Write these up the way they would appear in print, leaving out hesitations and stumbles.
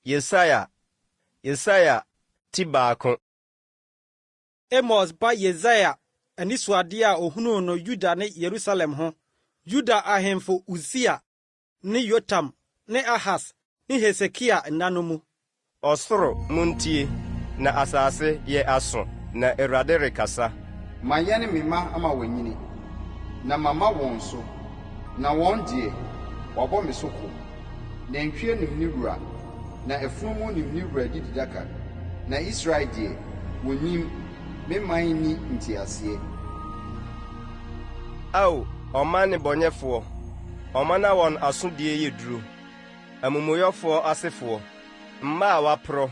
Yesaia, Yesaia ti baako. Amos ba Yesaia anisoadeɛ a ɔhunuu no Yuda ne Yerusalem ho, Yuda ahemfo Usia ne Yotam ne Ahas ne Hesekia nna no mu. Ɔsoro, montie, na asase, yɛ aso, na Awurade rekasa. Mayɛne me mma ama wɔanyini, na mama wɔn so, na wɔn deɛ, wɔabɔ me so ko. Nantwie nim ne wura, na afunumu nim ne wura adididaka, na Israel deɛ, wɔnnim, me man nni nteaseɛ. Ao, ɔman nnebɔneyɛfoɔ, ɔman a wɔn asodie yɛ duro, amumuyɛfoɔ asefoɔ, mma a wɔaporɔ!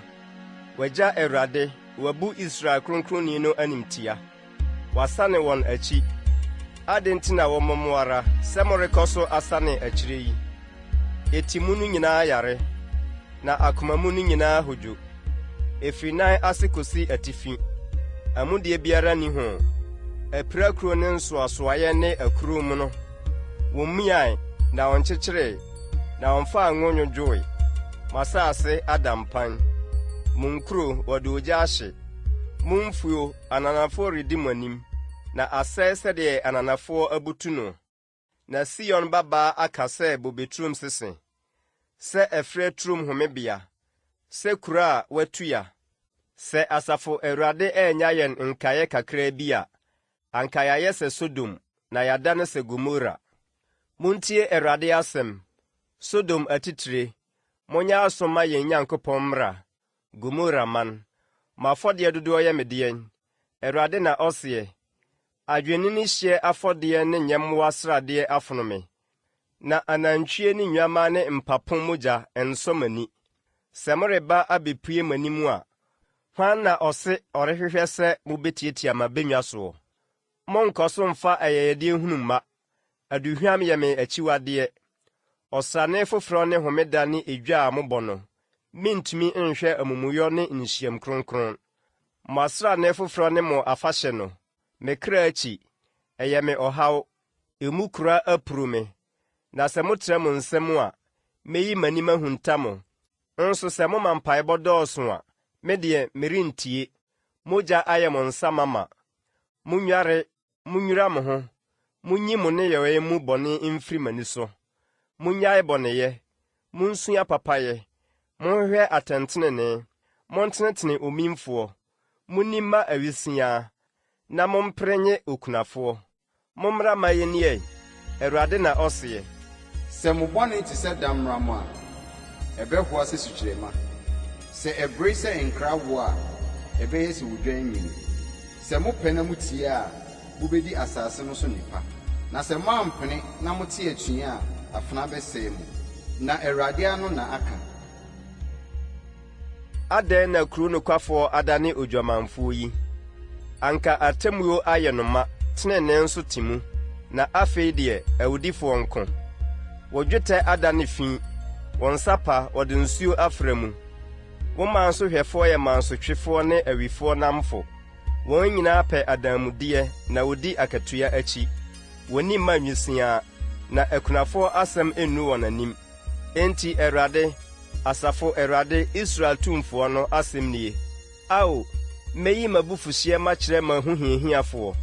Wɔagya Awurade, wɔabu Israel Kronkronni no animtia. Wɔasane wɔn akyi. Adɛn nti na wɔmmɔ mo ara sɛ morekɔ so asane akyire yi? Eti mu no nyinaa yare, na akoma mu no nyinaa hodwo. Ɛfiri nan ase kɔsi atifi, amudie biara nni ho. Apirakuro ne nsoasoaeɛ ne akuro mono. Wɔmmiae, na wɔnkyekyeree, na wɔmfaa ngo nnwodwoe. Mo asase ada mpan, mo nkuro, wɔde ogya ahye. Mo mfuo, ananafoɔ redi mo anim, na asɛe sɛdeɛ ananafoɔ abutu no. Na Sion babaa aka sɛ bobeturom sese, sɛ ɛferɛ turom homebea, sɛ kuro a wɔatua. Sɛ asafo Awurade annya yɛn nkaeɛ kakraa bi a, anka yɛayɛ sɛ Sodom na yɛadane sɛ Gomora. Montie Awurade asɛm, Sodom atitire, monyɛ aso mma yɛn Nyankopɔn mmara, Gomora man, mo afɔdeɛ dodoɔ yɛ me deɛn? Awurade na ɔseɛ. Adwennini hyeɛ afɔdeɛ ne nyɛmmoa sradeɛ afono me, na anantwie ne nnwammaa ne mpapo mogya nsɔ m'ani. Sɛ moreba abɛpue m'anim a, hwan na ɔse ɔrehwehwɛ sɛ mobɛtiatia m'abannwa soɔ? Monnkɔ so mfa ayɛyɛdeɛ hunu mma, aduhwam yɛ me akyiwadeɛ. Ɔsrane foforɔ ne homeda ne edwa a mobɔ no, mentumi nhwɛ amumuyɔ ne nhyiam kronkron. Mo asrane foforɔ ne mo afahyɛ no, me kra kyi, ɛyɛ me ɔhaw, emu kura apuru me. Na sɛ motrɛ mo nsa mu a, mɛyi m'ani mahunta mo. Nso sɛ moma mpaebɔ dɔɔso a, me deɛ, merentie. Mogya ayɛ mo nsa mama. Monnware, munnwira mo ho, munyi mo nneyɔe mu bɔne mfiri m'ani so. Munnyae bɔneyɛ, munsua papayɛ, monhwehwɛ atɛntenenee, montenetene omimfoɔ, munni mma awisiaa, na mompere nnye okunafoɔ. Mommra mma yenni ɛ, Awurade na ɔseɛ. Sɛ mo bɔne te sɛ dammaramɔ a, ɛbɛhoa sɛ sukyerɛmma, sɛ ɛbere sɛ nkrawoɔ a, ɛbɛyɛ sɛ odwan nwi. Sɛ mopɛ na mutie a, mubedi asase no so nnepa, na sɛ moampene na mote atua a, afena bɛsɛe mo. Na Awurade ano na aka. Adɛn na kuro nokwafoɔ adane odwamanfoɔ yi? Anka atemmuo ayɛ no ma, tenenee nso te mu, na afei deɛ, awudifoɔ nko. Wo dwetɛ adane fi, wo nsa pa, wɔde nsuo afra mu. Wo mansohwɛfoɔ yɛ mansotwefoɔ ne awifoɔ nnamfo. Wɔn nyinaa pɛ adanmudeɛ na wɔdi akatua akyi. Wɔnni mma nwisiaa, na akunafoɔ asɛm nnu wɔn anim. Enti Awurade, Asafo Awurade, Israel Tumfoɔ no, asɛm nie, Ao, mɛyi m'abufuhyeɛ makyerɛ m'ahohiahiafoɔ,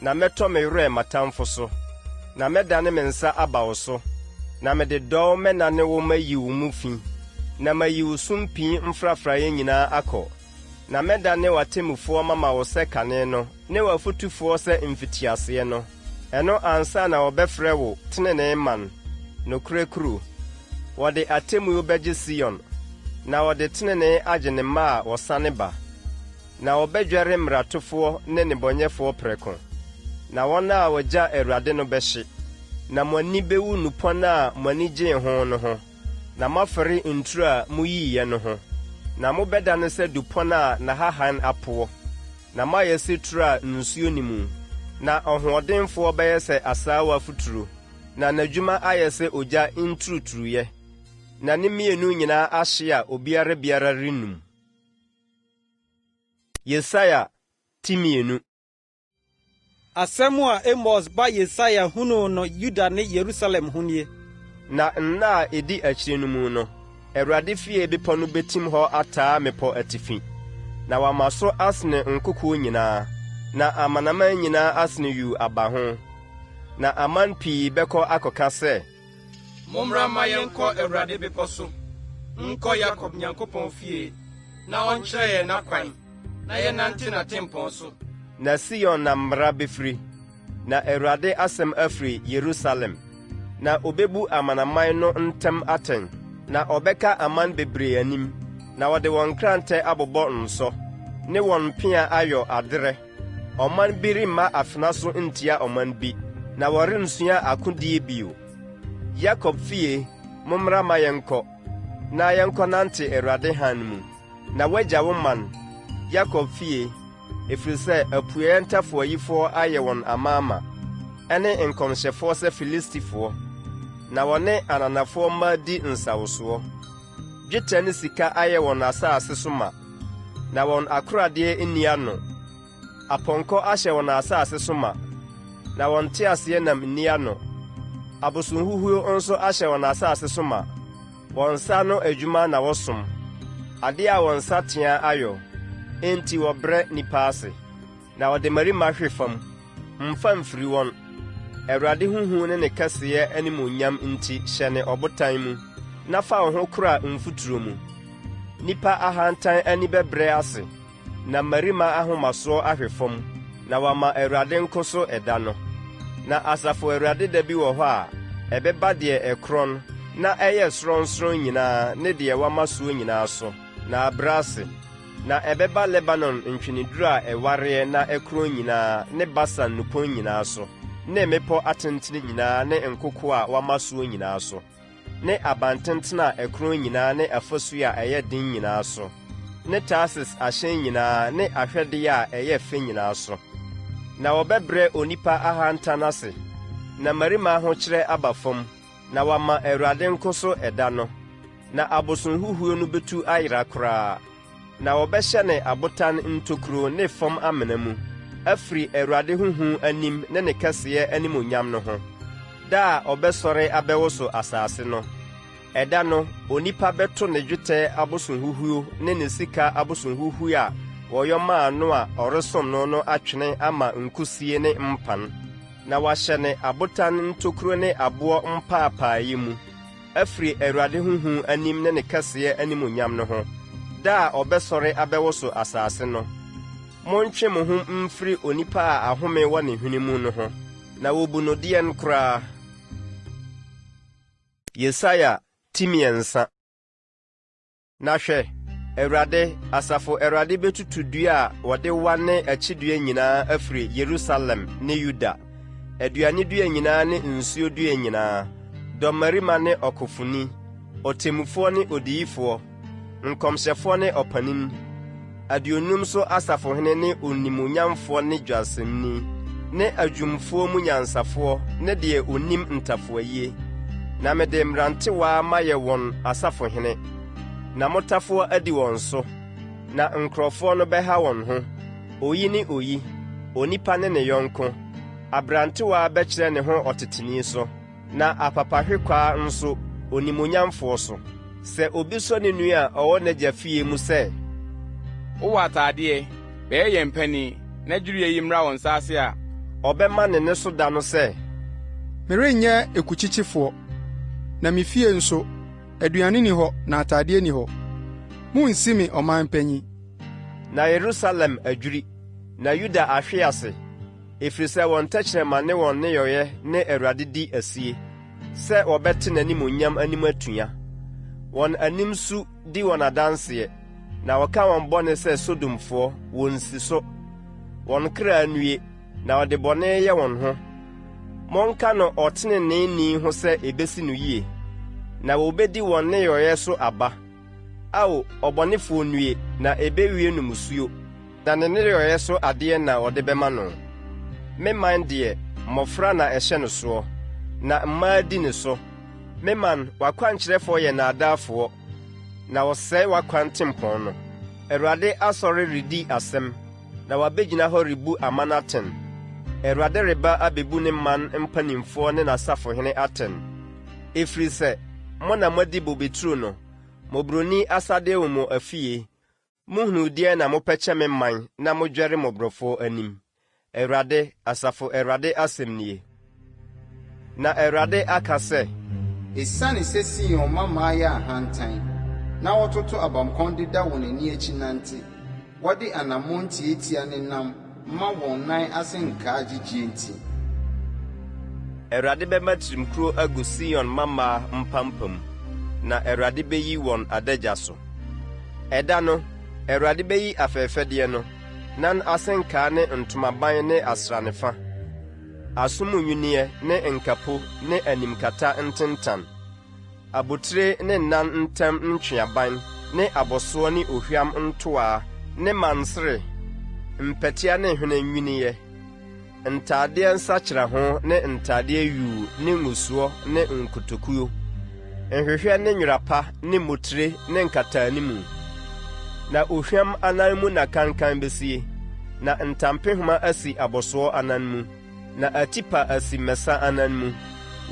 na mɛtɔ me werɛ m'atamfo so. Na mɛdane me nsa aba wo so, na mede dɔw mɛnane wo mayi wo mu fi, na mayi wo sumpii mfrafraeɛ nyinaa akɔ. Na mɛdane w'atemmufoɔ mama wo sɛ kane no, ne w'afotufoɔ sɛ mfitiaseɛ no. Ɛno ansa na wɔbɛfrɛ wo Tenenee Man, Nokorɛ Kuro. Wɔde atemmuo bɛgye Sion, na wɔde tenenee agye ne mma a wɔsane ba. Na wɔbɛdwɛre mmaratofoɔ ne nnebɔneyɛfoɔ prɛko, na wɔn a wɔgya Awurade no bɛhye. Na mo ani bɛwu nnupɔn a mo ani gyee ho no ho, na moafɛre nturo a moyiiɛ no ho. Na mobɛdane sɛ dupɔn a n'ahahan apoɔ, na moayɛ sɛ turo a nsuo nni mu. Na ɔhoɔdenfoɔ bɛyɛ sɛ asaawa futuro, na n'adwuma ayɛ sɛ ogya nturuturuiɛ, na ne mmienu nyinaa ahye a obiara biara rennum. Yesaia ti 2. Asɛm a Amos ba Yesaia hunuu no Yuda ne Yerusalem ho nie. Na nna a ɛdi akyire no mu no, Awurade fie bepɔ no bɛtim hɔ ataa mmepɔ atifi, na wɔama so asene nkokoɔ nyinaa, na amanaman nyinaa asene yuu aba ho. Na aman pii bɛkɔ akɔka sɛ. Mommra mma yɛnkɔ Awurade bepɔ so, nkɔ Yakob Nyankopɔn fie, na ɔnkyerɛ yɛn n'akwan, na yɛnnante n'atempɔn so. Na Sion na mmara bɛfiri, na Awurade asɛm afiri Yerusalem. Na obebu amanaman no ntam atɛn, na ɔbɛka aman bebree anim, na wɔde wɔn nkrantɛ abobɔ nsɔ, ne wɔn mpea ayɔ aderɛ. Ɔman bi remma afena so ntia ɔman bi, na wɔrensua akodie bio. Yakob fie, mommra ma yɛnkɔ, na yɛnkɔnante Awurade hann mu. Na woagya wo man, Yakob fie, ɛfiri sɛ apueeɛ ntafowayifoɔ ayɛ wɔn amaama, ɛne nkɔmhyɛfoɔ sɛ Filistifoɔ, na wɔne ananafoɔ mma di nsawosoɔ. Dwetɛ ne sika ayɛ wɔn asase so ma, na wɔn akoradeɛ nni ano. Apɔnkɔ ahyɛ wɔn asase so ma, na wɔn nteaseɛnam nni ano. Abosonhuhuo nso ahyɛ wɔn asase so ma. Wɔn nsa ano adwuma na wɔsom, adeɛ a wɔn nsateaa ayɔ, enti wɔbrɛ nnipa ase, na wɔde mmarima hwe fam. Mfa mfiri wɔn. Awurade ho hu ne ne kɛseyɛ animuonyam nti hyɛne ɔbotan mu, na fa wo ho kora mfuturo mu. Nnipa ahantan ani bɛbrɛ ase. Na mmarima ahomasoɔ ahwe fam, na wɔama Awurade nko so ɛda no. Na asafo Awurade da bi wɔ hɔ a ɛbɛba deɛ ɛkorɔn na ɛyɛ sorɔnsorɔn nyinaa ne deɛ wɔama soɔ nyinaa so, na abrɛ ase. Na ɛbɛba Lebanon ntweneduro a ɛwareɛ na ɛkorɔn nyinaa ne Basan nnupɔn nyinaa so, ne mmepɔ atentene nyinaa ne nkokoɔ a wɔama soɔ nyinaa so. ne abantenten a ɛkorɔn nyinaa ne afasuo a ɛyɛ den nyinaa so, ne Tarsis ahyɛn nyinaa ne ahwɛdeɛ a ɛyɛ fɛ nyinaa so. Na wɔbɛbrɛ onipa ahantan ase, na mmarima ahokyerɛ aba fam, na wɔama Awurade nko so ɛda no. Na abosonhuhuo no bɛtu ayera koraa. Na wɔbɛhyɛne abotan ntokuro ne fam amena mu, afiri Awurade ho hu anim ne ne kɛseyɛ animuonyam no ho, da a ɔbɛsɔre abɛwoso asase no. Ɛda no, onipa bɛto ne dwetɛ abosonhuhuo ne ne sika abosonhuhuo a wɔyɔ maa no a ɔresom no no atwene ama nkusie ne mpan, na wahyɛne abotan ntokuro ne aboɔ mpaapaeɛ mu. afiri Awurade ho hu anim ne ne kɛseyɛ animuonyam no ho, da a ɔbɛsɔre abɛwoso asase no. Montwe mo ho mfiri onipa a ahome wɔ ne hwene mu no ho, na wɔbu no deɛn koraa? Yesaia ti 3. Na hwɛ, Awurade, Asafo Awurade bɛtutu dua a wɔde wa ne akyidua nyinaa afiri Yerusalem ne Yuda, aduane dua nyinaa ne nsuo dua nyinaa, dɔmmarima ne ɔkofoni, ɔtemmufoɔ ne odiyifoɔ, nkɔmhyɛfoɔ ne ɔpanin, aduonum so asafohene ne onimuonyamfoɔ ne dwasemni, ne adwumfoɔ mu nyansafoɔ ne deɛ ɔnim ntafowayie. Na mede mmerantewaa mayɛ wɔn asafohene, na mmotafowa adi wɔn so, na nkurɔfoɔ no bɛha wɔn ho, oyi ne oyi, onipa ne ne yɔnko. Aberantewaa bɛkyerɛ ne ho ɔteteni so, na apapahwekwaa nso, onimuonyamfoɔ so. Sɛ obi sɔ ne nua a ɔwɔ n'agya fie mu sɛ. Wowɔ atadeɛ, bɛyɛ yɛn panin, na dwiriiɛ yi mmra wo nsa ase a. Ɔbɛma ne nne so da no sɛ. Merenyɛ ekukyekyefoɔ, na me fie nso, aduane nni hɔ na atadeɛ nni hɔ. Monnsi me ɔman panin. Na Yerusalem adwiri, na Yuda ahwe ase, ɛfiri sɛ wɔn tɛkyerɛma ne wɔn nneyɔeɛ ne Awurade di asie, sɛ wɔbɛte n'animuonyam anim atua. Wɔn anim su di wɔn adanseɛ, na wɔka wɔn bɔne sɛ Sodomfoɔ, wɔnsi so. Wɔn kra nnue, na wɔde bɔne yɛ wɔn ho. Monka no ɔteneneeni ho sɛ ɛbɛsi no yie, na wɔbɛdi wɔn nneyɔeɛ so aba. Ao, ɔbɔnefoɔ nnue, na ɛbɛwie no mmusuo, na ne nneyɔeɛ so adeɛ na wɔde bɛma no. Me man deɛ, mmɔfra na ɛhyɛ no soɔ, na mmaa di ne so. Me man, w'akwankyerɛfoɔ yɛ nnaadaafoɔ, na wɔsɛe w'akwan tempɔn no. Awurade asɔre redi asɛm. Na wabɛgyina hɔ rebu aman atɛn. Awurade reba abɛbu ne man mpanimfoɔ ne n'asafohene atɛn, ɛfiri sɛ mo na moadi bobeturo no, Mmɔborɔni asadeɛ wɔ mo afie, Mohunuu deɛn na mopɛkyɛ me man na modwɛre mmɔborɔfoɔ anim? Awurade, Asafo Awurade asɛm nie. Na Awurade aka sɛ. Esiane sɛ Sion mmammaa yɛ ahantan, na wɔtoto abamkɔn deda wɔn ani akyi nante, wɔde anammɔn ntiatia nenam ma wɔn nan ase nkaa gyigye nti. Awurade bɛma tirimkuro agu Sion mmammaa mpampam, na Awurade bɛyi wɔn adagya so. Ɛda no, Awurade bɛyi afɛfɛdeɛ no, nan ase nkaa ne ntomaban ne asranefa, aso mu nnwinneɛ ne nkapo ne animkata ntentan, abotire ne nan ntam ntweaban ne abɔsoɔ ne ohwam ntoaa ne mansere, mpɛtea ne hwene nnwinneɛ, ntadeɛ nsakyeraho ne ntadeɛ yuu ne ngusoɔ ne nkotokuo, nhwehwɛ ne nwera pa ne mmotire ne nkataanimu. Na ohwam anan mu na kankan besie, na ntampehoma asi abɔsoɔ anan mu, na atipa asi mmɛsa anan mu,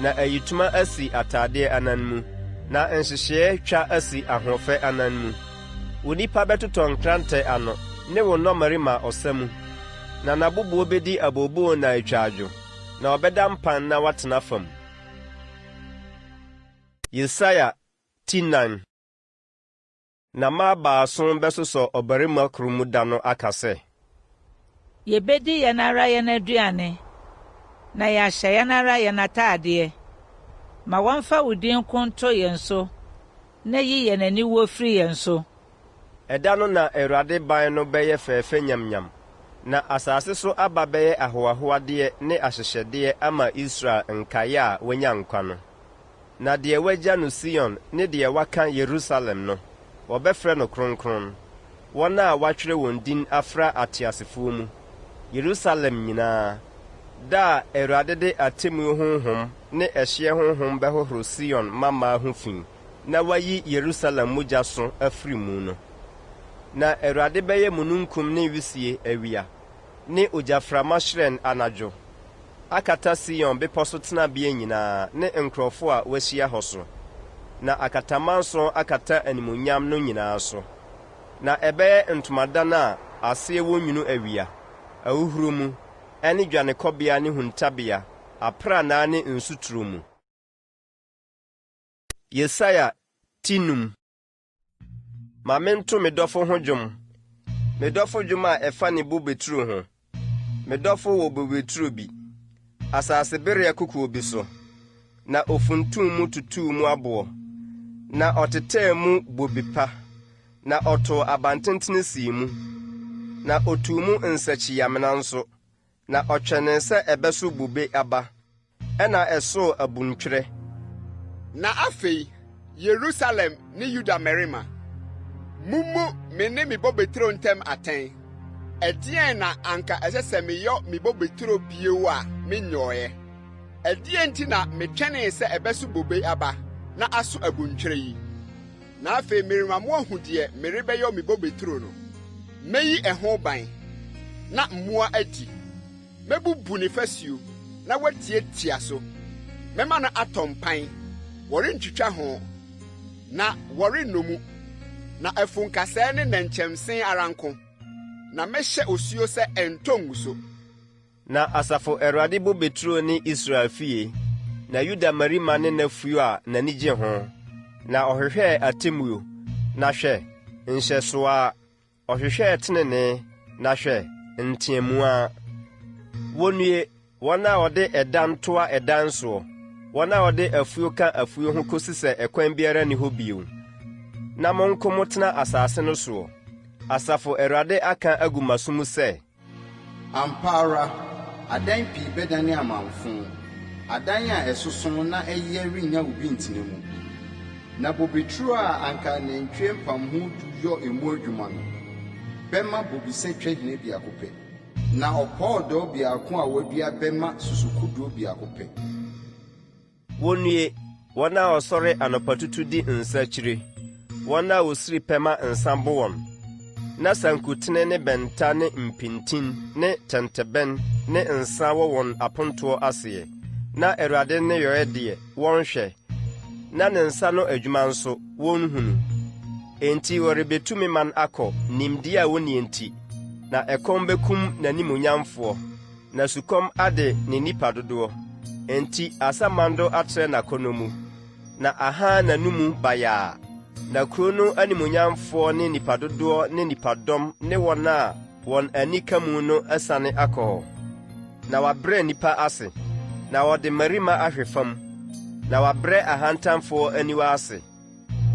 na ayitoma asi atadeɛ anan mu, na nhyehyeeɛ twa asi ahoɔfɛ anan mu. Wo nnipa bɛtotɔ nkrantɛ ano, ne wo nnɔmmarima ɔsa mu. Na n'aboboɔ bɛdi abooboo na atwa adwo, na ɔbɛda mpan na watena fam. Yesaia ti nan. Na mmaa baason bɛsosɔ ɔbarima koro mu da no aka sɛ. Yɛbɛdi yɛn ara yɛn aduane, na yɛahyɛ yɛn ara yɛn atadeɛ. Ma wɔmfa wo din nko nto yɛn so, na yi yɛn aniwuo firi yɛn so. Ɛda no na Awurade ban no bɛyɛ fɛɛfɛ nyamnyam, na asase so aba bɛyɛ ahoahoadeɛ ne ahyehyɛdeɛ ama Israel nkaeɛ a wɔanya nkwa no. Na deɛ wɔagya no Sion ne deɛ waka Yerusalem no, wɔbɛfrɛ no kronkron, wɔn a wɔatwerɛ wɔn din afra ateasefoɔ mu, Yerusalem nyinaa, da a Awurade de atemmuo honhom ne ɛhyeɛ honhom bɛhohoro Sion mmammaa ho fi na wayi Yerusalem mogya so afiri mu no. Na Awurade bɛyɛ mununkum ne wisie awia, ne ogyaframa hyerɛn anadwo, akata Sion bepɔ so tenabea nyinaa ne nkurɔfo a wɔahyia hɔ so, na akatamanso akata animuonyam no nyinaa so. Na ɛbɛyɛ ntomadan a aseɛ wɔ nwunu awia, ahuhuro mu, ɛne dwanekɔbea ne huntabea, aprannaa ne nsuturo mu. Yesaia ti num. Ma mento me dɔfo ho dwom, me dɔfo dwom a ɛfa ne bobeturo ho. Me dɔfo wɔ bobeturo bi, asase bereɛ kokoɔ bi so, na ofuntum mu tutuu mu aboɔ, na ɔtetɛɛ mu bobe pa, na ɔtoo abantentene sii mu, na otuu mu nsakyiamena nso, na ɔtwɛnee sɛ ɛbɛso bobe aba. Ɛnna ɛsoo abuntwerɛ. Na afei, Yerusalem ne Yuda mmarima, mummu me ne me bobeturo ntam atɛn. Ɛdeɛn na anka ɛsɛ sɛ meyɔ me bobeturo bio a menyɔeɛ? Ɛdeɛn nti na metwɛnee sɛ ɛbɛso bobe aba na aso abuntwerɛ yi? Na afei merema moahu deɛ merebɛyɔ me bobeturo no. Mɛyi ɛho ban, na mmoa adi. Mɛbubu ne fasuo na wɔatiatia so, mɛma no atɔ mpan, wɔrentwitwa ho, na wɔrennɔ mu, na afu nkasɛɛ ne nnɛnkyɛmse ara nko, na mɛhyɛ osuo sɛ ɛnntɔ ngu so. Na asafo Awurade bobeturo ne Israel fie, na Yuda mmarima ne n'afuo a n'ani gye ho, na ɔhwehwɛɛ atemmuo, na hwɛ, nhyɛsoɔ ara. Ɔhwehwɛɛ tenenee, na hwɛ, nteamu ara. Wonnue, wɔn a wɔde ɛdan toa ɛdan soɔ, wɔn a wɔde afuo ka afuo ho kɔsi sɛ ɛkwan biara nni hɔ bio, na mo nko motena asase no soɔ. Asafo Awurade aka agu m'aso mu sɛ. Ampa ara, adan pii bɛdane amamfõ, adan a ɛsoso na ɛyɛ rennya obi ntena mu. Na bobeturo a anka anantwie mpamho du yɔ emu adwuma no, bɛma bobesa twahina biako pɛ, na ɔpɔɔdɔɔ biako a wɔadua bɛma susukodoɔ biako pɛ. Wonnue, wɔn a wɔsɔre anɔpatutu di nsa akyire, wɔn a wɔsiri pɛ ma nsa bo wɔn, na sankutene ne bɛnta ne mpintin ne tɛntɛbɛn ne nsa wɔ wɔn apontoɔ aseɛ, na Awurade nneyɔɛ deɛ, wɔnhwɛ, na ne nsa ano adwuma nso, wɔnhunu. Enti wɔrebetu me man akɔ, nimdeɛ a wonni nti, na ɛkɔm bekum n'animuonyamfoɔ, na sukɔm ade ne nnipa dodoɔ. Enti asamando atrɛ n'akɔnnɔ mu, na ahaa n'anomu bayaa. Na kuro no animuonyamfoɔ ne nnipa dodoɔ ne nnipadɔm ne wɔn a wɔn ani ka mu no asiane akɔ hɔ. Na wɔabrɛ nnipa ase, na wɔde mmarima ahwe fam, na wɔabrɛ ahantanfoɔ aniwa ase.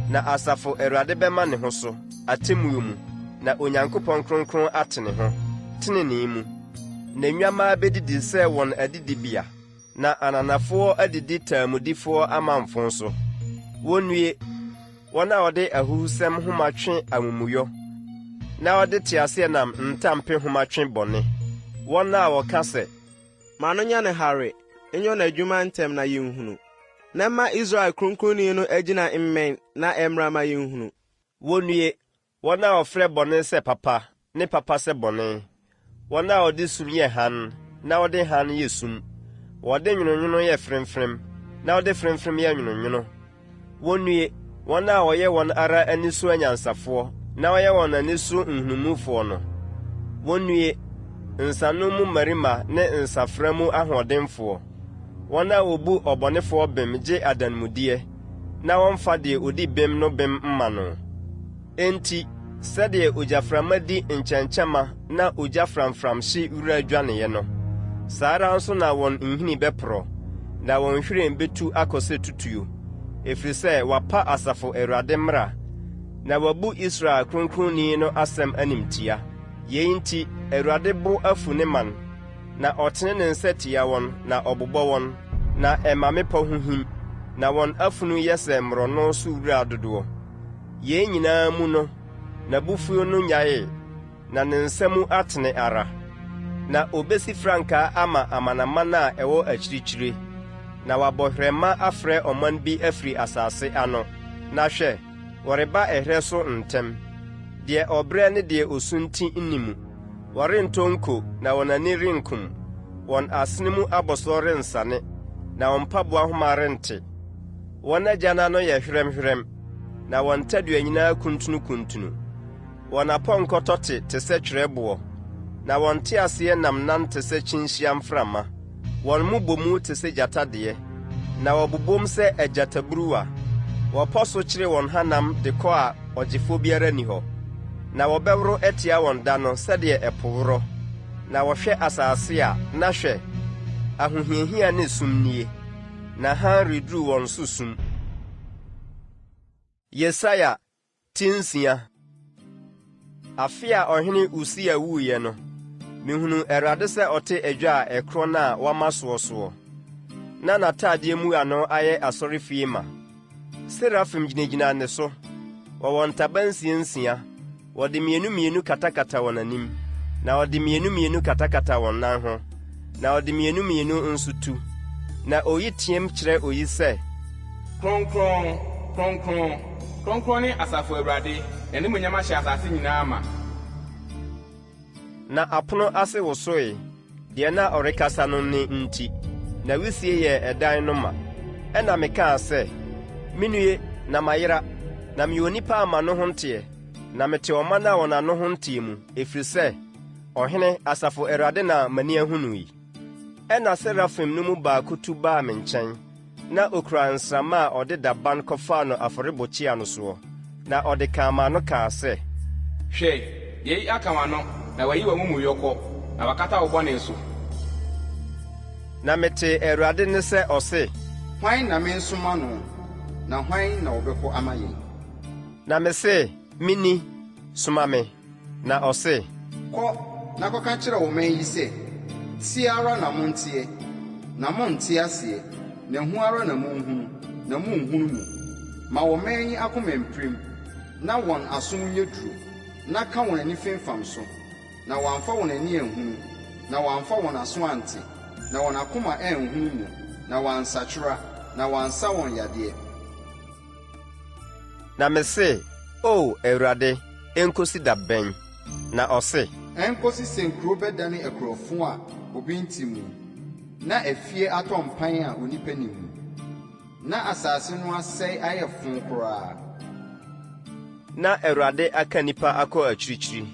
Na asafo Awurade bɛma ne ho so, atemmuo mu, na Onyankopɔn kronkron ate ne ho, tenenee mu. Na nnwammaa bɛdidi sɛ wɔn adidibea, na ananafoɔ adidi taamudifoɔ amamfõ so. Wɔnnue, wɔn a wɔde ahuhusɛm homa twe amumuyɔ, na wɔde teaseɛnam ntampehoma twe bɔne, wɔn a wɔka sɛ, Ma no nyɛ no hare, nyɔ n'adwuma ntɛm na yenhunu, na mma Israel Kronkronni no agyina mmɛn na ɛmmra ma yenhunu. Wonnue, wɔn a wɔfrɛ bɔne sɛ papa ne papa sɛ bɔne, wɔn a wɔde sum yɛ hann na wɔde hann yɛ sum, wɔde nwononwono yɛ fremfrem na wɔde fremfrem yɛ nwononwono. Wonnue, wɔn a wɔyɛ wɔn ara ani so anyansafoɔ na wɔyɛ wɔn ani so nhunumufoɔ no! Wonnue, nsanom mu mmarima ne nsafra mu ahoɔdenfoɔ, wɔn a wɔbu ɔbɔnefoɔ bem gye adanmudeɛ na wɔmfa deɛ ɔdi bem no bem mma no. Enti, sɛdeɛ ogyaframa di nkyɛnkyɛmma na ogya framfram hye wira dwaneeɛ no, saa ara nso na wɔn nhini bɛporɔ, na wɔn nhwiren bɛtu akɔ sɛ tutuo, ɛfiri sɛ wɔapa Asafo Awurade mmara, na wɔabu Israel Kronkronni no asɛm animtia. Yei nti, Awurade bo afu ne man, na ɔtene ne nsa tia wɔn na ɔbobɔ wɔn, na ɛma mmepɔ ho him, na wɔn afunu yɛ sɛ mmorɔno so wira dodoɔ. Yei nyinaa mu no, n'abufuo no nnyaee, na ne nsa mu atene ara. Na ɔbɛsi frankaa ama amanaman a ɛwɔ akyirikyire, na wabɔ hwerɛma afrɛ ɔman bi afiri asase ano, na hwɛ, wɔreba ɛherɛ so ntɛm. Deɛ ɔbrɛ ne deɛ ɔsunti nni mu. Wɔrentɔ nko na wɔn ani renkum, wɔn asene mu abɔsoɔ rensane, na wɔn mpaboa nhoma rente. Wɔn agyan ano yɛ hwerɛmhwerɛm, na wɔn tadua nyinaa kuntunukuntunu. Wɔn apɔnkɔ tɔte te sɛ twerɛboɔ, na wɔn nteaseɛnam nante sɛ kyinhyia mframa. Wɔn mmobomu te sɛ gyata deɛ, na wɔbobom sɛ agyataburuwa. Wɔpɔ so kyere wɔn hanam de kɔ a ɔgyefoɔ biara nni hɔ. Na wɔbɛworo atia wɔn da no sɛdeɛ ɛpo worɔ. Na wɔhwɛ asase a, na hwɛ, ahohiahia ne sum nie. Na hann reduru wɔn so sum. Yesaia ti nsia. Afe a ɔhene Usia wuiɛ no, mehunuu Awurade sɛ ɔte adwa a ɛkorɔn a wɔama soɔ soɔ, na n'atadeɛ mmuano ayɛ asɔrefie ma. Serafim gyinagyina ne so, wɔwɔ ntaban nsia nsia, Wɔde mmienu mmienu katakata wɔn anim, na wɔde mmienu mmienu katakata wɔn nan ho, na wɔde mmienu mmienu nso tu. Na oyi teɛm kyerɛ oyi sɛ. Kronkron, kronkron, kronkron ne Asafo Awurade, n'animuonyam ahyɛ asase nyinaa ma. Na apono ase wosoe, deɛ na ɔrekasa no nne nti, na wisie yɛɛ ɛdan no ma. Ɛnna mekaa sɛ, Mennue, na mayera, na meyɛ onipa a m'ano ho nteɛ, na mete ɔman a wɔn ano ho nteɛ mu, ɛfiri sɛ, Ɔhene, asafo Awurade na m'ani ahu no yi. Ɛnna serafim no mu baako tu baa me nkyɛn, na ɔkura nsramma a ɔde daban kɔfaa no afɔrebukyia no soɔ, na ɔde kaa m'ano kaa sɛ. Hwɛ, yei aka w'ano, na wɔayi w'amumuyɔ kɔ, na wɔakata wo bɔne so. Na metee Awurade nne sɛ ɔse. Hwan na mensoma no, na hwan na ɔbɛkɔ ama yɛn? Na mese, Meni, soma me. Na ɔse. Kɔ na kɔka kyerɛ ɔman yi sɛ, 'Teɛ ara na monteɛ, na monnte aseɛ, na hu ara na monhunu, na monnhunu mu. Ma ɔman yi akoma mpirim, na wɔn aso mu nyɛ duru, na ka wɔn ani femfam so, na wɔamfa wɔn ani anhunu, na wɔamfa wɔn aso ante, na wɔn akoma anhunu mu, na wɔansakyera, na wɔansa wɔn yadeɛ. Na mese, O Awurade, enkosi da bɛn? Na ɔse. Enkosi sɛ nkuro bɛdane akurofo a obi nte mu, na afie atɔ mpan a onipa nni mu, na asase no asɛe ayɛ fõ koraa. Na Awurade aka nnipa akɔ akyirikyiri,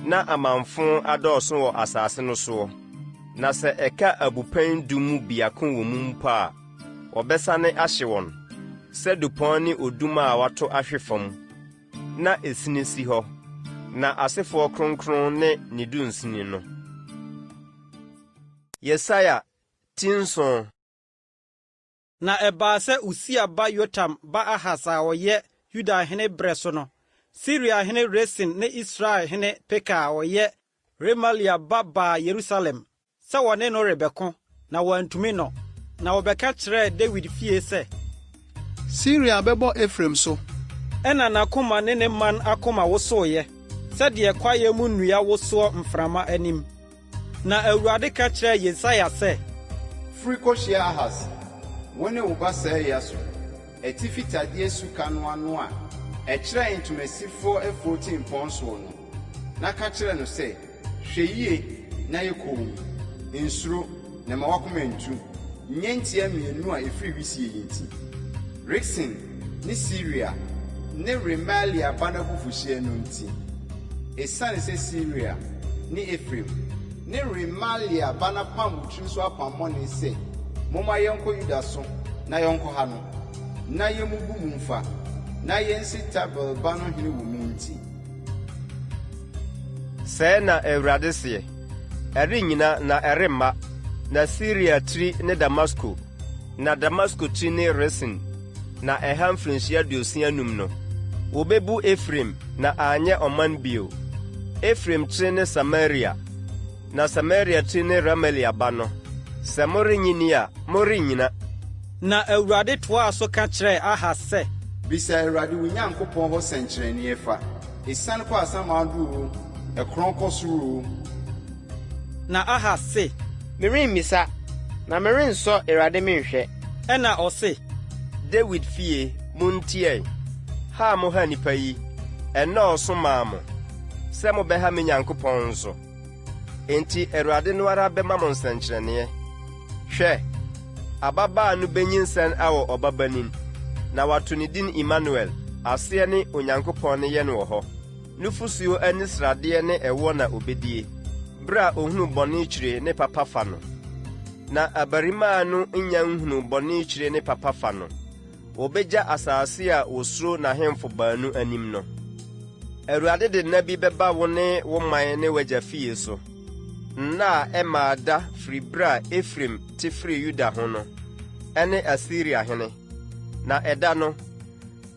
na amamfõ adɔɔso wɔ asase no soɔ. Na sɛ ɛka abupɛn du mu biako wɔ mu mpo a, wɔbɛsane ahye wɔn, sɛ dupɔn ne odum a wɔato ahwe fam, na esini si hɔ, na asefoɔ kronkron ne ne dunsini no. Yesaia ti nson. Na ɛbaa sɛ Usia ba Yotam ba Ahas a ɔyɛ Yuda hene berɛ so no, Siria hene Resin ne Israel hene Peka a ɔyɛ Remalia ba baa Yerusalem sɛ wɔne no rebɛko, na wɔantumi no. Na wɔbɛka kyerɛɛ Dawid fie sɛ. Siria bɛbɔ Efraim so. Ɛnna n'akoma ne ne man akoma wosoeɛ, sɛdeɛ kwaeɛ mu nnua wosoɔ mframa anim. Na Awurade ka kyerɛɛ Yesaia sɛ. Firi kɔhyia Ahas, wo ne wo ba Sear-Yasub, atifi tadeɛ suka no ano a ɛkyerɛ ntomasifoɔ afuo tempɔn soɔ no, na ka kyerɛ no sɛ, Hwɛ yie na yɛ komm, nsuro, na mma w'akoma nntu, nnyentia mmienu a ɛfiri wisie yi nti, Resin ne Siria ne Remalia ba no abufuhyeɛ no nti. Esiane sɛ Siria ne Efraim ne Remalia ba no apam wo tiri so apammɔne sɛ, 'Momma yɛnkɔ Yuda so na yɛnkɔha no, na yemmubu mu mfa, na yensi Tabeel ba no hene wɔ mu nti. Sɛɛ na Awurade seɛ, Ɛrennyina na ɛremma, na Siria tiri ne Damasko, na Damasko tiri ne Resin, na ɛha mfirinhyia 65 no, wobebu Efraim na anyɛ ɔman bio. Efraim tiri ne Samaria, na Samaria tiri ne Remalia ba no. Sɛ morennye nni a, morennyina. Na Awurade toaa so ka kyerɛɛ Ahas sɛ. Bisa Awurade wo Nyankopɔn hɔ sɛnkyerɛnneɛ fa, esiane kɔ asamando oo, ɛkorɔn kɔ soro oo. Na Ahas se. Meremmisa, na merensɔ Awurade menhwɛ. Ɛnna ɔse. Dawid fie, muntie ɛ! Ha a moha nnipa yi, ɛnnɔɔso mmaa mo, sɛ mobɛha me Nyankopɔn nso? Enti Awurade no ara bɛma mo nsɛnkyerɛnneɛ. Hwɛ! Ababaa no benyinsɛn awo ɔbabanin, na wɔato ne din Imanuel, aseɛ ne Onyankopɔn ne yɛn wɔ hɔ. Nufosuo ani sradeɛ ne ɛwoɔ na ɔbɛdie, berɛ a ɔhunu bɔne kyire ne papa fa no. Na abarimaa no nnya nhunuu bɔne kyire ne papa fa no, wɔbɛgya asase a wɔsuro n'ahemfo baanu anim no. Awurade de nna bi bɛba wo ne wo man ne w'agya fie so, nna a ɛmmaa da firi berɛ a Efraim te firii Yuda ho no, ɛne Asiria hene. Na ɛda no,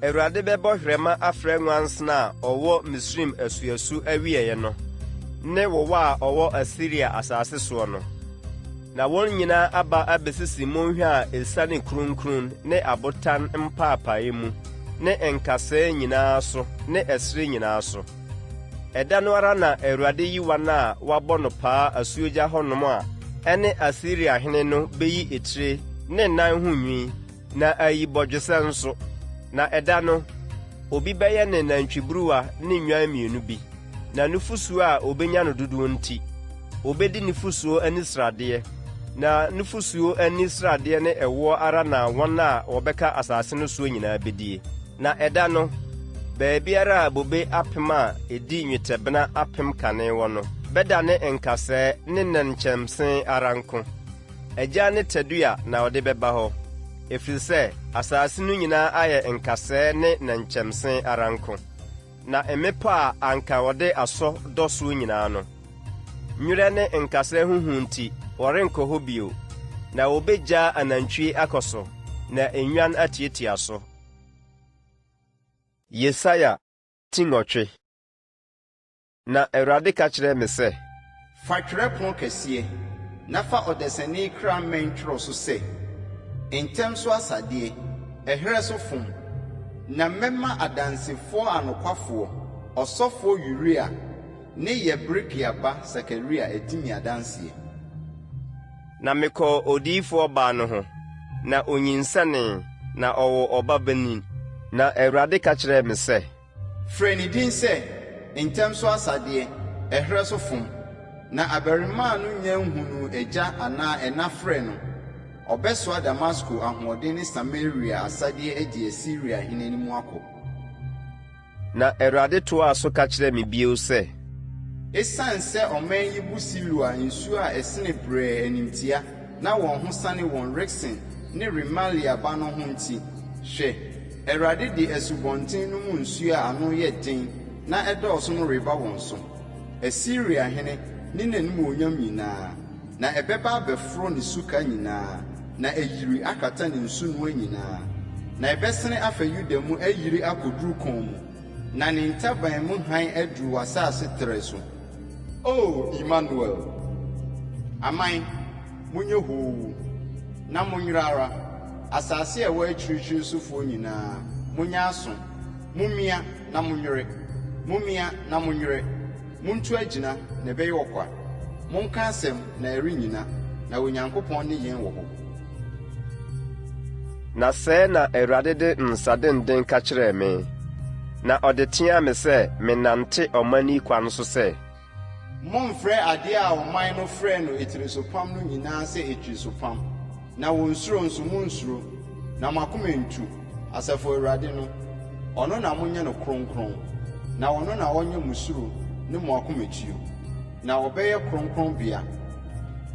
Awurade bɛbɔ hwerɛma afrɛ nwansena a ɔwɔ Misraim asuasu awieeɛ no ne wowa a ɔwɔ Asiria asase soɔ no, na wɔn nyinaa aba abɛsisi mmonhwa a ɛsiane kuronkuron ne abotan mpaapaeɛ mu ne nkasɛɛ nyinaa so ne ɛserɛ nyinaa so. Ɛda no ara na Awurade yi wɔn a wɔabɔ no paa asuogya hɔnom a ɛne Asiria hene no bɛyi etire ne nan ho nwi Na ayi bɔdwesɛ nso. Na ɛda no, obi bɛyɛne nantwiburuwa ne nnwan mmienu bi, na nufosuo a ɔbɛnya no dodoɔ nti, ɔbɛdi nufosuo ani sradeɛ, na nufosuo ani sradeɛ ne ɛwoɔ ara na wɔn a wɔbɛka asase no soɔ nyinaa bɛdie. Na ɛda no, baabiara a bobe apem a ɛdi nnwetɛbena apem kane wɔ no bɛdane nkasɛɛ ne nnɛnkyɛmse ara nko. Agyan ne tadua na ɔde bɛba hɔ, ɛfiri sɛ asase no nyinaa ayɛ nkasɛɛ ne nnɛnkyɛmse ara nko. Na mmepɔ a anka wɔde asɔ dɔ soɔ nyinaa no, nwerɛ ne nkasɛɛ ho hu nti, wɔrenkɔ hɔ bio, na wɔbɛgyaa anantwie akɔ so, na nnwan atiatia so. Yesaia ti nwɔtwe. Na Awurade ka kyerɛɛ me sɛ. Fa twerɛpono kɛseɛ, na fa ɔdasani kra mmɛn twerɛ so sɛ, Ntɛm so asadeɛ, ɛherɛ so fom. Na mɛma adansefoɔ anokwafoɔ, ɔsɔfoɔ Uria ne Yeberekia ba Sakaria adi me adanseɛ. Na mekɔɔ odiyifoɔ baa no ho, na ɔnyinsɛnee, na ɔwoo ɔbabanin. Na Awurade ka kyerɛɛ me sɛ. Frɛ ne din sɛ, Ntɛm so asadeɛ, ɛherɛ so fom. Na abarimaa no nnya nhunuu agya anaa ɛna frɛ no, ɔbɛsoa Damasko ahoɔden ne Samaria asadeɛ adi Asiria hene anim akɔ. Na Awurade toaa so ka kyerɛɛ me bio sɛ. Esiane sɛ ɔman yi bu Siloa nsuo a ɛsene brɛɛ animtia na wɔn ho sane wɔn Resin ne Remalia ba no ho nti, hwɛ, Awurade de asubɔnten no mu nsuo a ano yɛ den na ɛdɔɔso no reba wɔn so, Asiria hene ne n'animuonyam nyinaa, na ɛbɛba abɛforo ne suka nyinaa, na ayiri akata ne nsunoa nyinaa, na ɛbɛsene afa Yuda mu ayiri akɔduru kɔn mu, na ne ntaban mu hann aduru w'asase trɛ so. O Imanuel! Aman, monyɛ hoo, na monyera ara, asase a ɛwɔ akyirikyiri sofoɔ nyinaa, monyɛ aso, mommia na monwere, mommia na monwere, montu agyina, na ɛbɛyɛ ɔkwa, monka asɛm, na ɛrennyina, na Onyankopɔn ne yɛn wɔ hɔ. Na sɛɛ na Awurade de nsa denden ka kyerɛɛ me, na ɔde teaa me sɛ mennante ɔman yi kwan so sɛ. Mommfrɛ adeɛ a ɔman no frɛ no atirisopam no nyinaa sɛ atirisopam, na wɔn suro nso, monnsuro, na mo akoma nntu, Asafo Awurade no, ɔno na monyɛ no kronkron, na ɔno na ɔnyɛ mo suro ne mo akomatuo, na ɔbɛyɛ kronkronbea.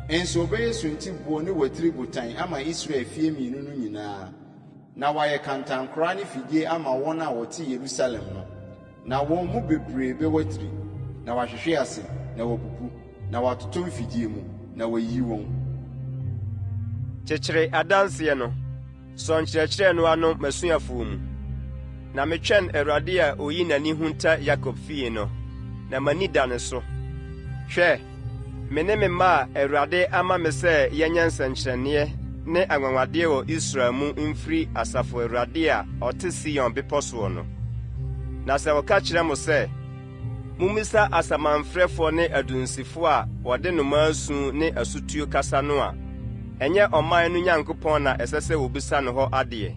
Nso ɔbɛyɛ suntiboɔ ne watiri botan ama Israel fie mmienu no nyinaa, na wayɛ kantankoraa ne fidie ama wɔn a wɔte Yerusalem no. Na wɔn mu bebree bɛwatiri, na wɔahwehwe ase, na wɔabubu, na wɔatotɔ mfidie mu, na wɔayi wɔn. Kyekyere adanseɛ no, sɔ nkyerɛkyerɛ no ano m'asuafoɔ mu. Na metwɛn Awurade a ɔyi n'ani hunta Yakob fie no, na m'ani da ne so. Hwɛ! Me ne me mma a Awurade ama me sɛ yɛnyɛ nsɛnkyerɛnneɛ ne anwanwadeɛ wɔ Israel mu mfiri Asafo Awurade a ɔte Sion bepɔ soɔ no. Na sɛ wɔka kyerɛ mo sɛ, Mommisa asamanfrɛfoɔ ne adunsifoɔ a wɔde nnomaa su ne asutuo kasa no a, ɛnyɛ ɔman no Nyankopɔn na ɛsɛ sɛ wɔbisa no hɔ adeɛ?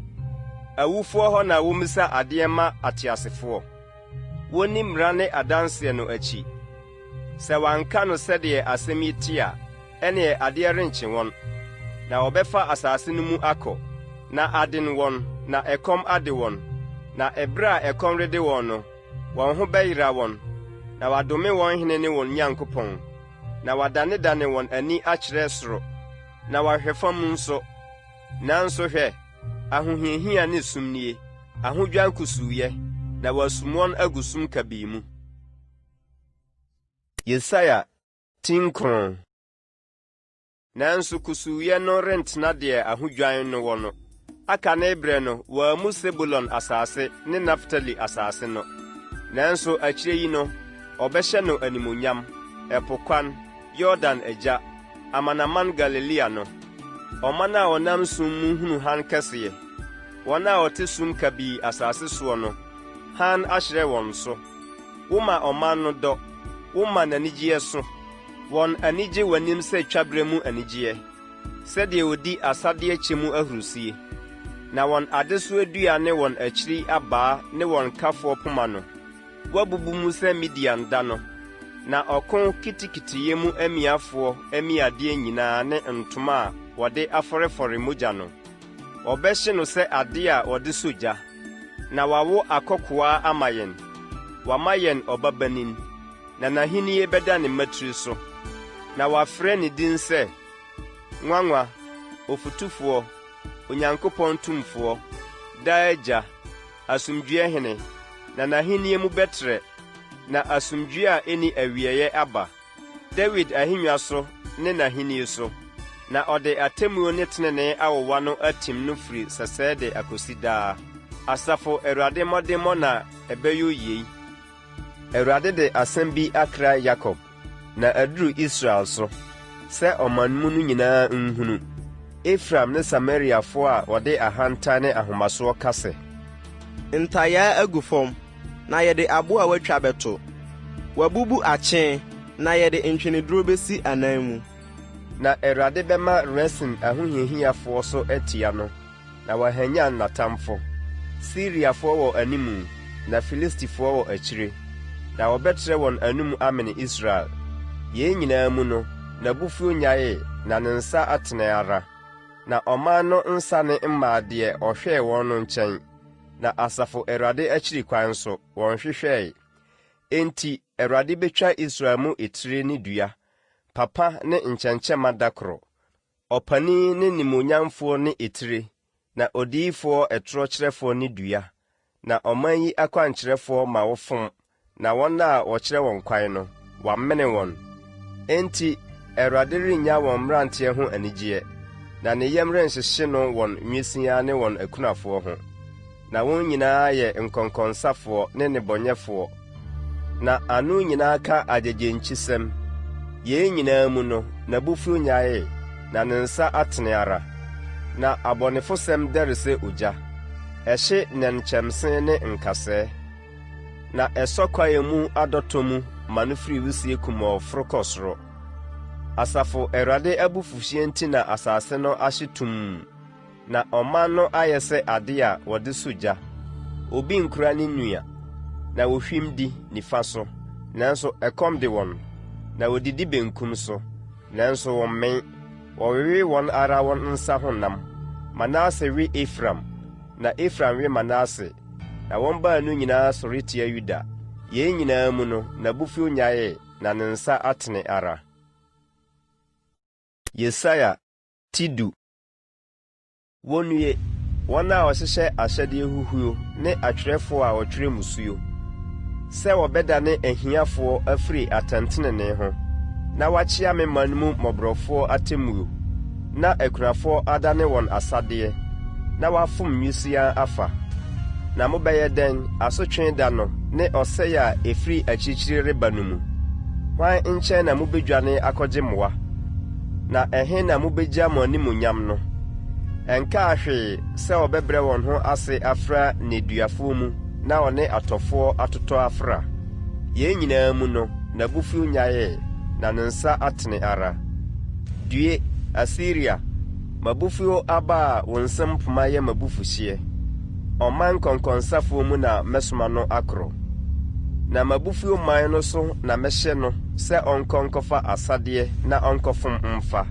Awufoɔ hɔ na wɔmmisa adeɛ mma ateasefoɔ? Wɔnni mmara ne adanseɛ no akyi. Sɛ wɔanka no sɛdeɛ asɛm yi te a, ɛnneɛ adeɛ renkye wɔn, na wɔbɛfa asase no mu akɔ, na aden wɔn, na ɛkɔm ade wɔn. Na ɛberɛ a ɛkɔm rede wɔn no, wɔn ho bɛyera wɔn, na wɔadome wɔn hene ne wɔn Nyankopɔn, na wɔadanedane wɔn ani akyerɛ soro, na wɔahwɛ fam nso. Nanso hwɛ, ahohiahia ne sum nie, ahodwan kusuuyɛ, na wɔasum wɔn agu sum kabii mu. Yesaia ti nkron. Nanso kusuuyɛ no rentena deɛ ahodwan no wɔ no. Akane berɛ no, wɔammu Sebulon asase ne Naftali asase no. Nanso akyire yi no, wɔbɛhyɛ no animuonyam, ɛpo kwan, Yordan agya, amanaman Galilea no. Ɔman a wɔnam sum mu hunu hann kɛseɛ. Wɔn a wɔte sum kabii asase soɔ no, hann ahyerɛn wɔn so. Woma ɔman no dɔ, woma n'anigyeɛ so. Wɔn ani gye w'anim sɛ twaberɛ mu anigyeɛ, sɛdeɛ wɔdi asadeɛ kyɛ mu ahurisie. Na wɔn adesoa dua ne wɔn akyiri abaa ne wɔn kafoɔ poma no, woabubu mu sɛ Midian da no. Na ɔko kitikitiyɛ mu amiafoɔ amiadeɛ nyinaa ne ntoma a wɔde afɔrefɔre mogya no, wɔbɛhye no sɛ adeɛ a wɔde sɔ gya. Na wɔawo akɔkoaa ama yɛn, wɔama yɛn ɔbabanin, na n'ahennie bɛda ne mmatiri so. Na wɔafrɛ ne din sɛ, Nwanwa, Ɔfotufoɔ, Onyankopɔn Tumfoɔ, Daa Agya, Asomdwoeɛ Hene, na n'ahennie mu bɛtrɛ, na asomdwoeɛ a ɛnni awieeɛ aba. Dawid ahennwa so ne n'ahenni so, na ɔde atemmuo ne tenenee awowa no atim no firi sɛsɛɛ de akɔsi daa. Asafo Awurade mmɔdemmɔ na ɛbɛyɔ yei. Awurade de asɛm bi akra Yakob, na aduru Israel so, sɛ ɔman mu no nyinaa nhunu, Efraim ne Samariafoɔ a wɔde ahantan ne ahomasoɔ ka sɛ. Ntayaa agu fam, na yɛde abo a wɔatwa bɛto. Wɔabubu akyee, na yɛde ntweneduro bɛsi anan mu. Na Awurade bɛma Resin ahohiahiafoɔ so atia no, na wahanyan n'atamfo. Siriafoɔ wɔ animu, na Filistifoɔ wɔ akyire, na wɔbɛtrɛ wɔn anomu amene Israel. Yei nyinaa mu no, n'abufuo nnyaee, na ne nsa atene ara. Na ɔman no nsane mmaa deɛ ɔhwɛɛ wɔn no nkyɛn. na asafo Awurade akyiri kwan nso, wɔnhwehwɛe. Enti Awurade betwa Israel mu etire ne dua, papa ne nkyɛnkyɛmma da koro, ɔpanin ne nimuonyamfoɔ ne etire, na odiyifoɔ atorɔkyerɛfoɔ ne dua. Na ɔman yi akwankyerɛfoɔ ma wofom, na wɔn a wɔkyerɛ wɔn kwan no, wɔamene wɔn. Enti Awurade rennya wɔn mmeranteɛ ho anigyeɛ, na ne yam renhyehye no wɔn nwisiaa ne wɔn akunafoɔ ho. Na wɔn nyinaa yɛ nkɔnkɔnsafoɔ ne nnebɔnyɛfoɔ, na ano nyinaa ka agyegyenkyisɛm. Yei nyinaa mu no, n'abufuo nnyaee, na ne nsa atene ara. Na abɔnefosɛm dɛre sɛ ogya, ɛhye nnɛnkyɛmse ne nkasɛɛ, na ɛsɔ kwaeɛ mu adɔtɔ mu ma no firi wisie kumɔɔ foro kɔ soro. Asafo Awurade abufuhyeɛ nti na asase no ahye tumm. Na ɔman no ayɛ sɛ ade a wɔde sɔ gya, obi nkura ne nua, na wohwim di nifa so, nanso ɛkɔm de wɔn, na wodidi benkum so, nanso wɔmmee. Wɔwewe wɔn ara wɔn nsa ho nam. Manase we Efraim, na Efraim we Manase, na wɔn baanu nyinaa sɔre tia Yuda. Yei nyinaa mu no, n'abufuo nnyaee, na ne nsa atene ara. Yesaia ti du. Wonnue, wɔn a wɔhyehyɛ ahyɛdeɛ huhuo ne atwerɛfoɔ a wɔtwerɛ mmusuo, sɛ wɔbɛdane ahiafoɔ afiri atɛntenenee ho, na wɔakyea me man mu mmɔborɔfoɔ atemmuo, na akunafoɔ adane wɔn asadeɛ, na wɔafom nwisiaa afa. Na mobɛyɛ dɛn, asotwe da no ne ɔsɛeɛ a ɛfiri akyirikyiri reba no mu? Hwan nkyɛn na mobɛdwane akɔgye mmoa? Na ɛhe na mobɛgya mo animuonyam no? Ɛnkaa hwee sɛ wɔbɛbrɛ wɔn ho ase afra nneduafoɔ mu na wɔne atɔfoɔ atotɔ afra. Yei nyinaa mu no, n'abufuo nnyaee, na ne nsa atene ara. Due, Asiria, m'abufuo aba a wo nsam poma yɛ m'abufuhyeɛ! Ɔman nkɔnkɔnsafoɔ mu na mɛsoma no akorɔ. Na m'abufuo man no so na mɛhyɛ no sɛ ɔnkɔ nkɔfa asadeɛ na ɔnkɔfom mfa,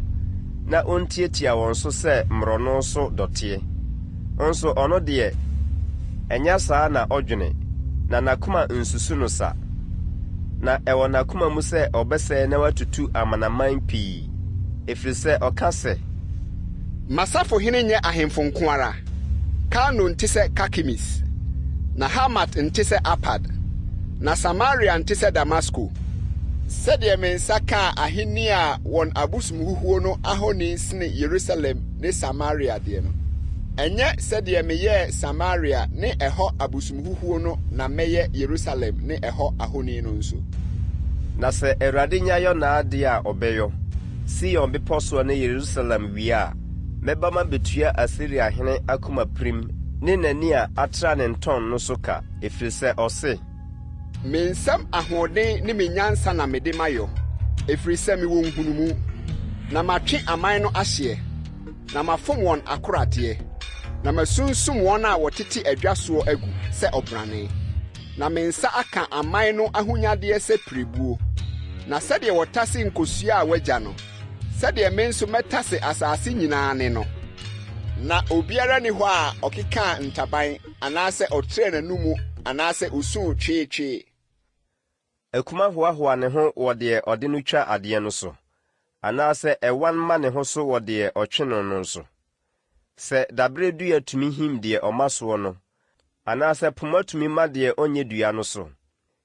na ɔntiatia wɔn so sɛ mmorɔno so dɔteɛ. Nso ɔno deɛ, ɛnyɛ saa na ɔdwene, na n'akoma nsusu no sa. Na ɛwɔ n'akoma mu sɛ ɔbɛsɛe na watutu amanaman pii, ɛfiri sɛ ɔka sɛ. M'asafohene nyɛ ahemfo nko ara? Kalno nte sɛ Karkemis, na Hamat nte sɛ Arpad, na Samaria nte sɛ Damasko? Sɛdeɛ me nsa kaa ahennie a wɔn abosomhuhuo no ahoni sene Yerusalem ne Samaria deɛ no, ɛnyɛ sɛdeɛ meyɛɛ Samaria ne ɛhɔ abosomhuhuo no na mɛyɛ Yerusalem ne ɛhɔ ahoni no nso? Na sɛ Awurade nya yɔ n'adeɛ a ɔbɛyɔ, Sion bepɔ soɔ ne Yerusalem wie a, mɛba mabɛtua Asiria hene akoma pirim ne n'ani a atra ne ntɔn no so ka, ɛfiri sɛ ɔse. Me nsam ahoɔden ne me nyansa na mede mayɔ, ɛfiri sɛ mewɔ nhunumu, na matwe aman no ahyeɛ, na mafom wɔn akoradeɛ, na masunsum wɔn a wɔtete adwa soɔ agu sɛ ɔbrane. Na me nsa aka aman no ahonyadeɛ sɛ pirebuo, na sɛdeɛ wɔtase nkosua a wɔagya no, sɛdeɛ me nso mɛtase asase nyinaa ne no. Na obiara nni hɔ a ɔkekaa ntaban anaasɛ ɔtrɛɛ n'anomu anaasɛ osuu tweetwee. Akuma hoahoa ne ho wɔ deɛ ɔde no twa adeɛ no so, anaasɛ ɛwan ma ne ho so wɔ deɛ ɔtwe no no so. Sɛ daberɛ dua tumi him deɛ ɔma soɔ no, anaasɛ poma tumi ma deɛ ɔnyɛ dua no so,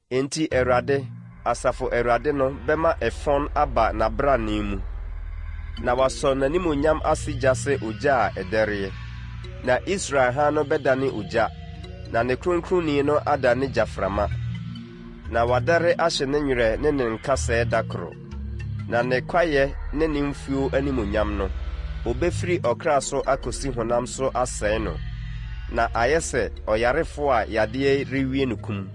Enti Awurade, Asafo Awurade no bɛma ɛfɔn aba n'abrane mu, na wasɔ n'animuonyam ase gya sɛ ogya a ɛdɛreɛ. Na Israel hann no bɛdane ogya, na ne Kronkronni no adane gyaframa, na wadɛre ahye ne nwerɛ ne ne nkasɛɛ da koro. Na ne kwaeɛ ne ne mfuo animuonyam no, wɔbɛfiri ɔkra so akɔsi honam so asɛe no, na ayɛ sɛ ɔyarefoɔ a yadeɛ rewie no kum.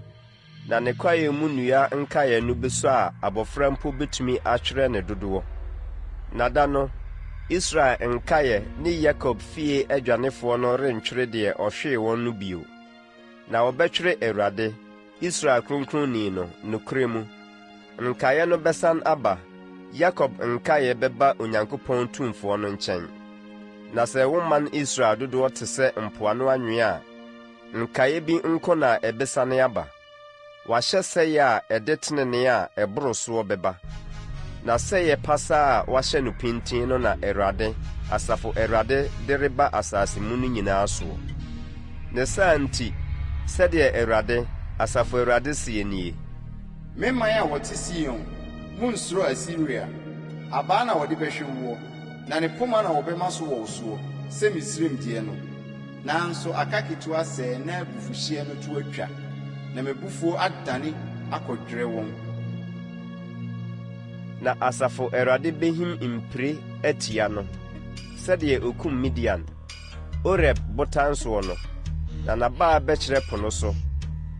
Na ne kwaeɛ mu nnua nkaeɛ no bɛsua a abɔfra mpo bɛtumi atwerɛ ne dodoɔ. Na da no, Israel nkaeɛ ne Yakob fie adwanefoɔ no rentwere deɛ ɔhwee wɔn no bio. Na wɔbɛtwere Awurade, Israel Kronkronni no, nokorɛ mu. Nkaeɛ no bɛsan aba, Yakob nkaeɛ bɛba Onyankopɔn Tumfoɔ no nkyɛn. Na sɛ wo man Israel dodoɔ te sɛ mpoano anwea a, Nkaeɛ bi nko na ɛbɛsane aba. Wɔahyɛ sɛeɛ a ɛde tenenee a ɛboro soɔ bɛba. Na sɛeɛ pasaa a wɔahyɛ no pintinn no na Awurade, Asafo Awurade de reba asase mu no nyinaa soɔ. Ne saa nti, sɛdeɛ Awurade, Asafo Awurade seɛ nie. Me man a wɔte Sion, monnsuro Asiria. Abaa na wɔde bɛhwe woɔ, na ne poma na wɔbɛma so wɔ wo soɔ, sɛ Misraim deɛ no. Nanso aka ketewa sɛɛ na abufuhyeɛ no to atwa, na m'abufuo adane akɔdwerɛ wɔn. Na Asafo Awurade bɛhim mpire atia no, sɛdeɛ ɔkum Midian, Oreb botan soɔ no, na n'abaa bɛkyerɛ po no so,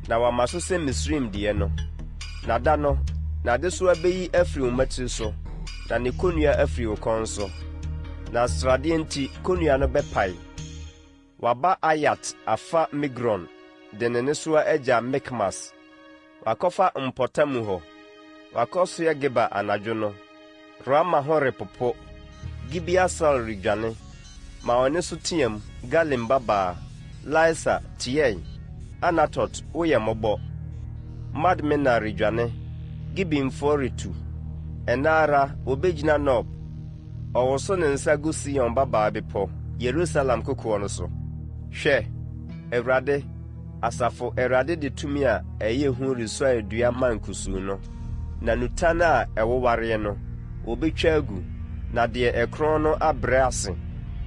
na wama so sɛ Misraim deɛ no. Na da no, n'adesoa bɛyi afiri wo mmatiri so, na ne kɔnnua afiri wo kɔn so. Na sradeɛ nti kɔnnua no bɛpae. Waba Ayat afa Migron de ne nnesoa agya Mikmas. Wakɔfa mpɔtamu hɔ. Wakɔsoɛ Geba anadwo no. Rama ho repopo. Gibea Saul redwane. Ma wo nne so team, Galim babaa. Laisa, tie ɛ! Anatot, woyɛ mmɔbɔ! Madmena redwane. Gibimfoɔ retu. Ɛnnɛ ara, wɔbɛgyina Nob. Ɔwoso ne nsa gu Sion babaa bepɔ, Yerusalem kokoɔ no so. Hwɛ! Awurade, Asafo Awurade de tumi a ɛyɛ hu resuae dua mman kusuu no, na nnutan a ɛwowareɛ no, wɔbɛtwa agu, na deɛ ɛkorɔn no abrɛ ase,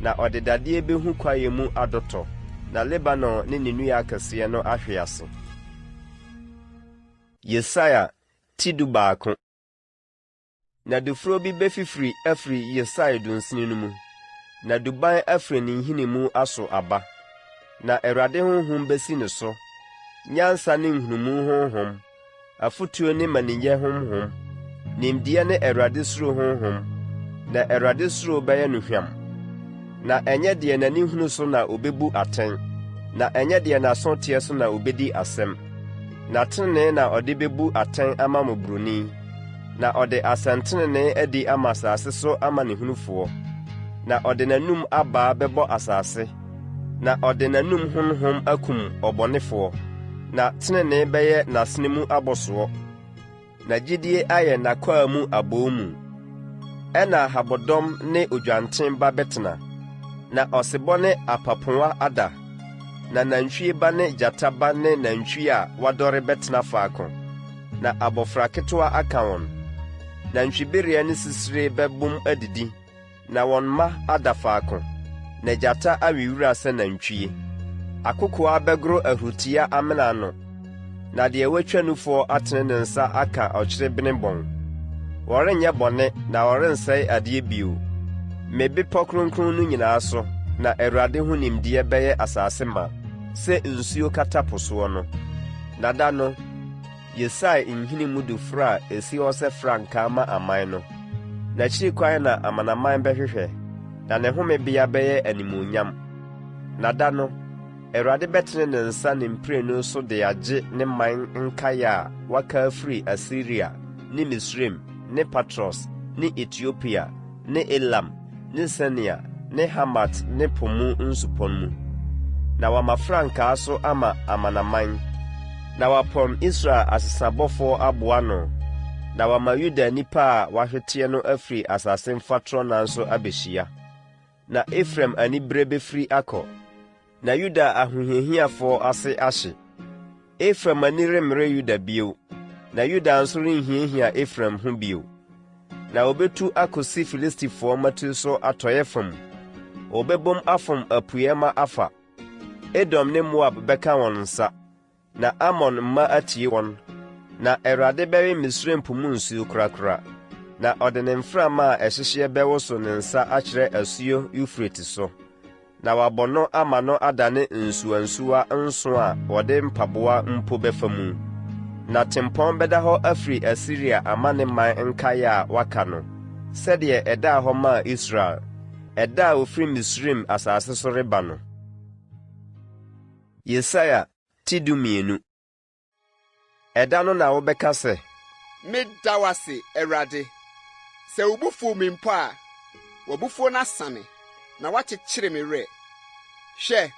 na ɔde dadeɛ bɛhu kwaeɛ mu adɔtɔ, na Lebanon ne ne nnua akɛseɛ no ahwe ase. Yesaia ti 11. Na duforo bi bɛfifiri afiri Yisai dunsini no mu, na duban afiri ne nhini mu aso aba. Na Awurade honhom bɛsi ne so, nyansa ne nhunumu honhom, afotuo ne mmaninyɛ honhom, nimdeɛ ne Awurade suro honhom, na Awurade suro bɛyɛ no hwam. Na ɛnyɛ deɛ n'ani hunu so na ɔbɛbu atɛn, na ɛnyɛ deɛ n'aso teɛ so na ɔbɛdi asɛm. Na tenenee na ɔde bɛbu atɛn ama mmɔborɔni, na ɔde asɛntenenee adi ama asase so amanehunufoɔ. Na ɔde n'anom abaa bɛbɔ asase, na ɔde n'anom honhom akum ɔbɔnefoɔ. Na tenenee bɛyɛ n'asene mu abɔsoɔ. Na gyidie ayɛ n'akwaa mu aboomu. Ɛnna habɔdɔm ne odwanten ba bɛtena, na ɔsebɔ ne apapowa ada, na nantwie ba ne gyata ba ne nantwie a wadɔre bɛtena faako, na abɔfra ketewa aka wɔn. Nantwibereɛ ne sisire bɛbom adidi. Na wɔn mma ada faako, na gyata awe wira sɛ nantwie. Akokoaa bɛgoro ahuritia amena ano, na deɛ watwa nufoɔ atene ne nsa aka ɔkyerebene bɔn. Wɔrenyɛ bɔne na wɔrensɛe adeɛ bio. Me bepɔ kronkron no nyinaa so na Awurade ho nimdeɛ bɛyɛ asase ma, sɛ nsuo kata po soɔ no. Na da no, Yesai nhini mu duforo a esi hɔ sɛ frankaa ma aman no. N'akyiri kwan na amanaman bɛhwehwɛ, na ne homebea bɛyɛ animuonyam. Na da no, Awurade bɛtene ne nsa ne mprenu so de agye ne man nkaeɛ a wɔaka afiri Asiria ne Misraim ne Patros ne Etiopia ne Elam ne Senea ne Hamat ne po mu nsupɔ mu, na wama frankaa so ama amanaman, na wapɔn Israel asesabɔfoɔ aboa ano, na wama Yuda nnipa a wɔahweteɛ no afiri asase mfatorɔ nan so abɛhyia. Na Efraim anibereɛ bɛfiri akɔ, Na Yuda ahohiahiafoɔ ase ahye. Efraim ani remmere Yuda bio, na Yuda nso renhiahia Efraim ho bio. Na wɔbɛtu akɔsi Filistifoɔ mmatiri so atɔeɛ fam. Wɔbɛbom afom apueɛ mma afa. Edom ne Moab bɛka wɔn nsa. Na Amon mma atie wɔn. Na Awurade bɛwe Misraim po mu nsuo korakora, na ɔde ne mframa a ɛhyehyeɛ bɛwoso ne nsa akyerɛ asuo Eufrate so, na wabɔ no ama no adane nsuwansuwa nso a wɔde mpaboa mpo bɛfa mu. Na tempɔn bɛda hɔ afiri Asiria ama ne man nkaeɛ a wɔaka no, sɛdeɛ ɛdaa hɔ maa Israel, ɛda a wɔfiri Misraim asase so reba no. Yesaia ti 12. Ɛda no na wobɛka sɛ. Meda wo ase, Awurade. Sɛ wo bo fuw me mpo a, w'abufuo no asane, na woakyekyere me werɛ. Hwɛ!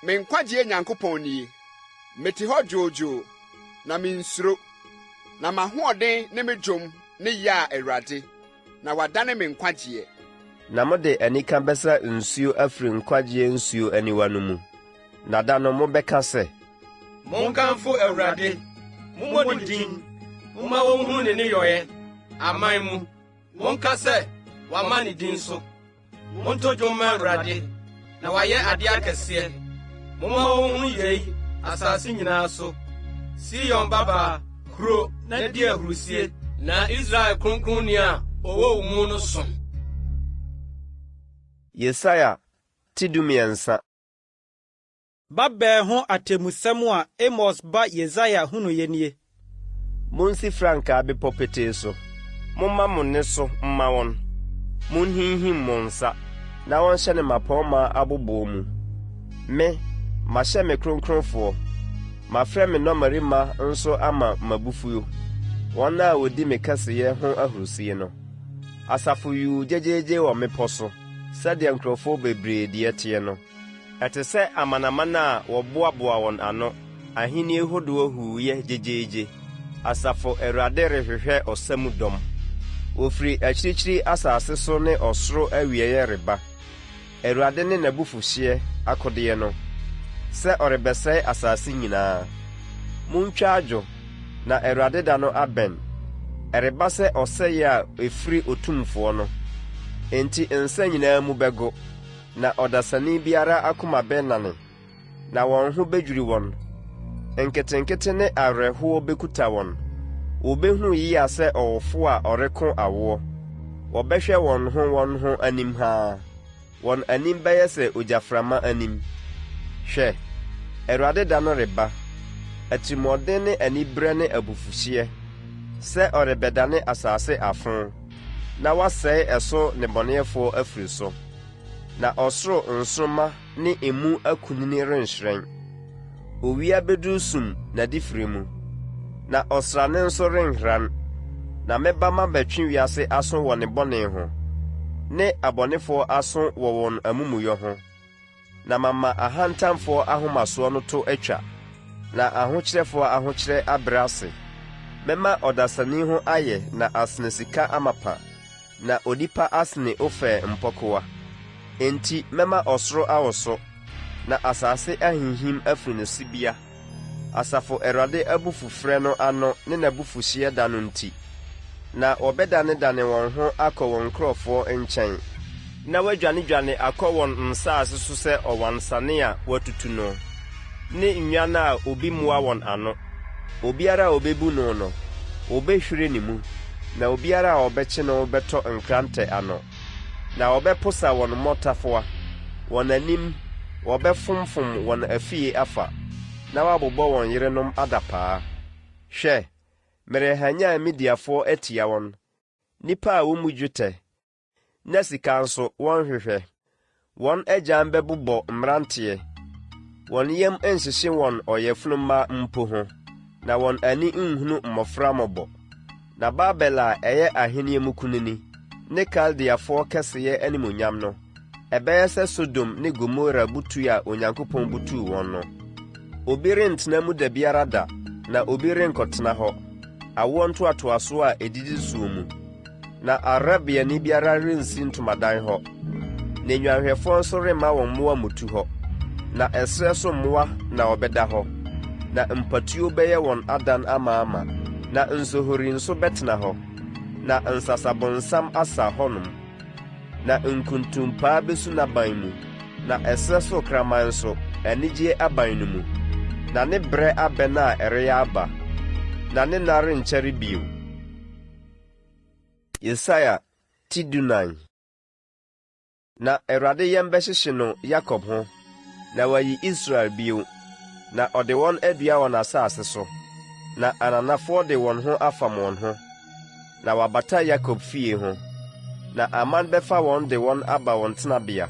Me nkwagyeɛ Nyankopɔn nie. Mete hɔ dwoodwoo, na minsuro, na m'ahoɔden ne me dwom ne Yah Awurade, na wadane me nkwagyeɛ. Na mode anika bɛsa nsuo afiri nkwagyeɛ nsuo aniwa no mu, na da no mobɛka sɛ. Monkamfo Awurade, mommɔ ne din, momma wonhunu ne nneyɔeɛ, aman mu. Monka sɛ, Wɔama ne din so. Monto dwom mma Awurade, na wayɛ ade akɛseɛ. Momma wɔnhunu yei asase nyinaa so. Sion babaa, huro na di ahurusie, na Israel Kronkronni a ɔwɔ wo mu no so. Yesaia ti 13. Babel ho atemmusɛm a Amos ba Yesaia hunuiɛ nie. Monsi frankaa bepɔ petee so, momma mo nne so mma wɔn, monhinhim mo nsa, na wɔnhyɛne mmapɔmma aboboɔ mu. Me, mahyɛ me kronkronfoɔ, mafrɛ me nnɔmmarima nso ama m'abufuo, wɔn a wɔdi me kɛseyɛ ho ahurisie no. Asafo yuu gyegyeegye wɔ mmepɔ so sɛdeɛ nkurɔfoɔ bebree deɛ teɛ no. Ɛte sɛ amanaman a wɔboaboa wɔn ano, ahenni hodoɔ huuyɛ gyegyeegye. Asafo Awurade rehwehwɛ ɔsa mu dɔm. Wɔfiri akyirikyiri asase so ne ɔsoro awieeɛ reba, Awurade ne n'abufuhyeɛ akodeɛ no, sɛ ɔrebɛsɛe asase nyinaa. Montwa adwo, na Awurade da no abɛn, ɛreba sɛ ɔsɛeɛ a ɛfiri Otumfoɔ no. Enti nsa nyinaa mu bɛgo. Na ɔdasani biara akoma bɛnane, na wɔn ho bɛdwiri wɔn. Nketenkete ne awerɛhoɔ bɛkuta wɔn. Wɔbɛhunu yea sɛ ɔwofoɔ a ɔreko awoɔ. Wɔbɛhwɛ wɔn ho wɔn ho anim haa. Wɔn anim bɛyɛ sɛ ogyaframa anim. Hwɛ! Awurade da no reba, atirimuɔden ne aniberɛ ne abufuhyeɛ, sɛ ɔrebɛdane asase afo. na wasɛe ɛso nnebɔneyɛfoɔ afiri so. Na ɔsoro nsoromma ne emu akunini renhyerɛn. Owia bɛduru sum n'adifire mu, na ɔsrane nso renhran. Na mɛba mabɛtwe wiase aso wɔ ne bɔne ho, ne abɔnefoɔ aso wɔ wɔn amumuyɔ ho. Na mama ahantanfoɔ ahomasoɔ no to atwa, na ahokyerɛfoɔ ahokyerɛ abrɛ ase. Mɛma ɔdasani ho ayɛ na asene sika amapa, na onipa asene Ofir mpɔkowa. Enti mɛma ɔsoro awoso, na asase ahinhim afiri ne sibea. Asafo Awurade abufufrɛ no ano ne n'abufuhyeɛ da no nti, na wɔbɛdanedane wɔn ho akɔ wɔn nkurɔfoɔ nkyɛn, na wɔadwanedwane akɔ wɔn nsase so sɛ ɔwansane a wɔatutu no, ne nnwan a obi mmoa wɔn ano. Obiara a ɔbɛbu no no, wɔbɛhwire ne mu, na obiara a ɔbɛkye no bɛtɔ nkrantɛ ano. Na wɔbɛposa wɔn mmɔtafowa, wɔn anim, wɔbɛfomfom wɔn afie afa, na wɔabobɔ wɔn yerenom adapaa. Hwɛ, merehanyan Mediafoɔ atia wɔn, nnipa a wommu dwetɛ, na sika nso, wɔnhwehwɛ. Wɔn agyan bɛbobɔ mmeranteɛ, wɔn yam nhyehye wɔn ɔyafunu mma mpo ho, na wɔn ani nhunu mmɔfra mmɔbɔ. Na Babel a ɛyɛ ahenni mu kunini, ne Kaldeafoɔ kɛseyɛ animuonyam no, ɛbɛyɛ sɛ Sodom ne Gomora butui a Onyankopɔn butuu wɔn no. Obi rentena mu da biara da, na obi renkɔtena hɔ, awoɔ ntoatoasoɔ a ɛdidi soɔ mu. Na Arabiani biara rensi ntomadan hɔ, na nnwanhwɛfoɔ nso remma wɔn mmoa mmutu hɔ. Na ɛserɛ so mmoa na wɔbɛda hɔ, na mpatuo bɛyɛ wɔn adan amaama, na nsohori nso bɛtena hɔ, na nsasabonsam asa hɔnom. Na nkuntumpaa bɛsu n'aban mu, na ɛserɛ so kraman nso, anigyeɛ aban no mu. Na ne berɛ abɛn a ɛreyɛ aba, na ne nna renkyɛre bio. Yesaia ti 14. Na Awurade yam bɛhyehye no Yakob ho, na wayi Israel bio, na ɔde wɔn adua wɔn asase so, na ananafoɔ de wɔn ho afam wɔn ho, na wɔabata Yakob fie ho, na aman bɛfa wɔn de wɔn aba wɔn tenabea,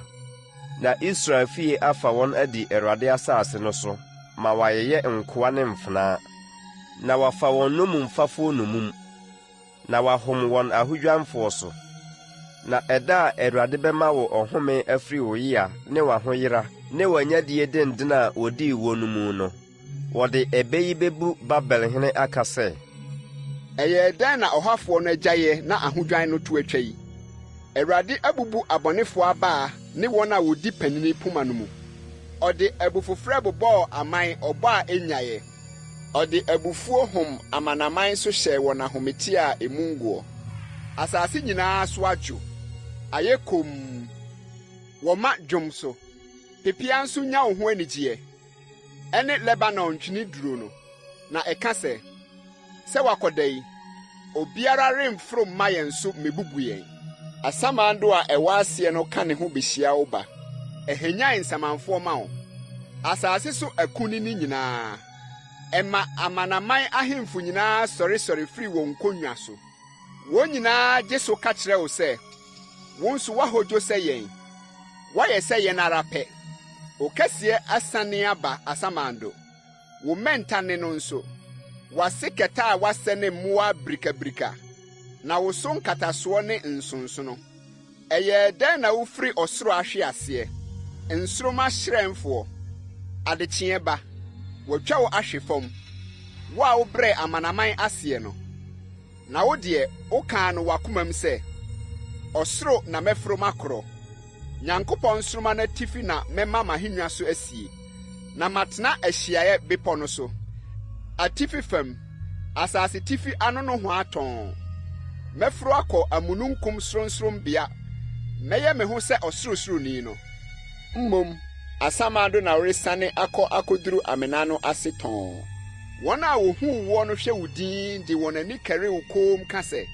na Israel fie afa wɔn adi Awurade asase no so ma wɔayeyɛ nkoa ne mfenaa, na wɔafa wɔn nnommumfafoɔ nnommum. Na wahom wɔn ahodwanfoɔ so. Na ɛda a Awurade bɛma wo ɔhome afiri wo yea ne w'ahoyera ne wɔn anyadie denden a wɔdii woɔ no mu no, wɔde ɛbɛ yi bɛbu Babel hene aka sɛ. Ɛyɛɛ dɛn na ɔhafoɔ no agyaeɛ na ahodwan no to atwa yi? Awurade abubu abɔnefoɔ abaa ne wɔn a wɔdi panini poma no mu. Ɔde abufufrɛ bobɔɔ aman ɔbɔ a ɛnnyaeɛ. Ɔde abufuo hom amanaman so hyɛɛ wɔn ahometeɛ a emu ngoɔ. Asase nyinaa so adwo, ayɛ komm, wɔma dwom so. Pepeaa nso nya wo ho anigyeɛ, ɛne Lebanon ntweneduro no, na ɛka sɛ. Sɛ wakɔda yi, obiara remforo mma yɛn so mmebubu yɛn. Asamando a ɛwɔ aseɛ no ka ne ho behyia wo ba. Ɛhwanyan nsamanfoɔ ma wo, asase so akunini nyinaa. Ɛma amanaman ahemfo nyinaa sɔresɔre firi wɔn nkonnwa so. Wɔn nyinaa gye so ka kyerɛ wo sɛ, Wo nso woahodwo sɛ yɛn, woayɛ sɛ yɛn ara pɛ. Wo kɛseɛ asiane aba asamando. Wo mmɛnta nne no nso, w'ase kɛtɛ a wɔasɛ ne mmoa birikabirika, na wo so nkatasoɔ ne nsonsono. Ɛyɛɛ dɛn na wofiri ɔsoro ahwe aseɛ, nsoromma hyerɛnfoɔ, adekyeeɛ ba? Wɔatwa wo ahwe fam, wo a wobrɛɛ amanaman aseɛ no. Na wo deɛ, wokaa no w'akomam sɛ, Ɔsoro na mɛforo makorɔ, Nyankopɔn nsoromma no atifi na mɛma m'ahennwa so asie, na matena ahyiaeɛ bepɔ no so, atifi fam, asasetifi ano nohoa tɔnn. Mɛforo akɔ amununkum sorɔnsorɔnbea, mɛyɛ me ho sɛ Ɔsorosoroni no. Mmom asamando na woresiane akɔ akɔduru amena no ase tɔnn. Wɔn a wɔhuu woɔ no hwɛ wo dinn de wɔn ani kari wo komm ka sɛ,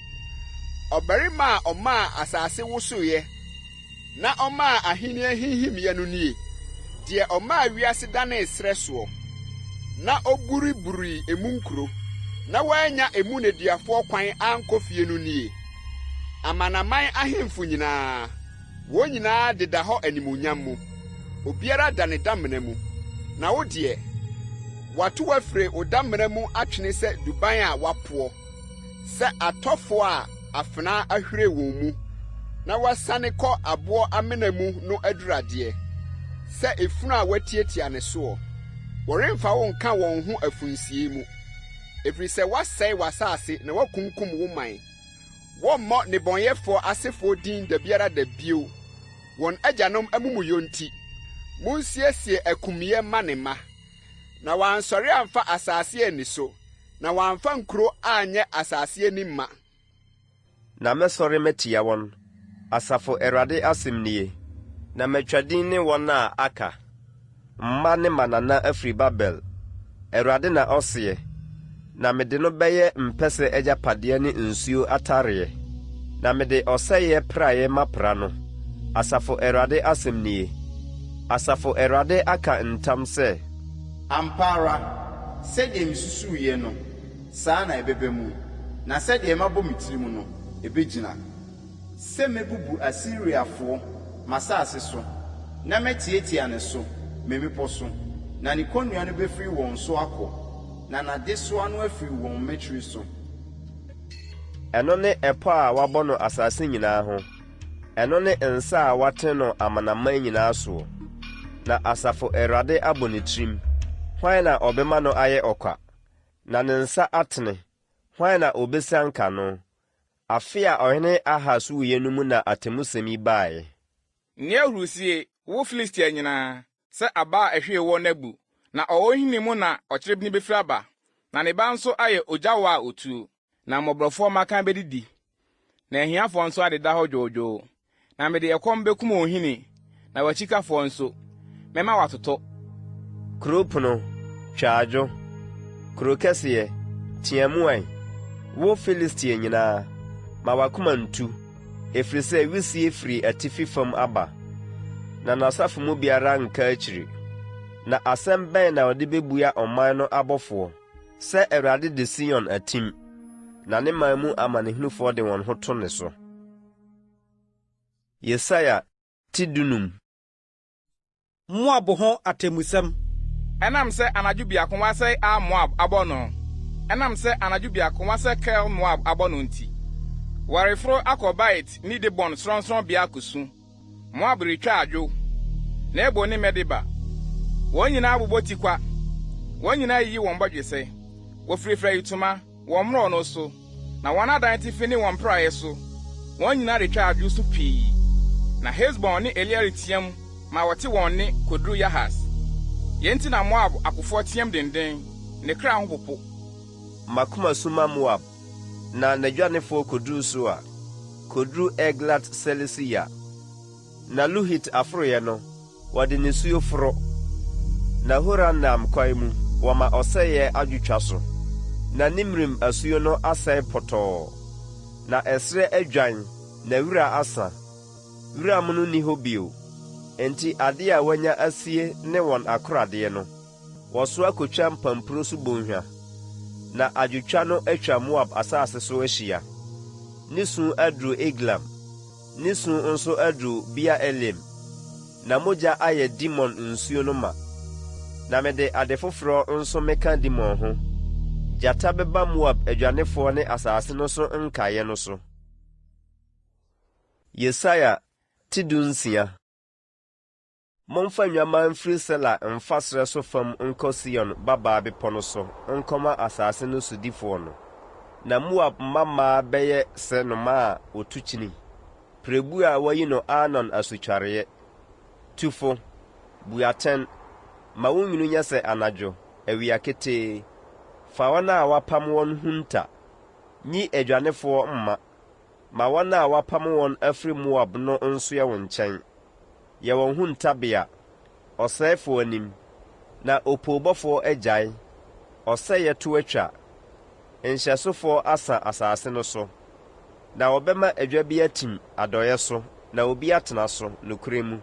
'Ɔbarima a ɔmaa asase wosoeɛ na ɔmaa ahennie hinhimiiɛ no nie, deɛ ɔmaa wiase danee serɛ soɔ, na ɔburiburii emu nkuro, na wannya emu nneduafoɔ kwan ankɔ fie no nie? Amanaman ahemfo nyinaa, Wɔn nyinaa deda hɔ animuonyam mu, obiara da ne damena mu. Na wo deɛ, wɔato wo afiri wo damena mu atwene sɛ duban a wɔapoɔ, sɛ atɔfoɔ a afena ahwire wɔn mu na wɔasiane kɔ aboɔ amena mu no aduradeɛ, sɛ efunu a wɔatiatia ne soɔ. Wɔremfa wo nka wɔn ho afunsie mu, ɛfiri sɛ woasɛe w'asase na woakunkum wo man. Wɔremmɔ nnebɔneyɛfoɔ asefoɔ din da biara da bio, wɔn agyanom amumuyɔ nti. Monsiesie akumiiɛ mma ne mma, na wɔansɔre amfa asase anni so, na wɔamfa nkuro anyɛ asase ani mma. Na mɛsɔre matia wɔn, asafo Awurade asɛm nie, na matwa din ne wɔn a aka. Mma ne mmanana afiri Babel, Awurade na ɔseɛ, na mede no bɛyɛ mpɛsɛ agyapadeɛ ne nsuo atareɛ, na mede ɔsɛeɛ praeɛ mapra no, Asafo Awurade asɛm nie. Asafo Awurade aka ntam sɛ. Ampa ara, sɛdeɛ mesusuiɛ no, saa na ɛbɛba mu, na sɛdeɛ mabɔ me tirim no, ɛbɛgyina. Sɛ mɛbubu Asiriafoɔ, m'asase so, na matiatia ne so, me mmepɔ so, na ne kɔnnua no bɛfiri wɔn so akɔ, na n'adesoa no afiri wɔn mmatiri so. Ɛno ne ɛpɔ a wɔabɔ no asase nyinaa ho, ɛno ne nsa a wɔatene no amanaman nyinaa soɔ. Na asafo Awurade abɔ ne tirim, hwan na ɔbɛma no ayɛ ɔkwa? Na ne nsa atene, hwan na ɔbɛsianka no? Afe a ɔhene Ahas wuiɛ no mu na atemmusɛm yi baeɛ. Nni ahurusie, wo Filistia nyinaa, sɛ aba a ɛhwee woɔ no abu, na ɔwɔ nhini mu na ɔkyerebene bɛfiri aba, na ne ba nso ayɛ ogya wɔ a ɔtuo. Na mmɔborɔfoɔ mmakan bɛdidi, na ahiafoɔ nso adeda hɔ dwoodwoo. Na mede ɛkɔm bɛkum wo nhini, na w'akyikafoɔ nso, mɛma wɔatotɔ. Kuro pono, twa adwo! Kuro kɛseɛ, tea mu ɛ! Wo Filistia nyinaa, ma w'akoma ntu, ɛfiri sɛ wisie firi atifi fam aba, na n'asafo mu biara nka akyiri. Na asɛm bɛn na ɔde bɛbua ɔman no abɔfoɔ, sɛ Awurade de Sion atim, na ne man mu amanehunufoɔ de wɔn ho to ne so? Yesaia ti dunum. Moab ho atemmusɛm. Ɛnam sɛ anadwo biako wɔasɛe Ar Moab abɔ no, ɛnam sɛ anadwo biako wɔasɛe Kir Moab abɔ no nti, wɔreforo akɔ Bait ne Dibon sorɔnsorɔnbea akosu. Moab retwa adwo. Nebo ne Medeba. Wɔn nyinaa bobɔ tikwa, wɔn nyinaa yiyi wɔn bɔdwesɛ, wɔfirafira ayitoma wɔn mmorɔno so, na wɔn adan atifi ne wɔn mpraeɛ so, wɔn nyinaa retwa adwo su pii. Na Hesbon ne Eleale teɛm ma wɔte wɔn nne koduru Yahas. Yei nti na Moab akofoɔ teɛm denden, ne kra ho popo. M'akoma su ma Moab, na n'adwanefoɔ kɔduru Soar, kɔduru Eglat-Selisiya. Na Luhit aforoeɛ no, wɔde nisuo foro, na Horonaim kwan mu, wɔma ɔsɛeɛ adwotwa so. Na Nimrim asuo no asɛe pɔtɔɔ, na ɛserɛ adwan, na wira asa. Wira mono nni hɔ bio, enti adeɛ a wɔanya asie ne wɔn akoradeɛ no, wɔsoa kɔtwa mpampuro so bɔnhwa. Na adwotwa no atwa Moab asase so ahyia. Ne su aduru Eglaim. Ne su nso aduru Beer-Elim, na mogya ayɛ Dimon nsuo no ma. Na mede ade foforɔ nso meka Dimon ho, Gyata bɛba Moab adwanefoɔ ne asase no so nkaeɛ no so. Yesaia ti 16. Momfa nnwammaa mfiri Sela mfa serɛ so fam nkɔ Sion babaa bepɔ no so nkɔma asase no sodifoɔ no. Na Moab mmammaa bɛyɛ sɛ nnomaa a wɔtu kyini, pirebuo a wɔayi no Arnon asutwareeɛ. Tu fo, bu atɛn, ma wo nwunu nyɛ sɛ anadwo, awia ketee. Fa wɔn a wɔapam wɔn hunta. Nyi adwanefoɔ mma. Ma wɔn a wɔapam wɔn afiri Moab no nsoɛ wo nkyɛn. Yɛ wɔn huntabea, ɔsɛefoɔ anim, na opoobɔfoɔ agyae, ɔsɛeɛ to atwa, nhyɛsofoɔ asa asase no so. Na wɔbɛma adwa bi atim adɔeɛ so na obi atena so, nokorɛ mu,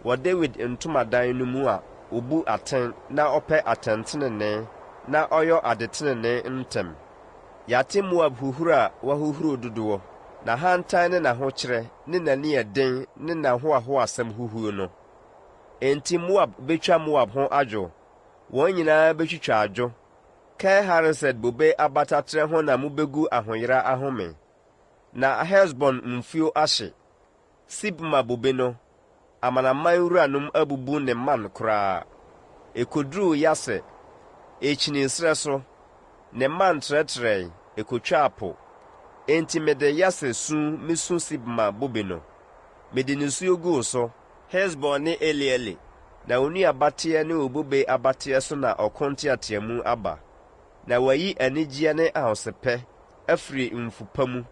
wɔ Dawid ntomadan no mu a ɔbu atɛn na ɔpɛ atɛntenenee na ɔyɔ adetenenee ntɛm. Yɛate Moab huhuro a wahuhuro dodoɔ, n'ahantan ne n'ahokyerɛ ne n'aniɛden ne n'ahoahoasɛm huhuo no. Enti Moab bɛtwa Moab ho adwo, wɔn nyinaa bɛtwitwa adwo. Kir-Hareset bobe abataterɛ ho na mobɛgu ahoyera ahome, na Hesbon mfuo ahye. Sibma bobe no, amanaman wuranom abubu ne mman koraa. Ɛkɔduruu Yaser, ɛkyinii serɛ so, ne mman trɛtrɛe, ɛkɔtwaa po. Enti mede Yaser su mesu Sibma bobe no. Mede nisuo guu so, Hesbon ne Eleale, na wo nnuabateɛ ne wo bobe abateɛ so na ɔko nteateamu aba. Na wɔayi anigyeɛ ne ahosɛpɛ afiri mfu pa mu,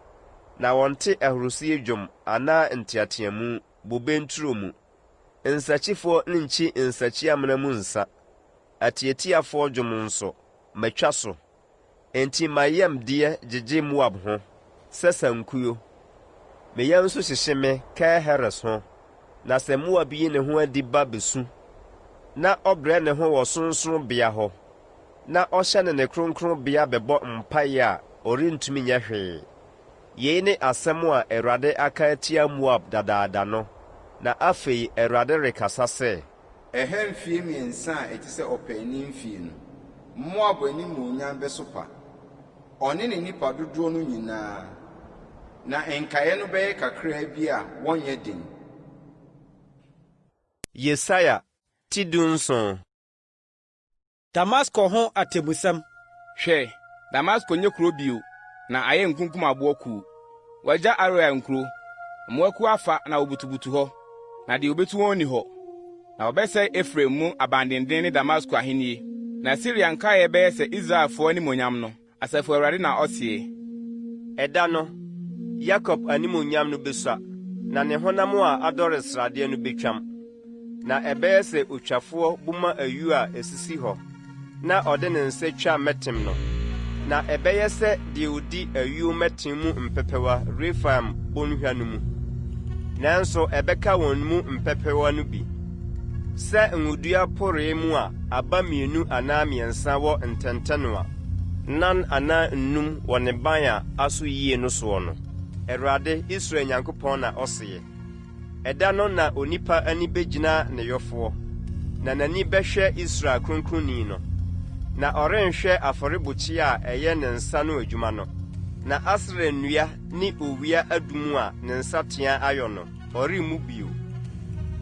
na wɔnte ahurisie dwom anaa nteateamu bobe nturo mu. Nsakyifoɔ nkyi nsakyiamena mu nsa, atiatiafoɔ dwom nso, matwa so. Enti m'ayamdeɛ gyegye Moab ho sɛ sankuo, me yam nso hyehye me Kir-Heres ho. Na sɛ Moab yi ne ho adi ba bɛsu, na ɔbrɛ ne ho wɔ sorɔnsorɔnbea hɔ, na ɔhyɛne ne kronkronbea bɛbɔ mpaeɛ a, ɔrentumi nyɛ hwee. Yei ne asɛm a Awurade aka atia Moab dadaada no, na afei Awurade rekasa sɛ. Ɛha mfeɛ mmiɛnsa a ɛte sɛ ɔpaani mfeɛ no, Moab animuonyam bɛsopa, ɔne ne nnipa dodoɔ no nyinaa, na nkaeɛ no bɛyɛ kakraa bi a wɔnyɛ den. Yesaia ti 17. Damasko ho atemmusɛm. Hwɛ, Damasko nyɛ kurow bio, na ayɛ nkunkumaboɔ kuw. Wɔagya Aroer nkuro, mmoakuw afa na wobutubutu hɔ, na deɛ obetu wɔn nni hɔ. Na wɔbɛsɛe Efraim mu abandennen ne Damasko ahenni, na Siria nkaeɛ bɛyɛ sɛ Israelfoɔ animuonyam no. Asafo Awurade na ɔseɛ. Ɛda no, Yakob animuonyam no bɛsua, na ne honam a adɔre sradeɛ no bɛtwam. Na ɛbɛyɛ sɛ otwafoɔ boma ayuo a ɛsisi hɔ na ɔde ne nsa twa mmɛtem no. Na ɛbɛyɛ sɛ deɛ ɔdi ayuo mmɛtem mu mpɛpɛwa Refaim bɔnhwa no mu. Nanso ɛbɛka wɔn mu mpɛpɛwa no bi. Sɛ ngodua poree mu a aba mmienu anaa mmiɛnsa wɔ ntɛntɛnoa, nan anaa nnum wɔ ne ban a aso yie no soɔ no, Awurade, Israel Nyankopɔn na ɔseɛ. Ɛda no na onipa ani bɛgyina ne yɔfoɔ, na n'ani bɛhwɛ Israel Kronkronni no, na ɔrenhwɛ afɔrebukyia a ɛyɛ ne nsa no adwuma no, na Asera nnua ne owia adum a ne nsateaa ayɔ no, ɔremmu bio.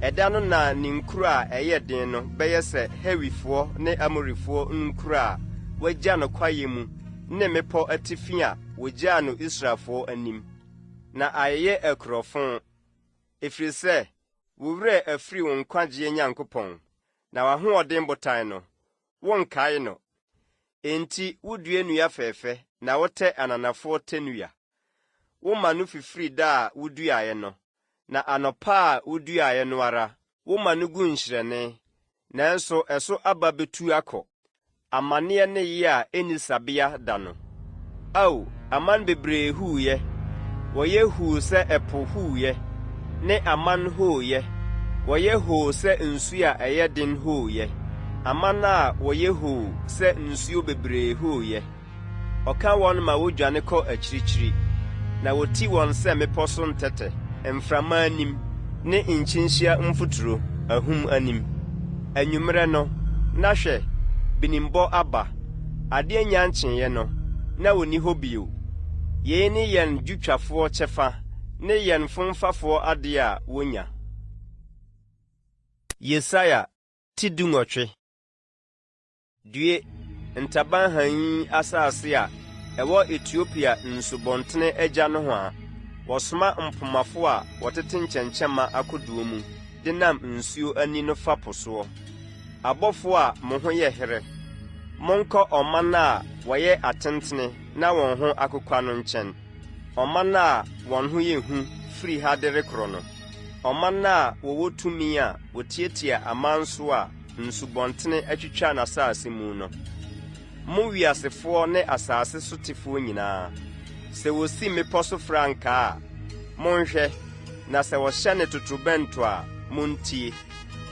Ɛda no na ne nkuro a ɛyɛ den no bɛyɛ sɛ Hewifoɔ ne Amorifoɔ nkuro a wɔagya no kwaeɛ mu ne mmepɔ atifi a wɔgyaa no Israelfoɔ anim, na ayeyɛ akurofo, ɛfiri sɛ wo werɛ afiri wo nkwagyeɛ Nyankopɔn, na w'ahoɔden botan no, wonkae no. Enti wodua nnua fɛfɛ na wotɛ ananafoɔ tɛ nnua. Woma no fifiri da a woduaeɛ no, na anɔpa a woduaeɛ no ara woma no gu nhyerɛnne, nanso ɛso aba bɛtu akɔ, amaneɛ ne yea a ɛnni sabea da no. Ao, aman bebree huuyɛ, wɔyɛ huu sɛ ɛpo huuyɛ, ne aman hooyɛ, wɔyɛ hoo sɛ nsuo a ɛyɛ den hooyɛ, aman a wɔyɛ hoo sɛ nsuo bebree hooyɛ. Ɔka wɔn ma wodwane kɔ akyirikyiri, na woti wɔn sɛ mmepɔ so ntɛtɛ, mframa anim, ne nkyinhyia mfuturo, ahum anim. Anwummerɛ no, na hwɛ, binimbɔ aba. Adeɛ nnya nkyeeɛ no, na wɔnni hɔ bio. Yei ne yɛn dwotwafoɔ kyɛfa ne yɛn fomfafoɔ adeɛ a wɔnya. Yesaia ti dunwɔtwe. Due, ntaban hann asase a ɛwɔ Etiopia nsubɔntene agya nohoa! Wɔsoma mpomafo a wɔtete nkyɛnkyɛmma akodoɔ mu de nam nsuo ani no fa po soɔ. Abɔfoɔ a mo ho yɛ herɛ, monkɔ ɔman a wɔyɛ atentene na wɔn ho akokwa no nkyɛn, ɔman a wɔn ho yɛ hu firi ha de rekorɔ no, ɔman a wɔwɔ tumi a wɔtiatia aman so a nsubɔntene atwitwa n'asase mu no. Mo wiasefoɔ ne asase sotefoɔ nyinaa, sɛ wɔsi mmepɔ so frankaa a, monhwɛ, na sɛ wɔhyɛne totorobɛnto a, montie.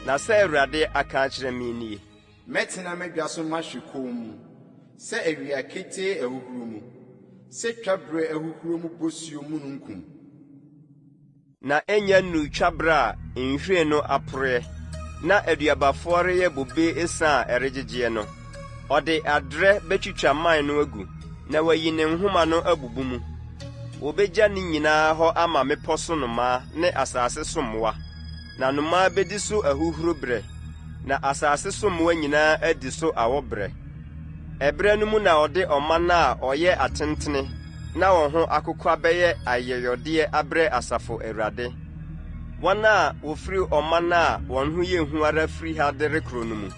Na sɛ Awurade aka akyerɛ me nie. Mɛtena m'adwa so mahwɛ komm sɛ awia ketee ahuhuro mu, sɛ twaberɛ ahuhuro mu bosuo mununkum. Na ɛnnya nnuu twaberɛ a nhwiren no aporeɛ na aduabafoɔ reyɛ bobe esian a ɛregyegyeɛ no, ɔde aderɛ bɛtwitwa mman no agu, na wayi ne nhoma no abubu mu. Wɔbɛgya ne nyinaa hɔ ama mmepɔ so nnomaa ne asase so mmoa, na nnomaa bɛdi so ahuhuro berɛ, na asase so mmoa nyinaa adi so awɔ berɛ. Ɛberɛ no mu na ɔde ɔman a ɔyɛ atentene na wɔn ho akokwa bɛyɛ ayɛyɔdeɛ abrɛ Asafo Awurade, wɔn a wɔfiri ɔman a wɔn ho yɛ hu ara firi ha de rekorɔ no mu,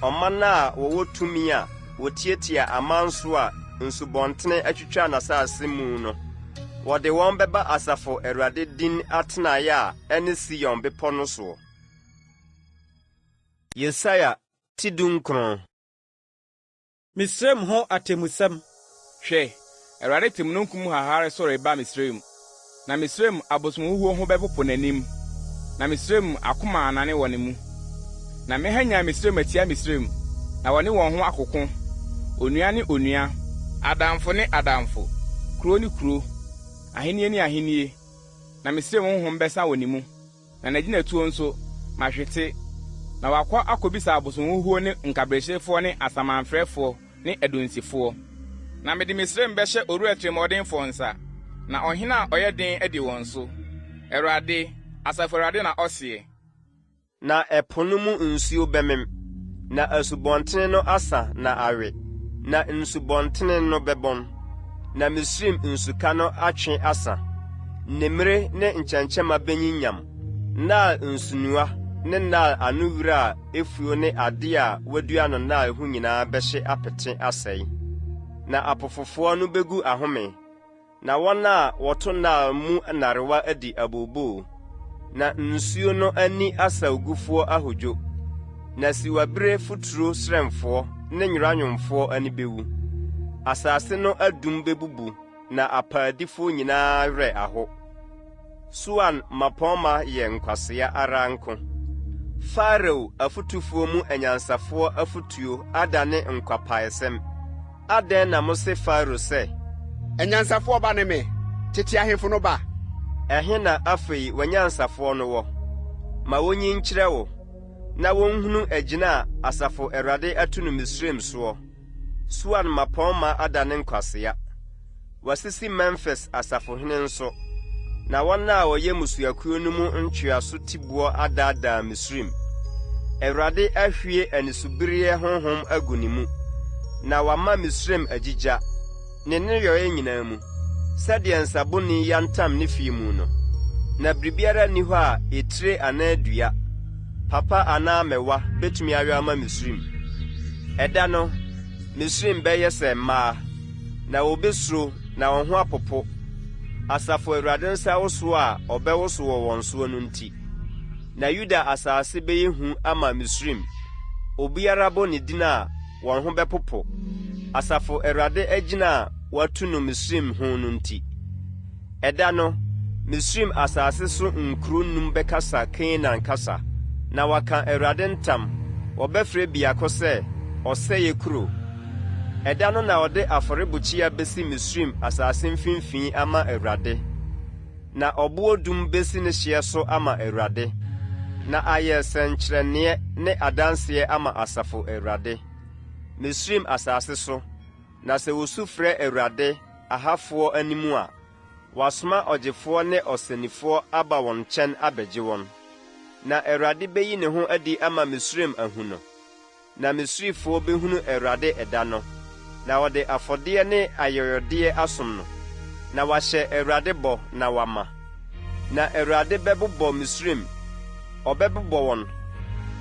ɔman a wɔwɔ tumi a wɔtiatia aman so a nsubɔntene atwitwa n'asase mu no. Wɔde wɔn bɛba Asafo Awurade din atenaeɛ a ɛne Sion bepɔ no soɔ. Yesaia ti dunkron. Misraim ho atemmusɛm. Hwɛ, Awurade te mununkum hahaare so reba Misraim, na Misraim abosomhuhuo ho bɛpopo n'anim, na Misraim akoma anane wɔ ne mu. Na mɛhanyan Misraim atia Misraim, na wɔne wɔn ho akoko, onua ne onua, adamfo ne adamfo, kuro ne kuro, ahennie ne ahennie, na Misraim honhom bɛsa wɔ ne mu. Na n'agyinatuo nso, mahwete, na wakɔ akɔbisa abosonhuhuo ne nkaberɛkyerefoɔ ne asamanfrɛfoɔ ne adunsifoɔ. Na mede Misraim bɛhyɛ owura tirimuɔdenfoɔ nsa, na ɔhene a ɔyɛ den adi wɔn so, Awurade, Asafo Awurade na ɔseɛ. Na ɛpo no mu nsuo bɛmem, na asubɔntene no asa na awe, na nsubɔntene no bɛbɔn, na Misraim nsuka no atwe asa. Nnemmire ne nkyɛnkyɛmma benyinnyam, Nile nsunoa ne Nile ano wira a efuo ne ade a wɔadua no Nile ho nyinaa bɛhye apete asɛe. Na apofofoɔ no begu ahome, na wɔn a wɔto Nile mu nnarewa adi abooboo, na nsuo no ani asaugufoɔ ahodwo, na siwabire futuro serɛmfoɔ ne nweranwonfoɔ ani bewu. Asase no adum bebubu na apaadifoɔ nyinaa werɛ aho. Soan mmapɔmma yɛ nkwasea ara nko. Farao afotufoɔ mu anyansafoɔ afotuo adane nkwapaesɛm. Adɛn na mose Farao sɛ. Anyansafoɔ ba ne me, tete ahemfo no ba? Ɛhe na afei w'anyansafoɔ no wɔ? Ma wonyi nkyerɛ wo, na wɔnhunu agyina a Asafo Awurade atu no Misraim soɔ. Soan mmapɔmma adane nkwasea. Wɔasisi Memfis asafohene nso. Na wɔn a wɔyɛ mmusuakuo no mu ntweaso tiboɔ adaadaa Misraim. Awurade ahwie anisobireɛ honhom agu ne mu, na wama Misraim agyigya, ne nneyɔeɛ nyinaa mu, sɛdeɛ nsaboni yantam ne fie mu no. Na biribiara nni hɔ a etire anaa dua, papa anaa mmɛwa bɛtumi ayɔ ama Misraim. Ɛda no, Misraim bɛyɛ sɛ mmaa, na wɔbɛsuro na wɔn ho apopo, Asafo Awurade nsa wosoɔ a ɔbɛwoso wɔ wɔn soɔ no nti. Na Yuda asase bɛyɛ hu ama Misraim, obiara bɔ ne din a, wɔn ho bɛpopo, Asafo Awurade agyina a watu no Misraim ho no nti. Ɛda no, Misraim asase so nkuro nnum bɛkasa Kanaan kasa, na wɔaka Awurade ntam, wɔbɛfrɛ biako sɛ, Ɔsɛeɛ Kuro. Ɛda no na wɔde afɔrebukyia bɛsi Misraim asase mfimfini ama Awurade, na ɔboɔ dum bɛsi ne hyeɛ so ama Awurade, na ayɛ sɛnkyerɛnneɛ ne adanseɛ ama asafo Awurade, Misraim asase so, na sɛ wɔsu frɛ Awurade, ahafoɔ anim a, wasoma ɔgyefoɔ ne ɔsɛnnifoɔ aba wɔn nkyɛn abɛgye wɔn. Na Awurade bɛyi ne ho adi ama Misraim ahu no, na Misrifoɔ bɛhunu Awurade ɛda no, na wɔde afɔdeɛ ne ayɔyɔdeɛ asom no, na wɔahyɛ Awurade bɔ na wama. Na Awurade bɛbobɔ Misraim, ɔbɛbobɔ wɔn,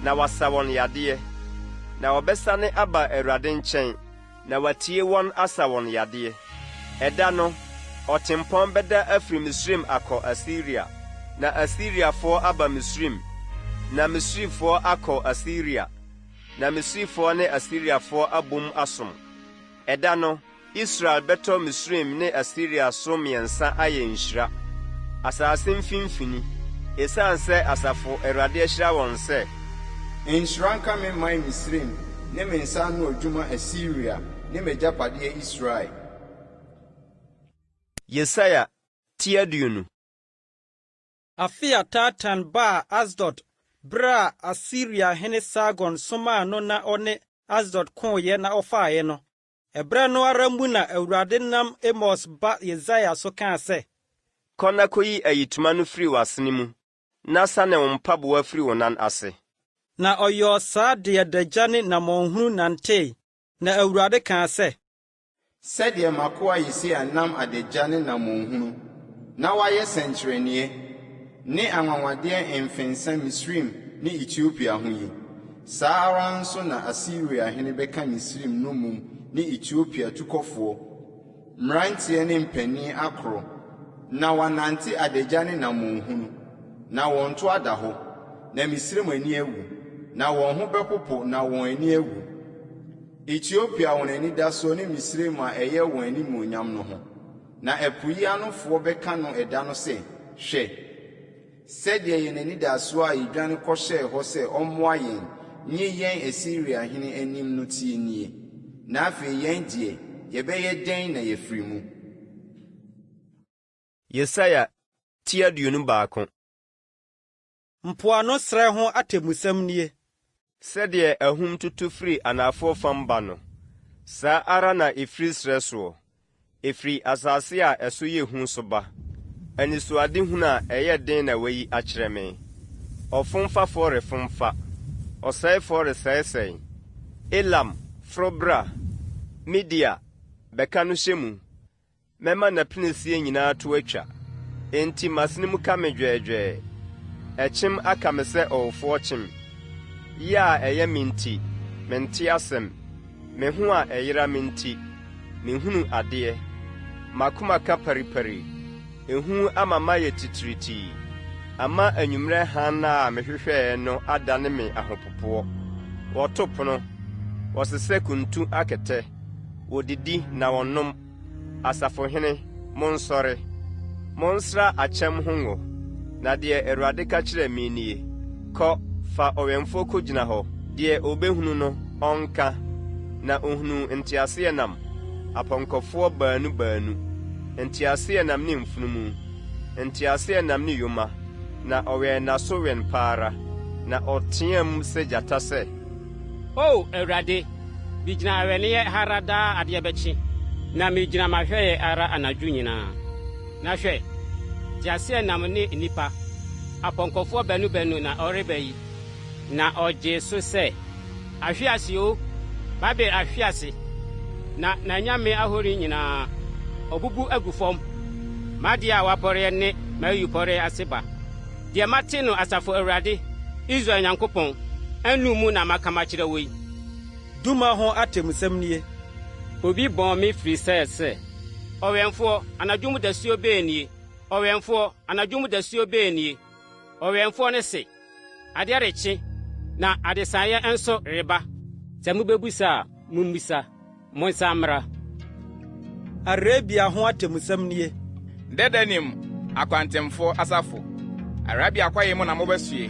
na wasa wɔn yadeɛ, na wɔbɛsane aba Awurade nkyɛn, na watie wɔn asa wɔn yadeɛ. Ɛda no, ɔtempɔn bɛda afiri Misraim akɔ Asiria, na Asiriafoɔ aba Misraim, na Misrifoɔ akɔ Asiria, na Misrifoɔ ne Asiriafoɔ abom asom. Ɛda no, Israel bɛtɔ Misraim ne Asiria so mmiɛnsa ayɛ nhyira, asase mfimfini, ɛsiane sɛ Asafo Awurade ahyira wɔn sɛ. Nhyira nka me man Misraim ne me nsa ano adwuma Asiria ne m'agyapadeɛ Israel. Yesaia ti 20. Afe a Tartan baa Asdod bere a Asiriahene Sargon somaa no na ɔne Asdod koeɛ na ɔfaeɛ no, Ɛberɛ no ara mu na Awurade nam Amos ba Yesaia so kaa sɛ. Kɔ na kɔyi ayitoma no firi w'asene mu, na sane wo mpaboa firi wo nan ase. Na ɔyɔɔ saa de adagya ne nammɔnhunu nantee, na Awurade kaa sɛ. Sɛdeɛ m'akoa Yesaia nam adagya ne nammɔnhunu, na wayɛ sɛnkyerɛnneɛ ne anwanwadeɛ mfensa Misraim ne Etiopia ho yi, saa ara nso na Asiria hene bɛka Misraim nnommum ne Etiopia tukɔfoɔ, mmeranteɛ ne mpanin akoro, na wɔanante adagya ne nammɔnhunu, na wɔn to ada hɔ, na Misraim ani awu, na wɔn ho bɛpopo na wɔn ani awu. Etiopia wɔn anidasoɔ ne Misraim a ɛyɛ wɔn animuonyam no ho. Na ɛpo yi anofoɔ bɛka no ɛda no sɛ, Hwɛ! Sɛdeɛ yɛn anidasoɔ a yɛdwane kɔhyɛɛ hɔ sɛ ɔmmoa yɛn nnye yɛn Asiria hene anim no teɛ nie, na afei yɛn deɛ, yɛbɛyɛ dɛn na yɛafiri mu? Yesaia ti 21. Mpoano serɛ ho atemmusɛm nie. Sɛdeɛ ahum tutu firi anafoɔ fam ba no, saa ara na ɛfiri serɛ soɔ, ɛfiri asase a ɛso yɛ hu so ba. Anisoadehunu a ɛyɛ den na wɔayi akyerɛ me. Ɔfomfafoɔ refomfa, ɔsɛefoɔ resɛesɛe. Elam, foro bra! Media, bɛka no hyɛ mu! Mɛma n'apinisie nyinaa to atwa. Enti m'asene mu ka me dwɛɛdwɛɛ. Ɛkyem aka me sɛ ɔwofoɔ kyem. Yea a ɛyɛ me nti, mente asɛm. Me ho a ɛyera me nti, menhunu adeɛ. M'akoma ka paripari. Ehu ama mayɛ titiritii. Ama anwummerɛ hann a mehwehwɛeɛ no adane me ahopopoɔ. Wɔto pono, wɔsesɛ kuntu akɛtɛ. Wɔdidi na wɔnom. Asafohene, monsɔre! Monsra akyɛm ho ngo. Na deɛ Awurade ka kyerɛɛ me nie, Kɔ, fa ɔwɛmfoɔ kɔgyina hɔ, deɛ ɔbɛhunu no, ɔnka. Na ɔhunuu nteaseɛnam, apɔnkɔfoɔ baanu baanu, nteaseɛnam ne mfunumu, nteaseɛnam ne yoma, na ɔwɛn n'aso wɛn pa ara, na ɔteaam sɛ gyata sɛ. O Awurade, migyina awɛneɛ ha ara daa adeɛ bɛkye, na megyina m'ahwɛeɛ ara anadwo nyinaa. Na hwɛ! Teaseɛnam ne nnipa, apɔnkɔfoɔ baanu baanu na wɔreba yi. Na ɔgyee so sɛ, Ahwe ase oo, Babel ahwe ase, na n'anyame ahoni nyinaa, ɔabubu agu fam! M'adeɛ a wɔapɔreɛ ne m'ayupɔreɛ ase ba. Deɛ mate no Asafo Awurade, Israel Nyankopɔn, anom mu na maka makyerɛ wo yi. Duma ho atemmusɛm nie. Obi bɔn me firi Seir sɛ. Ɔwɛmfoɔ, anadwo mu dasuo bɛn nie? Ɔwɛmfoɔ, anadwo mu dasuo bɛn nie? Ɔwɛmfoɔ no se, Adeɛ rekye, na adesaeɛ nso reba. Sɛ mobɛbisa a, mommisa. Monsan mmra. Arabia ho atemmusɛm nie. Dedanim akwantemfoɔ asafo, Arabia kwaeɛ mu na mobɛsoɛ.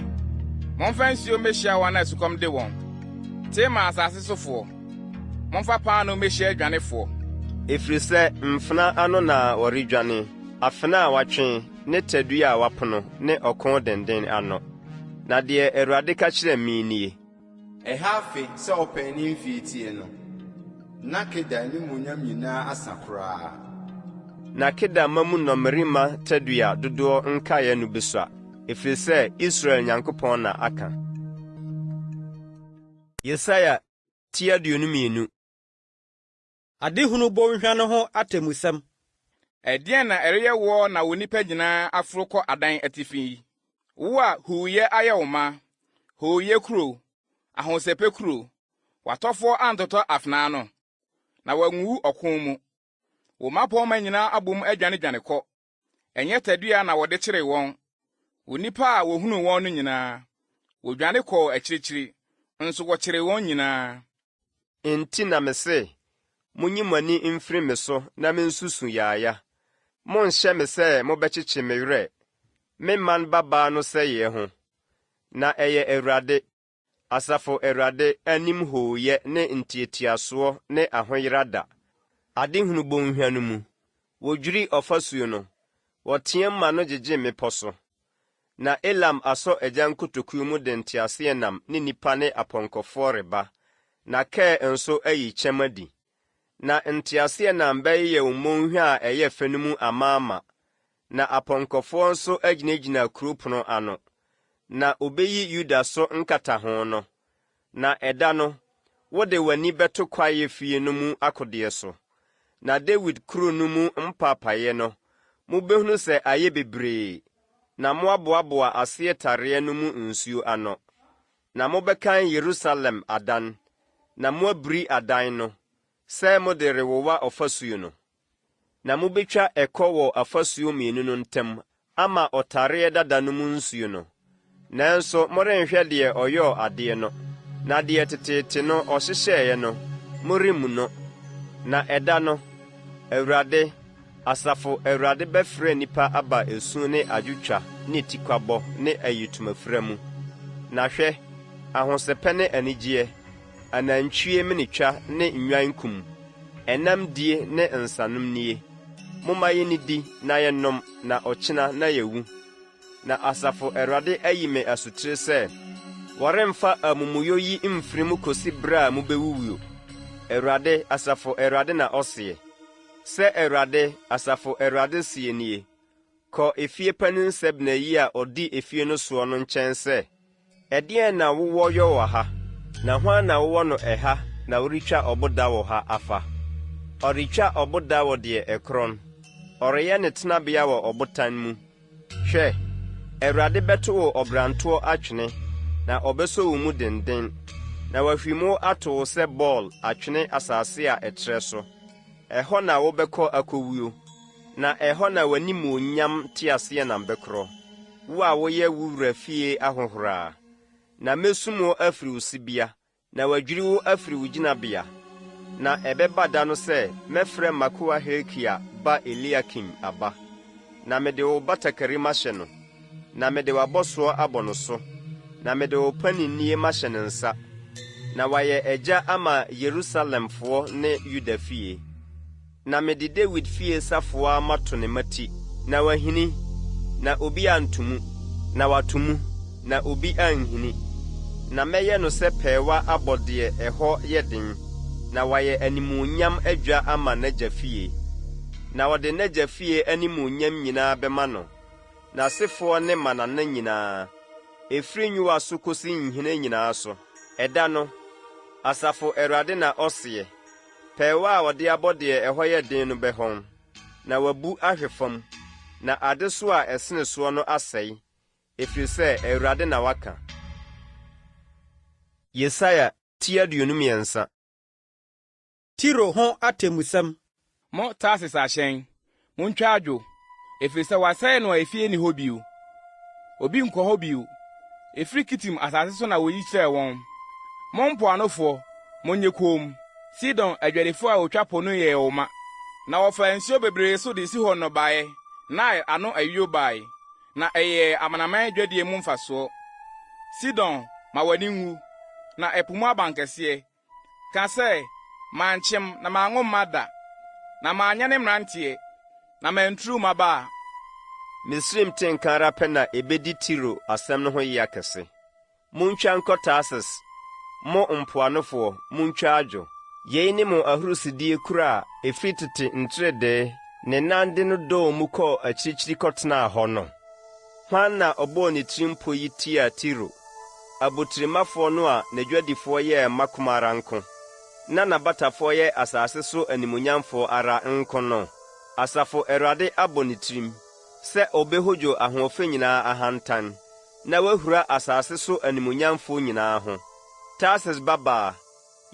Momfa nsuo mmɛhyia wɔn a sukɔm de wɔn, Tema asase sofoɔ, momfa paanoo mmɛhyia adwanefoɔ. Ɛfiri sɛ mfena ano na wɔredwane, afena a wɔatwe ne tadua a wɔapono ne ɔko denden ano. Na deɛ Awurade ka kyerɛɛ me nie. Ɛha afe sɛ ɔpɛn ne mfeɛ teɛ no, na Kedar animuonyam nyinaa asa koraa. Na Kedar mma mu nnɔmmarima tadua dodoɔ nkaeɛ no bɛsua, ɛfiri sɛ Israel Nyankopɔn na aka. Yesaia ti 22. Adehunu bɔnhwa no ho atemmusɛm. Ɛdeɛn na ɛreyɛ woɔ na wo nnipa nyinaa aforo kɔ adan atifi yi? Wo a huuyɛ ayɛ wo ma, hooyɛ kuro, ahosɛpɛ kuro, w'atɔfoɔ antotɔ afena ano, na wɔanwuwu ɔko mu. Wo mmapɔmma nyinaa abom adwanedwane kɔ, ɛnyɛ tadua na wɔde kyeree wɔn. Wo nnipa a wɔhunuu wɔn no nyinaa, wɔdwane kɔɔ akyirikyiri, nso wɔkyeree wɔn nyinaa. Enti na mese, Monyi mo ani mfiri me so na mensu su yaaya. Monnhyɛ me sɛ mobɛkyekye me werɛ, me man babaa no sɛeɛ ho. Na ɛyɛ Awurade, Asafo Awurade, anim hooyɛ ne ntiatiasoɔ ne ahoyera da, adehunu bɔnhwa no mu. Wɔdwiri ɔfasuo no, wɔteam ma no gyegye mmepɔ so. Na Elam asɔ agyan kotokuo mu de nteaseɛnam ne nnipa ne apɔnkɔfoɔ reba, na Kir nso ayi kyɛm adi. Na nteaseɛnam bɛyeyɛ wo mmonhwa a ɛyɛ fɛ no mu amaama, na apɔnkɔfoɔ nso agyinagyina kuro pono ano. Na ɔbɛyi Yuda so nkataho no, Na ɛda no, wode w'ani bɛto kwaeɛ fie no mu akodeɛ so, na Dawid kuro no mu mpaapaeɛ no, mobɛhunu sɛ ayɛ bebree, na moaboaboa aseɛ tareɛ no mu nsuo ano. Na mobɛkan Yerusalem adan, na moabiri adan no, sɛ mode rewowa ɔfasuo no. Na mobɛtwa ɛkɔ wɔ afasuo mmienu no ntam ama ɔtareɛ dada no mu nsuo no. Nanso morenhwɛ deɛ ɔyɔɔ adeɛ no, na deɛ teteete no ɔhyehyɛeɛ no, moremmu no. Na ɛda no, Awurade, Asafo Awurade bɛfrɛ nnipa aba esu ne adwotwa ne tikwabɔ ne ayitomafira mu. Na hwɛ, ahosɛpɛ ne anigyeɛ, anantwie menetwa ne nnwan kum, ɛnam die ne nsanom nie. Momma yɛnnidi na yɛnnom, na ɔkyena na yɛawu. Na Asafo Awurade ayi me asotire sɛ, Wɔremfa amumuyɔ yi mfiri mu kɔsi berɛ a mobɛwuwuo, Awurade, Asafo Awurade na ɔseɛ. Sɛ Awurade, Asafo Awurade seɛ nie, Kɔ efie panin Sebna yi a ɔdi efie no soɔ no nkyɛn sɛ, 'Ɛdeɛn na wowɔ yɔ wɔ ha, na hwan na wowɔ no ɛha na woretwa ɔboda wɔ ha afa? Ɔretwa ɔboda wɔ deɛ ɛkorɔn, ɔreyɛ ne tenabea wɔ ɔbotan mu. Hwɛ, Awurade bɛto wo ɔbrantoɔ atwene, na ɔbɛsɔ wo mu denden, na wahwim wo ato wo sɛ bɔɔl atwene asase a ɛtrɛ so. Ɛhɔ na wobɛkɔ akɔwuo. Na ɛhɔ na w'animuonyam teaseɛnam bɛkorɔ, wo a woyɛ wo wura fie ahohora. Na mɛsum wo afiri wo sibea, na wɔadwiri wo afiri wo gyinabea. Na ɛbɛba da no sɛ mɛfrɛ m'akoa Hilkia ba Eliakim aba, na mede wo batakari mahyɛ no, na mede w'abɔsoɔ abɔ no so, na mede wo paninnie mahyɛ ne nsa, na wayɛ agya ama Yerusalemfoɔ ne Yuda fie. Na mede Dawid fie safoa mato ne mmati, na wahini, na obi anto mu, na wato mu, na obi anhini. Na mɛyɛ no sɛ pɛɛwa abɔ deɛ ɛhɔ yɛ den, na wayɛ animuonyam adwa ama n'agya fie. Na ɔde n'agya fie animuonyam nyinaa bɛma no. n'asefoɔ ne mmanana nyinaa, ɛfiri nwowa so kɔsi nhina nyinaa so. Ɛda no, Asafo Awurade na ɔseɛ, pɛɛwa a wɔde abɔ deɛ ɛhɔ yɛ den no bɛhɔn, na wɔabu ahwe fam, na adesoa a ɛsene soɔ no asɛe, ɛfiri sɛ Awurade na waka. Yesaia ti 23. Tiro ho atemmusɛm. Mo Tarsis ahyɛn, muntwa adwo, ɛfiri sɛ wɔasɛe no a efie nni hɔ bio. Obi nkɔ hɔ bio. Ɛfiri Kitim asase so na wɔyi kyerɛɛ wɔn. Mo mpoanofoɔ, monyɛ komm. Sidon adwadifoɔ a wɔtwa po no yɛɛ wo ma, na wɔfaa nsuo bebree so de Sihor nnɔbaeɛ, Nile ano ayuo bae, na ɛyɛɛ amanaman adwadie mu mfasoɔ. Sidon, ma w'ani nwu, na ɛpo mu abankɛseɛ, Ka sɛ, 'Mankyem na manwo mma da, na manyɛne mmeranteɛ, na manturu mmabaa. Misraim te nka ara pɛ na ebedi Tiro asɛm no ho yea kɛse. Muntwa nkɔ Tarsis, mo mpoanofoɔ, muntwa adwo. Yei ne mo ahurisidie kuro a ɛfiri tete nteredee ne nan de no dɔɔ mu kɔɔ akyirikyiri kɔtenaa hɔ no? Hwan na ɔbɔɔ ne tirim pɔ yi tiaa Tiro, abotirimmafoɔ no a n'adwadifoɔ yɛɛ mmakoma ara nko, na n'abatafoɔ yɛ asase so animuonyamfoɔ ara nko no? Asafo Awurade abɔ ne tirim sɛ ɔbɛhodwo ahoɔfɛ nyinaa ahantan, na wahura asase so animuonyamfoɔ nyinaa ho. Tarsis babaa,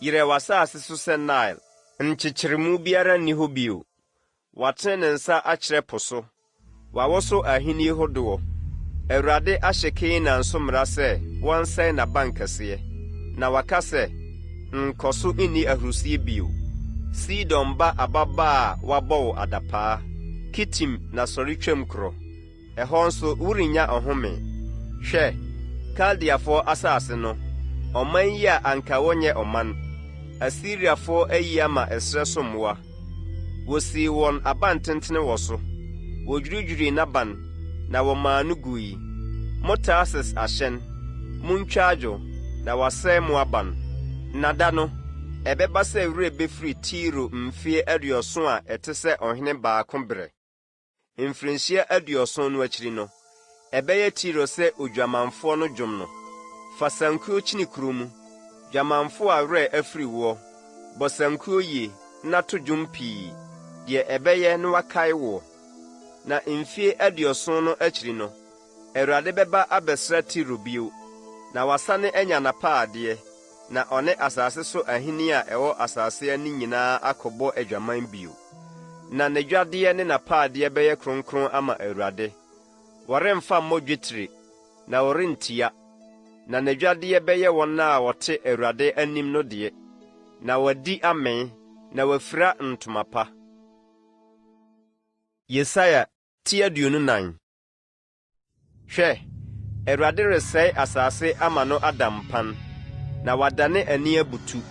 yerɛ w'asase so sɛ Nile. Nkyekyeremu biara nni hɔ bio. Watene ne nsa akyerɛ po so, wawoso ahennie hodoɔ. Awurade ahyɛ Kanaan so mmara sɛ wɔnsɛe n'abankɛseɛ, na waka sɛ, Nkɔ so nni ahurisie bio. Sidon ba ababaa a wɔabɔ wo adapaa, Kitim na sɔre twam korɔ. Ɛhɔ nso worennya ɔhome. Hwɛ! Kaldeafoɔ asase no, ɔman yi a anka wɔnyɛ ɔman, Asiriafoɔ ayi ama ɛserɛ so mmoa. Wosii wɔn abantentene wɔ so, wodwiridwirii n'aban, na wɔmaa no gui. Mo Tarsis ahyɛn, muntwa adwo, na wɔasɛe mo aban. Na da no, ɛbɛba sɛ werɛ befiri Tiro mfeɛ aduɔson a ɛte sɛ ɔhene baako berɛ. Mfirinhyia aduɔson no akyiri no, ɛbɛyɛ Tiro sɛ odwamanfoɔ no dwom no, Fa sankuo kyini kuro mu, dwamanfoɔ a werɛ afiri woɔ, bɔ sankuo yie na to dwom pii, deɛ ɛbɛyɛ na wɔakae woɔ. Na mfeɛ aduɔson no akyiri no, Awurade bɛba abɛsra Tiro bio, na wasane anya n'apaadeɛ, na ɔne asase so ahenni a ɛwɔ asase ani nyinaa akɔbɔ adwaman bio. Na n'adwadeɛ ne n'apaadeɛ bɛyɛ kronkron ama Awurade. Wɔremfa mmɔ dwetire, na wɔrentia, na n'adwadeɛ bɛyɛ wɔn a wɔte Awurade anim no deɛ, na wɔadi amee, na wɔafira ntoma pa. Yesaia ti 24. Hwɛ, Awurade resɛe asase ama no ada mpan, na wadane ani abutu,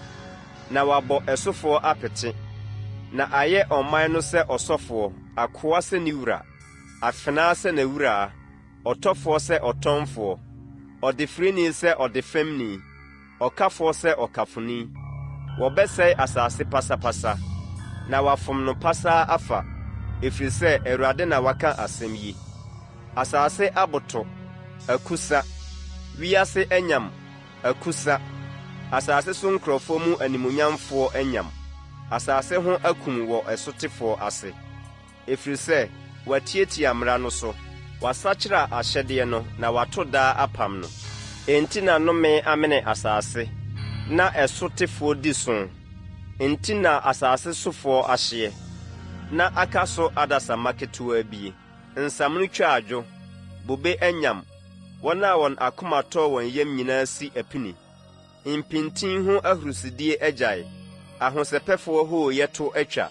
na wabɔ ɛsofoɔ apete, na ayɛ ɔman no sɛ ɔsɔfoɔ, akoa sɛ ne wura, afenaa sɛ n'awuraa, ɔtɔfoɔ sɛ ɔtɔnfoɔ, ɔdefirini sɛ ɔdefɛmni. ɔkafoɔ sɛ ɔkafoni. Wɔbɛsɛe asase pasapasa, na wɔafom no pasaa afa, ɛfiri sɛ Awurade na waka asɛm yi. Asase aboto, akusa, wiase anyam, akusa, asase so nkurɔfoɔ mu animuonyamfoɔ anyam, asase ho akum wɔ ɛsotefoɔ ase. Ɛfiri sɛ wɔatiatia mmara no so, wɔasakyera ahyɛdeɛ no na wɔato daa apam no. Enti na nnome amene asase, na ɛsotefoɔ di so, enti na asase sofoɔ ahyeɛ, na aka so adasamma ketewaa bie. Nsamono twa adwo, bobe anyam, wɔn a wɔn akoma tɔ wɔn yam nyinaa si apini. Mpintin ho ahurusidie agyae, ahosɛpɛfoɔ hooyɛ to atwa,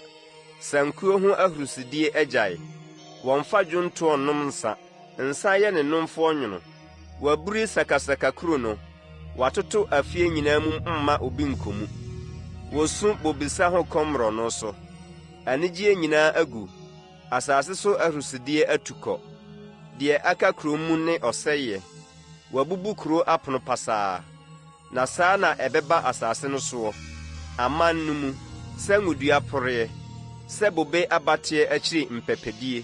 sankuo ho ahurusidie agyae. Wɔmfa dwontoɔ nnom nsa, nsa yɛ ne nomfoɔ nwono. Wɔaburi sakasaka kuro no, wɔatoto afie nyinaa mu mma obi nkɔ mu. Wɔsu bobesa ho kɔm mmorɔno so, anigyeɛ nyinaa agu, asase so ahurusidie atu kɔ. Deɛ aka kuro mu ne ɔsɛeɛ. Wɔabubu kuro apono pasaa. Na saa na ɛbɛba asase no soɔ, aman no mu, sɛ ngodua poreɛ, sɛ bobe abateɛ akyiri mpɛpɛdie.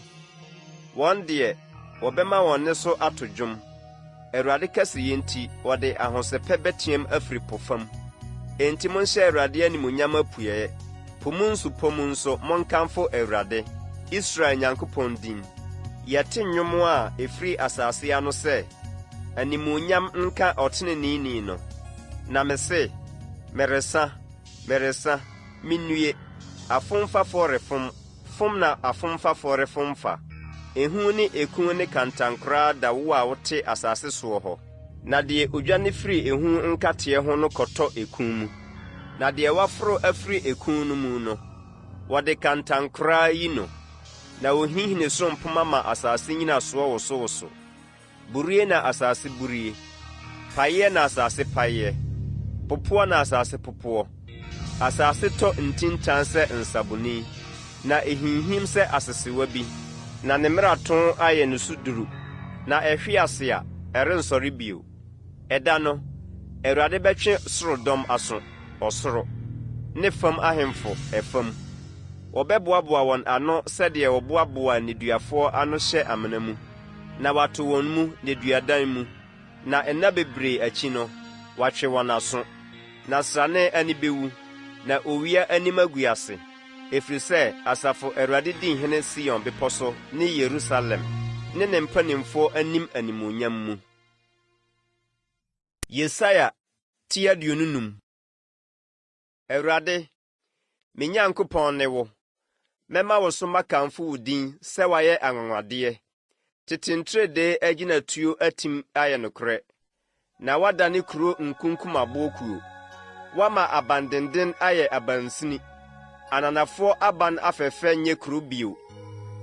Wɔn deɛ, Wɔbɛma wɔn nne so ato dwom. Awurade kɛseyɛ nti, wɔde ahosɛpɛ bɛteam afiri po fam. Enti monhyɛ Awurade animuonyam apueeɛ, po mu nsupɔ mu nso monkamfo Awurade, Israel Nyankopɔn din. Yɛte nnwom a ɛfiri asase ano sɛ, Animuonyam nka ɔteneneeni no. Na mese, Meresa, meresa, mennue! Afomfafoɔ refom, Fom na afomfafoɔ refom fa. Ehu ne eku ne kantankoraa da wo a wote asase soɔ hɔ. Na deɛ ɔdwane firi ehu nkateɛ ho no kɔtɔ eku mu, na deɛ waforo afiri eku no mu no, wɔde kantankoraa yi no, na wɔhinhini soro mpomma ma asase nnyinasoɔ wosowoso. Burie na asase burie, paeɛ na asase paeɛ, popoɔ na asase popoɔ. Asase tɔ ntintan sɛ nsaboni, na ɛhinhim sɛ asesewa bi, na ne mmarato ayɛ no so duru, na ɛhwe ase a, ɛrensɔre bio. Ɛda no, Awurade bɛtwe soro dɔm aso, ɔsoro, ne fam ahemfo, ɛfam. Wɔbɛboaboa wɔn ano sɛdeɛ wɔboaboa nneduafoɔ ano hyɛ amena mu. na wɔato wɔn mu nneduadan mu, na nna bebree akyi no, wɔatwe wɔn aso. Na srane ani bewu, na owia anim agu ase, ɛfiri sɛ Asafo Awurade di hene Sion bepɔ so ne Yerusalem, ne ne mpanimfoɔ anim animuonyam mu. Yesaia ti 25. Awurade, me Nyankopɔn ne wo, mɛma wo so makamfo wo din sɛ woayɛ anwanwadeɛ. Tete nteredee agyinatuo atim ayɛ nokorɛ, na woadane kuro nkunkumaboɔkuo. Woama abandenden ayɛ abansini, ananafoɔ aban afɛfɛ nyɛ kuro bio,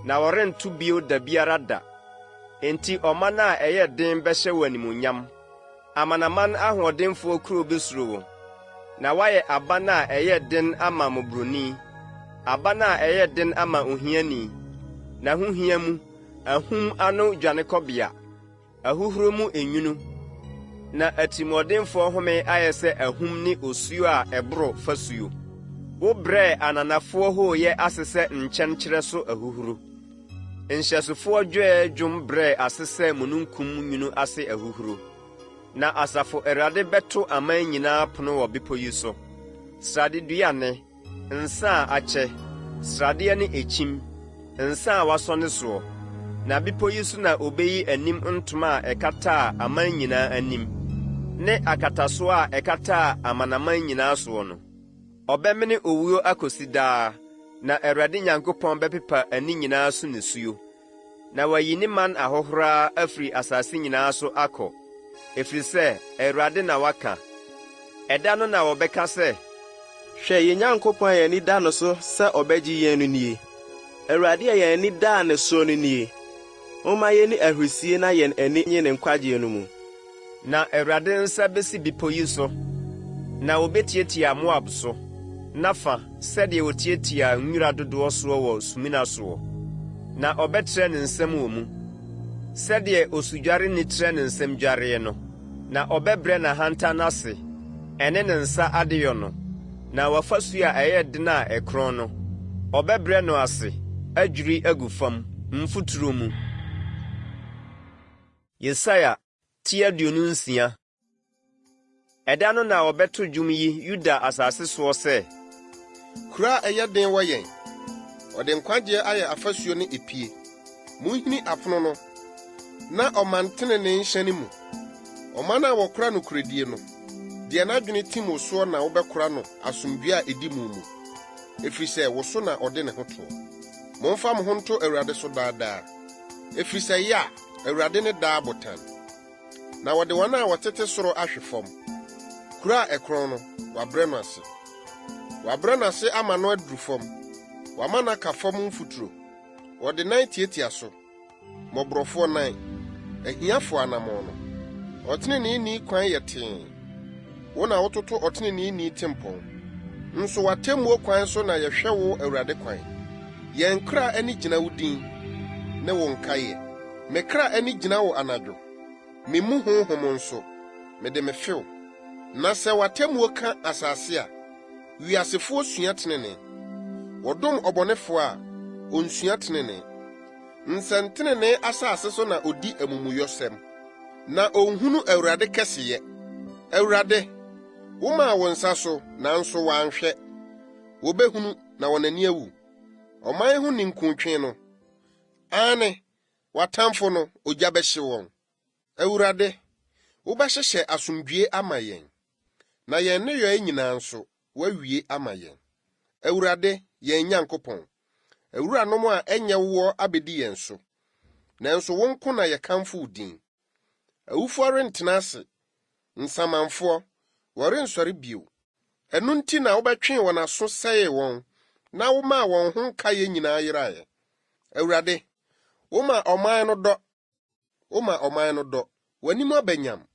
na wɔrento bio da biara da. Enti ɔman a ɛyɛ den bɛhyɛ wo animuonyam. Amanaman ahoɔdenfoɔ kuro bɛsuro wo, na woayɛ aban a ɛyɛ den ama mmɔborɔni, aban a ɛyɛ den ama ohiani, n'ahohia mu, ahum ano dwanekɔbea, ahuhuro mu enwunu, na atirimuɔdenfoɔ home ayɛ sɛ ahum ne osuo a ɛboro fasuo. Wobrɛɛ ananafoɔ hooyɛ ase sɛ nkyɛnkyerɛ so ahuhuro. Nhyɛsofoɔ dwɛɛ dwom brɛɛ ase sɛ mununkum nwunu ase ahuhuro. Na Asafo Awurade bɛto aman nyinaa pono wɔ bepɔ yi so, sradeduane, nsa a akyɛ, sradeɛ ne ekyim, nsa a wɔasɔne soɔ. Na bepɔ yi so na ɔbɛyi anim ntoma a ɛkataa aman nyinaa anim, ne akatasoɔ a ɛkataa amanaman nyinaa soɔ no. Ɔbɛmene owuo akosi daa, na Awurade Nyankopɔn bɛpepa ani nyinaa so nisuo, na wayi ne man ahohora afiri asase nyinaa so akɔ, ɛfiri sɛ Awurade na waka. Ɛda no na wɔbɛka sɛ. Hwɛ, yɛn Nyankopɔn a yɛn ani da no so sɛ ɔbɛgye yɛn no nie! Awurade a yɛn ani daa ne soɔ no nie! Momma yɛnni ahurisie na yɛn ani nnye ne nkwagyeɛ no mu. Na Awurade nsa bɛsi bepɔ yi so, na wɔbɛtiatia Moab so, n'afa, sɛdeɛ wɔtiatia nwira dodoɔ soɔ wɔ sumina soɔ, na ɔbɛtrɛ ne nsam wɔ mu, sɛdeɛ osudwareni trɛ ne nsam dwareɛ no, na ɔbɛbrɛ n'ahantan ase, ɛne ne nsa adeyɔ no, na w'afasuo a ɛyɛ den a ɛkorɔn no, ɔbɛbrɛ no ase adwiri agu fam, mfuturo mu. Yesaia ti 26. Ɛda no na wɔbɛto dwom yi Yuda asase soɔ sɛ. Kuro a ɛyɛ den wɔ yɛn. Ɔde nkwagyeɛ ayɛ afasuo ne epie. Monhini apono no, na ɔman tenenee nhyɛne mu. Ɔman a wɔkora nokorɛdie no, deɛ n'adwene tim wo soɔ na wobɛkora no asomdwoeɛ a ɛdi mu mu, ɛfiri sɛ wo so na ɔde ne ho toɔ. Momfa mo ho nto Awurade so daa daa, ɛfiri sɛ Yah, Awurade ne daa botan. Na wɔde wɔn a wɔtete soro ahwe fam. Kuro a ɛkorɔn no, wɔabrɛ no ase. Wɔabrɛ no ase ama no aduru fam. Wɔama no aka fam mfuturo. Wɔde nan tiatia so, mmɔborɔfoɔ nan, ahiafoɔ anammɔn no. Ɔteneneeni kwan yɛ tee. Wo na wototo ɔteneneeni tempɔn. Nso w'atemmuo kwan so na yɛhwɛ wo Awurade kwan. Yɛn kra ani gyina wo din ne wo nkaeɛ. Me kra ani gyina wo anadwo, me mu honhom nso, mede mefew. Na sɛ w'atemmuo ka asase a, wiasefoɔ sua tenenee. Wɔdom ɔbɔnefoɔ a, ɔnsua tenenee. Nsɛntenenee asase so na odi amumuyɔsɛm, na onhunu Awurade kɛseyɛ. Awurade, womaa wo nsa so, nanso wɔanhwɛ. Wobehunu na wɔn ani awu. Ɔman ho ninkuntwe no, aane, w'atamfo no, ogya bɛhye wɔn. Awurade, wobɛhyehyɛ asomdwoe ama yɛn, na yɛn nneyɔe nyinaa nso, woawie ama yɛn. Awurade, yɛn Nyankopɔn, awuranom a ɛnyɛ woɔ abedi yɛn so, nanso wo nko na yɛkamfo wo din. Awufoɔ rentena ase, nsamanfoɔ, wɔrensɔre bio. Ɛno nti na wobɛtwee wɔn aso sɛee wɔn na womaa wɔn ho nkaeɛ nyinaa yeraeɛ. Awurade, woma ɔman no dɔ, Woma ɔman no dɔ. W'anim aba nyam.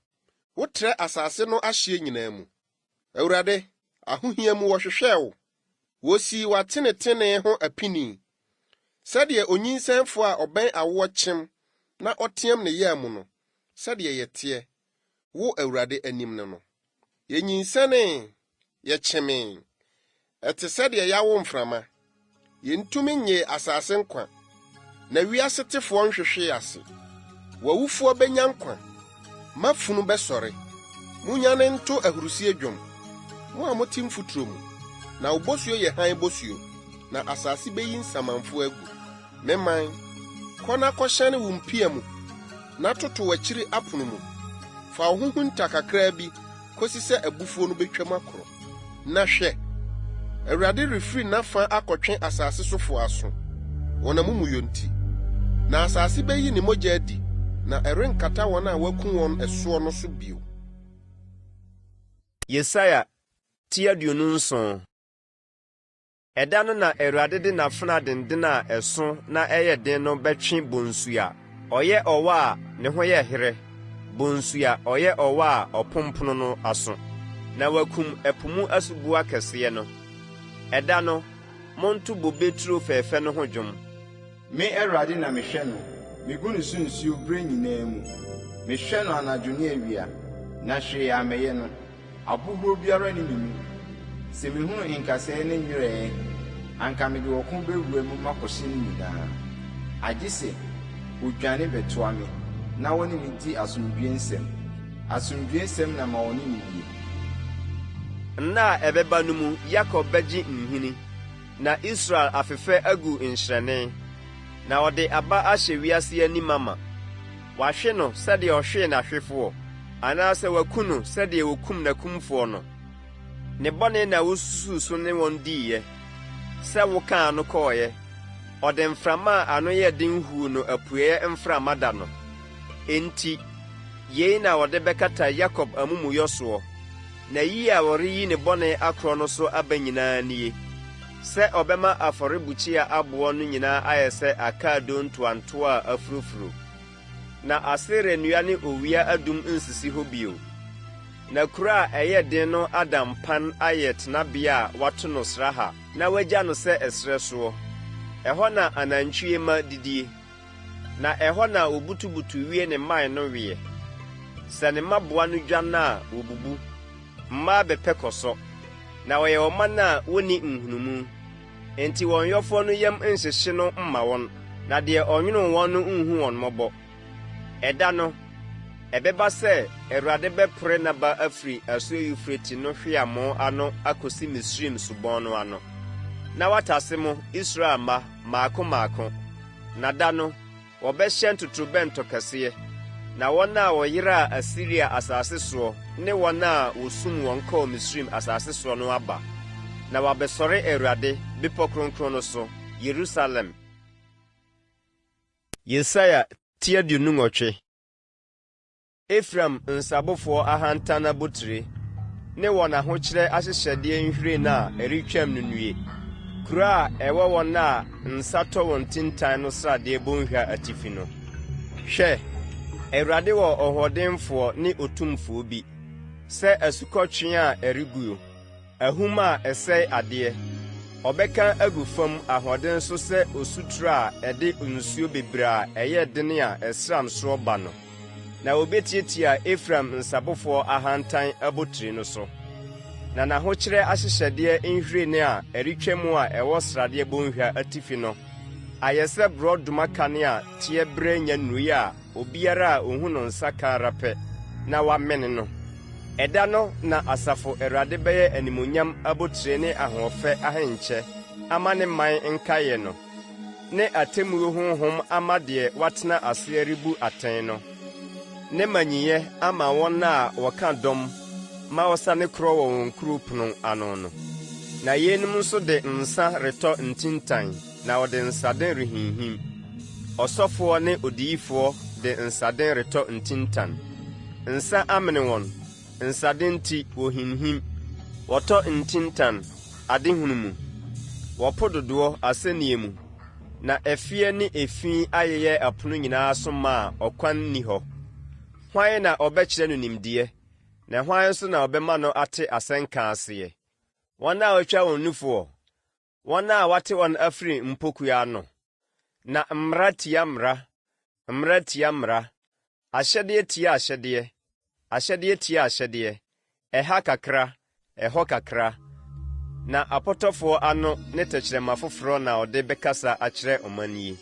Wotrɛ asase no ahyeɛ nyinaa mu. Awurade, ahohia mu wɔhwehwɛɛ wo. Wɔsii w'atenetenee ho apini. Sɛdeɛ onyinsɛnfoɔ a ɔbɛn awoɔ kyem na ɔteam ne yea mu no, sɛdeɛ yɛteɛ, wo Awurade anim ne no. Yɛnyinsɛnee, yɛkyemee. Ɛte sɛ deɛ yɛawo mframa. Yɛntumi nnyee asase nkwa, na wiase tefoɔ nhwehwee ase. W'awufoɔ bɛnya nkwa, m'afunu bɛsɔre. Monnyane nto ahurisie dwom, mo a mote mfuturo mu, na wo bosuo yɛ hann bosuo, na asase bɛyi nsamanfoɔ agu. Me man, kɔ na kɔhyɛne wo mpia mu, na toto w'akyiri apono mu. Fa wo ho hunta kakraa bi kosi sɛ abufuo no betwam akorɔ. Na hwɛ! Awurade refiri n'afa akɔtwe asase sofoɔ aso, wɔn amumuyɔ nti. Na asase beyi ne mogya adi, na ɛrenkata wɔn a wɔaku wɔn ɛsoɔ no so bio. Yesaia ti 27. Ɛda no na Awurade de n'afena denden a ɛso na ɛyɛ den no bɛtwe bonsu a ɔyɛ ɔwɔ a ne ho yɛ herɛ, bonsu a ɔyɛ ɔwɔ a ɔpompono no aso, na wakum ɛpo mu asuboa kɛseɛ no. Ɛda no, monto bobe turo fɛfɛ no ho dwom. Me Awurade na mehwɛ no, migu no so nsuo berɛ nyinaa mu. Mehwɛ no anadwo ne awia, na hwee ammɛyɛ no. Abohuro biara nni ne mu. Sɛ mehunu nkasɛɛ ne nwerɛeɛ, anka mede ɔko bɛwura mu makɔhye ne nyinaa. Agye sɛ ɔdwane bɛtoa me, na ɔne me di asomdwoeɛsɛm. Asomdwoeɛsɛm na ma ɔne me nnie. Nna a ɛbɛba no mu Yakob bɛgye nhini, na Israel afefɛ agu nhyerɛnee, na ɔde aba ahyɛ wiase ani mama. Wahwe no sɛdeɛ ɔhwee n'ahwefoɔ, anaasɛ waku no sɛdeɛ wɔkum n'akumfoɔ no. Ne bɔne na wosusuu so ne wɔn diiɛ, sɛ wokaa no kɔeɛ. Ɔde mframa a ano yɛ den huu no apueeɛ mframa da no. Enti, yei na wɔde bɛkata Yakob amumuyɔ soɔ, na yi a wɔreyi ne bɔne akorɔ no so aba nyinaa nie, sɛ ɔbɛma afɔrebukyia aboɔ no nyinaa ayɛ sɛ akaadoo ntoantoa a afurofuro. Na Asera nnua ne owia adum nsisi hɔ bio. Na kuro a ɛyɛ den no ada mpan ayɛ tenabea a wɔato no sraha na wɔagya no sɛ ɛserɛ soɔ. Ɛhɔ na anantwie mma didie. Na ɛhɔ na wɔbutubutu wie ne mman no weɛ. Sɛ ne mmaboa no dwan a, wɔbubu. Mmaa bɛpɛ kɔsɔ. Na wɔyɛ ɔman a wɔnni nhunumu. Enti wɔn Yɔfoɔ no yam nhyehye no mma wɔn, na deɛ ɔnwonoo wɔn no nhu wɔn mmɔbɔ. Ɛda no, ɛbɛba sɛ Awurade bɛpore n'aba afiri asuo Eufrate no hweamo ano akɔsi Misraim subɔn no ano, na watase mo, Israel mma, mmaako mmaako. Na da no, Wɔbɛhyɛ ntotorobɛnto kɛseɛ, na wɔn a wɔyeraa Asiria asase soɔ ne wɔn a wɔsum wɔn kɔɔ Misraim asase soɔ no aba, na wɔabɛsɔre Awurade, bepɔ kronkron no so, Yerusalem. Yesaia ti 28. Efraim nsabofoɔ ahantan abotire ne wɔn ahokyerɛ ahyehyɛdeɛ nhwiren a ɛretwam no nnue, kuro a ɛwɔ wɔn a nsa tɔ wɔn ntintan no sradeɛ bɔnhwa atifi no. Hwɛ, Awurade wɔ ɔhoɔdenfoɔ ne otumfoɔ bi, sɛ asukɔtweaa a ɛreguo. Ahum a ɛsɛe adeɛ. Ɔbɛka agu fam ahoɔden so sɛ osuturo a ɛde nsuo bebree a ɛyɛ den a ɛsram soɔ ba no. Na wɔbɛtiatia Efraim nsabofoɔ ahantan abotire no so, na n'ahokyerɛ ahyehyɛdeɛ nhwiren a ɛretwam a ɛwɔ sradeɛ bɔnhwa atifi no. Ayɛ sɛ borɔdɔma kane a teɛberɛ nnya nnurui a obiara a ɔhu no nsa ka ara pɛ na wamene no. Ɛda no na Asafo Awurade bɛyɛ animuonyam abotire ne ahoɔfɛ ahenkyɛ ama ne man nkaeɛ no, ne atemmuo honhom ama deɛ watena aseɛ rebu atɛn no, ne mmaninyɛ ama wɔn a wɔka dɔm ma wɔsane korɔ wɔ wɔn kuro pono ano no. Na yeinom nso de nsã retɔ ntintan na wɔde nsaden rehinhim. Ɔsɔfoɔ ne odiyifoɔ de nsaden retɔ ntintan. Nsã amene wɔn, nsaden nti wɔhinhim. Wɔtɔ ntintan, adehunu mu. Wɔpo dodoɔ, asɛnnie mu. Na ɛfeɛ ne efi ayeyɛ ɛpono nyinaa so ma a ɔkwan nni hɔ. Hwan na ɔbɛkyerɛ no nimdeɛ, na hwan nso na ɔbɛma no ate asɛnka aseɛ? Wɔn a wɔatwa wɔn nufoɔ, wɔn a wɔate wɔn afiri mpokua ano? Na mmara tia mmara, mmara tia mmara, Ahyɛdeɛ tia ahyɛdeɛ, ahyɛdeɛ tia ahyɛdeɛ, ɛha kakra, ɛhɔ kakra, na apɔtɔfoɔ ano ne tɛkyerɛma foforɔ na ɔde bɛkasa akyerɛ ɔman yi.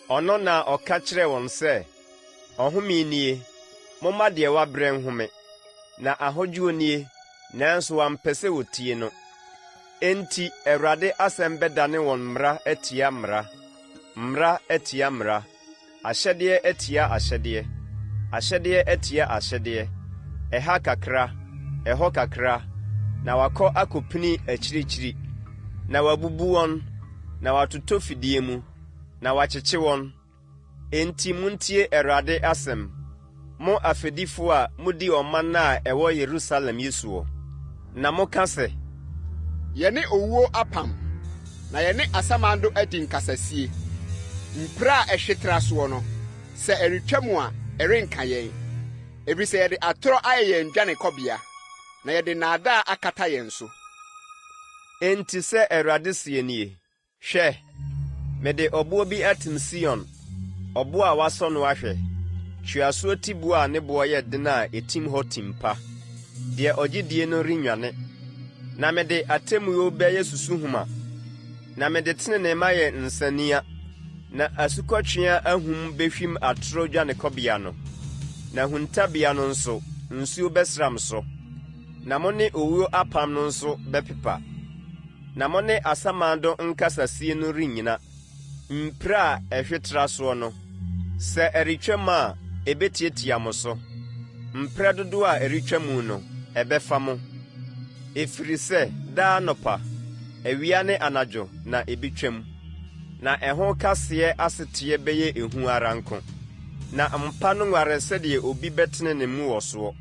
Ɔno na ɔka kyerɛɛ wɔn sɛ, Ɔhome nie, momma deɛ wabrɛ nhome, na ahodwoɔ nie, nanso wɔampɛ sɛ wɔtie no. Enti Awurade asɛm bɛdane wɔn mmara atia mmara, mmara atia mmara. Ahyɛdeɛ atia ahyɛdeɛ, ahyɛdeɛ atia ahyɛdeɛ, ɛha kakra, ɛhɔ kakra, na wɔakɔ akɔpini akyirikyiri, na wɔabubu wɔn, na wɔatotɔ fidie mu, na wɔakyekye wɔn. Enti montie Awurade asɛm, mo afɛdifoɔ a modi ɔman a ɛwɔ Yerusalem yi soɔ, na moka sɛ. Yɛne owuo apam, na yɛne asamando adi nkasasie. Mpire a ɛhwe tra soɔ no, sɛ ɛretwa mu a, ɛrenka yɛn, ɛfiri sɛ yɛde atorɔ ayɛ yɛn dwanekɔbea, na yɛde nnaadaa akata yɛn so. Enti sɛ Awurade seɛ nie, Hwɛ, mede ɔboɔ bi atim Sion, ɔboɔ a wɔasɔ no ahwɛ, tweasoɔ tiboɔ a ne boɔ yɛ den a ɛtim hɔ tim pa. Deɛ ɔgye die no rennwane. Na mede atemmuo bɛyɛ susuhoma, na mede tenenee mayɛ nsania, na asukɔtweaa ahum bɛhwim atorɔ dwanekɔbea no, na huntabea no nso, nsuo bɛsram so, na mo ne owuo apam no nso bɛpepa. Na mo ne asamando nkasasie no rennyina, mpire a ɛhwe tra soɔ no, sɛ ɛretwam a, ɛbɛtiatia mo so, mprɛ dodoɔ a ɛretwa mu no, ɛbɛfa mo. Ɛfiri sɛ daa anɔpa, awia ne anadwo na ɛbɛtwam, na ɛho kaseɛ aseteɛ bɛyɛ ehu ara nko, na mpa no nware sɛdeɛ obi bɛtene ne mu wɔ soɔ,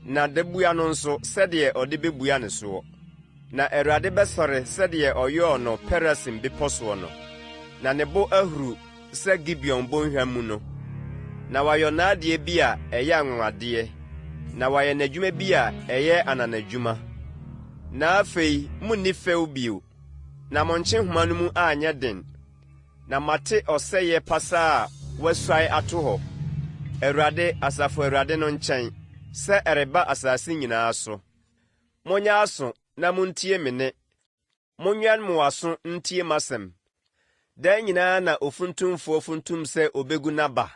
na dabua no nso sɛdeɛ ɔde bɛbua ne soɔ. Na Awurade bɛsɔre sɛdeɛ ɔyɔɔ no Perasim bepɔ soɔ no, na ne bo ahuru sɛ Gibeon bɔnhwa mu no, na wayɔ n'adeɛ bi a ɛyɛ anwanwadeɛ, na wayɛ n'adwuma bi a ɛyɛ ananadwuma. Na afei monni fɛw bio, na mo nkyehoma no mu anyɛ den, na mate ɔsɛeɛ pasaa a wɔasuae ato hɔ, Awurade, Asafo Awurade no nkyɛn, sɛ ɛreba asase nyinaa so. Monyɛ aso na muntie me nne, monwɛn mo aso ntie m'asɛm. Daa nyinaa na ofuntumfoɔ funtum sɛ obegu n'aba?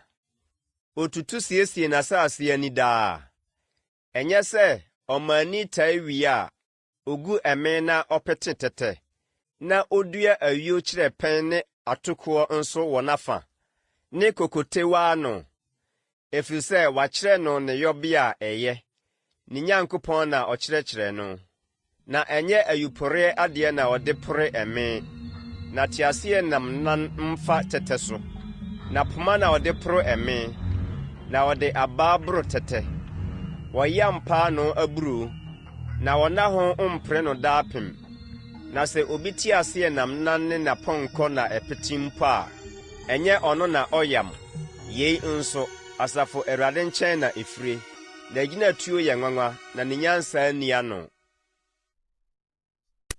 Otutu siesie n'asase ani daa? Ɛnyɛ sɛ ɔmanni taa wie a, ogu ɛme na ɔpete tɛtɛ, na odua ayuo kyerɛpɛn ne atokoɔ nso wɔ n'afa, ne kokotewa ano? Ɛfiri sɛ wɔakyerɛ no ne yɔbea a ɛyɛ, ne Nyankopɔn na ɔkyerɛkyerɛ no. Na ɛnyɛ ayuporeɛ adeɛ na ɔde pore ɛme, na teaseɛnam nan mfa tɛtɛ so. Na poma na ɔde poro ɛme, na ɔde abaa boro tɛtɛ. Wɔyam paanoo aburoo, na wɔnna ho mpore no daapem. Na sɛ obi teaseɛnam nan ne n'apɔnkɔ na ɛpete mpo a, ɛnyɛ ɔno na ɔyam. Yei nso, Asafo Awurade nkyɛn na ɛfire, n'agyinatuo yɛ nwanwa na ne nyansa nni ano.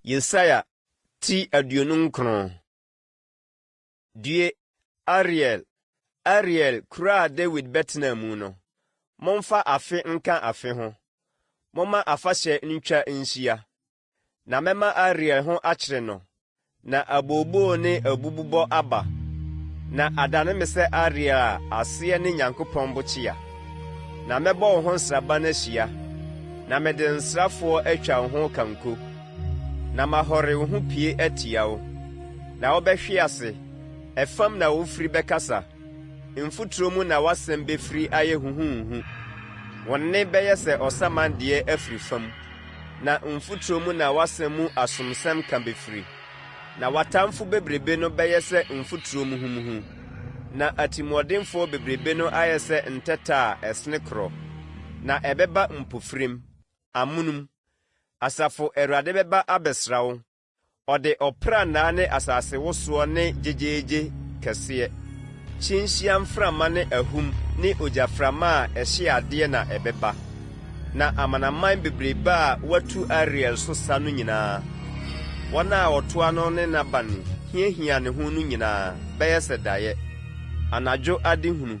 Yesaia ti 29. Due, Ariel, Ariel, kuro a Dawid bɛtenaa mu no! Momfa afe nka afe ho, momma afahyɛ ntwa nhyia. Na mɛma Ariel ho akyere no, Na abooboo ne abububɔ aba, na adane me sɛ Ariel a aseɛ ne Nyankopɔn Bokyea. Na mɛbɔ wo ho nsraban ahyia, na mede nsrafoɔ atwa wo ho kanko, na mahɔre wo ho pie atia wo. Na wobɛhwe ase, ɛfam na wofiri bɛkasa, mfuturo mu na w'asɛm bɛfiri ayɛ huhuhuhu. Wo nne bɛyɛ sɛ ɔsaman deɛ afiri fam. Na mfuturo mu na w'asɛm mu asomsɛm ka bɛfiri, na w'atamfo bebrebe no bɛyɛ sɛ mfuturo muhumuhu, na atirimuɔdenfoɔ bebrebe no ayɛ sɛ ntɛtɛ a ɛsene korɔ, na ɛbɛba mpofirim, amonom. Asafo Awurade bɛba abɛsra wo, Ɔde ɔprannaa ne asasewosoɔ ne gyegyeegye kɛseɛ, kyinhyia mframa ne ahum ne ogyaframa a ɛhye adeɛ na ɛbɛba. Na amanaman bebrebe a wɔatu Ariel so sa no nyinaa, wɔn a wɔtoa no ne n'aban hiahia ne ho no nyinaa bɛyɛ sɛ daeɛ, anadwo adehunu,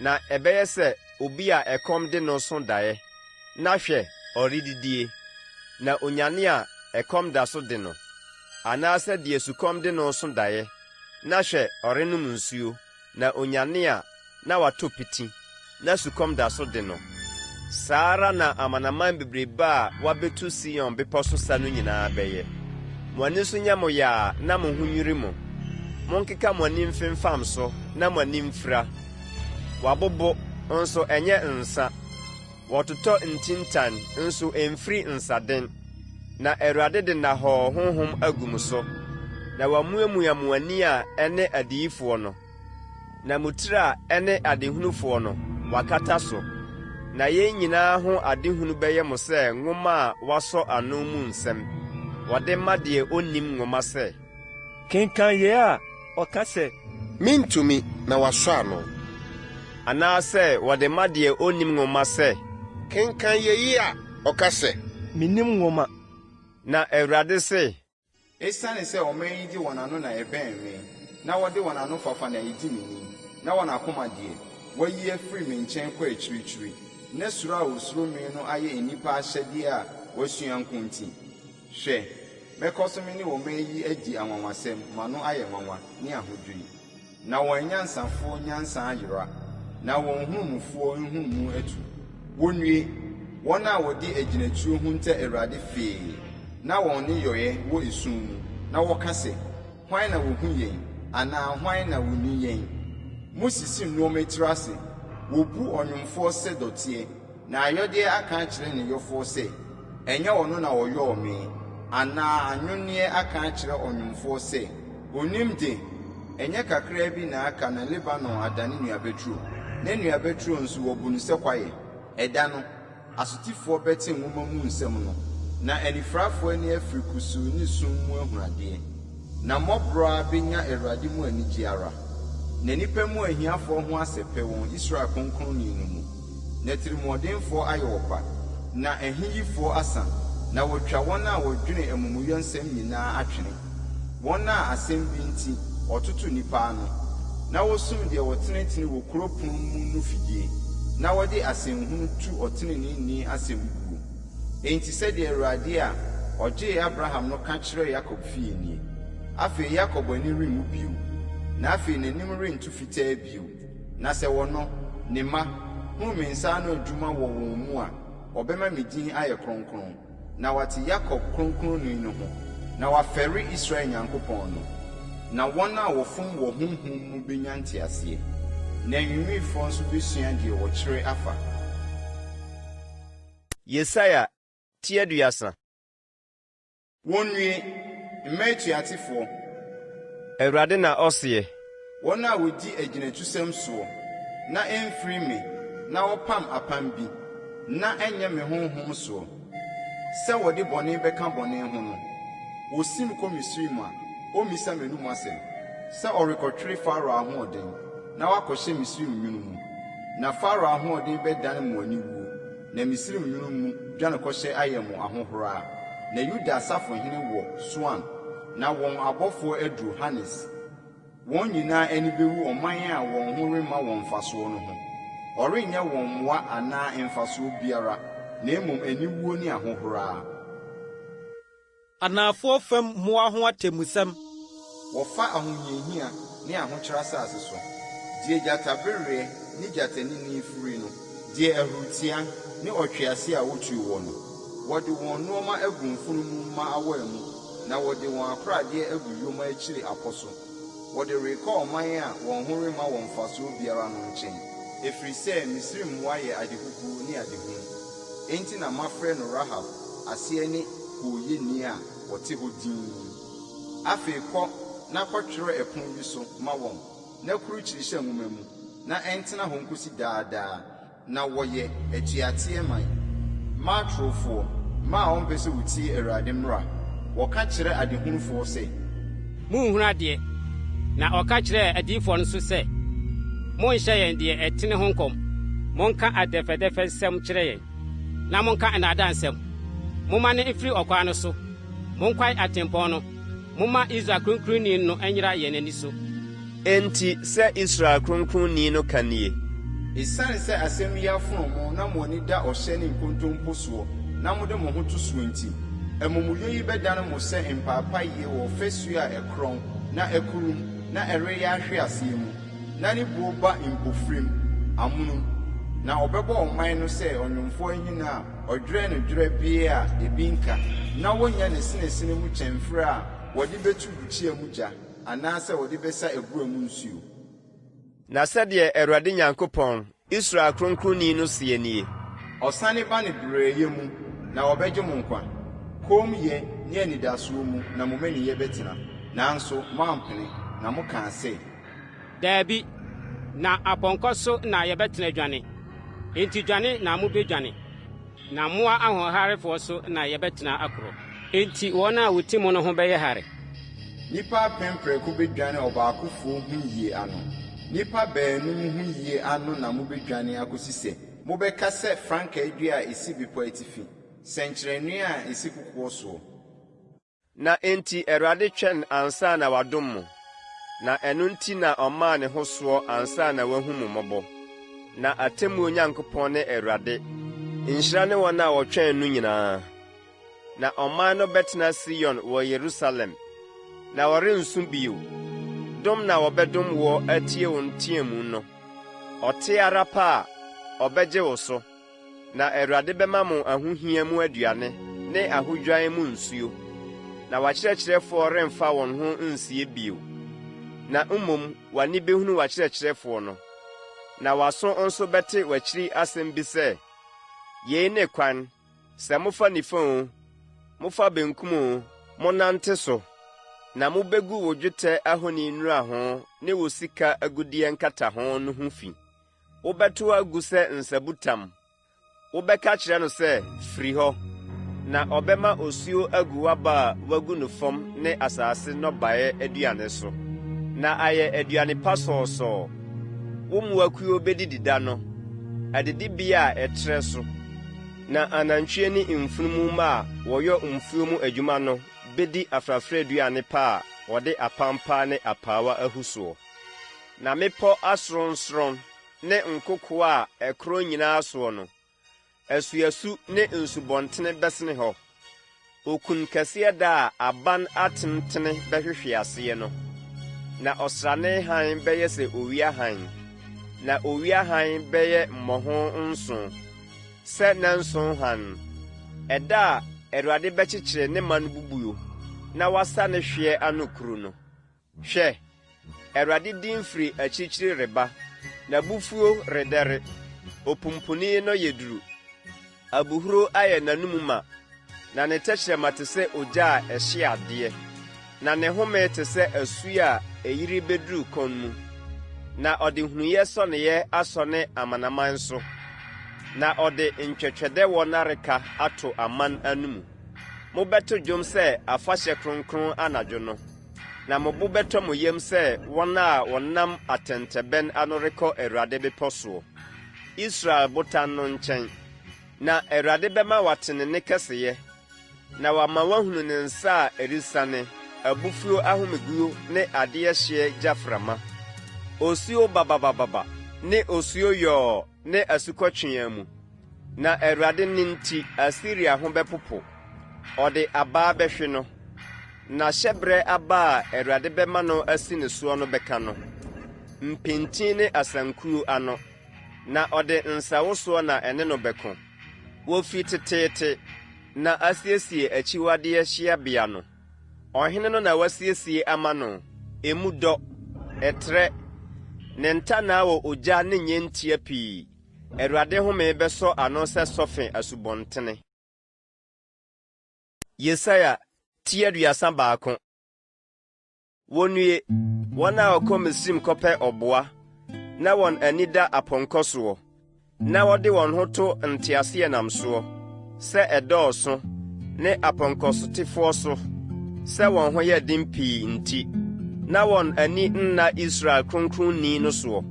na ɛbɛyɛ sɛ obi a ɛkɔm de no so daeɛ. Na hwɛ, ɔredidie, na onyane a, ɛkɔm da so de no, anaasɛ deɛ sukɔm de no so daeɛ, na hwɛ, ɔrenom nsuo, na onyane a, na watɔ piti, na sukɔm da so de no. Saa ara na amanaman bebrebe a wɔabɛtu Sion bepɔ so sa no nyinaa bɛyɛ. Mo ani so nyɛ mo yaa na mo ho nnwiri mo. Monkeka mo ani mfemfam so na mo ani mfira. Wɔabobo, nso ɛnyɛ nsã. Wɔtotɔ ntintan, nso ɛmfiri nsaden. Na Awurade de nnahɔɔ honhom agu mo so, na wamuamua mo ani a ɛne adiyifoɔ no, na mo tiri a ɛne adehunufoɔ no, wakata so. Na yei nyinaa ho adehunu bɛyɛ mo sɛ nwoma a wɔasɔ ano mu nsɛm, wɔde ma deɛ ɔnnim nwoma sɛ. Kenkan yei a, ɔka sɛ. Mentumi, na wasɔ ano. Anaasɛ wɔde ma deɛ ɔnnim nwoma sɛ. Kenkan yei a, ɔka sɛ. Mennim nwoma. Na Awurade se. Esiane sɛ ɔman yi de wɔn ano na ɛbɛn me, na wɔde wɔn anofafa na edi me ni, na wɔn akoma deɛ, wɔayi afiri me nkyɛn kɔ akyirikyiri, na suro a wosuro me no ayɛ nnipa ahyɛdeɛ a wɔasua nko nti, Hwɛ, mɛkɔ so me ne ɔman yi adi anwanwasɛm, m'ano ayɛ nwanwa, ne ahodwiri. Na wɔn anyansafoɔ nyansa ayera, na wɔn nhunumufoɔ nhunumu atu. Wɔnnue, wɔn a wɔde agyinatuo hunta Awurade fee, na wɔn nneyɔeɛ wɔ esum mu, na wɔka sɛ, Hwan na ɔhu yɛn, anaa hwan na ɔni yɛn? Mosisi nnoɔma tiri ase, wɔbu ɔnwomfoɔ sɛ dɔteɛ, Na ayɔdeɛ aka akyerɛ ne yɔfoɔ sɛ, Ɛnyɛ ɔno na ɔyɔɔ me? Anaa anwonneɛ aka akyerɛ ɔnwomfoɔ sɛ, Ɔnnim de? Ɛnyɛ kakraa bi na aka na Lebanon adane nnuaba turo, na nnuaba turo nso, wɔbu no sɛ kwaeɛ? Ɛda no, asotifoɔ bɛte nwoma mu nsɛm no, na anifirafoɔ ani afiri kusuu ne sum mu ahunu adeɛ. Na mmɔborɔ ara bɛnya Awurade mu anigyeɛ ara, na nnipa mu ahiafoɔ ho asɛpɛ wɔn Israel Kronkronni no mu. Na atirimuɔdenfoɔ ayɛ ɔkwa, na ahiyifoɔ asa, na wɔatwa wɔn a wɔdwene amumuyɔ nsɛm nyina ara atwene, wɔn a asɛm bi nti wɔtoto nnipa ano, na wɔsum deɛ ɔtenetene wɔ kuro pono mu no fidie, na wɔde asɛnhunu tu ɔteneneeni asɛm guo. Enti sɛdeɛ Awurade a ɔgyee Abraham no ka kyerɛ Yakob fie nie, Afei Yakob ani renwu bio, na afei n'anim rento fitaa bio. Na sɛ wɔno, ne mma, hunu me nsa ano adwuma wɔ wɔn mu a, wɔbɛma me din ayɛ kronkron, na wɔate Yakob Kronkronni no ho, na wɔafɛre Israel Nyankopɔn no. Na wɔn a wɔfom wɔ honhom mu bɛnya nteaseɛ, na anwiinwiifoɔ nso bɛsua deɛ wɔkyerɛ afa. Yesaia ti 30. Wɔnnue, mma atuatefoɔ. Awurade na ɔseɛ. Wɔn a wɔdi agyinatusɛm soɔ, na ɛmfiri me, na wɔpam apam bi, na ɛnyɛ me honhom soɔ, sɛ wɔde bɔne bɛka bɔne ho no. Ɔsim kɔ Misraim a, ɔmmisa m'anomu asɛm, sɛ ɔrekɔtwere Farao ahoɔden, na wakɔhyɛ Misraim nwunu mu. Na Farao ahoɔden bɛdane mo aniwuo. Na Misraim nwunu mu dwanekɔhyɛ ayɛ mo ahohora. Na Yuda asafohene wɔ Soan, na wɔn abɔfoɔ aduru Hanes. Wɔn nyinaa ani bɛwu ɔman a wɔn ho remma wɔn mfasoɔ no ho. Ɔrenyɛ wɔn mmoa anaa mfasoɔ biara, na mmom aniwuo ne ahohora. Anafoɔ fam mmoa ho atemmusɛm. Wɔfa ahohiahia ne ahokyere asase so, deɛ gyatabereɛ ne gyatanini firi no, deɛ ahuritia ne ɔtweaseɛ a ɔtuo wɔ no. Wɔde wɔn nnoɔma agu mfunumu mma awɔe mu, na wɔde wɔn akoradeɛ agu yoma akyiri apɔ so. Wɔde rekɔ ɔman a wɔn ho remma wɔn mfasoɔ biara no nkyɛn, ɛfiri sɛ Misraim mmoa yɛ adehuhuo ne adehunu. Enti na mafrɛ no Rahab, aseɛ ne Hooyɛni a ɔte hɔ dinn. Afei kɔ na kɔtwerɛ ɛpono bi so ma wɔn, na kurukyire hyɛ nwoma mu, na ɛntena hɔ nkɔsi daa daa. Na wɔyɛ atuateɛ man, mma atorofoɔ, mma a wɔmpɛ sɛ wɔtie Awurade mmara. Wɔka kyerɛ adehunufoɔ sɛ. Morenhunu adeɛ. Na ɔka kyerɛɛ adiyifoɔ no nso sɛ, Monnhyɛ yɛn deɛ ɛtene ho nkɔm, monka adɛfɛdɛfɛsɛm kyerɛ yɛn, na monka nnaadaa nsɛm. Mommane mfiri ɔkwan no so, monkwae atempɔn no, momma Israel Kronkronni no nyera yɛn ani so. Enti sɛ Israel Kronkronni no ka nie. Esiane sɛ asɛm yi afono mo na mo ani da ɔhyɛ ne nkontompo soɔ na mode mo ho to soɔ nti, amumuyɛ yi bɛdane mo sɛ mpaepaeɛ wɔ ɔfasuo a ɛkorɔn na akurum na ɛreyɛ ahwe aseɛ mu, na ne buo ba mpofirim, amonom. Na ɔbɛbɔ ɔman no sɛ ɔnwomfoɔ ahina a ɔdwerɛ no dwerɛbee a ebi nka, na wɔnnya ne sinesine mu kyɛmferɛ a wɔde bɛtu bukyia mu gya. Anaasɛ wɔde bɛsa abura mu nsuo. Na sɛdeɛ Awurade Nyankopɔn, Israel Kronkronni no seɛ nie. Ɔsane ba ne brɛɛyɛ mu, na ɔbɛgye mo nkwa, kommyɛ ne anidasoɔ mu na mo mmaninyɛ bɛtena. Nanso moampene, na mokaa sɛ. Dabi, na apɔnkɔ so na yɛbɛtena adwane. Enti dwane na mobɛdwane. Na mmoa ahoɔharefoɔ so na yɛbɛtena akorɔ. Enti wɔn a wɔti mo no ho bɛyɛ hare. Nnipa apem prɛko bɛdwane ɔbaakofoɔ huyie ano, nnipa baanum huyie ano na mobɛdwane akɔsi sɛ mobɛka sɛ frankaa dua a ɛsi bepɔ atifi, sɛnkyerɛnneɛ a ɛsi kokoɔ soɔ. Na enti Awurade twɛn ansa na wadom mo, na ɛno nti na ɔmaa ne ho soɔ ansa na wahu mo mmɔbɔ. Na atemmuo Nyankopɔn ne Awurade, nhyira ne wɔn a wɔtwɛn no nyinaa. Na ɔman no bɛtena Sion wɔ Yerusalem, na wɔrensu bio. Dom na wɔbɛdom woɔ atie wo nteamu no. Ɔte ara pɛ a, ɔbɛgye wo so. Na Awurade bɛma mo ahohia mu aduane ne ahodwan mu nsuo, na w'akyerɛkyerɛfoɔ remfa wɔn ho nsie bio, na mmom w'ani bɛhunu w'akyerɛkyerɛfoɔ no, na w'aso nso bɛte w'akyiri asɛm bi sɛ, Yei ne kwan, sɛ mofa nifa oo, mofa benkum oo, monnante so. Na mobɛgu wo dwetɛ ahoni nnuraho ne wo sika agudeɛ nkataho no ho fi. Wobɛtow agu sɛ nsabutam. Wobɛka akyerɛ no sɛ, 'Firi hɔ! Na ɔbɛma osuo agu w'aba a woagu no fam ne asase nnɔbaeɛ aduane so, na ayɛ aduane pa sɔɔsɔɔ. Wo mmoakuo bɛdidi da no, adidibea a ɛtrɛ so. Na anantwie ne mfunumu mma a wɔyɔ mfuo mu adwuma no bɛdi afrafraduane pa a wɔde apampaa ne apaawa ahu soɔ. Na mmepɔ asorɔnsorɔn ne nkokoɔ a ɛkorɔn nyinaa soɔ no, asuasu ne nsubɔntene bɛsene hɔ. Okunkɛseɛ da a aban atentene bɛhwehwe aseɛ no, na ɔsrane hann bɛyɛ sɛ owia hann, na owia hann bɛyɛ mmɔho nson, sɛ nnanson hann, ɛda a Awurade bɛkyekyere ne man bubuo na wasa ne hweɛ ano kuru no. Hwɛ! Awurade din firi akyirikyiri reba, n'abufuo redɛre. Opumpuni no yɛ duru. Abohuro ayɛ n'anomu ma, na ne tɛkyerɛma te sɛ ogya a ɛhye adeɛ, na ne home te sɛ asuo a ɛyiri bɛduru kɔn mu. Na ɔde hunuyɛ sɔneeɛ asɔne amanaman so, na ɔde ntwɛtwɛdɛwɔ nnareka ato aman anomu. Mobɛto dwom sɛ afahyɛ kronkron anadwo no. Na mo bo bɛtɔ mo yam sɛ wɔn a wɔnam atɛntɛbɛn ano rekɔ Awurade bepɔ soɔ, Israel Botan no nkyɛn. Na Awurade bɛma wɔate ne nne kɛseyɛ, na wama wɔahunu ne nsa a ɛresiane, abufuo ahomeguo ne adeɛ hyeɛ gyaframa, osuo bababababa ne osuo yɔɔ ne asukɔtweaa mu. Na Awurade nne nti Asiria ho bɛpopo. Ɔde abaa bɛhwe no, na hyɛberɛ aba a Awurade bɛma no asi ne soɔ no bɛka no, mpintin ne asankuo ano, na ɔde nsawosoɔ na ɛne no bɛko. Wɔfiri teteete na asiesie akyiwadeɛ hyeɛbea no. Ɔhene no na wasiesie ama no, emu dɔ, ɛtrɛ, ne ntannaa wɔ ogya ne nnyentia pii. Awurade home bɛsɔ ano sɛ sɔfe asubɔntene. Yesaia ti 31. Wonnue, wɔn a wɔkɔ Misraim kɔpɛ ɔboa, na wɔn ani da apɔnkɔ soɔ, na wɔde wɔn ho to nteaseɛnam soɔ, sɛ ɛdɔɔso, ne apɔnkɔsotefoɔ so, sɛ wɔn ho yɛ den pii nti, na wɔn ani nna Israel Kronkronni no soɔ,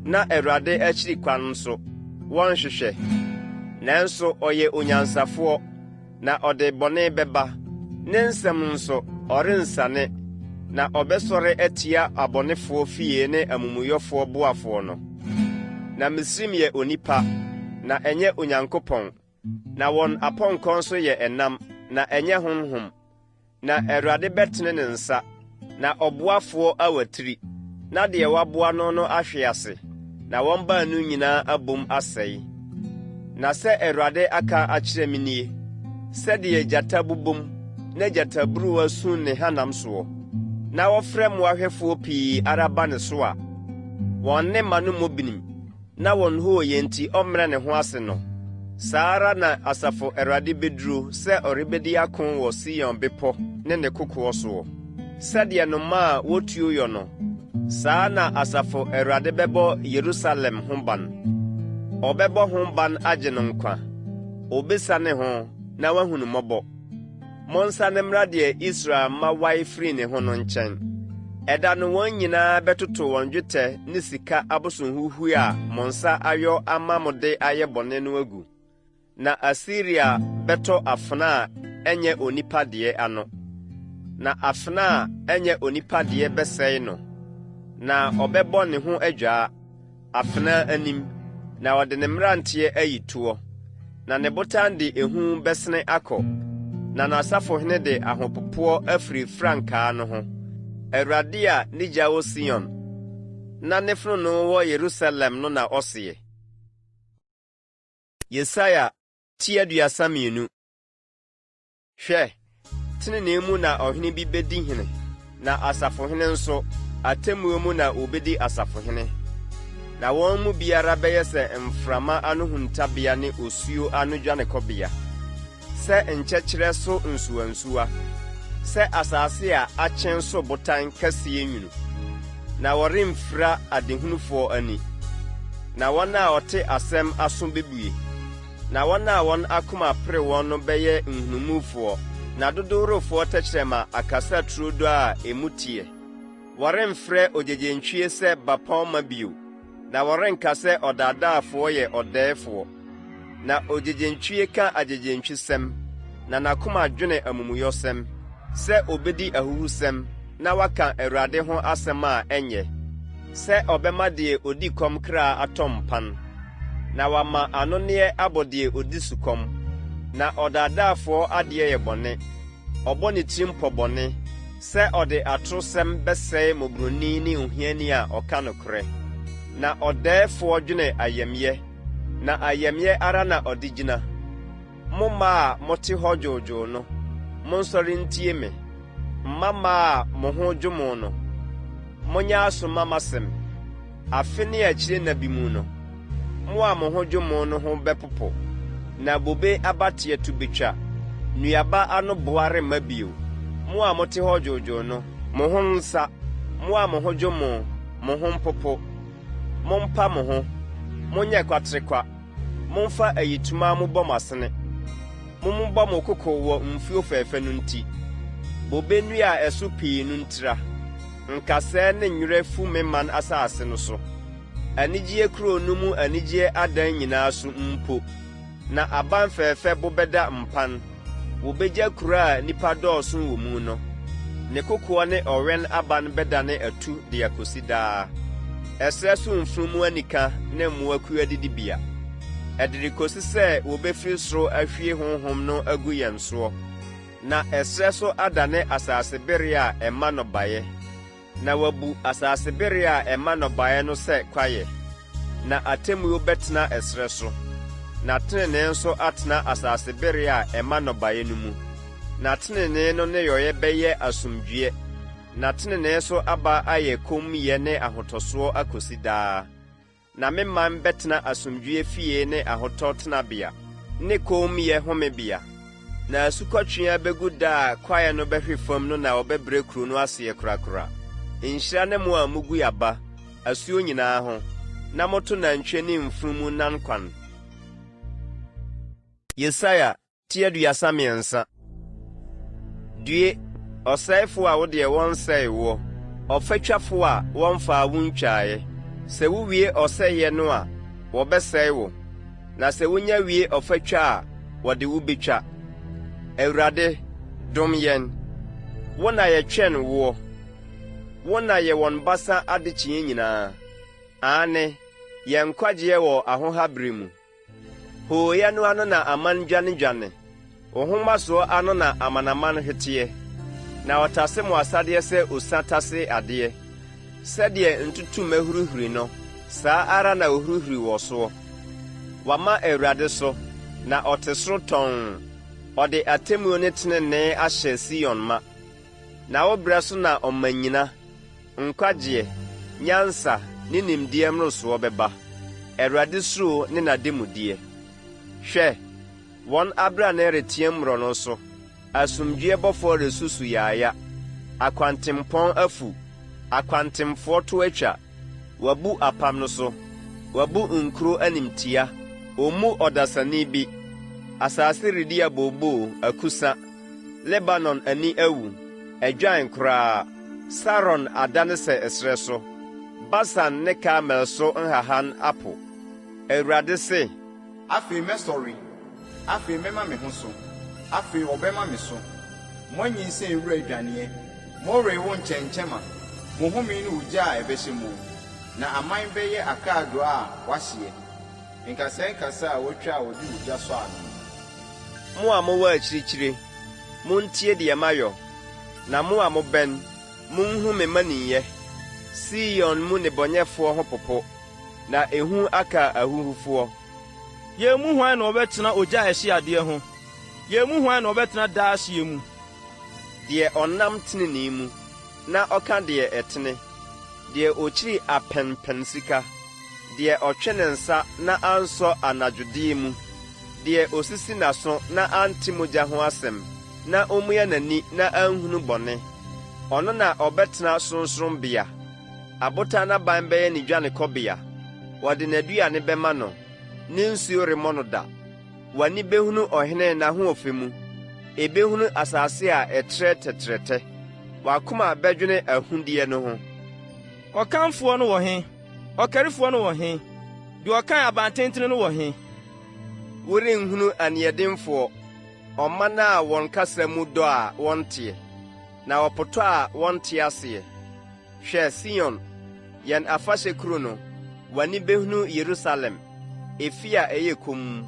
na Awurade akyiri kwan nso, wɔnhwehwɛ. Nanso ɔyɛ onyansafoɔ. Na ɔde bɔne bɛba, ne nsɛm nso, ɔrensane, na ɔbɛsɔre atia abɔnefoɔ fie ne amumuyɔfoɔ boafoɔ no. Na Misraim yɛ onipa, na ɛnyɛ Onyankopɔn, na wɔn apɔnkɔ nso yɛ ɛnam, na ɛnyɛ honhom. Na Awurade bɛtene ne nsa, na ɔboafoɔ awatiri, na deɛ waboa no no ahwe ase, na wɔn baanu nyinaa abom asɛe. Na sɛ Awurade aka akyerɛ me nie, Sɛdeɛ gyata bobom na gyataburuwa su ne hanam soɔ, na wɔfrɛ mmoahwɛfoɔ pii ara ba ne so a, wɔn nne ma no mmɔ binim, na wɔn hooyɛ nti ɔmmrɛ ne ho ase no, saa ara na Asafo Awurade bɛduro sɛ ɔrebɛdi ako wɔ Sion bepɔ ne ne kokoɔ soɔ. Sɛdeɛ nnomaa a wɔtuo yɔ no, saa na Asafo Awurade bɛbɔ Yerusalem ho ban. Ɔbɛbɔ ho ban agye no nkwa, ɔbɛsiane ho na wahu no mmɔbɔ. Monsane mmra deɛ Israel mma wae firii ne ho no nkyɛn. Ɛda no wɔn nyinaa bɛtoto wɔn dwetɛ ne sika abosonhuhuo a mo nsa ayɔ ama mo de ayɛ bɔne no agu. Na Asiria bɛtɔ afena a ɛnyɛ onipa deɛ ano, na afena a ɛnyɛ onipa deɛ bɛsɛe no, na ɔbɛbɔ ne ho adwaa. afena anim, na ɔde ne mmeranteɛ ayi toɔ. Na ne botan de ehu bɛsene akɔ, na n'asafohene de ahopopoɔ afiri frankaa no ho. Awurade a ne gya wɔ Sion, na ne fononoo wɔ Yerusalem no na ɔseɛ. Yesaia ti 32. Hwɛ, tenenee mu na ɔhene bi bedi hene, na asafohene nso, atemmuo mu na wɔbedi asafohene. Na wɔn mu biara bɛyɛ sɛ mframa ano huntabea ne osuo ano dwanekɔbea, sɛ nkyɛkyerɛ so nsuwansuwa, sɛ asase a akyen so botan kɛseɛ nwunu. Na wɔremfira adehunufoɔ ani, na wɔn a wɔte asɛm aso bɛbue. Na wɔn a wɔn akoma pere wɔn no bɛyɛ nhunumufoɔ, na dodoworofoɔ tɛkyerɛma akasa turodoo a emu teɛ. Wɔremfrɛ ogyegyentwie sɛ bapɔmma bio, na wɔrenka sɛ ɔdaadaafoɔ yɛ ɔdɛɛfoɔ. Na ogyegyentwie ka agyegyentwisɛm, na n'akoma dwene amumuyɔsɛm, sɛ obedi ahuhusɛm na waka Awurade ho asɛm a ɛnyɛ, sɛ ɔbɛma deɛ ɔdi kɔm kra atɔ mpan. Na wama anonneɛ abɔ deɛ ɔdi sukɔm. Na ɔdaadaafoɔ adeɛ yɛ bɔne, ɔbɔ ne tirim pɔ bɔne, sɛ ɔde atorosɛm bɛsɛe mmɔborɔni ne ohiani a ɔka nokorɛ. Na ɔdɛɛfoɔ dwene ayamyɛ, na ayamyɛ ara na ɔde gyina. Mo mmaa a mote hɔ dwoodwoo no, monsɔre ntie me. Mmammaa a mo ho dwo mo no, monyɛ aso mma m'asɛm. Afe ne akyire nna bi mu no, mo a mo ho dwo mo no ho bɛpopo, na bobe abateɛ to bɛtwa, nnuaba ano boa remma bio. Mo a mote hɔ dwoodwoo no, mo ho nsa, mo a mo ho dwo mo, mo ho mpopo. Mompa mo ho, monyɛ kwaterekwa. Momfa ayitoma mmobɔ mo asene, mommobɔ mo koko wɔ mfuo fɛfɛ no nti. Bobe nnua a ɛso pii no ntira, nkasɛɛ ne nwerɛ fu me man asase no so. Anigyeɛ kuro no mu anigyeɛ adan nyinaa so mpo, na aban fɛfɛ bo bɛda mpan. Wɔbɛgya kuro a nnipa dɔɔso wɔ mu no. Ne kokoɔ ne ɔwɛn aban bɛdane atu de akɔsi daa. Ɛserɛ so mfunumu anika ne mmoakuo adidibea. Ɛde rekɔsi sɛ wɔbɛfiri soro ahwie Honhom no agu yɛn soɔ. Na ɛserɛ so adane asase bereɛ a ɛma nnɔbaeɛ, na wɔabu asase bereɛ a ɛma nnɔbaeɛ no sɛ kwaeɛ. Na atemmuo bɛtena ɛserɛ so, na tenenee nso atena asase bereɛ a ɛma nnɔbaeɛ no mu. Na tenenee no nneyɔeɛ bɛyɛ asomdwoeɛ, na tenenee so aba ayɛ kommyɛ ne ahotɔsoɔ akɔsi daa. Na me man bɛtena asomdwoeɛ fie ne ahotɔ tenabea, ne kommyɛ homebea. Na asukɔtweaa bɛgu da a kwaeɛ no bɛhwe fam no na wɔbɛbrɛ kuro no aseɛ korakora. Nhyira ne mo a mogu aba, asuo nyinaa ho, na moto nantwie ne mfunumu nan kwan. Yesaia ti 33. Due, ɔsɛefoɔ a wo deɛ wɔnsɛee woɔ, ɔfatwafoɔ a wɔmfaa wo ntwaaeɛ. Sɛ wowie ɔsɛeɛ no a, wɔbɛsɛe wo, na sɛ wonya wie ɔfatwa a, wɔde wo bɛtwa. Awurade, dom yɛn, wo na yɛtwɛn woɔ. Wo na yɛ wɔn basa adekyeeɛ nyinaa, aane, yɛn nkwagyeɛ wɔ ahoha berɛ mu. Hooyɛ no ano na aman dwanedwane, wo ahomasoɔ ano na amanaman hweteɛ. Na wɔtase mo asadeɛ sɛ osa tase adeɛ. Sɛdeɛ ntutummɛ hurihuri no, saa ara na wɔhurihuri wɔ soɔ. Wɔama Awurade so, na ɔte soro tɔnn, ɔde atemmuo ne tenenee ahyɛ Sion ma. Na wo berɛ so na ɔmannyina, Nkwagyeɛ, nyansa, ne nimdeɛ mmorosoɔ bɛba, Awurade suro ne n'ademudeɛ. Hwɛ! Wɔn abrane reteam mmorɔno so, asomdwoeɛ bɔfoɔ resu su yaaya. Akwantempɔn afu, akwantemfoɔ to atwa, wɔabu apam no so, wɔabu nkuro animtia, wɔmmu ɔdasani bi. Asase redi abooboo, akusa. Lebanon ani awu, adwan koraa. Saron adane sɛ ɛserɛ so, Basan ne Karmel so nhahan apo. Awurade se. Afei mɛsɔre, afei mɛma me ho so, afei wɔbɛma me so. Moanyinsɛn wura adwaneɛ, morewo nkyɛnkyɛmma, mo home ne ogya a ɛbɛhyɛ mo. Na aman bɛyɛ akaadoo a wɔahyeɛ, nkasɛɛ nkasɛɛ a wɔatwa a wɔde ogya sɔ ano. Mo a mowɔ akyirikyiri, montie deɛ mayɔ, na mo a mobɛn, monhu me mmaninyɛ. Sion mu nnebɔneyɛfoɔ ho popo, na ehu aka ahuhufoɔ. Yɛn mu hwan na ɔbɛtena ogya a ɛhye adeɛ ho? Yɛn mu hwan na ɔbɛtena daa hyeɛ mu? Deɛ ɔnam tenenee mu, na ɔka deɛ ɛtene, deɛ ɔkyiri apɛnpɛnsika, deɛ ɔtwe ne nsa na ansɔ anadwodeɛ mu, deɛ ɔsisi n'aso na ante mogya ho asɛm, na ɔmua n'ani na anhunu bɔne. Ɔno na ɔbɛtena sorɔnsorɔnbea, abotan aban bɛyɛ ne dwanekɔbea. Wɔde n'aduane bɛma no, ne nsuo remmɔ no da. W'ani bɛhunu ɔhene n'ahoɔfɛ mu, ɛbɛhunu asase a ɛtrɛ tɛtrɛtɛ. W'akoma bɛdwene ahudeɛ no ho. Ɔkanfoɔ no wɔ he? Ɔkarifoɔ no wɔ he? Deɛ ɔkan abantentene no wɔ he? Worenhunu aniɛdenfoɔ, ɔman a wɔn kasa mu dɔ a wɔnteɛ, na wɔpotɔ a wɔnte aseɛ. Hwɛ Sion, yɛn afahyɛ kuro no, w'ani bɛhunu Yerusalem, efie a ɛyɛ komm,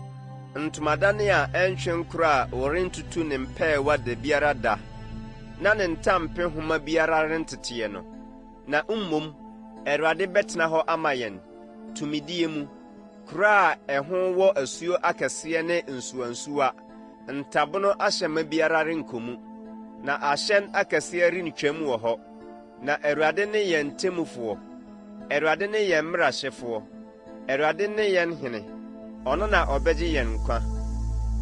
ntomadan a ɛntwe nkorɔ a wɔrentutu ne mpɛɛwa da biara da na ne ntampehoma biara renteteɛ no. Na mmom Awurade bɛtena hɔ ama yɛn, tumidie mu, kuro a ɛho wɔ asuo akɛseɛ ne nsuwansuwa, ntabono ahyɛmma biara renkɔ mu, na ahyɛn akɛseɛ rentwam wɔ hɔ. Na Awurade ne yɛn temmufoɔ, Awurade ne yɛn mmarahyɛfoɔ, Awurade ne yɛn hene, ɔno na ɔbɛgye yɛn nkwa.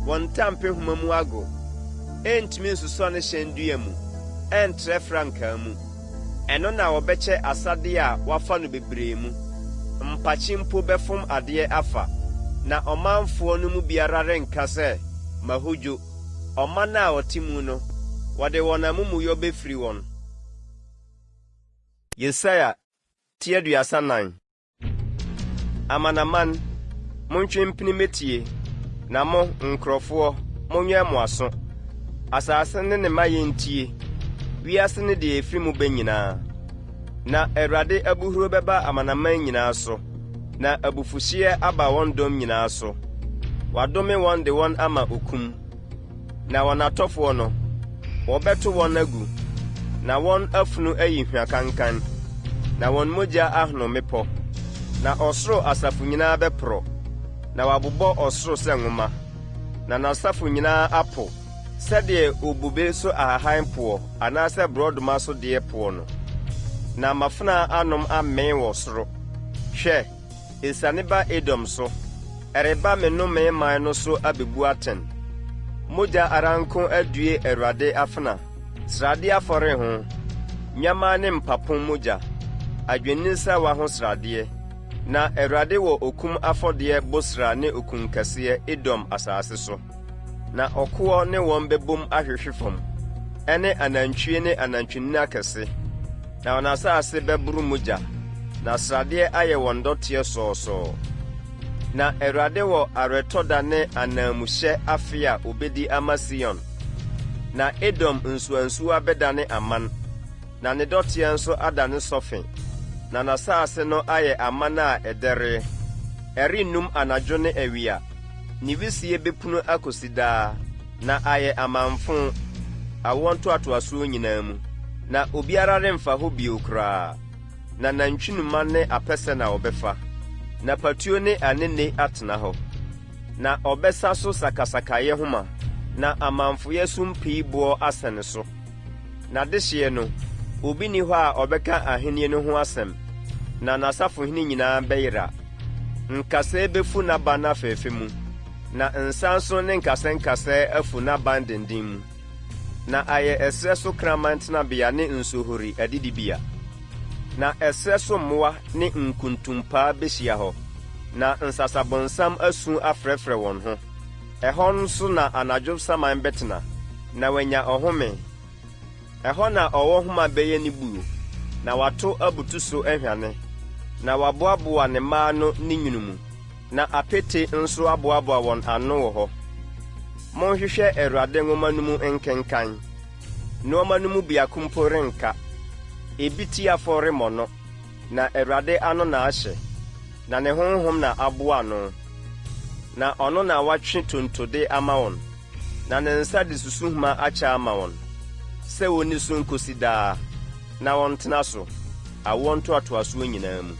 Wɔn ntampehoma mu ago, ɛrentumi nsosɔ ne hyɛn dua mu, ɛrentrɛ frankaa mu. Ɛno na wɔbɛkyɛ asadeɛ a wɔafa no bebree mu, mpakye mpo bɛfom adeɛ afa, na ɔmanfoɔ no mu biara renka sɛ, Mahodwo. Ɔman a wɔte mu no, wɔde wɔn amumuyɔ bɛfiri wɔn. Yesaia ti 34. Amanaman, montwe mpini mmɛtie, na mo, nkurɔfoɔ, monwɛn mo aso. Asase ne ne mayɛ ntie, wiase ne deɛ ɛfiri mu ba nyinaa. Na Awurade abohuro bɛba amanaman nyinaa so, na abufuhyeɛ aba wɔn dɔm nyinaa so. Wadome wɔn de wɔn ama okum, na wɔn atɔfoɔ no, Wɔbɛto wɔn agu, na wɔn afunu ayi hwa kankan, na wɔn mogya ahono mmepɔ. Na ɔsoro asafo nyinaa bɛporɔ, na wɔabobɔ ɔsoro sɛ nwoma, na n'asafo nyinaa apo sɛdeɛ obobe so ahahan poɔ anaasɛ borɔdɔma so deɛ poɔ no. Na m'afenaa anom amee wɔ soro. Hwɛ! Esiane ba Edom so, ɛreba me nnome man no so abebu atɛn. Mogya ara nko adue Awurade afena, sradeɛ afɔre ho, nnwammaa ne mpapo mogya, adwennini sawa ho sradeɛ. Na Awurade wɔ okum afɔdeɛ Bosra ne okunkɛseɛ Edom asase so. Na ɔkoɔ ne wɔn bɛbom ahwehwe fam, ɛne anantwie ne anantwinini akɛse, na wɔn asase bɛboro mogya, na sradeɛ ayɛ wɔn dɔteɛ sɔɔsɔɔ. Na Awurade wɔ aweretɔ da ne ananmuhyɛ afe a obedi ama Sion. Na Edom nsuwansuwa bɛdane aman, na ne dɔteɛ nso adane sɔfe, na n'asase no ayɛ aman a ɛdɛre. Ɛrennum anadwo ne awia, ne wisie bɛpunu akosi daa, na ayɛ amamfõ, awoɔ ntoatoasoɔ nyinaa mu, na obiara remfa hɔ bio koraa. Na nantwinoma ne apɛsɛ na wɔbɛfa, na patuo ne anene atena hɔ. Na ɔbɛsa so sakasakayɛ homa, na amamfoyɛ sumpii boɔ asɛne so. N'adehyeɛ no, obi nni hɔ a ɔbɛka ahennie no ho asɛm, na n'asafohene nyinaa bɛyera. Nkasɛɛ bɛfu n'aban afɛɛfɛ mu, na nsanso ne nkasɛɛnkasɛɛ afu n'aban denden mu, na ayɛ ɛserɛ so kraman tenabea ne nsohori adidibea. Na ɛserɛ so mmoa ne nkuntumpaa bɛhyia hɔ, na nsasabonsam asu afrɛfrɛ wɔn ho. Ɛhɔ nso na anadwo saman bɛtena, na wanya ɔhome. Ɛhɔ na ɔwɔ nhoma bɛyɛ ne buo, na wato abutu so ahwane, na waboaboa ne mma ano ne nwunu mu, na apete nso aboaboa wɔn ano wɔ hɔ. Monhwehwɛ Awurade nwoma no mu nkenkan. Nnoɔma no mu biako mpo renka, ebi tiafoɔ remmɔ no, na Awurade ano na ahyɛ, na ne Honhom na aboa ano, na ɔno na watwe tonto de ama wɔn. Na ne nsa de susuhoma akyɛ ama wɔn, sɛ wɔnni so nkosi daa, na wɔntena so, awoɔ ntoatoasoɔ nyinaa mu.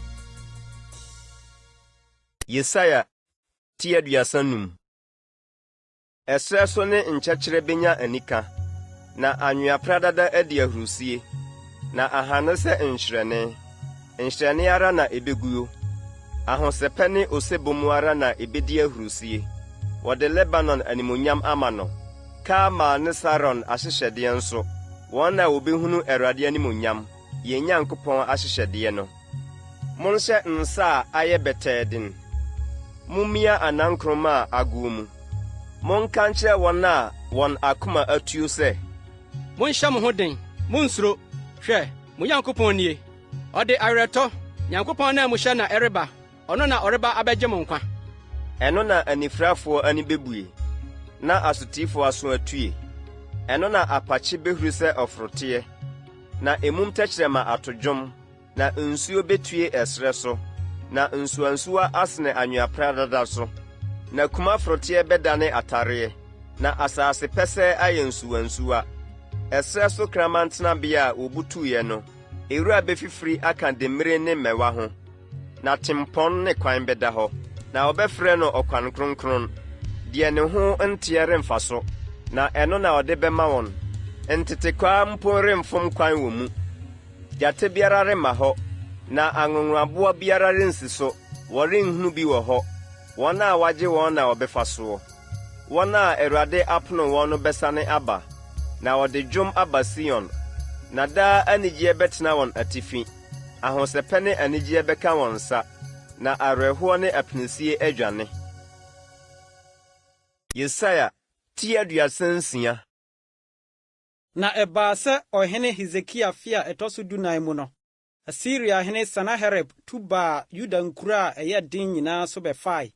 Yesaia ti 35. Ɛserɛ so ne nkyɛkyerɛ benya anika, na anwea pradada adi ahurusie, na ahane sɛ nhyerɛnne. Nhyerɛnne ara na ebeguo, ahosɛpɛ ne osebɔ mu ara na ebedi ahurusie. Wɔde Lebanon animuonyam ama no, Karmel ne Saron ahyehyɛdeɛ nso, wɔn na wɔbɛhunu Awurade animuonyam, yɛn Nyankopɔn ahyehyɛdeɛ no. Monhyɛ nsa a ayɛ bɛtɛɛ den, mommia anankoroma a agoɔ mu. Monka nkyerɛ wɔn a wɔn akoma atuo sɛ. Monhyɛ mo ho den, munnsuro! Hwɛ, mo Nyankopɔn nie! Ɔde awerɛtɔ, Nyankopɔn ananmuhyɛ na ɛreba, ɔno na ɔreba abɛgye mo nkwa. Ɛno na anifirafoɔ ani bɛbue, na asotifoɔ aso atue. Ɛno na apakye bɛhuri sɛ ɔforoteɛ, na emum tɛkyerɛma ato dwom. Na nsuo bɛtue ɛserɛ so, na nsuwansuwa asene anwea pradada so. Na kumaforoteɛ bɛdane atareɛ, na asase pɛsɛɛ ayɛ nsuwansuwa. Ɛserɛ so kraman tenabea a wɔbutuiɛ no, ewura bɛfifiri aka demmire ne mmɛwa ho, na tempɔn ne kwan bɛda hɔ, na wɔbɛfrɛ no Ɔkwan Kronkron. Deɛ ne ho nteɛ remfa so, na ɛno na ɔde bɛma wɔn. Ntetekwaa mpo remfom kwan wɔ mu. Gyata biara remma hɔ, na anwonwonaboa biara rensi so, wɔrenhunu bi wɔ hɔ. Wɔn a wɔagye wɔn na wɔbɛfa soɔ. Wɔn a Awurade apono wɔn no bɛsane aba, na wɔde dwom aba Sion. Na daa anigyeɛ bɛtena wɔn atifi, ahosɛpɛ ne anigyeɛ bɛka wɔn nsa, na awerɛhoɔ ne apinisie adwane. Yesaia ti 36. Na ɛbaa sɛ ɔhene Hesekia afe a ɛtɔ so dunan mu no, Asiriahene Sanaherib tu baa Yuda nkuro a ɛyɛ den nyinaa so bɛfae.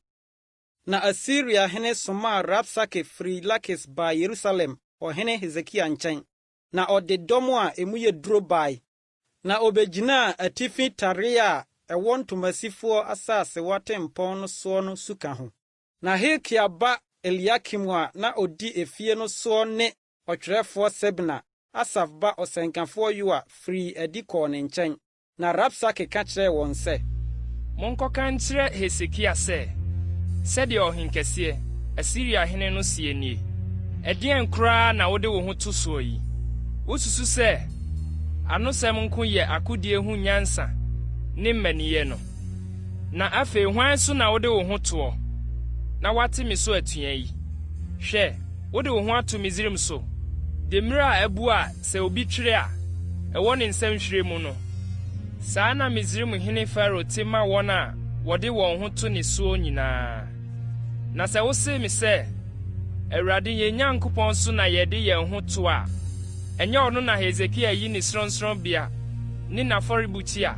Na Asiriahene somaa Rabsake firii Lakis baa Yerusalem ɔhene Hesekia nkyɛn, na ɔde dɔm a emu yɛ duro bae, na ɔbɛgyinaa atifi tareɛ a ɛwɔ ntomasifoɔ asasewa tempɔn no soɔ no suka ho. Na Hilkia ba Eliakim a na ɔdi efie no soɔ ne. ɔtwerɛfoɔ Sebna, Asaf ba ɔsɛnkafoɔ Yoa firii adi kɔɔ ne nkyɛn. Na Rabsake ka kyerɛɛ wɔn sɛ. Monkɔka nkyerɛ Hesekia sɛ, 'Sɛdeɛ ɔhenkɛseɛ, Asiria hene no seɛ nie, Ɛdeɛn koraa na wode wo ho to soɔ yi? Wosusu sɛ anosɛm nko yɛ akodie ho nyansa ne mmaninyɛ no? Na afei hwan so na wode wo ho toɔ, na woate me so atua yi? Hwɛ, wode wo ho ato Misraim so, demmire a abu a sɛ obi twere a, ɛwɔ ne nsam hwire mu no. Saa na Misraim hene Farao te ma wɔn a wɔde wɔn ho to ne soɔ nyinaa. Na sɛ wose me sɛ, Awurade yɛn Nyankopɔn so na yɛde yɛn ho to a, ɛnyɛ ɔno na Hesekia ayi ne sorɔnsorɔnbea ne n'afɔrebukyia,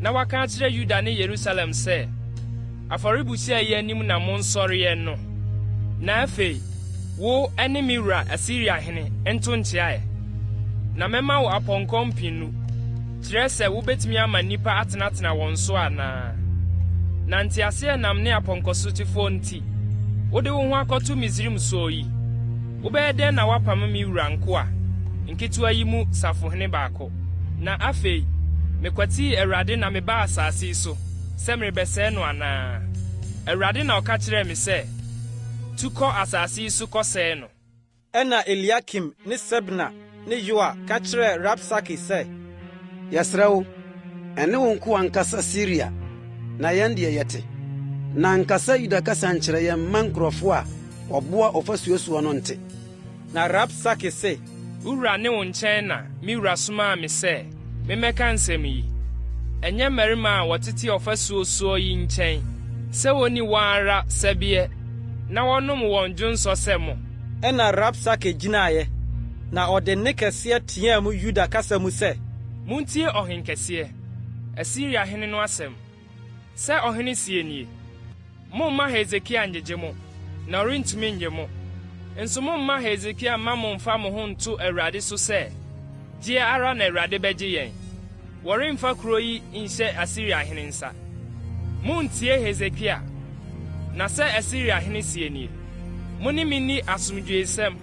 na waka akyerɛ Yuda ne Yerusalem sɛ, 'Afɔrebukyia yi anim na monsɔreɛ' no? Na afei, wo ne me wura Asiriahene nto nkyea ɛ, na mɛma wo apɔnkɔ mpennu, kyerɛ sɛ wobɛtumi ama nnipa atenatena wɔn so anaa? Na nteaseɛnam ne apɔnkɔsotefoɔ nti, wode wo ho akɔto Misraim soɔ yi, wobɛyɛ dɛn na woapam me wura nkoa nketewa yi mu safohene baako? Na afei, mekwatii Awurade na mebaa asase yi so sɛ merebɛsɛe no anaa? Awurade na ɔka kyerɛɛ me sɛ, 'Tu kɔ asase yi so kɔsɛe no. Ɛnna Eliakim ne Sebna ne Yoa ka kyerɛɛ Rabsake sɛ. Yɛsrɛ wo, ɛne wo nkoa nkasa Siria, na yɛn deɛ, yɛte. Na nkasa Yuda kasa nkyerɛ yɛn mma nkurɔfo a wɔboa ɔfasuo soɔ no nte. Na Rabsake se. Wo wura ne wo nkyɛn na me wura somaa me sɛ memmɛka nsɛm yi, ɛnyɛ mmarima a wɔtete ɔfasuo soɔ yi nkyɛn sɛ wɔnni wɔn ara sɛbeɛ na wɔnom wɔn dwonsɔ sɛ mo. Ɛnna Rabsake gyinaeɛ, na ɔde nne kɛseɛ teaa mu Yuda kasa mu sɛ. Montie ɔhenkɛseɛ, Asiria hene no asɛm! Sɛ ɔhene seɛ nie, Mommma Hesekia nnyegye mo, na ɔrentumi nnye mo. Nso mommma Hesekia mma mommfa mo ho nnto Awurade so sɛ, Gyeɛ ara na Awurade bɛgye yɛn. Wɔremfa kuro yi nhyɛ Asiriahene nsa. Monntie Hesekia, na sɛ Asiriahene seɛ nie, Mo ne me nni asomdwoeɛsɛm,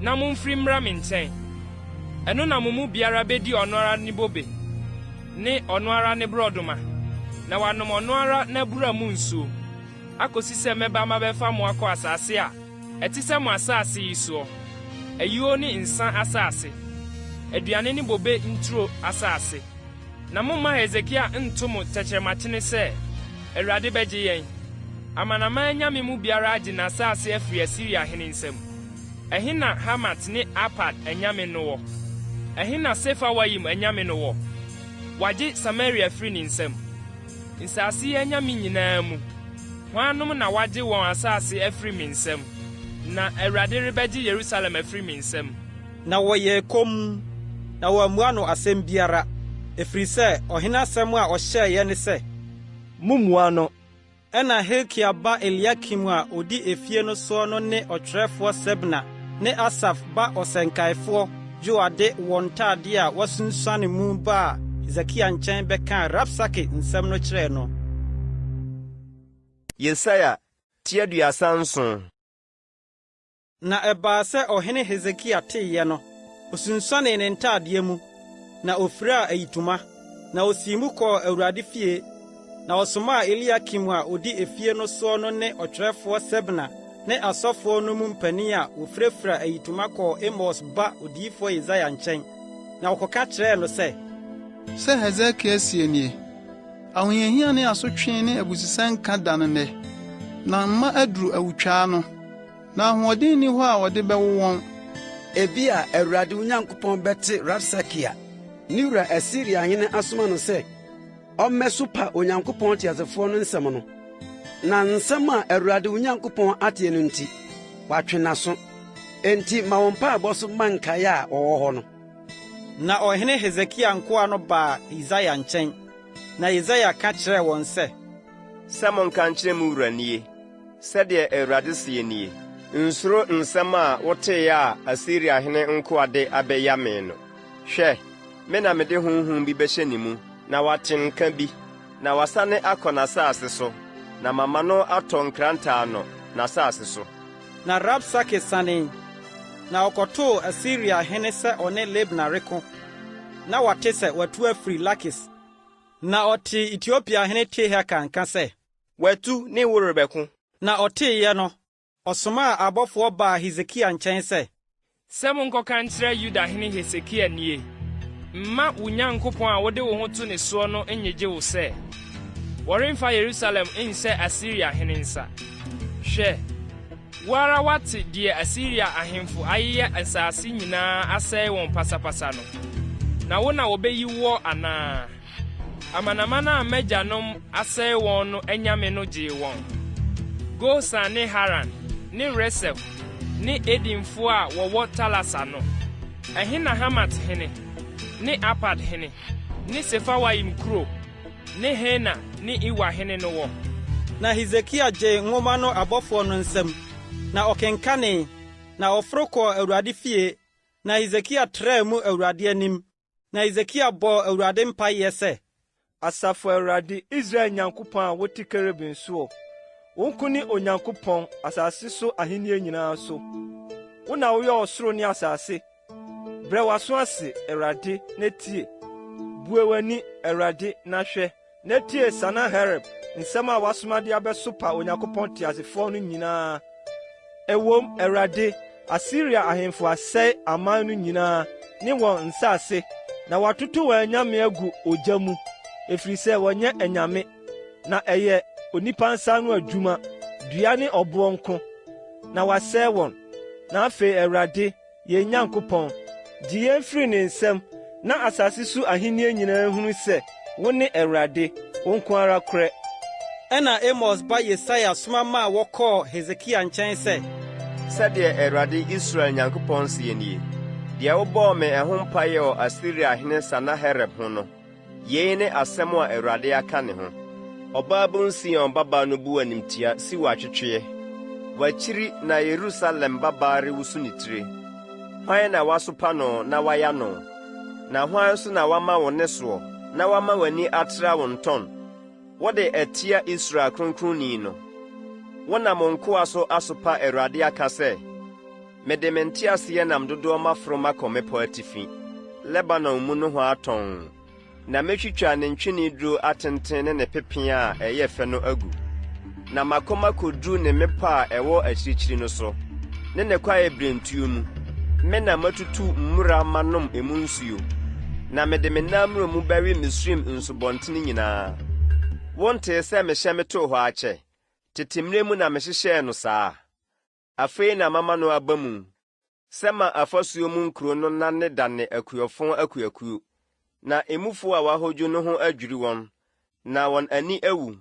na momfiri mmra me nkyɛn. Ɛno na mo mu biara bɛdi ɔno ara ne bobe ne ɔno ara ne borɔdɔma, na wanom ɔno ara n'abura mu nsuo, akɔsi sɛ mɛba mabɛfa mo akɔ asase a ɛte sɛ mo asase yi soɔ, ayuo ne nsã asase, aduane ne bobe nturo asase. Na mommma Hesekia nnto mo tɛkyerɛmakyene sɛ, 'Awurade bɛgye yɛn. Amanaman anyame mu biara agye n'asase afiri Asiria hene nsam. Ɛhe na Hamat ne Arpad anyame no wɔ? Ɛhe na Sefarwayim anyame no wɔ? Wɔagye Samaria afiri ne nsam. Nsase yi anyame nyinaa mu, hwannom na wɔagye wɔn asase afiri me nsam, na Awurade rebɛgye Yerusalem afiri me nsam? Na wɔyɛɛ komm, na wɔammua no asɛm biara, ɛfiri sɛ ɔhene asɛm a ɔhyɛeɛ ne sɛ. Mommmua no. Ɛnna Hilkia ba Eliakim a ɔdi efie no soɔ no ne ɔtwerɛfoɔ Sebna ne Asaf ba ɔsɛnkaefoɔ Yoa de wɔn ntadeɛ a wɔasunsuane mu baa Hesekia nkyɛn bɛkaa Rabsake nsɛm no kyerɛɛ no. Yesaia ti 37. Na ɛbaa sɛ ɔhene Hesekia teeɛ no, osunsuanee ne ntadeɛ mu, na ofiraa ayitoma, na osii mu kɔɔ Awurade fie. Na ɔsomaa Eliakim a ɔdi efie no soɔ no ne ɔtwerɛfoɔ Sebna ne asɔfoɔ no mu mpanin a wɔfirafira ayitoma kɔɔ Amos ba odiyifoɔ Yesaia nkyɛn, na wɔkɔka kyerɛɛ no sɛ. Sɛ Hesekia seɛ nie, Ahohiahia ne asotwe ne abususɛnka da no nnɛ, na mma aduru awotwaa no. Na ahoɔden nni hɔ a wɔde bɛwo wɔn. Ebia Awurade wo Nyankopɔn bɛte Rabsake a ne wura Asiriahene asoma no sɛ ɔmmɛsopa Onyankopɔn teasefoɔ no nsɛm no, na nsɛm a Awurade wo Nyankopɔn ateɛ no nti, watwe n'aso. Enti ma wo mpaebɔ so mma nkae a wɔwɔ hɔ no. Na ɔhene Hesekia nkoa no baa Yesaia nkyɛn, na Yesaia ka kyerɛɛ wɔn sɛ. Sɛ monka nkyerɛ mo wura nie, 'Sɛdeɛ Awurade seɛ nie, Nsuro nsɛm a woteeɛ a Asiriahene nkoa de abɛya me no. Hwɛ, me na mede honhom bi bɛhyɛ ne mu, na wate nka bi, na wasane akɔ n'asase so, na mama no atɔ nkrantɛ ano, n'asase so. Na Rabsake sanee. Na ɔkɔtoo Asiria hene sɛ ɔne Libna reko, na wate sɛ watu afiri Lakis. Na ɔtee Etiopia hene Tirhaka nka sɛ. Watu ne wo rebɛko. Na ɔteeɛ no, ɔsomaa abɔfoɔ baa Hesekia nkyɛn sɛ. Sɛ monkɔka nkyerɛ Yudahene Hesekia nie, Mma wo Nyankopɔn a wode wo ho to ne soɔ no nnyegye wo sɛ, 'Wɔremfa Yerusalem nhyɛ Asiria hene nsa. Hwɛ, wo ara woate deɛ Asiria ahemfo ayeyɛ nsase nyinaa asɛe wɔn pasapasa no, na wo na wɔbɛyi woɔ anaa? Amanaman a m'agyanom asɛe wɔn no anyame no gyee wɔn, Gosan ne Haran ne Resef ne Edenfo a wɔwɔ Talasar no. Ɛhe na Hamat hene, ne Arpad hene, ne Sefarwaim kuro, ne Hena ne Iwa hene no wɔ? Na Hesekia gyee nwoma no abɔfoɔ no nsam, na ɔkenkanee, na ɔforo kɔɔ Awurade fie, na Hesekia traa mu Awurade anim, Na Hesekia bɔɔ Awurade mpaeɛ sɛ. Asafo Awurade, Israel Nyankopɔn a wote kerubim soɔ, wo nko ne Onyankopɔn, asase so ahennie nyinaa so. Wo na woyɛɛ ɔsoro ne asase. Brɛ w'aso ase, Awurade, na tie. Bue w'ani, Awurade, na hwɛ, na tie Sanaherib nsɛm a wasoma de abɛsopa Onyankopɔn teasefoɔ no nyinaa. Ɛwom, Awurade, Asiria ahemfo asɛe aman no nyinaa ne wɔn nsase na wɔatoto wɔn anyame agu ogya mu, ɛfiri sɛ wɔnyɛ anyame, na ɛyɛ onipa nsa ano adwuma, dua ne ɔboɔ nko, na wɔasɛe wɔn. Na afei, Awurade, yɛn Nyankopɔn, gye yɛn firi ne nsam, na asase so ahenni nyinaa nhunu sɛ wone Awurade, wo nko ara korɛ. Ɛnna Amos ba Yesaia soma maa wɔkɔɔ Hesekia nkyɛn sɛ. Sɛdeɛ Awurade, Israel Nyankopɔn seɛ nie, Deɛ wobɔɔ me ɛho mpaeɛ wɔ Asiriahene Sanaherib ho no, Yei ne asɛm a Awurade aka ne ho, Ɔbaabun Sion babaa no bu animtia si wo atwetweɛ. W'akyiri na Yerusalem babaa rewoso ne tire. Hwan na woasopa no na woaya no? Na hwan nso na wama wo nne soɔ na wama w'ani atra wo ntɔn? Wode atia Israel Kronkronni no. Wonam wo nkoa so asopa Awurade aka sɛ, Mede me nteaseɛnam dodoɔ maforo makɔ mmepɔ atifi, Lebanon mu nohoa tɔnn, na mɛtwitwa ne ntweneduro atenten ne ne pepeaa a ɛyɛ fɛ no agu, na makɔ makɔduru ne mmepɔ a ɛwɔ akyirikyiri no so, ne ne kwaeɛbirentuo mu. Me na matutu mmura manom emu nsuo, na mede me nammuromu bɛwe Misraim nsubɔntene nyinaa. Wontee sɛ mehyɛ metoo hɔ akyɛ? Tete mmerɛ mu na mehyehyɛɛ no saa. Afei na mama no aba mu, sɛ ma afasuo mu nkuro no nnanedane akuafo akuakuo, na emufoɔ a wɔahodwo no ho adwiri wɔn, na wɔn ani awu,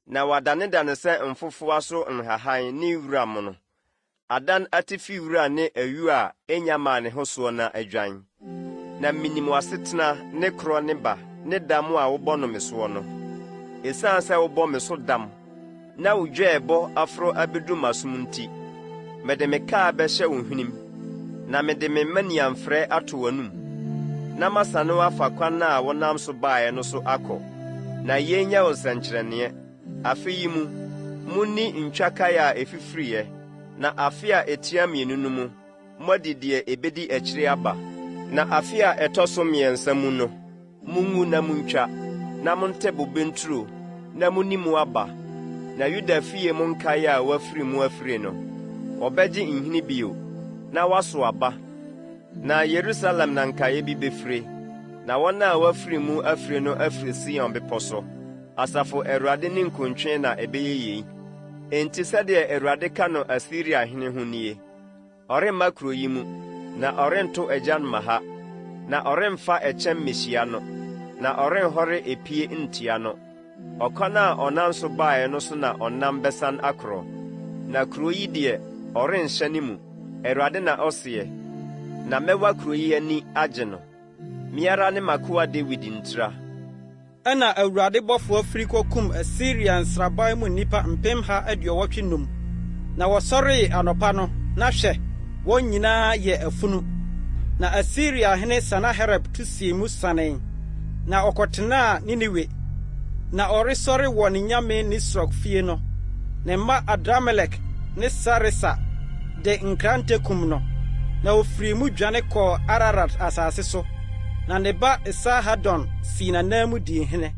na wɔadanedane sɛ mfofowa so nhahan ne wura mono, adan atifi wura ne ayuo a ɛnnya mmaa ne ho soɔ na adwan. Na minim w'asetena ne korɔ ne ba ne dam a wobɔ no me soɔ no. Esiane sɛ wobɔ me so dam na wo dwɛɛbɔ aforo abedu m'asom nti, mede me kaa bɛhyɛ wo hwenem, na mede me manniamfrɛ ato w'anom, na masane wo afa kwan a wonam so baeɛ no so akɔ. Na yei nyɛ wo nsɛnkyerɛnneɛ, Afe yi mu, munni ntwakaeɛ a ɛfifiriiɛ, na afe a ɛtia mmienu no mu, moadi deɛ ɛbɛdi akyire aba. Na afe a ɛtɔ so mmiɛnsa mu no, mongu na montwa, na montɛ bobe nturo na monni mu aba. Na Yuda fie mu nkaeɛ a wɔafiri mu afire no, wɔbɛgye nhini bio, na wɔaso aba. Na Yerusalem na nkaeɛ bi bɛfire, na wɔn a wɔafiri mu afire no afiri Sion bepɔ so. Asafo Awurade ninkuntwe na ɛbɛyɛ yei. Enti sɛdeɛ Awurade ka no Asiria hene ho nie. Ɔremma kuro yi mu, na ɔrento agyan mma ha, na ɔremfa ɛkyɛm mmehyia no, na ɔrenhɔre epie ntia no. Ɔkwan a ɔnam so baeɛ no so na ɔnam bɛsan akorɔ, na kuro yi deɛ, ɔrenhyɛne mu, Awurade na ɔseɛ, na mɛwa kuro yi ani agye no, me ara ne m'akoa Dawid ntira. Ɛnna Awurade bɔfoɔ firi kɔkum Asiria nsraban mu nnipa mpemha aduɔwɔtwe num. Na wɔsɔree anɔpa no, na hwɛ, wɔn nyinaa yɛ afunu. Na Asiria hene Sanaherib tu sii mu sanee, na ɔkɔtenaa Ninewe. Na ɔresɔre wɔ ne nyame Nisrok fie no, ne mma Adramelek ne Sareser de nkrante kum no. Na ɔfirii mu dwane kɔɔ Ararat asase so, na ne ba Esarhadon sii n'ananmu dii hene.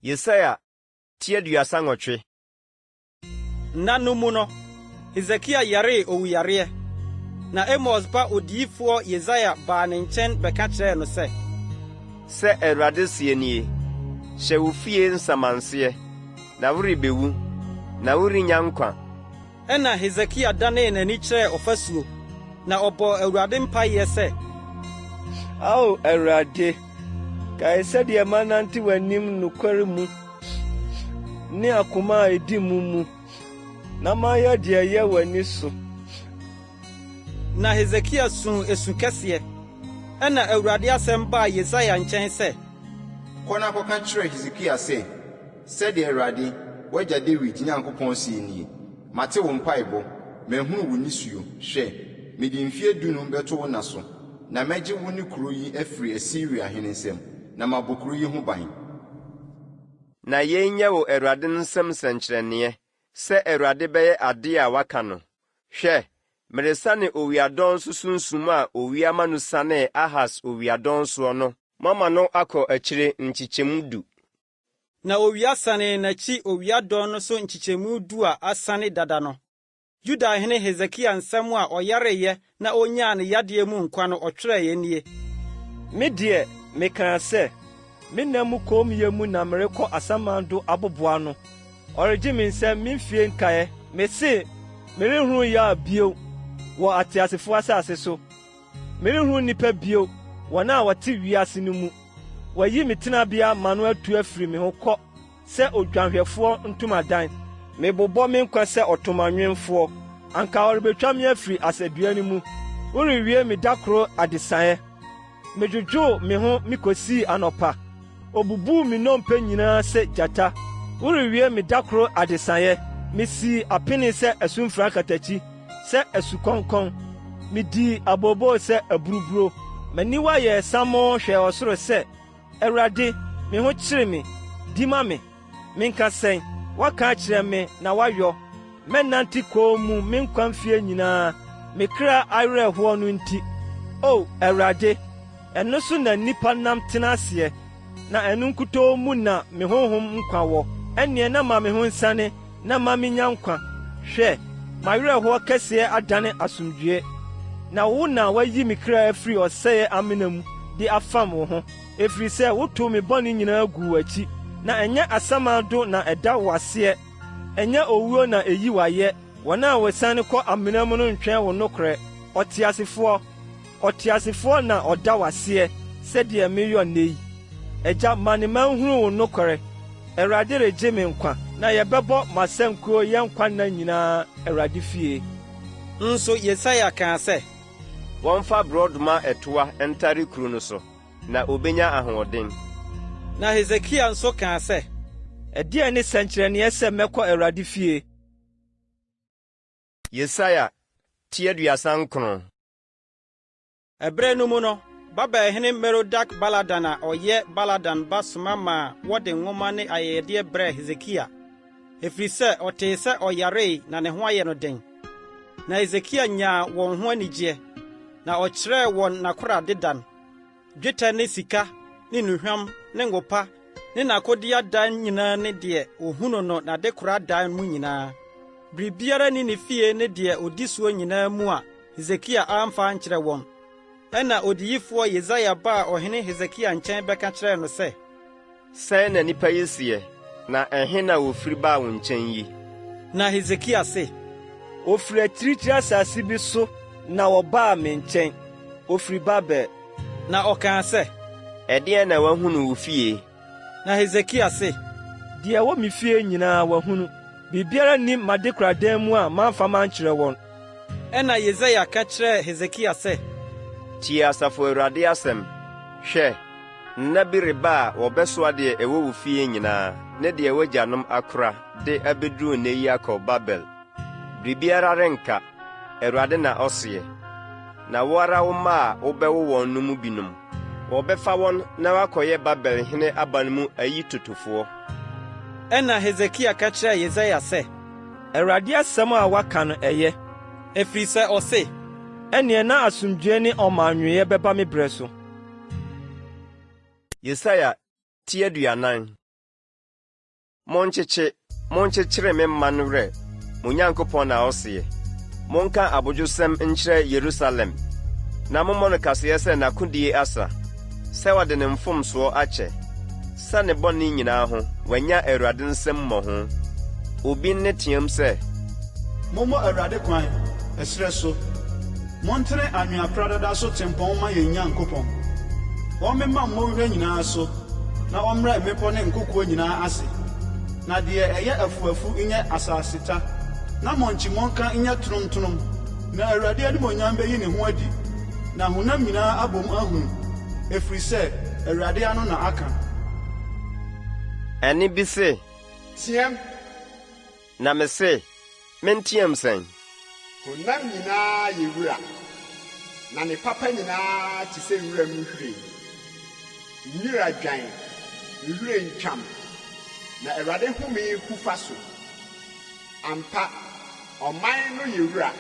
Yesaia ti 38. Nna no mu no, Hesekia yaree owuyareɛ, na Amos ba odiyifoɔ Yesaia baa ne nkyɛn bɛka kyerɛɛ no sɛ. Sɛ Awurade seɛ nie, Hyɛ wo fie nsamanseɛ, na worebɛwu, na worennya nkwa. Ɛnna Hesekia danee n'ani kyerɛɛ ɔfasuo, na ɔbɔɔ Awurade mpaeɛ sɛ. Ao Awurade, kae sɛdeɛ manante w'anim nokware mu ne akoma a edi mu mu, na mayɛ deɛ ɛyɛ w'ani so. Na Hesekia suu esu kɛseɛ. Ɛnna Awurade asɛm baa Yesaia nkyɛn sɛ. Kɔ na kɔka kyerɛ Hesekia sɛ, 'Sɛdeɛ Awurade, w'agya Dawid Nyankopɔn seɛ nie, Mate wo mpaebɔ, mahunu wo nisuo, hwɛ, mede mfeɛ dunum bɛto wo nna so, na mɛgye wo ne kuro yi afiri Asiria hene nsam, na mabɔ kuro yi ho ban. Na yei nyɛ wo Awurade nsam nsɛnkyerɛnneɛ, sɛ Awurade bɛyɛ adeɛ a waka no, Hwɛ, meresane owia dɔn so sunsum a owia ma no sianee Ahas owia dɔn soɔ no mama no akɔ akyire nkyekyɛmu du. Na owia sanee n'akyi owia dɔn no so nkyekyɛmu du a asiane dada no. Yudahene Hesekia nsɛm a ɔyareeɛ na ɔnyaa ne yadeɛ mu nkwa no ɔtwerɛeɛ nie. Me deɛ, mekaa sɛ, Me nna mu kommyɛ mu na merekɔ asamando aboboano. Ɔregye me nsam me mfie nkaeɛ. Mese, Merenhunu yaw bio wɔ ateasefoɔ asase so. Merenhunu nnipa bio, wɔn a wɔte wiase no mu. Wɔayi me tenabea ma no atu afiri me ho kɔ sɛ odwanhwɛfoɔ ntomadan. Mebobɔ me nkwa sɛ ɔtomanwemfoɔ. Anka ɔrebɛtwa me afiri asadua no mu. Worewie me da koro adesaeɛ. Medwodwoo me ho mikosii anɔpa. Obubuu me nnompe nyinaa sɛ gyata. Worewie me da koro adesaeɛ. Misii apini sɛ asumfra katakyi, sɛ asukɔnkɔn. Midii abooboo sɛ aburuburo. M'aniwa yɛɛ samoo hwɛɛ ɔsoro sɛ, Awurade, me ho kyere me, di ma me. Menka sɛn? Woaka akyerɛ me na woayɔ. Mɛnante komm mu me nkwa mfeɛ nyinaa, me kra awerɛhoɔ no nti. O Awurade, ɛno so na nnipa nam tena aseɛ, na ɛno nkutoo mu na me honhom nkwa wɔ. Ɛnneɛ na ma me ho nsane na ma minnya nkwa. Hwɛ, m'awerɛhoɔ kɛseɛ adane asomdwoeɛ, na wo na woayi me kra afiri ɔsɛeɛ amena mu de afam wo ho, ɛfiri sɛ wotoo me bɔne nyinaa guu w'akyi, na ɛnyɛ asamando na ɛda wo aseɛ. Ɛnyɛ owuo na eyi wo ayɛ, wɔn a wɔsiane kɔ amena mu no ntwɛn wo nokorɛ. Ɔteasefoɔ, ɔteasefoɔ na ɔda wo aseɛ sɛdeɛ meyɔ nnɛ yi. Agya, ma ne mma nhunu wo nokorɛ. Awurade regye me nkwa, na yɛbɛbɔ m'asankuo yɛn nkwa nna nyinaa Awurade fie. Nso Yesaia kaa sɛ. Wɔmfa borɔdɔma ɛtoa ntare kuru no so. Na obenya ahoɔden. Na Hesekia nso kaa sɛ. Ɛdeɛn ne sɛnkyerɛnneɛ sɛ mɛkɔ Awurade fie? Yesaia ti 39. Ɛberɛ no mu no, Babelhene Merodak-Baladan a ɔyɛ Baladan ba soma maa wɔde nwoma ne ayɛyɛdeɛ brɛɛ Hesekia, ɛfiri sɛ ɔtee sɛ ɔyaree na ne ho ayɛ no den. Na Hesekia nyaa wɔn ho anigyeɛ, na ɔkyerɛɛ wɔn n'akorade dan. Dwetɛ ne sika ne nnuhwam ne ngo pa ne n'akodeɛ adan nyinaa ne deɛ ɔhunu no n'adekora adan mu nyinaa. Biribiara nni ne fie ne deɛ ɔdi soɔ nyinaa mu a Hesekia amfa ankyerɛ wɔn. Ɛnna odiyifoɔ Yesaia baa ɔhene Hesekia nkyɛn bɛka kyerɛɛ no sɛ. Sɛn na nnipa yi seɛ, na ɛhe na wɔfiri baa wo nkyɛn yi? Na Hesekia se. Wɔfiri akyirikyiri asase bi so na wɔbaa me nkyɛn, wɔfiri Babel. Na ɔkaa sɛ. Ɛdeɛn na wɔahu no wo fie? Na Hesekia se. Deɛ ɛwɔ me fie nyinaa wɔahunu, biribiara nni m'adekoradan mu a mamfa mankyerɛ wɔn. Ɛnna Yesaia ka kyerɛɛ Hesekia sɛ. Tie Asafo Awurade asɛm. Hwɛ! Nna bi reba a wɔbɛsoa deɛ ɛwɔ wo fie nyinaa ne deɛ w'agyanom akora de abɛduru nnɛ yi akɔ Babel. Biribiara renka, Awurade na ɔseɛ. Na wo ara wo mma a wobɛwo wɔn no mu binom, wɔbɛfa wɔn na wɔakɔyɛ Babel hene aban mu ayitotofoɔ. Ɛnna Hesekia ka kyerɛɛ Yesaia sɛ. Awurade asɛm a woaka no, ɛyɛ. Ɛfiri sɛ ɔse. Ɛnneɛ na asomdwoeɛ ne ɔmannwoeɛ bɛba me berɛ so. Yesaia ti 40. Monkyekye, monkyekyere me man werɛ, mo Nyankopɔn na ɔseɛ. Monka abodwosɛm nkyerɛ Yerusalem, na mommɔ no kaseɛ sɛ n'akodie asa, sɛ wɔde ne mfomsoɔ akyɛ, sɛ ne bɔne nyinaa ho, wanya Awurade nsam mmɔho. Obi nne team sɛ. Mommɔ Awurade kwan, ɛserɛ so. Montene anwea pradada so tempɔn mma yɛn Nyankopɔn. Ɔmmema mmonhwa nyinaa so, na ɔmmrɛ mmepɔ ne nkokoɔ nyinaa ase, na deɛ ɛyɛ afuafu nyɛ asaseta, na mmonkyimmɔnka nyɛ tonomtonom. Na Awurade animuonyam bɛyi ne ho adi, na honam nyinaa abom ahunu, ɛfiri sɛ Awurade ano na aka. Ɛnne bi se. Teɛm! Na mese, Menteɛm sɛn? Honam nyinaa yɛ wura, na ne papa nyinaa te sɛ wuram nhwiren. Nwura dwan, nhwiren twam, na Awurade home hu fa so. Ampa, ɔman no yɛ wura.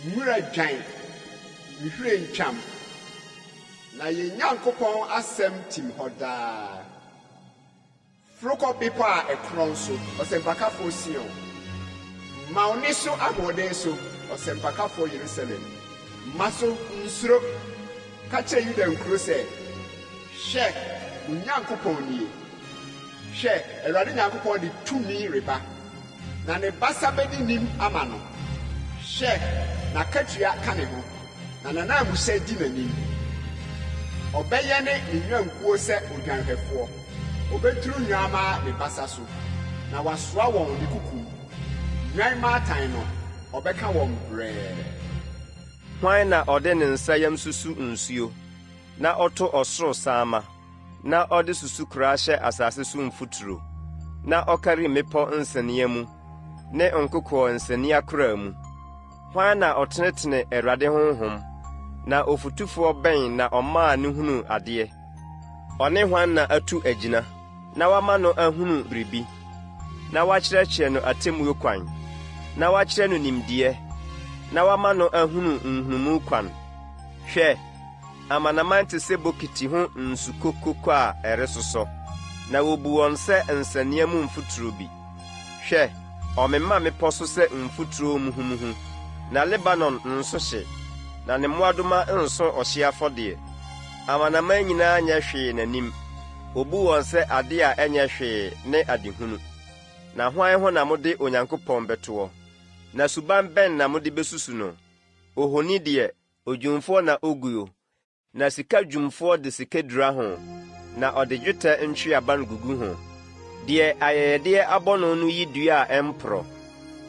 Nwura dwan, nhwiren twam, na yɛn Nyankopɔn asɛm tim hɔ daa. Foro kɔ bepɔ a ɛkorɔn so, ɔsɛmpakafoɔ Sion. Ma wo nne so ahoɔden so, ɔsɛmpakafoɔ Yerusalem. Ma so, nsuro. Ka kyerɛ Yuda nkuro sɛ, Hwɛ, mo Nyankopɔn nie! Hwɛ, Awurade Nyankopɔn de tumi reba, na ne basa bɛdi nim ama no. Hwɛ, n'akatua ka ne ho. Na n'ananmuhyɛ di n'anim. Ɔbɛyɛne ne nnwankuo sɛ odwanhwɛfoɔ, ɔbɛturu nnwammaa ne basa so, na wasoa wɔn ne kokom. Nnwan mmaatan no, ɔbɛka wɔn brɛɛ. Hwan na ɔde ne nsa yam susu nsuo, na ɔto ɔsoro saama, na ɔde susukora hyɛ asase so mfuturo, na ɔkari mmepɔ nsania mu ne nkokoɔ nsania koraa mu? Hwan na ɔtenetene Awurade honhom, na ofotufoɔ bɛn na ɔmaa no hunuu adeɛ? Ɔne hwan na atu agyina, na wama no ahunu biribi, na wakyerɛkyerɛ no atemmuo kwan, na wakyerɛ no nimdeɛ, na wama no ahunu nhunumu kwan? Hwɛ, amanaman te sɛ bokiti ho nsukokoko a ɛresosɔ, na wobu wɔn sɛ nsania mu mfuturo bi. Hwɛ, ɔmema mmepɔ so sɛ mfuturo muhumuhu, na Lebanon nso hye, na ne mmoadoma nso ɔhyeɛ afɔdeɛ. Amanaman nyinaa nyɛ hwee n'anim, ɔbu wɔn sɛ adeɛ a ɛnyɛ hwee ne adehunu. Na hwan ho na mode Onyankopɔn bɛtoɔ? Na suban bɛn na mode bɛsusu no? Ohoni deɛ, odwumfoɔ na ɔguo, Na sika dwumfoɔ de sika dura ho, na ɔde dwetɛ ntweaban gugu ho. Deɛ ayɛyɛdeɛ abɔ no no yi dua a ɛmporɔ.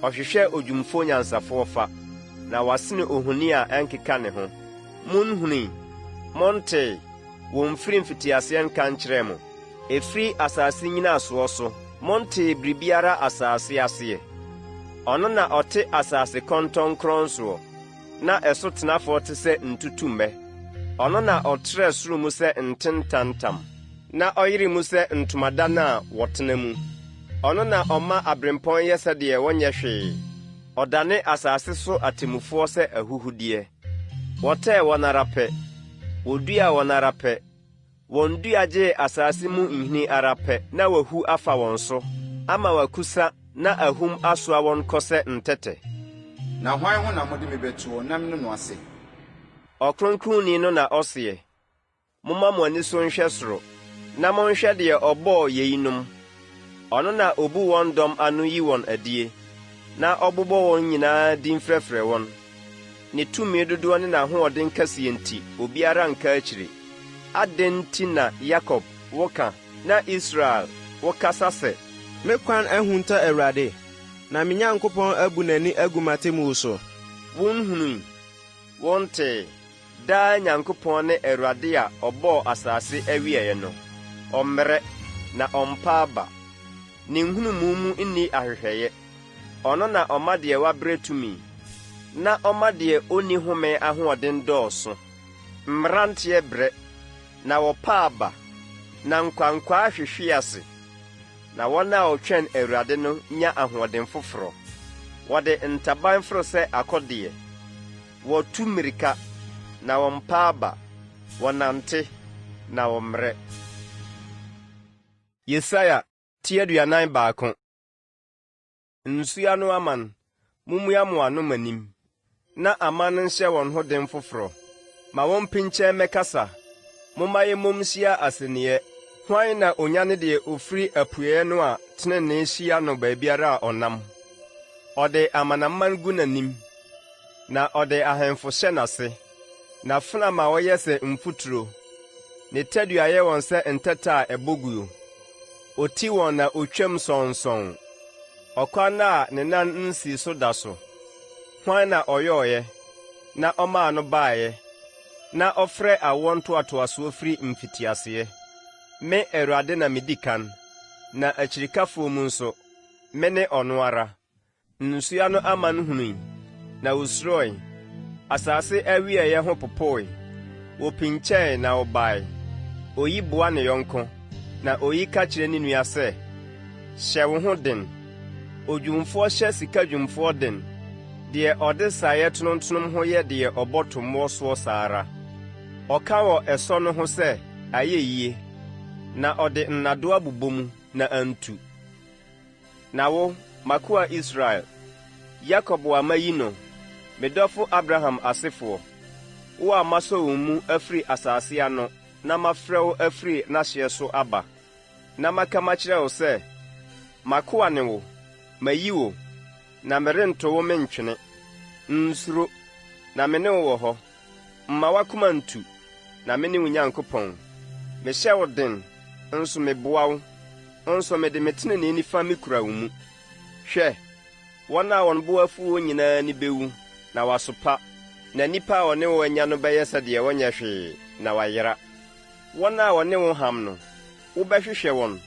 Ɔhwehwɛ odwumfoɔ nyansafoɔ fa, na wasene ohoni a ɛnkeka ne ho. Monhunui? Montee? Wɔmfirii mfitiaseɛ nka nkyerɛɛ mo? Ɛfiri asase nnyinasoɔ so, montee biribiara asase aseɛ? Ɔno na ɔte asase kɔntɔnkrɔn soɔ. na ɛso tenafoɔ te sɛ ntutummɛ. Ɔno na ɔtrɛɛ soro mu sɛ ntentantam, na ɔyere mu sɛ ntomadan a wɔtena mu. Ɔno na ɔma aberempɔn yɛ sɛdeɛ wɔnyɛ hwee, ɔdane asase so atemmufoɔ sɛ ahuhudeɛ. Wɔtɛɛ wɔn ara pɛ, wɔduaa wɔn ara pɛ, Wɔn dua gyee asase mu nhini ara pɛ na wahu afa wɔn so ama wɔakusa na ahum asoa wɔn kɔ sɛ ntɛtɛ. Na hwan ho na mode me bɛtoɔ na mene no ase? Ɔkronkronni no na ɔseɛ. Momma mo ani so nhwɛ soro, na monhwɛ deɛ ɔbɔɔ yeinom. Ɔno na ɔbu wɔn dɔm ano yi wɔn adie, na ɔbobɔ wɔn nyinaa din frɛfrɛ wɔn. Ne tumi dodoɔ ne n'ahoɔden kɛseɛ nti, obiara nka akyire. Adɛn nti na Yakob, woka, na Israel, wokasa sɛ. Me kwan ahunta Awurade, na me Nyankopɔn abu n'ani agu m'atemmuo so? Wonhunui? Wontee? Daa Nyankopɔn ne Awurade a ɔbɔɔ asase awieeɛ no. Ɔmmrɛ, na ɔmpa aba. Ne nhunumu mu nni ahwehwɛeɛ. Ɔno na ɔma deɛ wabrɛ tumi, na ɔma deɛ ɔnni home ahoɔden dɔɔso. Mmeranteɛ brɛ, na wɔpa aba, na nkwankwaa hwehwe ase, na wɔn a wɔtwɛn Awurade no nya ahoɔden foforɔ. Wɔde ntaban foro sɛ akɔdeɛ. Wɔtu mmirika, na wɔmpa aba, wɔnante, na wɔmmrɛ. Yesaia ti 41. Nsuo ano aman, mommua mo ano m'anim, na aman nhyɛ wɔn ho den foforɔ. Ma wɔmpinkyɛ mmɛkasa, momma yɛmmom nhyia asɛnniiɛ. Hwan na ɔnyane deɛ ɔfiri apueeɛ no a tenenee hyia no baabiara a ɔnam? Ɔde amanaman gu n'anim, na ɔde ahemfo hyɛ n'ase. N'afena ma wɔyɛ sɛ mfuturo, ne tadua yɛ wɔn sɛ ntɛtɛ a ɛbɔ guo. Ɔti wɔn na ɔtwam sɔnsɔn, ɔkwan a ne nan nsii so da so. Hwan na ɔyɔeɛ, na ɔmaa no baeɛ, na ɔfrɛ awoɔ ntoatoasoɔ firi mfitiaseɛ? Me, Awurade na medi kan, na akyirikafoɔ mu nso, mene ɔno ara. Nsuo ano aman hunui, na wosuroe, asase awieeɛ ho popoe. Wɔpinkyɛe na wɔbae, oyi boa ne yɔnko, na oyi ka kyerɛ ne nua sɛ, Hyɛ wo ho den! Odwumfoɔ hyɛ sikadwumfoɔ den, deɛ ɔde saeɛ tonomtonom ho yɛ deɛ ɔbɔ tommoɔ soɔ saa ara. Ɔka wɔ ɛsɔ no ho sɛ, Ayɛ yie, na ɔde nnadewa bobɔ mu, na antu. Na wo, m'akoa Israel, Yakob a mayi no, me dɔfo Abraham asefoɔ, wo a masɔ wo mu afiri asase ano na mafrɛ wo afiri n'ahyeɛ so aba, na maka makyerɛ wo sɛ, M'akoa ne wo, mayi wo, na merento wo mentwene. Nsuro, na me ne wo wɔ hɔ. Mma w'akoma nntu, na mene wo Nyankopɔn. Mehyɛ wo den, nso meboa wo, nso mede me tenenee nifa mekura wo mu. Hwɛ, wɔn a wɔn bo afu wo nyinaa ani bɛwu na wɔasopa, na nnipa a wɔne wo anya no bɛyɛ sɛ deɛ wɔnyɛ hwee, na wɔayera. Wɔn a wɔne wo ham no, wobɛhwehwɛ wɔn,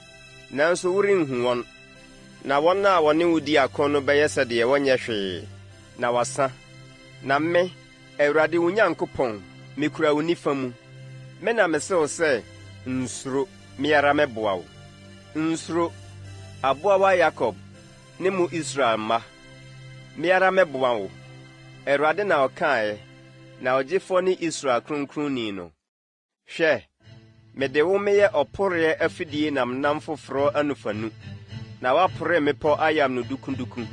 nanso worenhu wɔn, na wɔn a wɔne wo di ako no bɛyɛ sɛ deɛ wɔnyɛ hwee, na wɔasa. Na me, Awurade wo Nyankopɔn, mikura wo nifa mu. Me na mise wo sɛ, Nsuro, me ara mɛboa wo. Nsuro, aboawa Yakob, ne mo Israel mma. Me ara mɛboa wo, Awurade na ɔkaeɛ, na Ɔgyefoɔ ne Israel Kronkronni no. Hwɛ, mede wo meyɛ ɔporeɛ afidie nnamnnam foforɔ anofanu, na woapore mmepɔ ayam no dukuduku,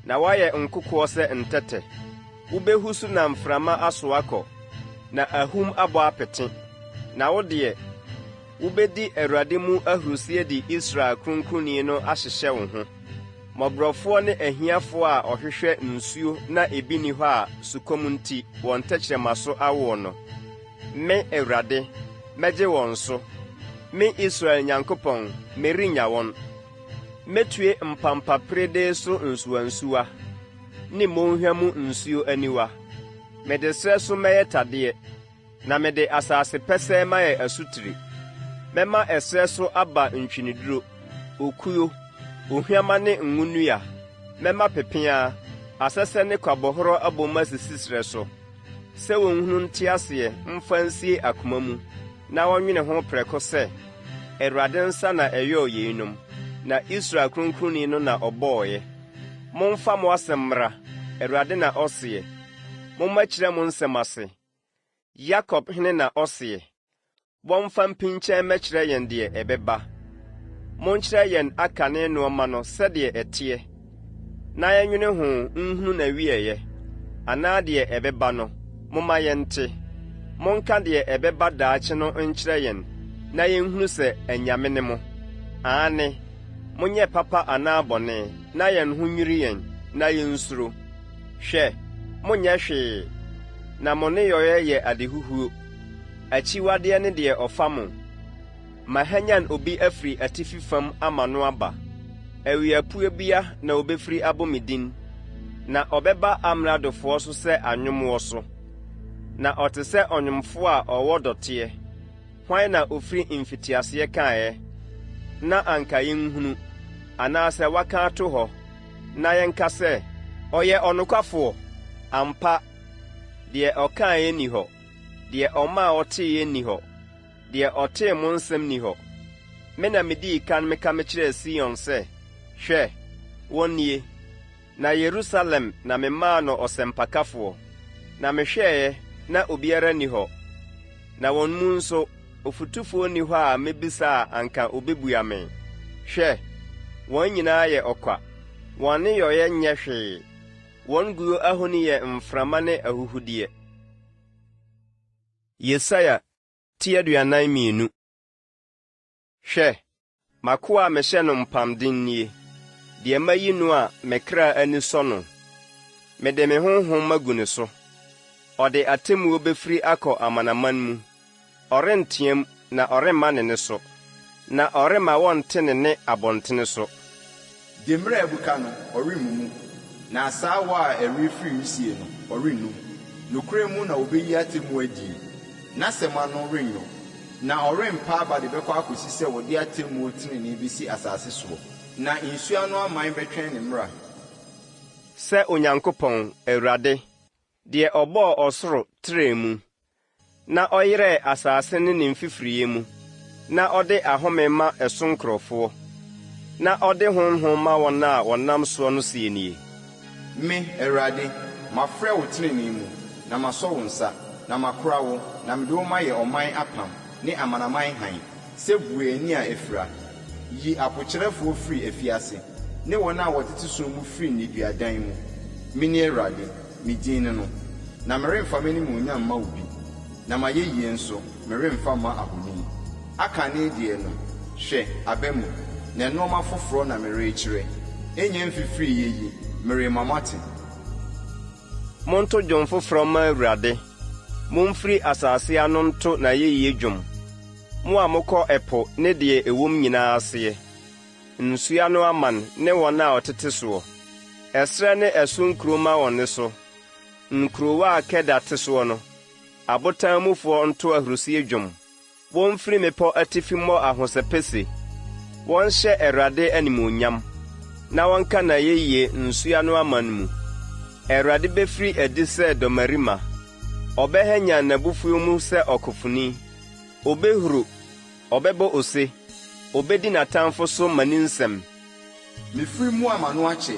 na woayɛ nkokoɔ sɛ ntɛtɛ. Wobɛhu so na mframa asoa kɔ, na ahum abɔ apete, na wo deɛ, wobɛdi Awurade mu ahurisie de Israel Kronkronni no ahyehyɛ wo ho. Mmɔborɔfoɔ ne ahiafoɔ a wɔhwehwɛ nsuo na ebi nni hɔ a sukɔm nti wɔn tɛkyerɛma so awoɔ no, me, Awurade, mɛgye wɔn so. Me Israel Nyankopɔn, merennya wɔn. Mɛtue mpampaperedee so nsuwansuwa ne mmɔnhwa mu nsuo aniwa. Mede serɛ so mɛyɛ tadeɛ. Na mede asase pɛsɛɛ mayɛ asutire. Mɛma ɛserɛ so aba ntweneduro, okuo, ohwamma ne ngo nnua. Mɛma pepeaa, asɛsɛ ne kwabɔhorɔ abom asisi serɛ so, sɛ wɔnhunu nte aseɛ mfa nsie akoma mu, na wɔnnwene ho prɛko sɛ, Awurade nsa na ɛyɔɔ yeinom, na Israel Kronkronni no na ɔbɔeɛ. Momfa mo asɛm mmra, Awurade na ɔseɛ, mommɛkyerɛ mo nsɛm ase. Yakob hene na ɔseɛ, Wɔmfa mpinkyɛ mmɛkyerɛ yɛn deɛ ɛbɛba. Monkyerɛ yɛn akane nnoɔma no sɛdeɛ ɛteɛ, na yɛnnwene ho nhunu n'awieeɛ, anaa deɛ ɛbɛba no, momma yɛnte. Monka deɛ ɛbɛba daakye no nkyerɛ yɛn, na yɛnhunu sɛ anyame ne mo. Aane, monyɛ papa anaa bɔne, na yɛn ho nnwiri yɛn, na yɛnsuro. Hwɛ, monyɛ hwee, na mo nneyɔeɛ yɛ adehuhuo. Akyiwadeɛ ne deɛ ɔfa mo. Mahanyan obi afiri atifi fam ama no aba. Awiapuebea na ɔbɛfiri abɔ me din, na ɔbɛba amradofoɔ so sɛ anwommoɔ so. Na ɔte sɛ ɔnwomfoɔ a ɔwɔ dɔteɛ. Hwan na ɔfiri mfitiaseɛ kaeɛ, na anka yɛnhunu, anaasɛ waka ato hɔ, na yɛnka sɛ, 'Ɔyɛ ɔnokwafoɔ'? Ampa, deɛ ɔkaeɛ nni hɔ, deɛ ɔmaa wɔteeɛ nni hɔ, deɛ ɔtee mo nsɛm nni hɔ. Me na medii kan meka mekyerɛɛ Sion sɛ, 'Hwɛ, wɔn nie! Na Yerusalem na memaa no ɔsɛmpakafoɔ. Na mehwɛeɛ, na obiara nni hɔ, na wɔn mu nso, ɔfotufoɔ nni hɔ a mɛbisa a anka ɔbɛbua me. Hwɛ, wɔn nyinaa yɛ ɔkwa, wɔn nneyɔeɛ nyɛ hwee, wɔn guo ahoni yɛ mframa ne ahuhudeɛ. Yesaia ti 42. Hwɛ, m'akoa a mehyɛ no mpamden nie, deɛ mayi no a me kra ani sɔ no. Mede me honhom magu ne so. Ɔde atemmuo bɛfiri akɔ amanaman mu. Ɔrenteam na ɔremma ne nne so, na ɔremma wɔnte ne nne abɔntene so. Demmire a abuka no, ɔremmu mu, na asaawa a ɛrefiri wisie no, ɔrennum. Nokorɛ mu na ɔbɛyi atemmuo adie, n'asɛm ano rennwo, na ɔrempa aba de bɛkɔ akɔsi sɛ wɔde atemmuo tenenee bɛsi asase soɔ. Na nsuo ano aman bɛtwɛn ne mmara. Sɛ Onyankopɔn, Awurade, deɛ ɔbɔɔ ɔsoro trɛɛ mu, na ɔyerɛɛ asase ne ne mfifiriiɛ mu, na ɔde ahome ma ɛso nkurɔfoɔ, na ɔde honhom ma wɔn a wɔnam soɔ no seɛ nie. Me, Awurade, mafrɛ wo tenenee mu, na masɔ wo nsa, na makora wo, na mede wo mayɛ ɔman apam ne amanaman hann, sɛ bue ani a afira, yi apokyerɛfoɔ firi afiase, ne wɔn a wɔtete sum mu firi nneduadan mu. Mene Awurade, me din ne no, na meremfa m'animuonyam mma obi, na m'ayɛyie nso, meremfa mma ahoni. Akane deɛ no, hwɛ, aba mu, na nnoɔma foforɔ na merekyerɛ, ɛnnya mfifiriiɛ yi, merema moate. Monto dwom foforɔ mma Awurade, momfiri asase ano nto n'ayɛyie dwom, mo a mokɔ ɛpo ne deɛ ɛwom nyinaa aseɛ. Nsuano aman ne wɔn a wɔtete soɔ, ɛserɛ ne ɛso nkuro mma wɔn nne so, nkurowa a Kedar te soɔ no, abotan mufoɔ nto ahurisie dwom. Wɔmfiri mmepɔ atifi mmɔ ahosɛpɛ se, wɔnhyɛ Awurade animuonyam, na wɔnka n'ayɛyie nsuano aman mu. Awurade bɛfiri adi sɛ dɔmmarima, ɔbɛhanyan n'abufuo mu sɛ ɔkofoni, ɔbɛhuru, Ɔbɛbɔ ose, obedi n'atamfo so mmaninsɛm. Mefiri mu a m'ano akyɛ,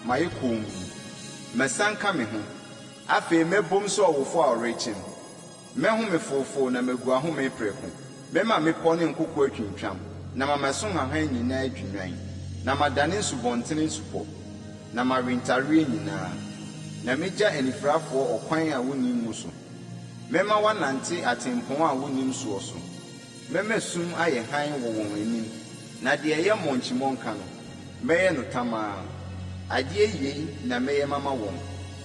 mayɛ komm. Masianka me ho. Afei mɛbom sɛ ɔwofo a ɔrekyem. Mɛhome foofoo na magu ahome prɛko. Mɛma mmepɔw ne nkoko atwintwam, na mama ɛso nhahan nyinaa adwinnwan, na madane nsubɔntene nsupɔ, na mawe ntareɛ nyinaa. Na megya anifirafoɔ ɔkwan a wonnim mu so. Mɛma wɔanante atempɔn a wonnim soɔ so. Mɛma sum ayɛ hann wɔ wɔn anim, na deɛ ɛyɛ mmonkyimmɔnka no, mɛyɛ no tamaa. Adeɛ yei na mɛyɛ mama wɔn,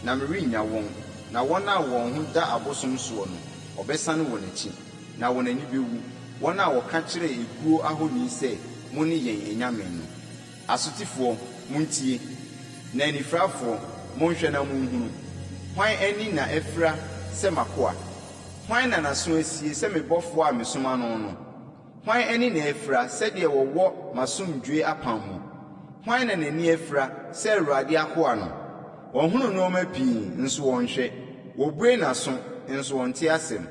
na merennya wɔn, na wɔn a wɔn ho da abosom soɔ no, wɔbɛsane wɔn akyi, na wɔn ani bɛwu, wɔn a wɔka kyerɛ eguo ahoni sɛ, Mone yɛn anyame no. Asotifoɔ, montie, na anifirafoɔ, monhwɛ na monhunu. Hwan ani na afira sɛ m'akoa? Hwan na n'aso asie sɛ me bɔfoɔ a mesoma no no? Hwan ani na afira sɛ deɛ wɔwɔ m'asomdwoeɛ apam mu? Hwan na n'ani afira sɛ Awurade akoa no? Ɔhunu nnoɔma pii, nso ɔnhwɛ, wɔbue n'aso, nso ɔnte asɛm.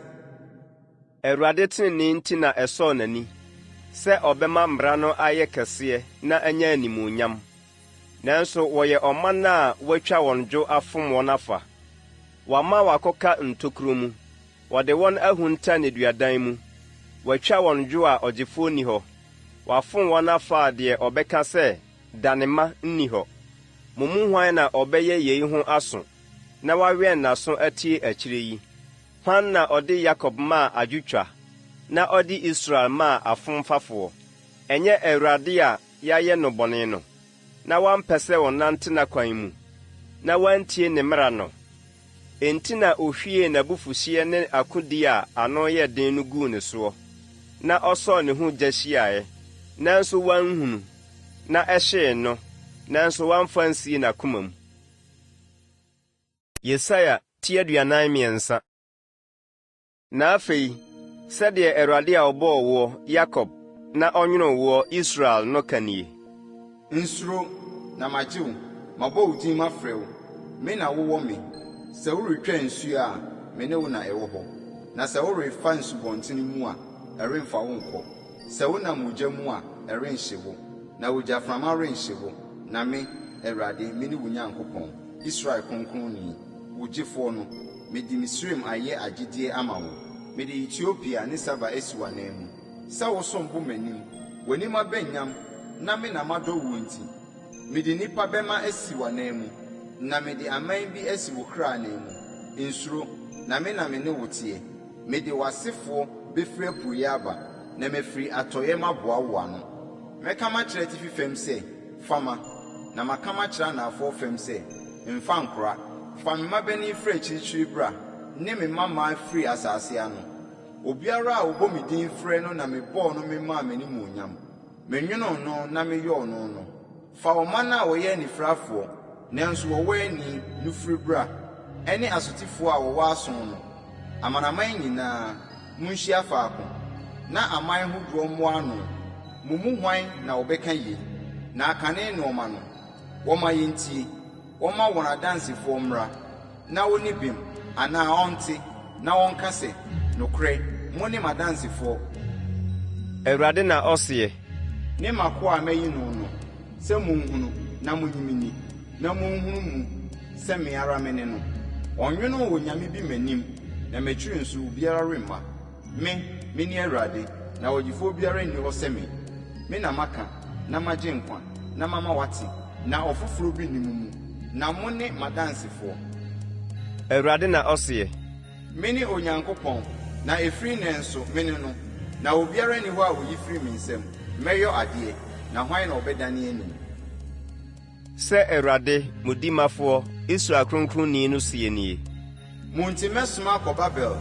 Awurade tenenee nti na ɛsɔɔ n'ani sɛ ɔbɛma mmara no ayɛ kɛseɛ na anya animuonyam. Nanso wɔyɛ ɔman a wɔatwa wɔn dwo afom wɔn afa. Wɔama wɔakɔka ntokuro mu, wɔde wɔn ahunta nneduadan mu. Wɔatwa wɔn dwo a ɔgyefoɔ nni hɔ, wɔafom wɔn afa a deɛ ɔbɛka sɛ, Dane ma, nni hɔ. Mo mu hwan na ɔbɛyɛ yei ho aso na wawɛn n'aso atie akyire yi? Hwan na ɔde Yakob maa adwotwa, na ɔde Israel maa afomfafoɔ? Ɛnyɛ Awurade a yɛayɛ no bɔne no, na wampɛ sɛ wɔnante n'akwan mu, na wɔantie ne mmara no? Enti na ɔhwiee n'abufuhyeɛ ne akodie a ano yɛ den no guu ne soɔ, na ɔsɔɔ ne ho gya hyiaeɛ, nanso wanhunu, na ɛhyee no, nanso wamfa ansie n'akoma mu. Yesaia ti 43. Na afei, sɛdeɛ Awurade a ɔbɔɔ woɔ, Yakob, na ɔnwonoo woɔ, Israel, no ka nie. Nsuro, na magye wo, mabɔ wo din mafrɛ wo, me na wowɔ me. Sɛ woretwa nsuo a, me ne wo na ɛwɔ hɔ, na sɛ worefa nsubɔntene mu a, ɛremfa wo nkɔ. Sɛ wonam ogya mu a, ɛrenhye wo, na ogyaframa renhye wo, na me, Awurade, mene wo Nyankopɔn, Israel Kronkronni, wo Gyefoɔ no. Mede Misraim ayɛ agyedeɛ ama wo, mede Etiopia ne Saba asi w'ananmu. Sɛ wosom bo m'anim, w'anim aba nyam na me na madɔ woɔ nti, mede nnipa bɛma asi w'ananmu, na mede aman bi asi wo kra ananmu. Nsuro, na me na me ne wo teɛ. Mede w'asefoɔ bɛfiri apueeɛ aba, na mafiri atɔeɛ maboa wo ano. Mɛka makyerɛ atifi fam sɛ, 'Fa ma! Na maka makyerɛ anafoɔ fam sɛ, 'Mfa nkora! Fa me mmabanin firi akyirikyiri bra, ne me mmammaa firi asase ano. Obiara a ɔbɔ me din frɛ no na mebɔɔ no memaa m'animuonyam. Menwonoo no na meyɔɔ no no. Fa ɔman a wɔyɛ anifirafoɔ, nanso wɔwɔ ani, no firi bra, ɛne asotifoɔ a wɔwɔ aso no. Amanaman nyinaa, monhyia faako, na aman hodoɔ mmoa ano. Mo mu hwan na ɔbɛka yei, na akane nnoɔma no? Wɔmma yɛntie, wɔmma wɔn adansefoɔ mmra. Na ɔnni bem, anaa ɔnte, na ɔnka sɛ, Nokorɛ, mone m'adansefoɔ. Awurade na ɔseɛ. Ne m'akoa a mayi no no, sɛ monhunu na monnye me nni, na monhunu mu sɛ me ara mene no. Ɔnnwonoo onyame bi m'anim, na m'akyiri nso obiara remma. Me, mene Awurade, na ɔgyefoɔ biara nni hɔ sɛ me. Me na maka, na magye nkwa, na mama wɔate, na ɔfoforɔ bi nni mo mu, na mone m'adansefoɔ. Awurade na ɔseɛ. Mene Onyankopɔn, na ɛfiri nnɛ nso, mene no, na obiara nni hɔ a ɔyi firi me nsam. Mɛyɔ adeɛ, na hwan na ɔbɛdane ani? Sɛ Awurade, mo Dimafoɔ, Israel Kronkronni no seɛ nie. Mo nti mɛsoma akɔ Babel,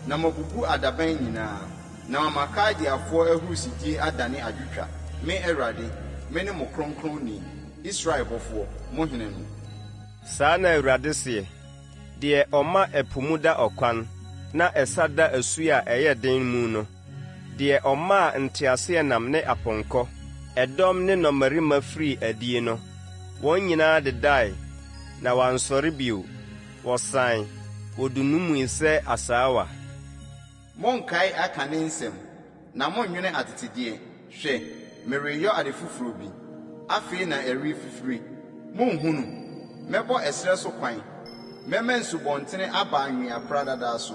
na mabubu adaban nyinaa, na mama Kaldeafoɔ ahurisidie adane adwotwa, me Awurade, mene mo Kronkronni, Israel Bɔfoɔ, mo Hene no. Saa na Awurade seɛ, deɛ ɔma ɛpo mu da ɔkwan, na ɛsa da asuo a ɛyɛ den mu no. Deɛ ɔmaa nteaseɛnam ne apɔnkɔ, ɛdɔm ne nnɔmmarima firii adie no, wɔn nyinaa dedae, na wɔansɔre bio, wɔsae, wɔdunnumii sɛ asaawa. Monkae akane nsɛm, na monnwene atetedeɛ, hwɛ, mereyɔ ade foforɔ bi, afei na ɛrefifire, monhunu? Mɛbɔ ɛserɛ so kwan, mɛma nsubɔntene aba anwea pradada so.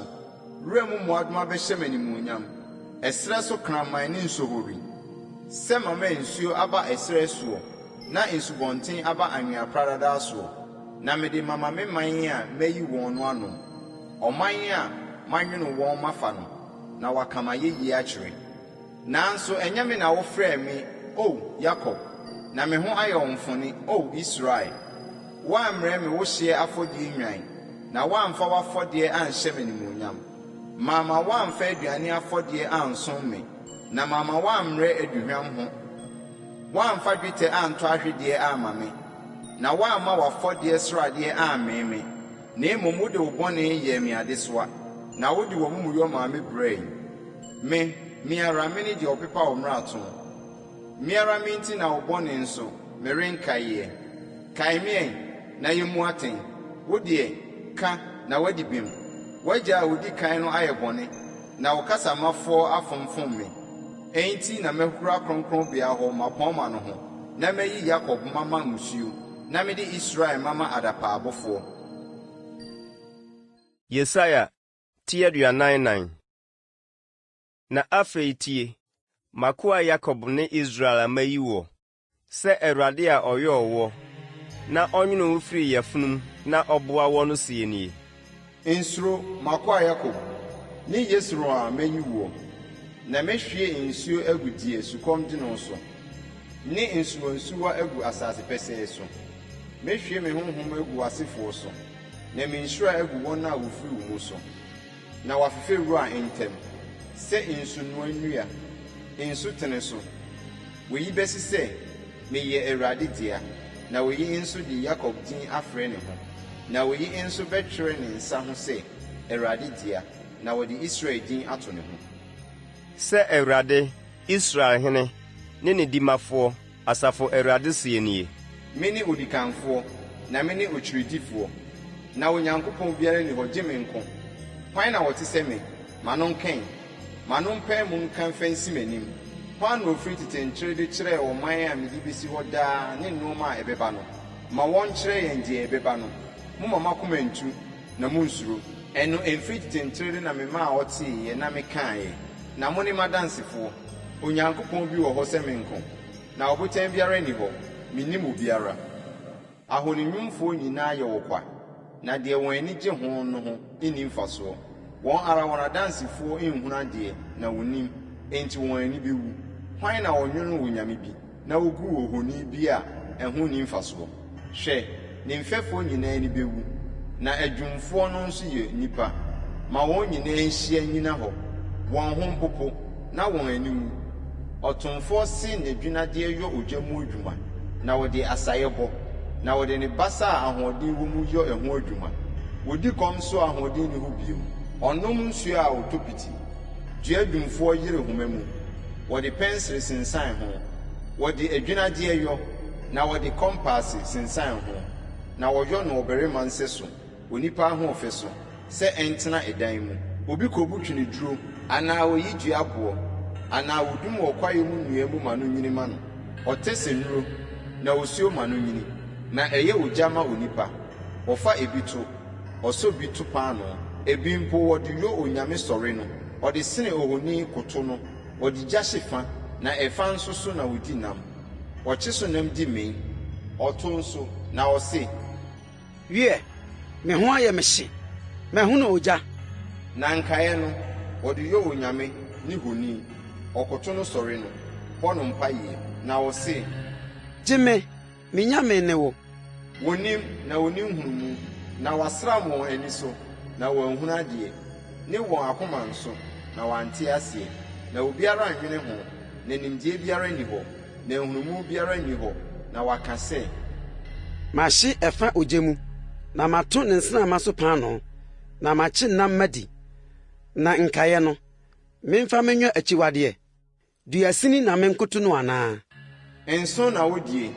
Wuram mmoadoma bɛhyɛ me animuonyam, ɛserɛ so kraman ne nsohori, sɛ mama nsuo aba ɛserɛ soɔ na nsubɔnten aba anwea pradadaa soɔ, na mede mama me man a mayi wɔn no anom, ɔman a manwono wɔn mafa no, na wɔaka m'ayɛyie akyerɛ. Nanso ɛnyɛ me na wofrɛɛ me, O Yakob, na me ho ayɛ wo mfone, O Israel. Woammrɛ me wo hyeɛ afɔdie nnwan, na woamfa w'afɔdeɛ anhyɛ me animuonyam. Mamma woamfa aduane afɔdeɛ ansom me, na mamma woammrɛ aduhwam ho. Woamfa dwetɛ antɔ ahwedeɛ amma me, na woamma w'afɔdeɛ sradeɛ ammee me, na mmom wode wo bɔne yɛɛ me adesoa, na wode w'amumuyɔ maa me brɛe. Me, me ara, mene deɛ ɔpepa wo mmarato. Me ara me nti na wo bɔne nso, merenkae ɛ. Kae me ɛ, na yɛmmu atɛn. Wo deɛ, ka, na woadi bem. W'agya a ɔdi kan no ayɛ bɔne, na wo kasamafoɔ afomfom me. Enti na mahura kronkronbea hɔ mmapɔmma no ho, na mayi Yakob mama mmusuo, na mede Israel mama adapaabofoɔ. Yesaia ti 44. Na afei tie, m'akoa Yakob ne Israel a mayi woɔ, sɛ Awurade a ɔyɔɔ woɔ, na ɔnwonoo wo firii yafunu mu na ɔboa woɔ no seɛ nie. Nsuro, m'akoa Yakob, ne Yesurun a mayi woɔ, na mɛhwie nsuo agu deɛ sukɔm de no so, ne nsuwansuwa agu asase pɛsɛɛ so. Mɛhwie me honhom agu w'asefoɔ so, na me nhyira agu wɔn a wɔfiri wo mu so. Na wɔafefɛ wura ntɛm sɛ nsunoa nnua, nsutene so. Oyi bɛse sɛ, Meyɛ Awurade dea, na oyi nso de Yakob din afrɛ ne ho, na oyi nso bɛtwerɛ ne nsa ho sɛ, Awurade dea, na wɔde Israel din ato ne ho. Sɛ Awurade, Israel hene, ne ne dimafoɔ, Asafo Awurade seɛ nie. Mene odikanfoɔ, na mene okyiridifoɔ, na Onyankopɔn biara nni hɔ gye me nko. Hwan na ɔte sɛ me? Ma no nka ɛ! Ma no mpae mu nka mfa nsi m'anim. Hwan na ɔfiri tete nkyere de kyerɛɛ ɔman a mede bɛsi hɔ daa ne nnoɔma a ɛbɛba no? Ma wɔnkyerɛ yɛn deɛ ɛbɛba no. Momma mo akoma nntu, na monnsuro. Ɛno ɛmfiri tete nterede na memaa wɔteeɛ na mekaeɛ, na mone m'adansefoɔ. Onyankopɔn bi wɔ hɔ sɛ me nko? Na ɔbotan biara nni hɔ, mennim obiara. Ahoninwomfoɔ nyinaa yɛ ɔkwa, na deɛ wɔn ani gye ho no ho nni mfasoɔ. Wɔn ara wɔn adansefoɔ nhunu adeɛ na wɔnnim, enti wɔn ani bɛwu. Hwan na ɔnwonoo onyame bi, na ɔguu ohoni bi a ɛho nni mfasoɔ? Hwɛ, ne mfɛfoɔ nyinaa ani bɛwu, na adwumfoɔ no nso yɛ nnipa. Ma wɔn nyinaa nhyia nnyina hɔ, wɔn ho mpopo, na wɔn ani nwu. Ɔtomfoɔ se n'adwinnadeɛ yɔ ogya mu adwuma, na ɔde asaeɛ bɔ, na ɔde ne basa a ahoɔden wɔ mu yɔ ɛho adwuma. Wɔdi kɔm nso a ahoɔden nni hɔ bio. Ɔnom nsuo a ɔtɔ piti. Dua dwumfoɔ yere homa mu, wɔde pɛnsere sensan ho, wɔde adwinnadeɛ yɔ, na wɔde kɔmpaase sensan ho, na wɔyɔ no ɔbarima nsɛso, onipa ahoɔfɛ so, sɛ ɛntena ɛdan mu. Obi kɔbu tweneduro, anaa ɔyi dua boɔ, anaa ɔdum wɔ kwaeɛ mu nnua mu ma no nyini ma no. Ɔtɛ sɛ nnuro, na osuo ma no nyini, na ɛyɛ ogya ma onipa. Wɔfa ebi to, ɔsɔ bi to paanoo. Ebi mpo wɔde yɔ onyame sɔre no, ɔde sene ohoni koto no, wɔde gya hye fa, na ɛfa nso so na wɔdi nam. Ɔkye so nam di mee, ɔto nso, na ɔse. Wiɛ, me ho ayɛ me hye, mahunu ogya. Na nkaeɛ no, wɔde yɔ onyame ne honi, ɔkoto no sɔre no, bɔ no mpaeɛ, na ɔse. Gye me, me nyame ne wo. Wɔnnim, na wɔnni nhunumu, na wɔasram wɔn ani so, na wɔanhunu adeɛ, ne wɔn akoma nso, na wɔante aseɛ, na obiara nnwene ho, na nimdeɛ biara nni hɔ, na nhunumu biara nni hɔ, na wɔaka sɛ. Mahye ɛfa ogya mu, na mato ne nsramma so paanoo, na makye nam madi, na nkaeɛ no, memfa menyɔ akyiwadeɛ? Dua sini na menkoto no anaa? Nso na wodie,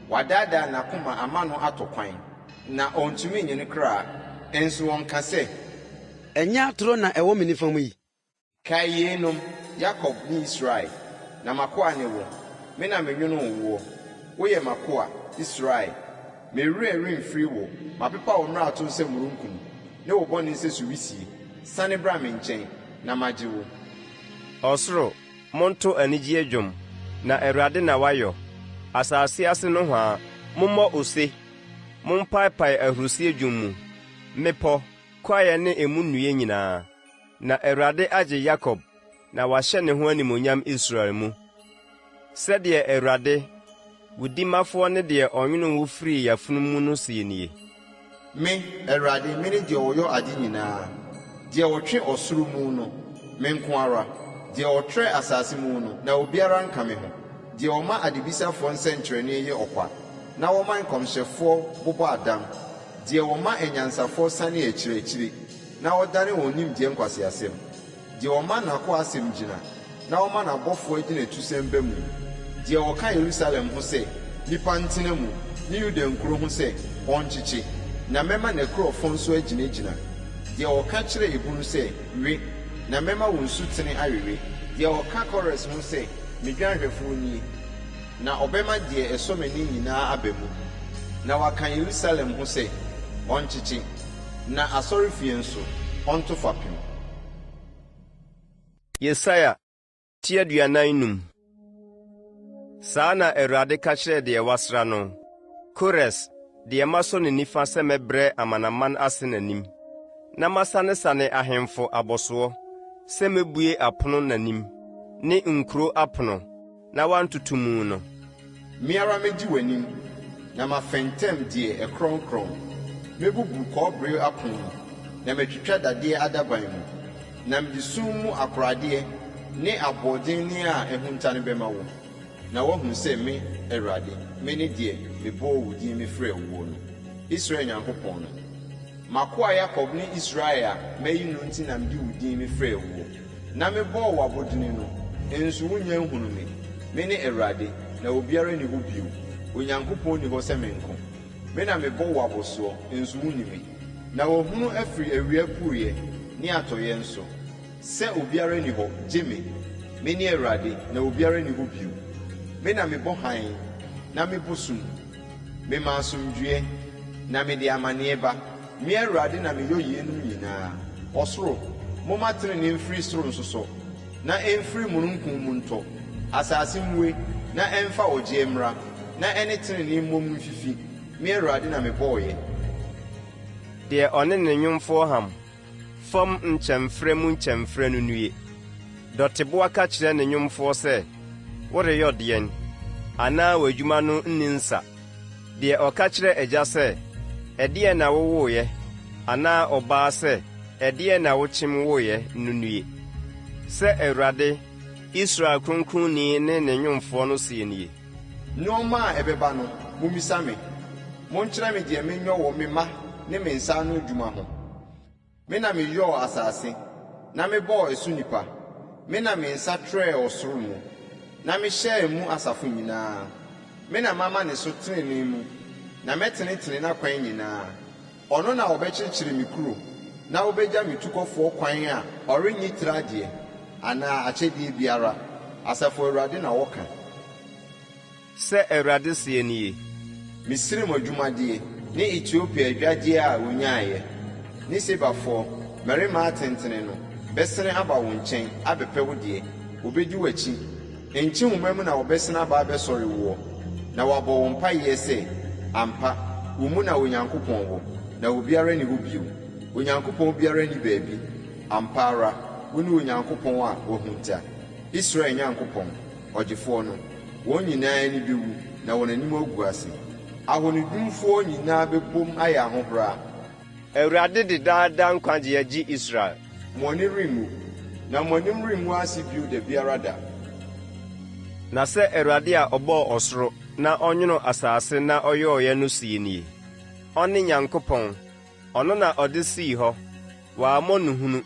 wadaadaa n'akoma ama no atɔ kwan, na ɔntumi nnye ne kra, nso ɔnka sɛ. Ɛnyɛ atoro na ɛwɔ me nifa mu yi? Kae yeinom, Yakob ne Israel, na m'akoa ne wo, me na menwonoo woɔ, woyɛ m'akoa, Israel. Me werɛ remfiri wo, mapepa wo mmarato sɛ mununkum, ne wo bɔne sɛ suwisie. Sane bra me nkyɛn, na magye wo. Ɔsoro, monto anigyeɛ dwom, na Awurade na wayɔ. Asase ase nohoa, mommɔ ose, mompaepae ahurisie dwom mu, mmepɔ, kwaeɛ ne emu nnua nyinaa. Na Awurade agye Yakob, na wahyɛ ne ho animuonyam Israel mu. Sɛdeɛ Awurade, wo Dimafoɔ ne deɛ ɔnwonoo wo firii yafunu mu no seɛ nie. Me, Awurade, mene deɛ ɔyɔ ade nyinaa, deɛ ɔtwe ɔsoro mu no, me nko ara, deɛ ɔtrɛ asase mu no, na obiara nka me ho, deɛ ɔma adebisafoɔ nsɛnkyerɛnneɛ yɛ ɔkwa, na ɔma nkɔmhyɛfoɔ bobɔ adam, deɛ ɔma anyansafoɔ sane akyiri akyire, na ɔdane wɔn nimdeɛ nkwaseasɛm, deɛ ɔma n'akoa asɛm gyina, na ɔma n'abɔfoɔ agyinatusɛm ba mu, deɛ ɔka Yerusalem ho sɛ, 'Nnipa ntena mu, ne Yuda nkuro ho sɛ, 'Wɔnkyekye, na mɛma n'akurɔfoɔ nso agyinagyina, deɛ ɔka kyerɛ ebunu sɛ, 'We, na mɛma wo nsutene awewe, deɛ ɔka Kores ho sɛ, 'Me dwanhwɛfoɔ nie, na ɔbɛma deɛ ɛsɔ m'ani nyinaa aba mu, na waka Yerusalem ho sɛ, 'Wɔnkyekye, na asɔrefie nso, ɔnto fapem. Yesaia ti 45. Saa na Awurade ka kyerɛɛ deɛ wasra no, Kores, deɛ masɔ ne nifa sɛ mɛbrɛ amanaman ase n'anim, na masanesane ahemfo abɔsoɔ, sɛ mɛbue apono n'anim, ne nkuro apono, na wantoto mu no. Me ara mɛdi w'anim, na mafɛntɛm deɛ ɛkorɔnkorɔn, mɛbubu kɔbere apono mu, na matwitwa dadeɛ adaban mu, na mede sum mu akoradeɛ ne aboɔdenne a ahunta no bɛma wo, na woahunu sɛ me, Awurade, mene deɛ mebɔɔ wo din mefrɛɛ woɔ no, Israel Nyankopɔn no. M'akoa Yakob ne Israel a mayi no nti na mede wo din mefrɛɛ woɔ, na mebɔɔ wo abodini no, nso wonnya nhunuu me. Mene Awurade, na obiara nni hɔ bio, Onyankopɔn nni hɔ sɛ me nko. Me na mebɔ wo abɔsoɔ, nso wonni me. Na wɔahunu afiri awia apueeɛ ne atɔeɛ nso, sɛ obiara nni hɔ, gye me. Mene Awurade, na obiara nni hɔ bio. Me na mebɔ hann, na mebɔ sum. Mema asomdwoeɛ, na mede amaneɛ ba. Me Awurade na meyɔ yeinom nyinaa. Ɔsoro, momma tenenee mfiri soro nsosɔ, na ɛmfiri mununkum mu ntɔ. Asase mmue, na ɛmfa ɔgyeɛ mmra, na ɛne tenenee mmom mfifi. Me Awurade na mebɔeɛ. Deɛ ɔne ne Nwomfoɔ ham, fam nkyɛmferɛ mu nkyɛmferɛ no nnue! Dɔteboa ka kyerɛ ne nwomfoɔ sɛ, Woreyɔ deɛn? Anaa w'adwuma no nni nsa? Deɛ ɔka kyerɛ agya sɛ, Ɛdeɛn na wowoeɛ? Anaa ɔbaa sɛ, Ɛdeɛn na wokyem woeɛ? no nnue! Sɛ Awurade, Israel Kronkronni ne ne Nwomfoɔ no seɛ nie. Nnoɔma a ɛbɛba no, mommisa me, monkyerɛ me deɛ menyɔ wɔ me mma ne me nsa ano adwuma ho. Me na meyɔɔ asase, na mebɔɔ ɛso nnipa, me na me nsa trɛɛ ɔsoro mu, na mehyɛɛ mu asafo nyinaa. Me na mama ne so tenenee mu, na mɛtenetene n'akwan nyinaa. Ɔno na ɔbɛkyekyere me kuro, na ɔbɛgya me tukɔfoɔ kwan a ɔrennye tiriadeɛ anaa akyɛdeɛ biara, Asafo Awurade na ɔka. Sɛ Awurade seɛ nie. Misraim adwumadeɛ, ne Etiopia adwadeɛ a wɔnyaeɛ, ne Sebafoɔ, mmarima atentene no, bɛsene aba wo nkyɛn abɛpɛ wo deɛ, wɔbɛdi w'akyi. Nkyehoma mu na wɔbɛsene aba abɛsɔre woɔ, na wɔabɔ wo mpaeɛ sɛ, Ampa, wo mu na Onyankopɔn wɔ, na obiara nni hɔ bio. Onyankopɔn biara nni baabi. Ampa ara, wone Onyankopɔn a woahunta, Israel Nyankopɔn, Ɔgyefoɔ no. Wɔn nyinaa ani bɛwu na wɔn anim agu ase. Ahonidwumfoɔ nyinaa bɛbom ayɛ ahohora. Awurade de daa daa nkwagyeɛ gye Israel. Mo ani renwu, na mo anim rengu ase bio da biara da. Na sɛ Awurade a ɔbɔɔ ɔsoro na ɔnwonoo asase na ɔyɔeɛ no seɛ nie, Ɔne Nyankopɔn, Ɔno na ɔde sii hɔ, wammɔ no hunu,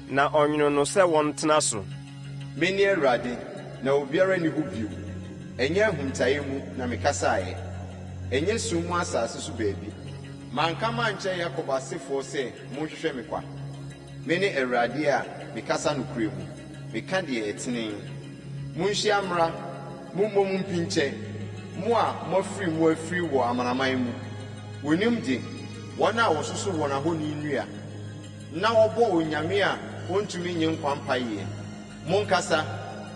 na ɔnwonoo no sɛ wɔntena so. Mene Awurade, na obiara nni hɔ bio. Ɛnyɛ ahuntaeɛ mu na mekasaeɛ, ɛnyɛ sum mu asase so baabi. Manka mankyerɛ Yakob asefoɔ sɛ, 'Monhwehwɛ me kwa'? Mene Awurade a mekasa nokorɛ mu, meka deɛ ɛtene. Monhyia mmra, mommom mpinkyɛ, mo a moafiri mu afiri wɔ amanaman mu. Wɔnnim de, wɔn a wɔsoso wɔn ahoni nnua, na wɔbɔ onyame a ɔntumi nnye nkwa mpaeɛ. Monkasa,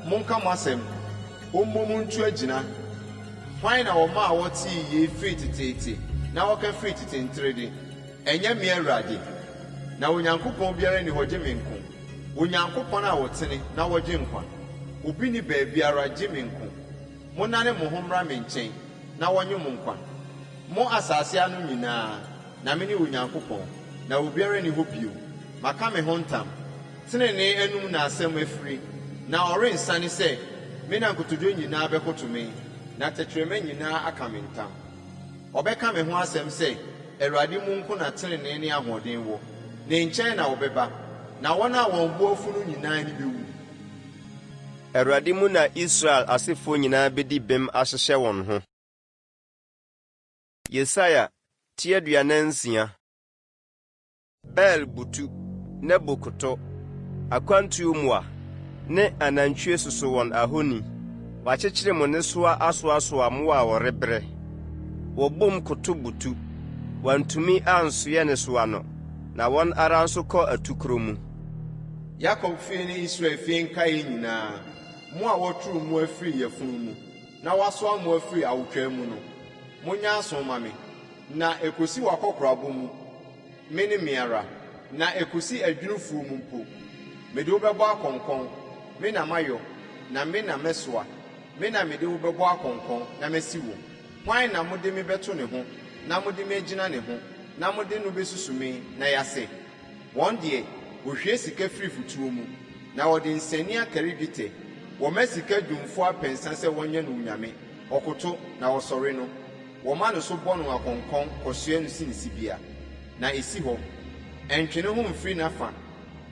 monka mo asɛm, wɔmmom ntu agyina. Hwan na ɔmaa wɔtee yei firi teteete na ɔka firi tete nterede? Ɛnyɛ me Awurade? Na Onyankopɔn biara nni hɔ gye me nko, Onyankopɔn a ɔtene na ɔgye nkwa. Obi nni baabiara gye me nko. Monnane mo ho mmra me nkyɛn na wɔnnye mo nkwa, mo asase ano nyinaa, na mene Onyankopɔn, na obiara nni hɔ bio. Maka me ho ntam, tenenee anom na asɛm afire, na ɔrensane sɛ, Me na nkotodwe nyinaa bɛkoto me, na tɛkyerɛma nyinaa aka me ntam. Wɔbɛka me ho asɛm sɛ, 'Awurade mu nko na trenee ne ahoɔden wɔ. Ne nkyɛn na wɔbɛba, na wɔn a wɔn bo afu no nyinaa ani bewu. Awurade mu na Israel asefoɔ nyinaa bɛdi bem ahyehyɛ wɔn ho. Yesaia ti 46. Bel butu, Nebo koto, akwantuo mmoa ne anantwie soso wɔn ahoni. Wɔakyekyere mo nnesoa asoasoa mmoa a wɔrebrɛ. Wɔbom koto butu, wɔantumi ansoɛ nnesoa no, na wɔn ara nso kɔ atukorɔ mu. Yakob fie ne Israel fie nkaeɛ nyinaa, mo a wɔtweree mo afiri yafunu mu, na wɔasoa mo afiri awotwaa mu no, monyɛ aso mma me, na ɛkɔsi w'akɔkorabɔ mu, Me ne me ara, na ɛkɔsi adwunufoɔ mu mpo, mede wo bɛbɔ akɔnkɔn, me na mayɔ, na me na mɛsoa, me na mede wo bɛbɔ akɔnkɔn na masi wo. Hwan na mode me bɛto ne ho, na mode me agyina ne ho, na mode no bɛsusu me na yɛasɛ? Wɔn deɛ, wɔhwie sika firi fotuo mu, na wɔde nsania kari dwetɛ, wɔma sika dwumfoɔ apɛnsa sɛ wɔnyɛ no onyame, ɔkoto, na wɔsɔre no. Wɔma no so bɔ no akɔnkɔn kɔsoɛ no si ne sibea, na esi hɔ. Ɛntwe ne ho mfiri n'afa.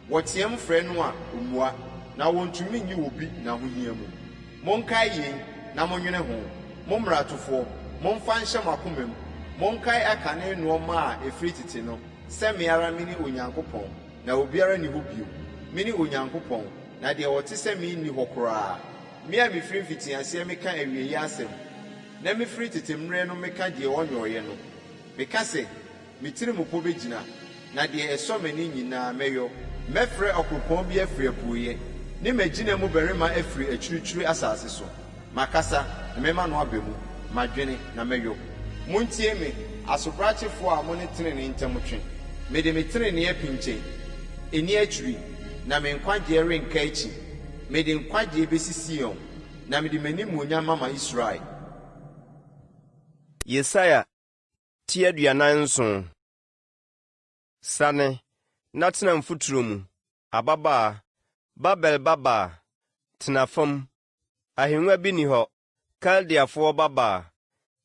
Wɔteɛm frɛ no a, ommua, na wɔntumi nyi obi n'ahohia mu. Monkae yei, na monnwene ho, mo mmaratofoɔ, momfa nhyɛ mo akoma mu. Monkae akane nnoɔma a ɛfiri tete no, sɛ me ara mene Onyankopɔn, na obiara nni hɔ bio. Mene Onyankopɔn, na deɛ ɔte sɛ me nni hɔ koraa. Me a mefiri mfitiaseɛ meka awieeɛ asɛm. na mefiri tete mmerɛ no meka deɛ ɔnyɔeɛ no. Meka sɛ, 'Me tirimupɔ bɛgyina, na deɛ ɛsɔ m'ani nyinaa mɛyɔ. Mɛfrɛ ɔkoropɔn bi afiri apueeɛ, ne m'agyina mu barima afiri akyirikyiri asase so. Makasa, na mɛma no aba mu, madwene, na mɛyɔ. Montie me, asobrakyefoɔ a mo ne tenenee ntam twe. Mede me tenenee apinkyɛ, ɛnni akyiri, na me nkwagyeɛ renka akyi. Mede nkwagyeɛ bɛsi Sion, na mede m'animuonyam mama Israel. Yesaia ti 47. Sane, na tena mfuturo mu, ababaa, Babel babaa, tena fam. Ahennwa bi nni hɔ, Kaldeafoɔ babaa,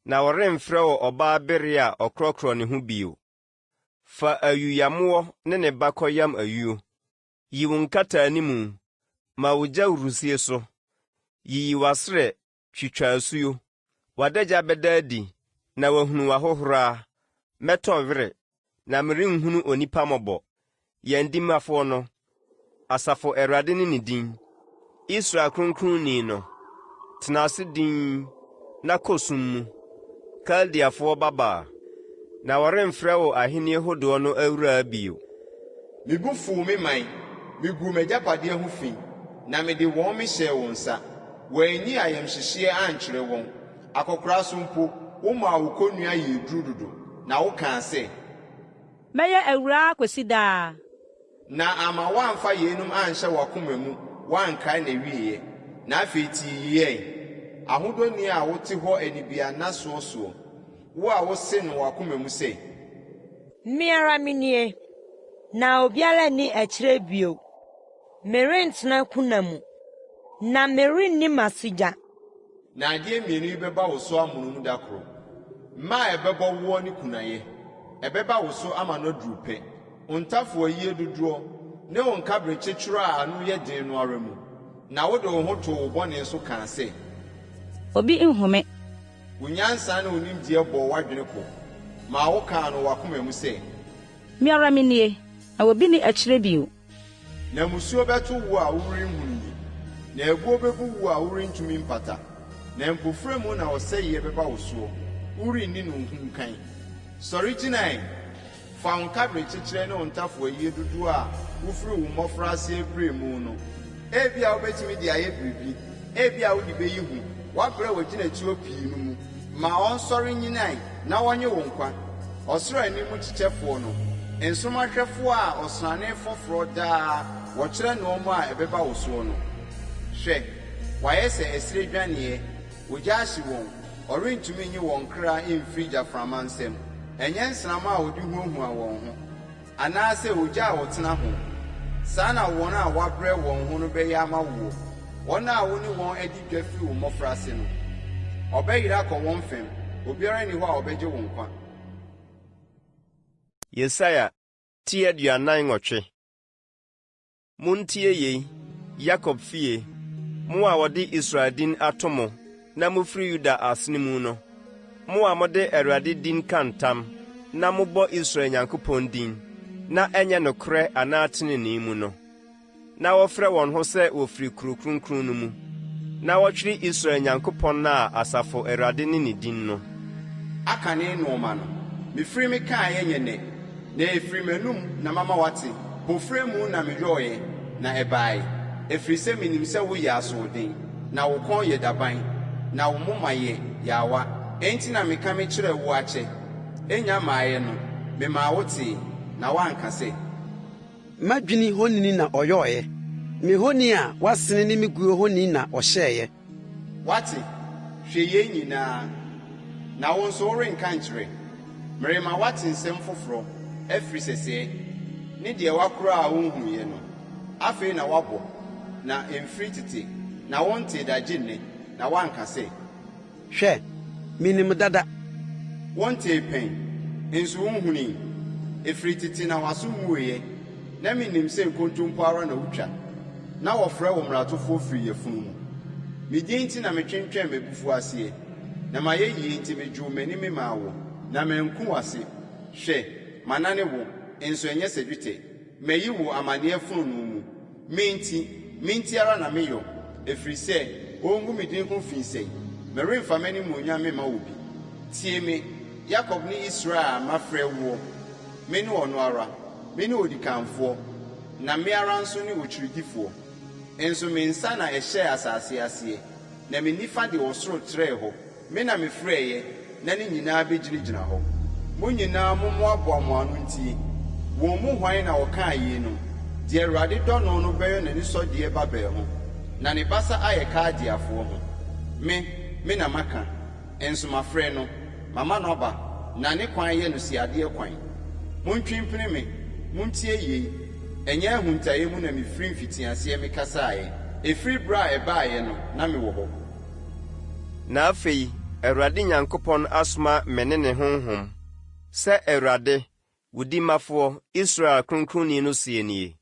na wɔremfrɛ wo ɔbaa bereɛ a ɔkorɔkorɔ ne ho bio. Fa ayuyamoɔ ne ne ba kɔyam ayuo. Yi wo nkataanimu, ma wo gya wurusie so. Yiyi w'asrɛ, twitwa asuo. W'adagya bɛda adi, na wɔahunu w'ahohora. Mɛtɔ were, na merenhunu onipa mmɔbɔ. Yɛn dimafoɔ no, Asafo Awurade ne ne din, Israel Kronkronni no. Tena ase dinn na kɔ sum mu, Kaldeafoɔ babaa, na wɔremfrɛ wo ahennie hodoɔ no awuraa bio. Me bo fuu me man, miguu m'agyapadeɛ ho fi, na mede wɔn mehyɛɛ wo nsa. Woanyi ayamhyehyeɛ ankyerɛ wɔn. Akɔkoraa so mpo, womaa wo kɔnnua yɛɛ duru dodo, na wokaa sɛ. Mɛyɛ awuraa akosi daa. Na amma woamfa yeinom anhyɛ w'akoma mu, woankae n'awieeɛ. Na afei tie yei ɛ, ahodɔni a wote hɔ anibiannasoɔ soɔ, wo a wose no w'akoma mu sɛ. Me ara menie, na obiara nni akyire bio. Merentena kuna mu, na merenni m'asogya. Na adeɛ mmienu yi bɛba wo so amonom da koro, mma a ɛbɛbɔ woɔ ne kunayɛ. Ɛbɛba wo so ama no aduru pɛ, wo ntafoayie dodoɔ ne wo nkaberɛkyekyerɛ a ano yɛ den no ara mu. Na wode wo ho too wo bɔne so kaa sɛ. Obi nhu me. Wo nyansa ne wo nimdeɛ bɔɔ w'adwene pɔ maa wokaa no w'akoma mu sɛ. Me ara menie, na obi nni akyire bio. Na mmusuo bɛto wo a worenhunu yi, na abuo bɛbu wo a worentumi mpata, na mpofirem na ɔsɛeɛ bɛba wo soɔ, worenni no nhunkan. Sɔre gyina ɛ! Fa wo nkaberekyekyerɛ ne wo ntafowayie dodoɔ a wofiri wo mmɔfraase brɛɛ mu no. Ebia wobɛtumi de ayɛ biribi, ebia wode bɛyi hu, woabrɛ w'agyinatuo pii no mu. Ma ɔnsɔre nnyina ɛ, na ɔnnye wo nkwa. Ɔsoro ani mu kyekyɛfoɔ no, nsoromma hwɛfoɔ a ɔsrane foforɔ daa wɔkyerɛ nnoɔma a ɛbɛba wo soɔ no. Hwɛ, wɔayɛ sɛ ɛserɛ dwaneɛ, ogya ahye wɔn, ɔrentumi nnye wɔn kra mfiri gyaframa nsam, ɛnyɛ nsramma a wɔde huahua wɔn ho, anaasɛ ogya a wɔtena ho. Saa na wɔn a wɔabrɛ wɔn ho no bɛyɛ ama woɔ, wɔn a wo ne wɔn adi dwa firi wo mmɔfraase no. Ɔbɛyera akɔ wɔn fam, obiara nni hɔ a ɔbɛgye wo nkwa. Yesaia ti 48. Montie yei, Yakob fie, mo a wɔde Israel din ato mo na mofiri Yuda asene mu no, mo a mode Awurade din ka ntam na mobɔ Israel Nyankopɔn din, na ɛnyɛ nokorɛ anaa tenenee mu no. na wɔfrɛ wɔn ho sɛ wɔfiri kuro kronkron no mu, na wɔtwere Israel Nyankopɔn a Asafo Awurade ne ne din no. Akane nnoɔma no, mefiri mekaeɛ nyɛ nnɛ, na ɛfiri m'anom na mama woate, pofrɛ mu na meyɔeɛ, na ɛbaeɛ, ɛfiri sɛ menim sɛ woyɛ asoɔden, na wo kɔn yɛ daban, na wo moma yɛ yaawa, enti na meka mekyerɛɛ wo akyɛ, ɛnnya mmaeɛ no, memaa wotee, na woanka sɛ. M'adwini honini na ɔyɔeɛ, me honi a wɔasene ne me guo honi na ɔhyɛeɛ. Woate, hwɛ yei nyinaa, na wo nso worenka nkyerɛ? Merema woate nsɛm foforɔ afiri sɛsɛɛ, ne deɛ woakora a wonhunuiɛ no. Afei na woabɔ, na ɛmfiri tete, na wontee da gye nnɛ, na woanka sɛ. Hwɛ, minim dada. Wontee pɛn, nso wonhunui. Ɛfiri tete na w'aso mmueɛ, na menim sɛ nkontompo ara na wotwa, na wɔfrɛ wo mmaratofoɔ firi yafunu mu. Me din nti na metwentwɛn m'abufuo aseɛ, na m'ayɛyie nti medwoo m'ani memaa wo, na manku w'ase. Hwɛ, manane wo, nso ɛnyɛ sɛ dwetɛ. Mayi wo amaneɛ fononoo mu. Me nti, me nti ara na meyɔ, ɛfiri sɛ ɔngu me din ho fi sɛn? Meremfa m'animuonyam memma obi. Tie me, Yakob ne Israel a mafrɛ woɔ, Mene ɔno ara, mene odikanfoɔ, na me ara nso ne okyiridifoɔ. Nso me nsa na ɛhyɛɛ asase aseɛ, na me nifa de ɔsoro trɛɛ hɔ. Me na mefrɛeɛ, na ne nyinaa bɛgyinagyina hɔ. Mo nyinaa mommoaboa mo ano ntie. Wɔn mu hwan na ɔkaa yeinom? Deɛ Awurade dɔ no no bɛyɔ n'anisɔdeɛ Babel ho, na ne basa ayɛ Kaldeafoɔ ho. Me, me na maka, nso mafrɛ no, mama no aba, na ne kwan yɛ no siadeɛ kwan. Montwe mpini me, montie yei, ɛnyɛ ahuntaeɛ mu na mefiri mfitiaseɛ mekasaeɛ, ɛfiri berɛ a ɛbaeɛ no, na mewɔ hɔ. Na afei Awurade Nyankopɔn asoma me ne ne Honhom, sɛ Awurade, wo Dimafoɔ, Israel Kronkronni no seɛ nie.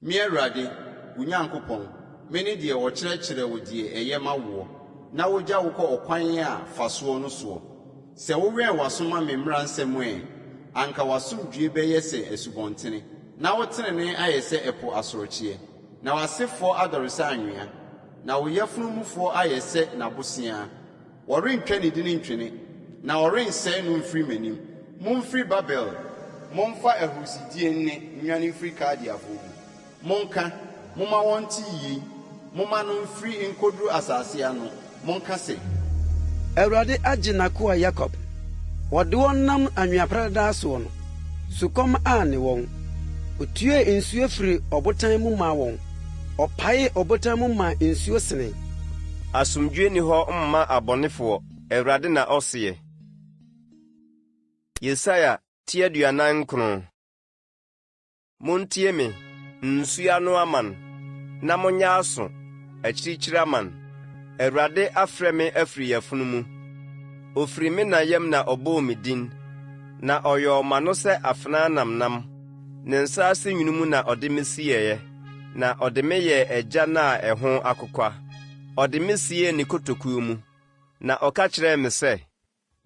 Me Awurade, wo Nyankopɔn, mene deɛ ɔkyerɛkyerɛ wo deɛ ɛyɛ ma woɔ, na ɔgya wo kɔ ɔkwan a fa soɔ no soɔ. Sɛ wowɛn w'aso ma me mmara nsɛm ɛ, anka w'asomdwoeɛ bɛyɛ sɛ asubɔntene, na wo tenenee ayɛ sɛ ɛpo asorɔkyeɛ, na w'asefoɔ adɔre sɛ anwea, na wo yafunu mufoɔ ayɛ sɛ n'aboseaa. Wɔrentwa ne din ntwene, na wɔrensɛe no mfiri m'anim. Momfiri Babel, momfa ahurisidie nne nnwane mfiri Kaldeafoɔ mu. Monka, momma wɔnte yei, momma no mfiri nkɔduru asase ano, monka sɛ. Awurade agye n'akoa Yakob. Ɔde wɔn nam anwea pradadaa soɔ no, sukɔm anne wɔn. Ɔtuee nsuo firii ɔbotan mu maa wɔn, ɔpaee ɔbotan mu maa nsuo senee. Asomdwoeɛ nni hɔ mma abɔnefoɔ, Awurade na ɔseɛ. Yesaia ti 49. Montie me, nsuo ano aman, na monyɛ aso, akyirikyiri aman. Awurade afrɛ me afiri yafunu mu. Ɔfiri me na yam na ɔbɔɔ me din, na ɔyɔɔ m'ano sɛ afenaa nnamnam. Ne nsa ase nwunu mu na ɔde me sieeɛ, na ɔde me yɛɛ agyan a ɛho akokwa. Ɔde me siee ne kotokuo mu, na ɔka kyerɛɛ me sɛ.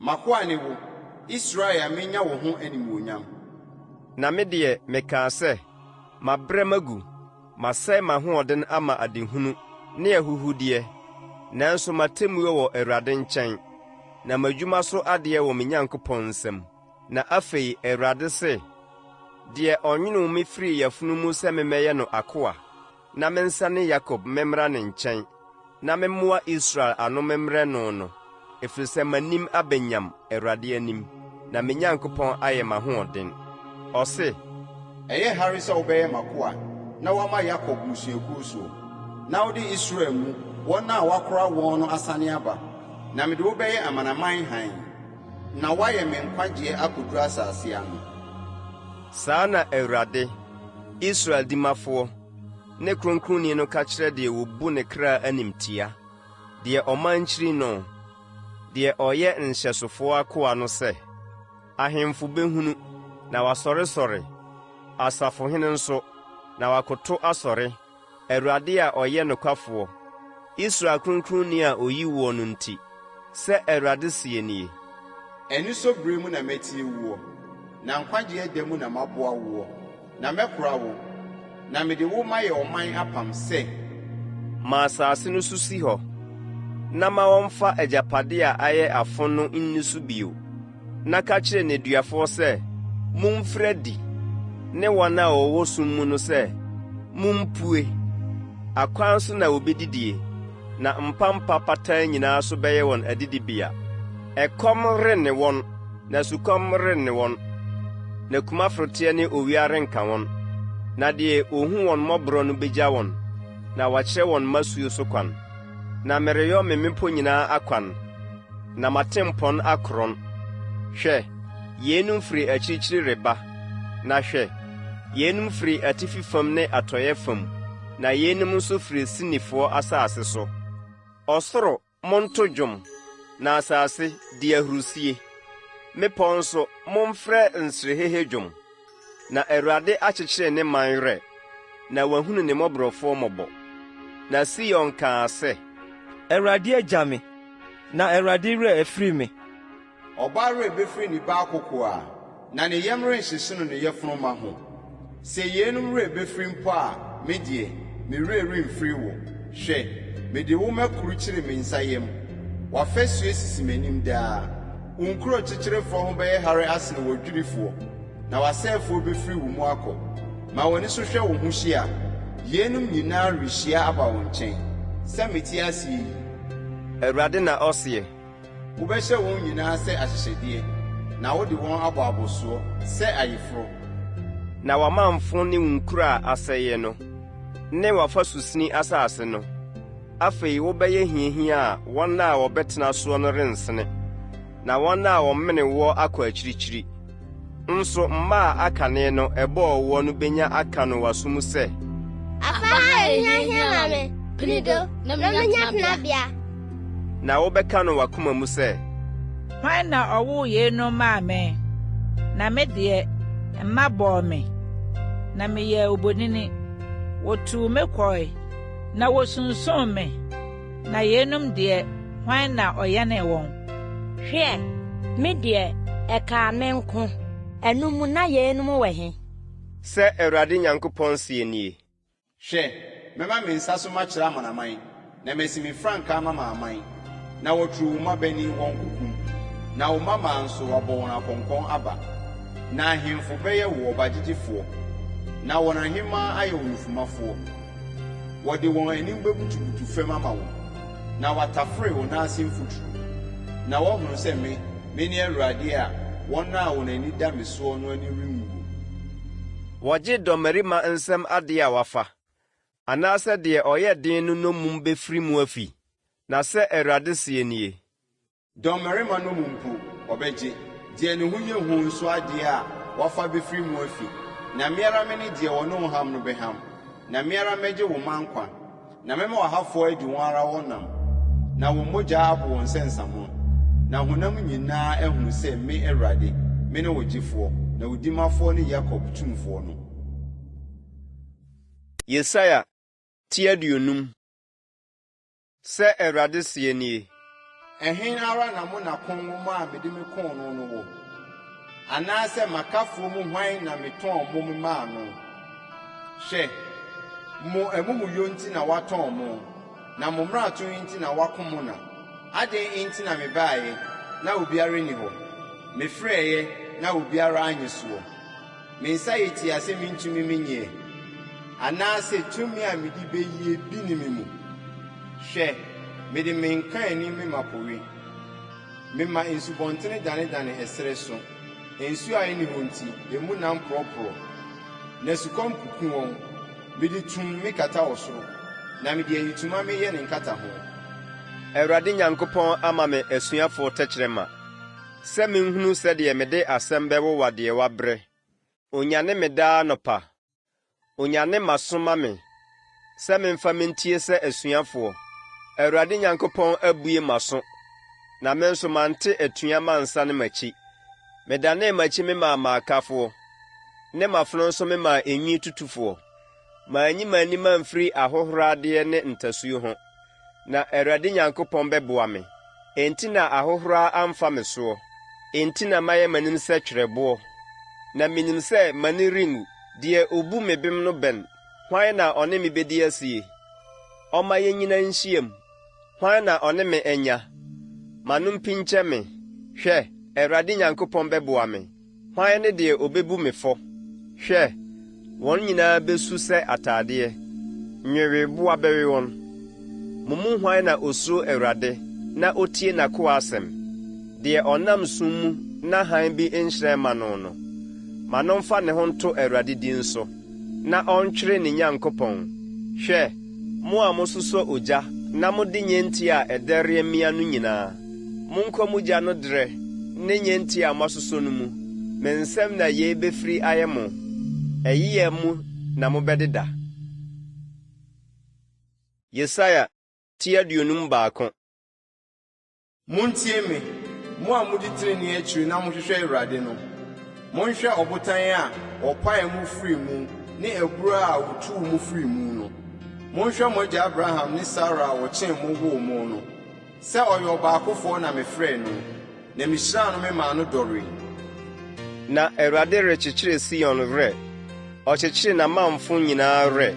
M'akoa ne wo, Israel a menya wo ho animuonyam. Na me deɛ, mekaa sɛ, Mabrɛ magu, masɛe m'ahoɔden ama adehunu ne ahuhudeɛ, nanso m'atemmuo wɔ Awurade nkyɛn, na m'adwuma so adeɛ wɔ me Nyankopɔn nsam. Na afei Awurade se, deɛ ɔnwonoo me firii yafunu mu sɛ memmɛyɛ no akoa, na mensane Yakob memmra ne nkyɛn, na memmoa Israel ano memmrɛ no no, ɛfiri sɛ m'anim aba nyam Awurade anim, na me Nyankopɔn ayɛ m'ahoɔden. Ɔse. Ɛyɛ hare sɛ wobɛyɛ m'akoa na woama Yakob mmusuakuo soɔ, na wode Israel mu wɔn a wɔakora wɔn no asane aba, na mede wo bɛyɛ amanaman hann, na woayɛ me nkwagyeɛ akɔduru asase ano. Saa na Awurade, Israel Dimafoɔ, ne Kronkronni no ka kyerɛ deɛ wɔbu ne kra animtia, deɛ ɔman kyiri no, deɛ ɔyɛ nhyɛsofoɔ akoa no sɛ, Ahemfo bɛhunu, na wɔasɔresɔre, asafohene nso, na wɔakoto asɔre, Awurade a ɔyɛ nokwafoɔ, Israel Kronkronni a ɔyi woɔ no nti, sɛ Awurade seɛ nie. Anisɔ berɛ mu na matie woɔ, na nkwagyeɛ da mu na maboa woɔ, na mɛkora wo, na mede wo mayɛ ɔman apam sɛ. Ma asase no so si hɔ, na ma wɔmfa agyapadeɛ a ayɛ afo no nni so bio. Na ka kyerɛ nneduafoɔ sɛ, 'Momfiri adi! ne wɔn a wɔwɔ sum mu no sɛ, 'Mompue! Akwan so na wɔbɛdidie, na mpampa pataa nyinaa so bɛyɛ wɔn adidibea. Ɛkɔm renne wɔn, na sukɔm renne wɔn, na kumaforoteɛ ne owia renka wɔn. Na deɛ ɔhu wɔn mmɔborɔ no bɛgya wɔn, na wakyerɛ wɔn mmasuo so kwan. Na mereyɔ me mmepɔ nyinaa akwan, na m'atempɔn akorɔn. Hwɛ, yeinom firi akyirikyiri reba, na hwɛ, yeinom firi atifi fam ne atɔeɛ fam, na yeinom nso firi Sinifoɔ asase so. Ɔsoro, monto dwom, na asase, di ahurisie. Mmepɔ nso, momfrɛ nserehehe dwom. Na Awurade akyekyere ne man werɛ, na wahunu ne mmɔborɔfoɔ mmɔbɔ. Na Sion kaa sɛ. Awurade agya me, na Awurade werɛ afiri me. Ɔbaa werɛ bɛfiri ne ba akokoaa, na ne yam renhyehye no ne yafunumma ho. Sɛ yeinom werɛ bɛfiri mpo a, me deɛ, me werɛ remfiri wo. Hwɛ, mede wo makurukyire me nsa yam. W'afasuo sisi m'anim daa. Wo nkuro kyekyerefoɔ ho bɛyɛ hare asene w'adwirifoɔ, na w'asɛefoɔ bɛfiri wo mu akɔ. Ma w'ani so hwɛ wo ho hyia. Yeinom nyinaa rehyia aba wo nkyɛn. Sɛ mete aseɛ yi. Awurade na ɔseɛ. Wobɛhyɛ wɔn nyinaa sɛ ahyehyɛdeɛ, na wode wɔn abɔ abɔsoɔ sɛ ayeforɔ. Na w'amamfo ne wo nkuro a asɛeɛ no, ne w'afasusini asase no, afei wobɛyɛ hiahia a wɔn a wɔbɛtena soɔ no rensene, na wɔn a wɔmene woɔ akɔ akyirikyiri. Nso mma a akane no ɛbɔɔ woɔ no bɛnya aka no w'aso mu sɛ. Afa ha yɛ hiahia ma me, pini do, na mennya tenabea. Na wobɛka no w'akoma mu sɛ. Hwan na ɔwoo yeinom maa me? Na me deɛ, mma bɔɔ me, na meyɛɛ obonini. Wɔtuu me kɔe, na wɔsunson me. Na yeinom deɛ, hwan na ɔyɛnee wɔn? Hwɛ, me deɛ, ɛkaa me nko, ɛno mu na yeinom wɔ he? Sɛ Awurade Nyankopɔn seɛ nie. Hwɛ, mɛma me nsa so makyerɛ amanaman, na masi me frankaa mama aman, na wɔaturu wo mmabanin wɔn kokom, na wo mmammaa nso, wɔabɔ wɔn akɔnkɔn aba. Na ahemfo bɛyɛ wo ɔbagyegyefoɔ, na wɔn ahemmaa ayɛ wo nufumafoɔ. Wɔde wɔn anim bɛbutubutu fam ama wo, na wɔatafere wo nan ase mfuturo, na wɔahunu sɛ me, mene Awurade a wɔn a wɔn ani da me soɔ no ani renwuo. Wɔgye dɔmmarima nsam adeɛ a wafa, anaasɛ deɛ ɔyɛ den no nnommum bɛfiri mu afi? Na sɛ Awurade seɛ nie. Dɔmmarima no mu mpo, ɔbɛgye, deɛ ne ho yɛ hu nso adeɛ a wafa bɛfiri mu afi. Na me ara mene deɛ ɔne wo ham no bɛham, na me ara mɛgye wo mma nkwa, na mɛma w'ahafoɔ adi wɔn ara wɔn nam, na wɔn mogya abo wɔn sɛ nsamono, na honam nyinaa ahunu sɛ me, Awurade, mene wo Gyefoɔ, na wo Dimafoɔ ne Yakob Tumfoɔ no. Yesaia ti 50. Sɛ Awurade seɛ nie. Ɛhe ara na mo na ko nwoma a mede mekoo no no wɔ? Anaasɛ m'akafoɔ mu hwan na metɔn mo memaa no? Hwɛ, mo amumuyɔ nti na wɔatɔn mo, na mo mmarato nti na wɔako mo na. Adɛn nti na mebaeɛ, na obiara nni hɔ? Mefrɛeɛ, na obiara annye soɔ. Me nsa yɛ tia sɛ mintumi menyɛ? Anaasɛ tumi a mede beyie bi nni me mu? Hwɛ, mede me nkaanim mema po we, mema nsubɔntene danedane ɛserɛ so, nsuo a enni hɔ nti, emu nam porɔporɔ, na sukɔm kuku wɔn. Mede tumm mekata ɔsoro, na mede ayitoma meyɛ ne nkataho. Awurade Nyankopɔn ama me asuafoɔ tɛkyerɛma. Sɛ menhunu sɛdeɛ mede asɛm bɛwowa deɛ wabrɛ. Ɔnyane me daa anɔpa, ɔnyane m'aso ma me, sɛ memfa mentie sɛ asuafoɔ. Awurade Nyankopɔn abue m'aso, na me nso mante atua mansane m'akyi. Medanee m'akyi memaa m'akafoɔ, ne m'afono nso memaa enwi tutufoɔ. Manyi m'ani mamfiri ahohoradeɛ ne ntasuo ho. Na Awurade Nyankopɔn bɛboa me. Enti na ahohora amfa me soɔ. Enti na mayɛ m'anim sɛ twerɛboɔ. Na menim sɛ m'ani renwu. Deɛ ɔbu me bem no bɛn. Hwan na ɔne me bɛdi asie? Ɔmma yɛnnyina nhyiam. Hwan na ɔne me anya? Ma no mpinkyɛ me. Hwɛ, Awurade Nyankopɔn bɛboa me. Hwan ne deɛ ɔbɛbu me fɔ? Hwɛ, wɔn nyinaa bɛsu sɛ atadeɛ, nweweboa bɛwe wɔn. Mo mu hwan na ɔsuro Awurade na ɔtie n'akoa asɛm? Deɛ ɔnam sum mu na hann bi nhyerɛn mma no no, ma no mfa ne ho nto Awurade din so, na ɔntwere ne Nyankopɔn. Hwɛ, mo a mososɔ ogya na mode nnyentia a ɛdɛreɛ mia no nyinaa, Monkɔ mo gya no derɛ ne nnyentia a moasosɔ no mu, me nsam na yei bɛfiri ayɛ mo, ɛyea mu na mobɛdeda. Yesaia ti 51. Montie me, mo a modi trenee akyiri na mohwehwɛ Awurade no. Monhwɛ ɔbotan a wɔpaee mo firii mu ne abura a wotuu mo firii mu no. Monhwɛ mo agya Abraham ne Sara a wɔkyem mo woo mo no. Sɛ ɔyɛ ɔbaakofoɔ na mefrɛɛ no, na mehyiraa no memaa no dɔree. Na Awurade rekyekyere Sion werɛ, ɔkyekyere n'amamfo nyinaa werɛ,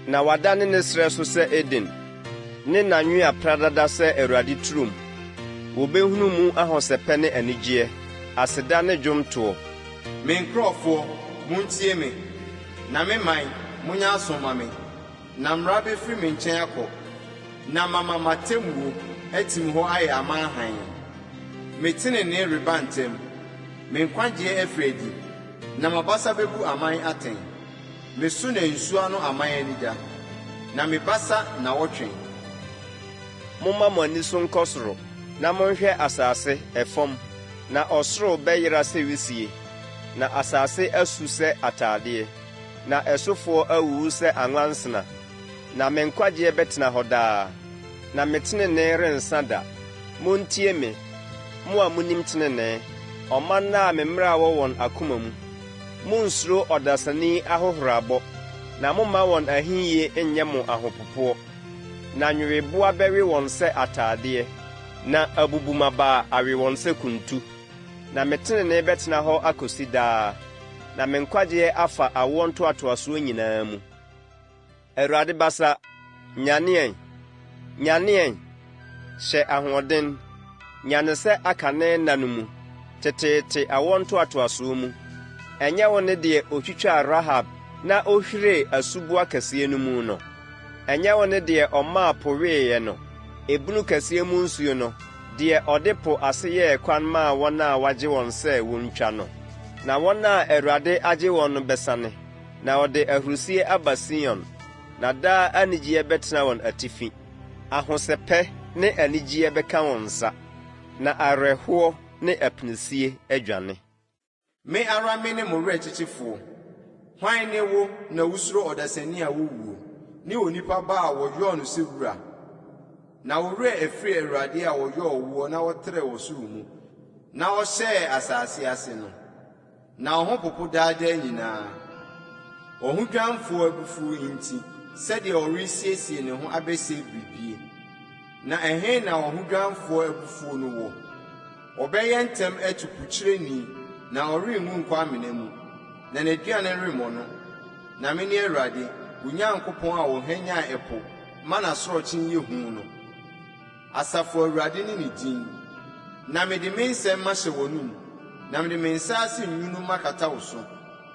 na wadane ne serɛ so sɛ Eden, ne n'anwea pradada sɛ Awurade turom. Wɔbɛhunu mu ahosɛpɛ ne anigyeɛ, aseda ne dwontoɔ. Me nkurɔfoɔ, montie me, na me man, monyɛ aso mma me. Na mmara bɛfiri me nkyɛn akɔ, na mama m'atemmuo atim hɔ ayɛ aman hann. Me tenenee reba ntɛm, me nkwagyeɛ afiri adi, na m'abasa bɛbu aman atɛn. Me so na nsuo ano aman ani da, na me basa na wɔtwɛn. Momma mo ani so nkɔ soro, na monhwɛ asase, ɛfam, na ɔsoro bɛyera sɛ wisie, na asase asu sɛ atadeɛ. Na ɛsofoɔ awuwu sɛ anwansena. Na me nkwagyeɛ bɛtena hɔ daa, na me tenenee rensa da. Montie me, mo a monim tenenee, ɔman a me mmara wɔ wɔn akoma mu. Monnsuro ɔdasani ahohorabɔ, na momma wɔn ahiyie nnyɛ mo ahopopoɔ. Na nweweboa bɛwe wɔn sɛ atadeɛ, na abubummabaa awe wɔn sɛ kuntu. Na me tenenee bɛtena hɔ akɔsi daa, na me nkwagyeɛ afa awoɔ ntoatoasoɔ nyinaa mu. Awurade basa, nyane ɛ, nyane ɛ, hyɛ ahoɔden, nyane sɛ akane nna no mu, teteete awoɔ ntoatoasoɔ mu. Ɛnyɛ wo ne deɛ ɔtwitwaa Rahab na ɔhwiree asuboa kɛseɛ no mu no? Ɛnyɛ wo ne deɛ ɔmaa po weeɛ no, ebunu kɛseɛ mu nsuo no, deɛ ɔde po ase yɛɛ kwan maa wɔn a wɔagye wɔn sɛ wɔntwa no? Na wɔn a Awurade agye wɔn no bɛsane, na wɔde ahurisie aba Sion, na daa anigyeɛ bɛtena wɔn atifi. Ahosɛpɛ ne anigyeɛ bɛka wɔn nsa, na awerɛhoɔ ne apinisie adwane. Me ara mene mo werɛkyekyefoɔ. Hwan ne wo na wosuro ɔdasani a wowuo, ne onipa ba a wɔyɔɔ no sɛ wura? Na wo werɛ afiri Awurade a ɔyɔɔ woɔ na ɔtrɛɛ ɔsoro mu na ɔhyɛɛ asase ase no? Na wo ho popo daa daa nyinaa, ɔhodwanfoɔ abufuo nti, sɛdeɛ ɔresiesie ne ho abɛsɛe biribie. Na ɛhe na ɔhodwanfoɔ abufuo no wɔ? Ɔbɛyɛ ntɛm atu pokyerɛni na ɔrenwu nkɔ amena mu, na n'aduane remmɔ no. Na mene Awurade, wo Nyankopɔn a ɔhwanyan ɛpo ma n'asorɔkye yɛ hu no. Asafo Awurade ne ne din. Na mede me nsɛm mahyɛ w'anom, na mede me nsa ase nwunu makata wo so,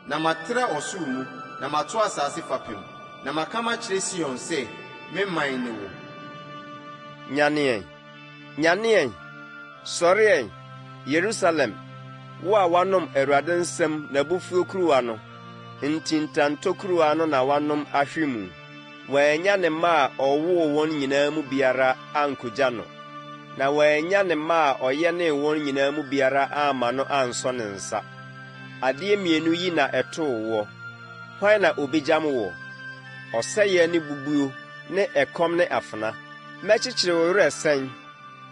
na matrɛ ɔsoro mu, na mato asase fapem, na maka makyerɛ Sion sɛ, 'Me man ne wo. Nyane ɛ, Nyane ɛ, sɔre ɛ, Yerusalem, wo a woanom Awurade nsam n'abufuo kuruwa no, ntintantɔ kuruwa no na woanom ahwe mu. Wannya ne mma a ɔwoo wɔn nyinaa mu biara ankogya no, na wannya ne mma a ɔyɛnee wɔn nyinaa mu biara amma no ansɔ ne nsa. Adeɛ mmienu yi na ɛtoo woɔ, hwan na ɔbɛgyam woɔ? Ɔsɛeɛ ne bubuo ne ɛkɔm ne afena. Mɛkyekyere wo werɛ sɛn?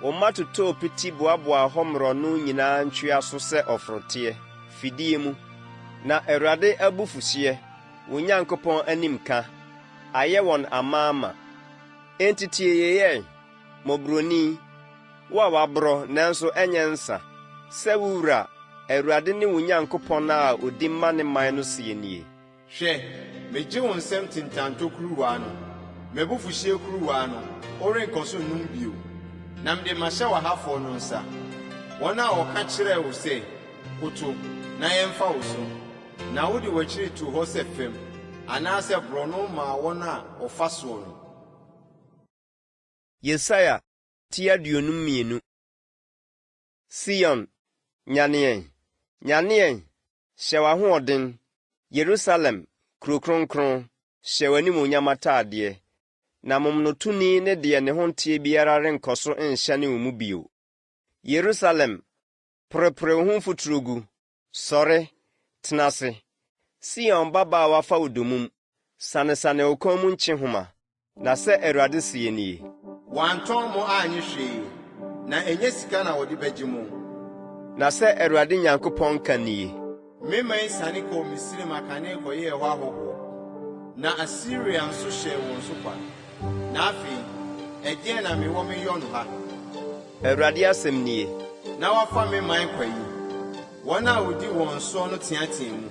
Wo mma totɔɔ piti boaboaa hɔ mmorɔno nyinaa ntweaso sɛ ɔforoteɛ, fidie mu. Na Awurade abufuhyeɛ, wo Nyankopɔn animka, ayɛ wɔn amaama. Enti tie yei ɛ, mmɔborɔni, wo a woaborɔ nanso ɛnyɛ nsa, sɛ wo Wura, Awurade ne wo Nyankopɔn a ɔdi ma ne man no seɛ nie. Hwɛ, megye wo nsam tentantɔ kuruwa no, m'abufuhyeɛ kuruwa no, worenkɔ so nnom bio. Na mede mahyɛ w'ahafoɔ no nsa, wɔn a wɔka kyerɛɛ wo sɛ, 'Koto, na yɛmfa wo so, na wode w'akyiri too hɔ sɛ fam, anaasɛ borɔno maa wɔn a wɔfa soɔ no. Yesaia ti 52. Sion, nyane ɛ, nyane ɛ, hyɛ w'ahoɔden, Yerusalem, kuro kronkron, hyɛ w'animuonyam atadeɛ, na momonotoni ne deɛ ne ho nteɛ biara renkɔ so nhyɛne wo mu bio. Yerusalem, porepore wo ho mfuturo gu, Sɔre, tena ase, Sion babaa a wɔafa wo dommum, sanesane wo kɔn mu nkyehoma, na sɛ Awurade seɛ nie. Wɔantɔn mo annye hwee, na ɛnyɛ sika na wɔde bɛgye mo. Na sɛ Awurade Nyankopɔn ka nie. Me man siane kɔɔ Misraim akane kɔyɛɛ hɔ ahɔhoɔ, na Asiria nso hyɛɛ wɔn so kwa. Na afei, ɛdeɛn na mewɔ meyɔ no ha? Awurade asɛm nie. Na wɔafa me man kwa yi? Wɔn a wɔdi wɔn soɔ no teatea mu.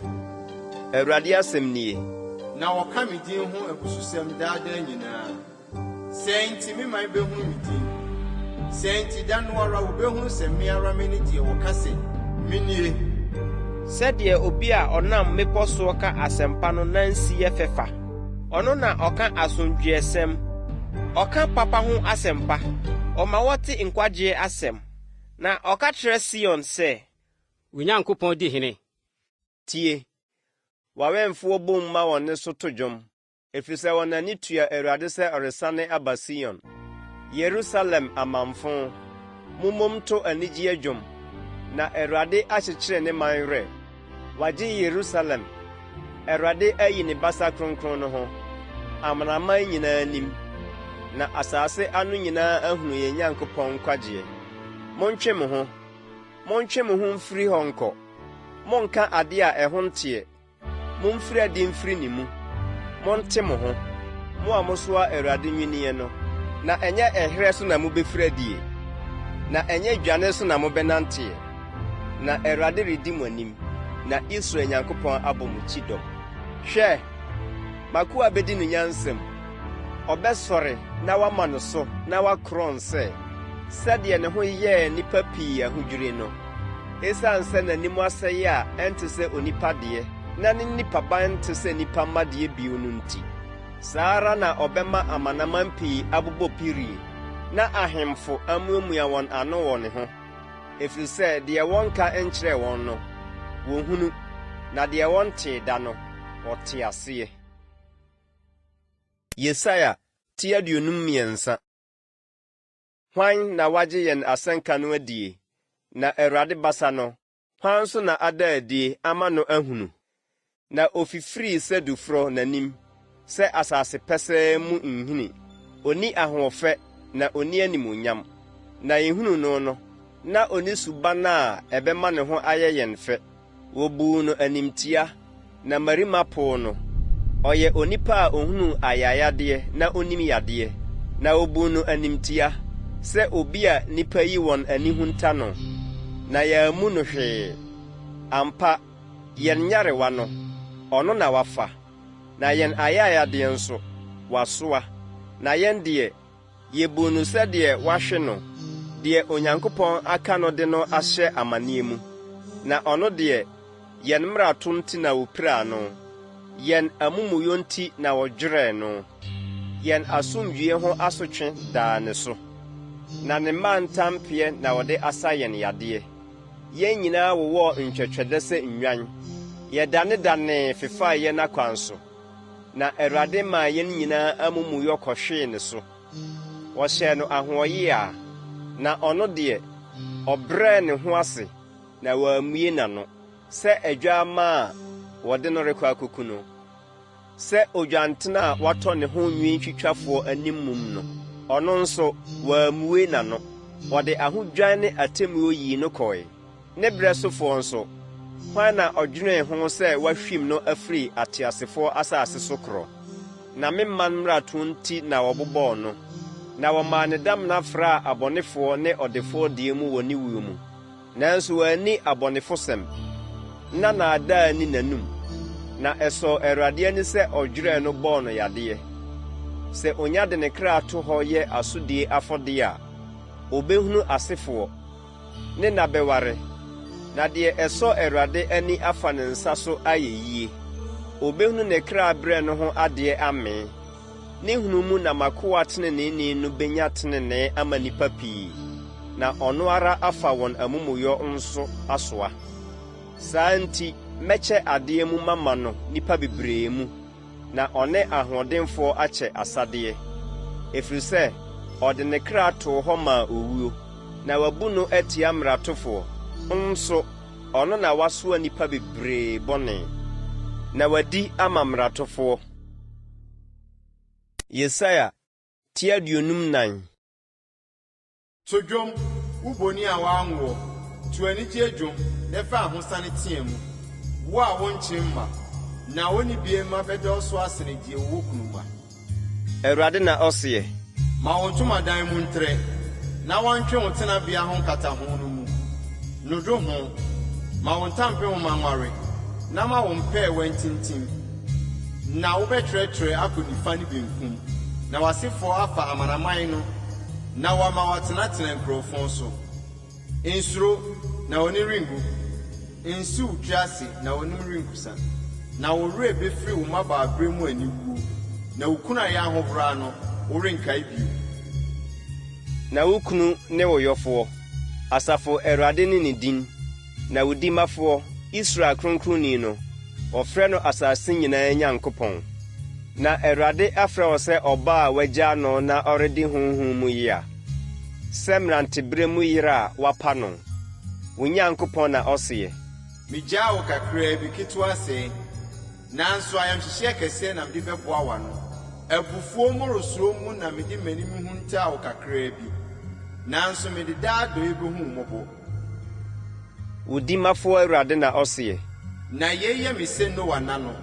Awurade asɛm nie. Na wɔka me din ho abususɛm daa daa nyinaa. Sɛɛ nti me man bɛhunu me din. Saa nti da no ara wɔbɛhunu sɛ me ara mene deɛ wɔka sɛ, 'Menie! Sɛdeɛ obi a ɔnam mmepɔ soɔ ka asɛmpa no nan si yɛ fɛ fa! Ɔno na ɔka asomdwoeɛsɛm, ɔka papa ho asɛmpa, ɔma wɔte nkwagyeɛ asɛm, na ɔka kyerɛ Sion sɛ. Wo Nyankopɔn di hene! Tie! W'awɛmfoɔ bom ma wɔn nne so to dwom, Ɛfiri sɛ wɔn ani tua Awurade sɛ ɔresane aba Sion. Yerusalem amamfõ, mommom nto anigyeɛ dwom, na Awurade akyekyere ne man werɛ. Wagye Yerusalem. Awurade ayi ne basa kronkron no ho, amanaman nyinaa anim, na asase ano nyinaa ahunu yɛn Nyankopɔn nkwagyeɛ. Montwe mo ho, montwe mo ho mfiri hɔ nkɔ, monnka adeɛ a ɛho nteɛ. Momfiri adi mfiri ne mu, monte mo ho, mo a mosoa Awurade nnwinneɛ no, na ɛnyɛ ɛherɛ so na mobɛfiri adie, na ɛnyɛ dwane so na mobɛnanteɛ, na Awurade redi mo anim, na Israel Nyankopɔn abɔ mo kyidɔm. Hwɛ! M'akoa bɛdi no nyansa mu, ɔbɛsɔre na wɔama no so na wakorɔn sɛ, sɛdeɛ ne ho yɛɛ nnipa pii ahodwiri no. Esiane sɛ n'anim asɛe a ɛnte sɛ onipa deɛ na ne nipaban nte sɛ nnipa mma deɛ bio no nti, saa ara na ɔbɛma amanaman pii abobɔ pirie, na ahemfo amuamua wɔn ano wɔ ne ho, ɛfiri sɛ deɛ wɔnka nkyerɛɛ wɔn no, wɔhunu, na deɛ wɔntee da no, wɔte aseɛ. Yesaia ti 53. Hwan na wagye yɛn asɛnka no adie, na Awurade basa no, hwan nso na ada adie ama no ahunu? Na ɔfifirii sɛ duforɔ n'anim, sɛ asase pɛsɛɛ mu nhini. Ɔnni ahoɔfɛ na ɔnni animuonyam, na yɛhunuu no no, na ɔnni suban a ɛbɛma ne ho ayɛ yɛn fɛ. Wɔbuu no animtia, na mmarima poo no. Ɔyɛ onipa a ɔhunuu ayayadeɛ na ɔnim yadeɛ, na wɔbuu no animtia sɛ obi a nnipa yi wɔn ani hunta no, na yɛammu no hwee. Ampa, yɛn nyarewa no, ɔno na wafa, na yɛn ayayadeɛ nso, wasoa. Na yɛn deɛ, Yebuu no sɛ deɛ wɔahwe no, deɛ Onyankopɔn aka no de no ahyɛ amaneɛ mu. Na ɔno deɛ, yɛn mmarato nti na wɔpiraa no, yɛn amumuyɔ nti na wɔdwerɛɛ no. Yɛn asomdwoeɛ ho asotwe daa ne so, na ne mmaa ntampeɛ na wɔde asa yɛn yadeɛ. Yɛn nyinaa wowɔɔ ntwɛtwɛdɛ sɛ nnwan, yɛdanedanee fefaa yɛn akwan so. Na Awurade maa yɛn nyinaa amumuyɔ kɔhwee ne so. Wɔhyɛɛ no ahoɔyea, na ɔno deɛ, ɔbrɛɛ ne ho ase na wammue n'ano, sɛ adwammaa a wɔde no rekɔ akɔku no, sɛ odwantene a watɔ ne ho nwitwitwafoɔ anim mum no, ɔno nso, wammue n'ano. Wɔde ahodwan ne atemmuo yii no kɔe. Ne berɛ sofoɔ nso, hwan na ɔdwenee ho sɛ wɔahwim no afiri ateasefoɔ asase so korɔ? Na me man mmarato nti na wɔbobɔɔ no, na wɔmaa ne damena fraa abɔnefoɔ ne ɔdefoɔ deɛ mu wɔ ne wuo mu. Nanso wanni abɔnefosɛm, na nnaadaa nni n'anom. Na ɛsɔɔ Awurade ani sɛ ɔdwerɛɛ no bɔɔ no yadeɛ. Sɛ ɔnya de ne kra to hɔ yɛ asodie afɔdeɛ a, ɔbɛhunu asefoɔ. Ne nna bɛware, na deɛ ɛsɔ Awurade ani afa ne nsa so ayɛ yie. Ɔbɛhunu ne kra brɛ no ho adeɛ amee. Ne hunu mu na m'akoa teneneeni no bɛnya tenenee ama nnipa pii, na ɔno ara afa wɔn amumuyɔ nso asoa. Saa nti mɛkyɛ adeɛ mu mama no nnipa bebree mu. na ɔne ahoɔdenfoɔ akyɛ asadeɛ, ɛfiri sɛ ɔde ne kra too hɔ maa owuo, na wɔabu no atia mmaratofoɔ, nso ɔno na wasoa nnipa bebree bɔne, na wadi ama mmaratofoɔ. Yesaia ti 54. To dwom, wo bonin a wɔanwoɔ, to anigyeɛ dwom na fa ahosane teɛ mu, wo a wonkyem mma, na onnibie mma bɛdɔɔso asene deɛ wɔwɔ kunu mma. Awurade na ɔseɛ. Ma wo ntomadan mu ntrɛ, na wɔntwe wo tenabea ho nkataho no mu. Nnodwo ho, ma wo ntampehoma nware, na ma wo mpɛɛwa ntintim. Na wobɛtrɛtrɛ akɔ nifa ne benkum, na w'asefoɔ afa amanaman no. Na wama wɔatenatena nkurofon so. Nsuro, na w'ani renwu. Nsi wo tiri ase, na w'anim renkusa. Na wo werɛ befiri wo mmabaabere mu aniwuo, na wo kunayɛ ahohora no, worenkae bio. Na wo kunu ne wo yɔfoɔ, Asafo Awurade ne ne din, na wo dimafoɔ, Israel Kronkronni no, wɔfrɛ no asase nyinaa Nyankopɔn. Na Awurade afrɛ wo sɛ ɔbaa a wɔagyaa no na ɔredi honhom mu yea, sɛ mmeranteberɛ mu yere a wɔapa no, wo Nyankopɔn na ɔseɛ. Megyaa wo kakraa bi, ketewa sɛɛ, nanso ayamhyehyeɛ kɛseɛ na mede bɛboa w'ano. Abufuo mmorosoɔ mu na mede m'anim huntaa wo kakraa bi, nanso mede daa adɔeɛ bɛhu wo mmɔbɔ. Wo Dimafoɔ Awurade na ɔseɛ. Na yei yɛ me sɛ Noa nna no.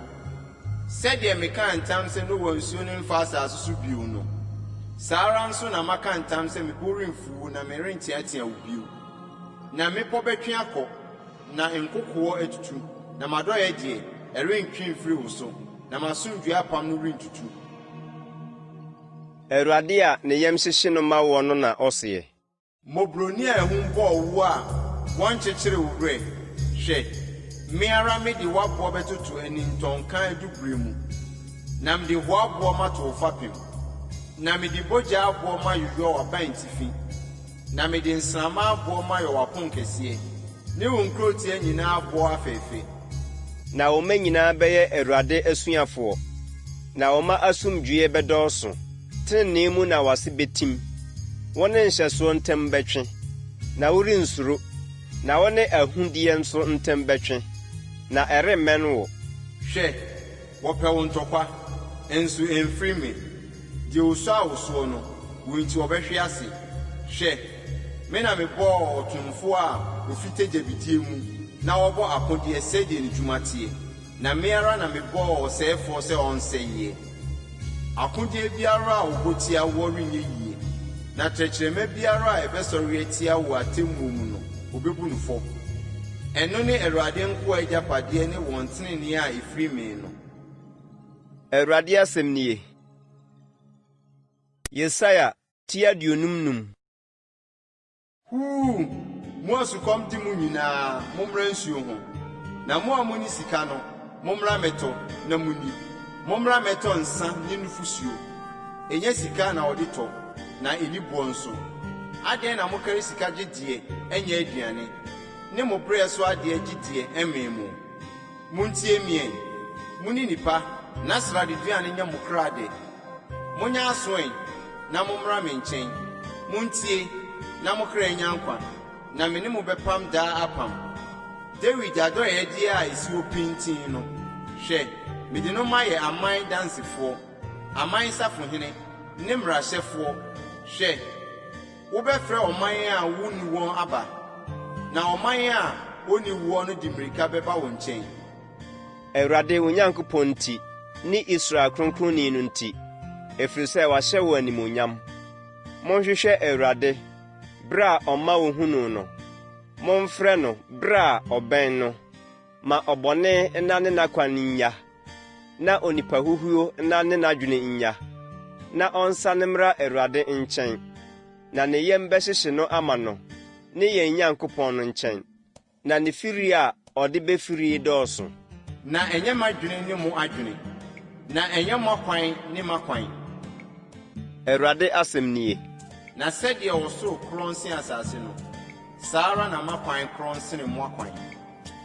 Sɛdeɛ mekaa ntam sɛ Noa nsuo no remfa asase so bio no, saa ara nso na maka ntam sɛ me bo remfu wo na merenteatea wo bio. Na mmepɔ bɛtwe akɔ, na nkokoɔ atutu, na m'adɔeɛ deɛ, ɛrentwe mfiri wo so, na m'asomdwoeɛ apam no rentutu. Awurade a ne yam hyehye no ma woɔ no na ɔseɛ. Mmɔborɔni a ahum bɔɔ wo a wɔnkyekyere wo werɛ, hwɛ, me ara mede w'aboɔ bɛtoto anintɔnka adubire mu, na mede hoaboɔ mato wo fapem, na mede bogya aboɔ mayeyɔ w'abantifi, na mede nsramma aboɔ mayɔ w'aponkɛseɛ, ne wo nkurotia nyinaa aboɔ afɛfɛ. Na wo mma nyinaa bɛyɛ Awurade asuafoɔ, na wo mma asomdwoeɛ bɛdɔɔso. Tenenee mu na w'ase betim. Wo ne nhyɛsoɔ ntam bɛtwe, na worensuro, na wo ne ahudeɛ nso ntam bɛtwe, na ɛremmɛn wo. Hwɛ, wɔpɛ wo ntɔkwa, nso ɛmfiri me, deɛ ɔsua wo soɔ no, wo nti ɔbɛhwe ase. Hwɛ, me na mebɔɔ ɔtomfoɔ a ɔfite gyabidie mu na ɔbɔ akodeɛ sɛdeɛ ne dwuma teɛ. Na me ara na mebɔɔ ɔsɛefoɔ sɛ ɔnsɛeɛ. Akodeɛ biara a wɔbɔ tia woɔ renyɛ yie, na tɛkyerɛma biara a ɛbɛsɔre atia wo atemmuo mu no, wɔbɛbu no fɔ. Ɛno ne Awurade nkoa agyapadeɛ ne wɔn tenenee a ɛfiri me no. Awurade asɛm nie. Yesaia ti 55. Huu! Mo a sukɔm de mo nyinaa, mommra nsuo ho, na mo a monni sika no, mommra mmɛtɔ na munni! Mommra mmɛtɔ nsã ne nufosuo. Ɛnyɛ sika na wɔde tɔ, na ɛnni boɔ nso. Adɛn na mokari sika gye deɛ ɛnyɛ aduane, ne mo brɛ so adeɛ gye deɛ ɛmmee mo? Montie me ɛ, monni nnipa, na sradeduane nyɛ mo kra dɛ. Monyɛ aso ɛ, na mommra me nkyɛn, muntie, na mo kra nnya nkwa, na me ne mo bɛpam daa apam. Dawid adɔeɛdeɛ a ɛsi hɔ pintinn no, hwɛ, mede no mayɛ aman dansefoɔ, aman safohene, ne mmarahyɛfoɔ. Hwɛ, wobɛfrɛ ɔman a wonni wɔn aba, na ɔman a onni woɔ no de mmirika bɛba wo nkyɛn. Awurade wo Nyankopɔn nti, ne Israel Kronkronni no nti, ɛfiri sɛ wahyɛ wo animuonyam. Monhwehwɛ Awurade, berɛ a ɔma wɔhunu no, momfrɛ no berɛ a ɔbɛn no. Ma ɔbɔne nnane n'akwan nnya, na onipa huhuo nnane n'adwene nnya, na ɔnsane mmra Awurade nkyɛn, na ne yam bɛhyehye no ama no, ne yɛn Nyankopɔn no nkyɛn. Na ne firi a ɔde bɛfirie dɔɔso. Na ɛnyɛ m'adwene ne mo adwene, na ɛnyɛ mo akwan ne m'akwan. Awurade asɛm nie. Na sɛdeɛ ɔsoro korɔn sene asase no, saa ara na m'akwan korɔn sene mo akwan,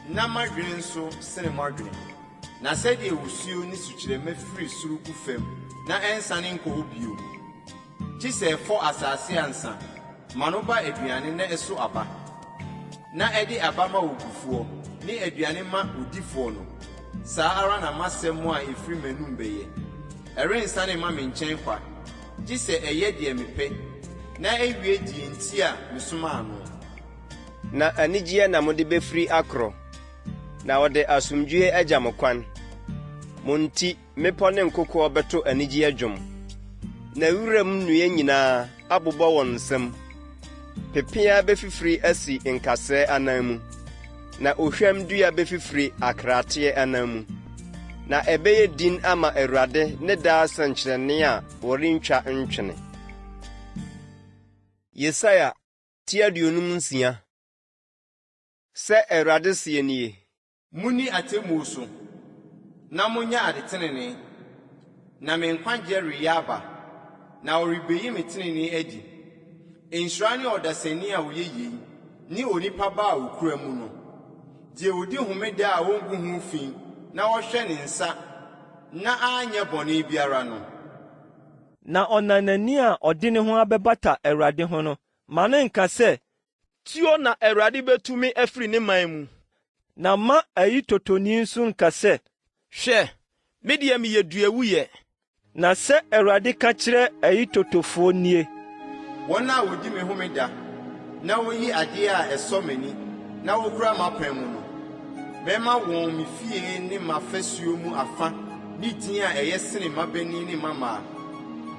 na m'adwene nso sene mo adwene. Na sɛdeɛ osuo ne sukyerɛmma firi soro gu fam na ɛnsane nkɔ hɔ bio, Gye sɛ ɛfɔ asase ansa ma no ba aduane na ɛso aba, na ɛde aba ma ogufoɔ, ne aduane ma odifoɔ no, saa ara na m'asɛm a ɛfiri m'anom bɛyɛ. Ɛrensane mma me nkyɛn kwa, gye sɛ ɛyɛ deɛ mepɛ, na ɛwie deɛ enti a mesomaa no. Na anigyeɛ na mode bɛfiri akorɔ, na wɔde asomdwoeɛ agya mo kwan. Mo nti Mmepɔ ne nkokoɔ bɛto anigyeɛ dwom, na wuram nnua nyinaa abobɔ wɔn nsam. Pepeaa bɛfifiri asi nkasɛɛ anan mu, na ohwam dua bɛfifiri akraateɛ anan mu. Na ɛbɛyɛ din ama Awurade ne daa sɛnkyerɛnne a wɔrentwa ntwene. Yesaia ti 56. Sɛ Awurade seɛ nie. Monni atemmuo so, na monyɛ adetenenee, na me nkwagyeɛ reyɛ aba, na wɔrebɛyi me tenenee adi. Nhyira ne ɔdasani a ɔyɛ yei, ne onipa ba a ɔkura mu no, deɛ ɔdi homeda a ɔngu ho fi na ɔhwɛ ne nsa na anyɛ bɔne biara no. Na ɔnanani a ɔde ne ho abɛbata Awurade ho no, mma no nnka sɛ, Tuo na Awurade betu me afiri ne man mu. Na mma ayitotoni nso nnka sɛ. Hwɛ, me deɛ meyɛ duawuiɛ. Na sɛ Awurade ka kyerɛ ayitotofoɔ nie. Wɔn a wɔdi me homeda na wɔyi adeɛ a ɛsɔ m'ani na wɔkura m'apam mu no, mɛma wɔn me fie ne m'afasuo mu afa ne din a ɛyɛ sene mmabanin ne mmammaa,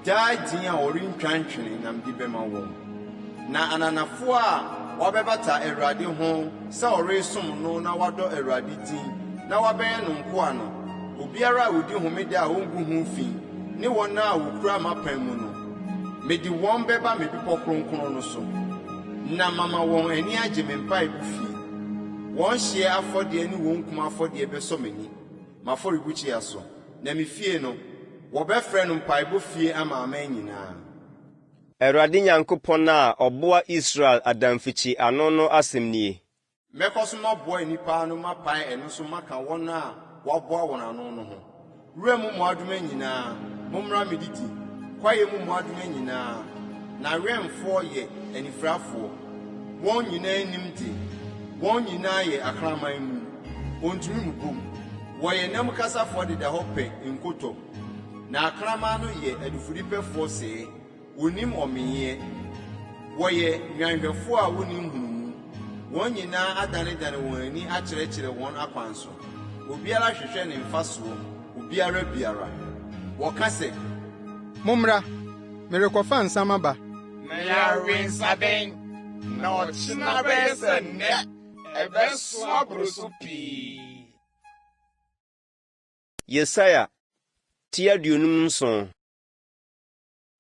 daa din a wɔrentwa ntwene na mede bɛma wɔn. Na ananafoɔ a wɔabɛbata Awurade ho sɛ wɔresom no na wɔadɔ Awurade din na wɔabɛyɛ no nkoa no, obiara a ɔdi homeda a ɔngu ho fi ne wɔn a wɔkura m'apam mu no, mede wɔn bɛba me bepɔ kronkron no so, na mama wɔn ani agye me mpaebɔ fie. Wɔn hyeɛ afɔdeɛ ne wɔn kum afɔdeɛ bɛsɔ m'ani, m'afɔrebukyia so, na me fie no, wɔbɛfrɛ no mpaebɔ fie ama aman nyinaa. Awurade Nyankopɔn a ɔboa Israel adamfikyi ano no asɛm nie. Mɛkɔ so maboa nnipa ano mapae ɛno so maka wɔn a wɔaboa wɔn ano no ho. Wuram mmoadoma nyinaa, mommra mmedidi, kwaeɛ mu mmoadoma nyinaa. N'awɛmfoɔ yɛ anifirafoɔ, wɔn nyinaa nnim de, wɔn nyinaa yɛ akraman mum, wɔntumi mmobom. Wɔyɛ nna mu kasafoɔ deda hɔ pɛ nkotɔ. Na akraman no yɛ adufudepɛfoɔ sɛɛ, wɔnnim ɔmeeɛ. Wɔyɛ nnwanhwɛfoɔ a wɔnni nhunumu. Wɔn nyinaa adanedane wɔn ani akyerɛkyerɛ wɔn akwan so. Obiara hwehwɛ ne mfasoɔ, obiara biara. Wɔka sɛ. Mommra, merekɔfa nsã maba. Na yɛawe nsaden, na ɔkyena bɛyɛ sɛ nnɛ, ɛbɛso aboro so pii. Yesaia ti 57.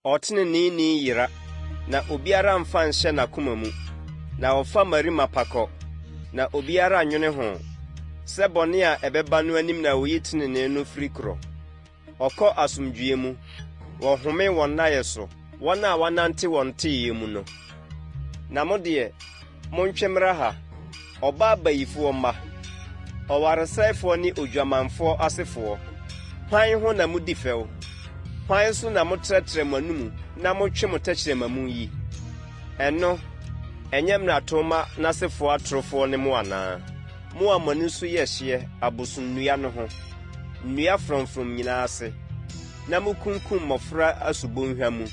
Ɔteneneeni yera, na obiara mfa nhyɛ n'akoma mu, na ɔfa mmarima pa kɔ, na obiara nnwene ho, sɛ bɔne a ɛbɛba no anim na oyi tenenee no firi korɔ. Ɔkɔ asomdwoeɛ mu, wɔhome wɔn nnaeɛ so, wɔn a wɔanante wɔn teeyɛ mu no. Na mo deɛ, montwe mmra ha, ɔbaa bayifoɔ mma, ɔwaresɛefoɔ ne odwamanfoɔ asefoɔ, hwan ho na modi fɛw? Hwan so na motrɛtrɛ mo anomu na motwe mo tɛkyerɛma mu yi? Ɛno, ɛnyɛ mmarato mma n'asefoɔ atorofoɔ ne mo anaa? Mo a mo ani so yɛ hyeɛ abosonnua no ho, nnua frɔmfrɔm nyinaa ase, na mokunkum mmɔfra asubonhwa mu,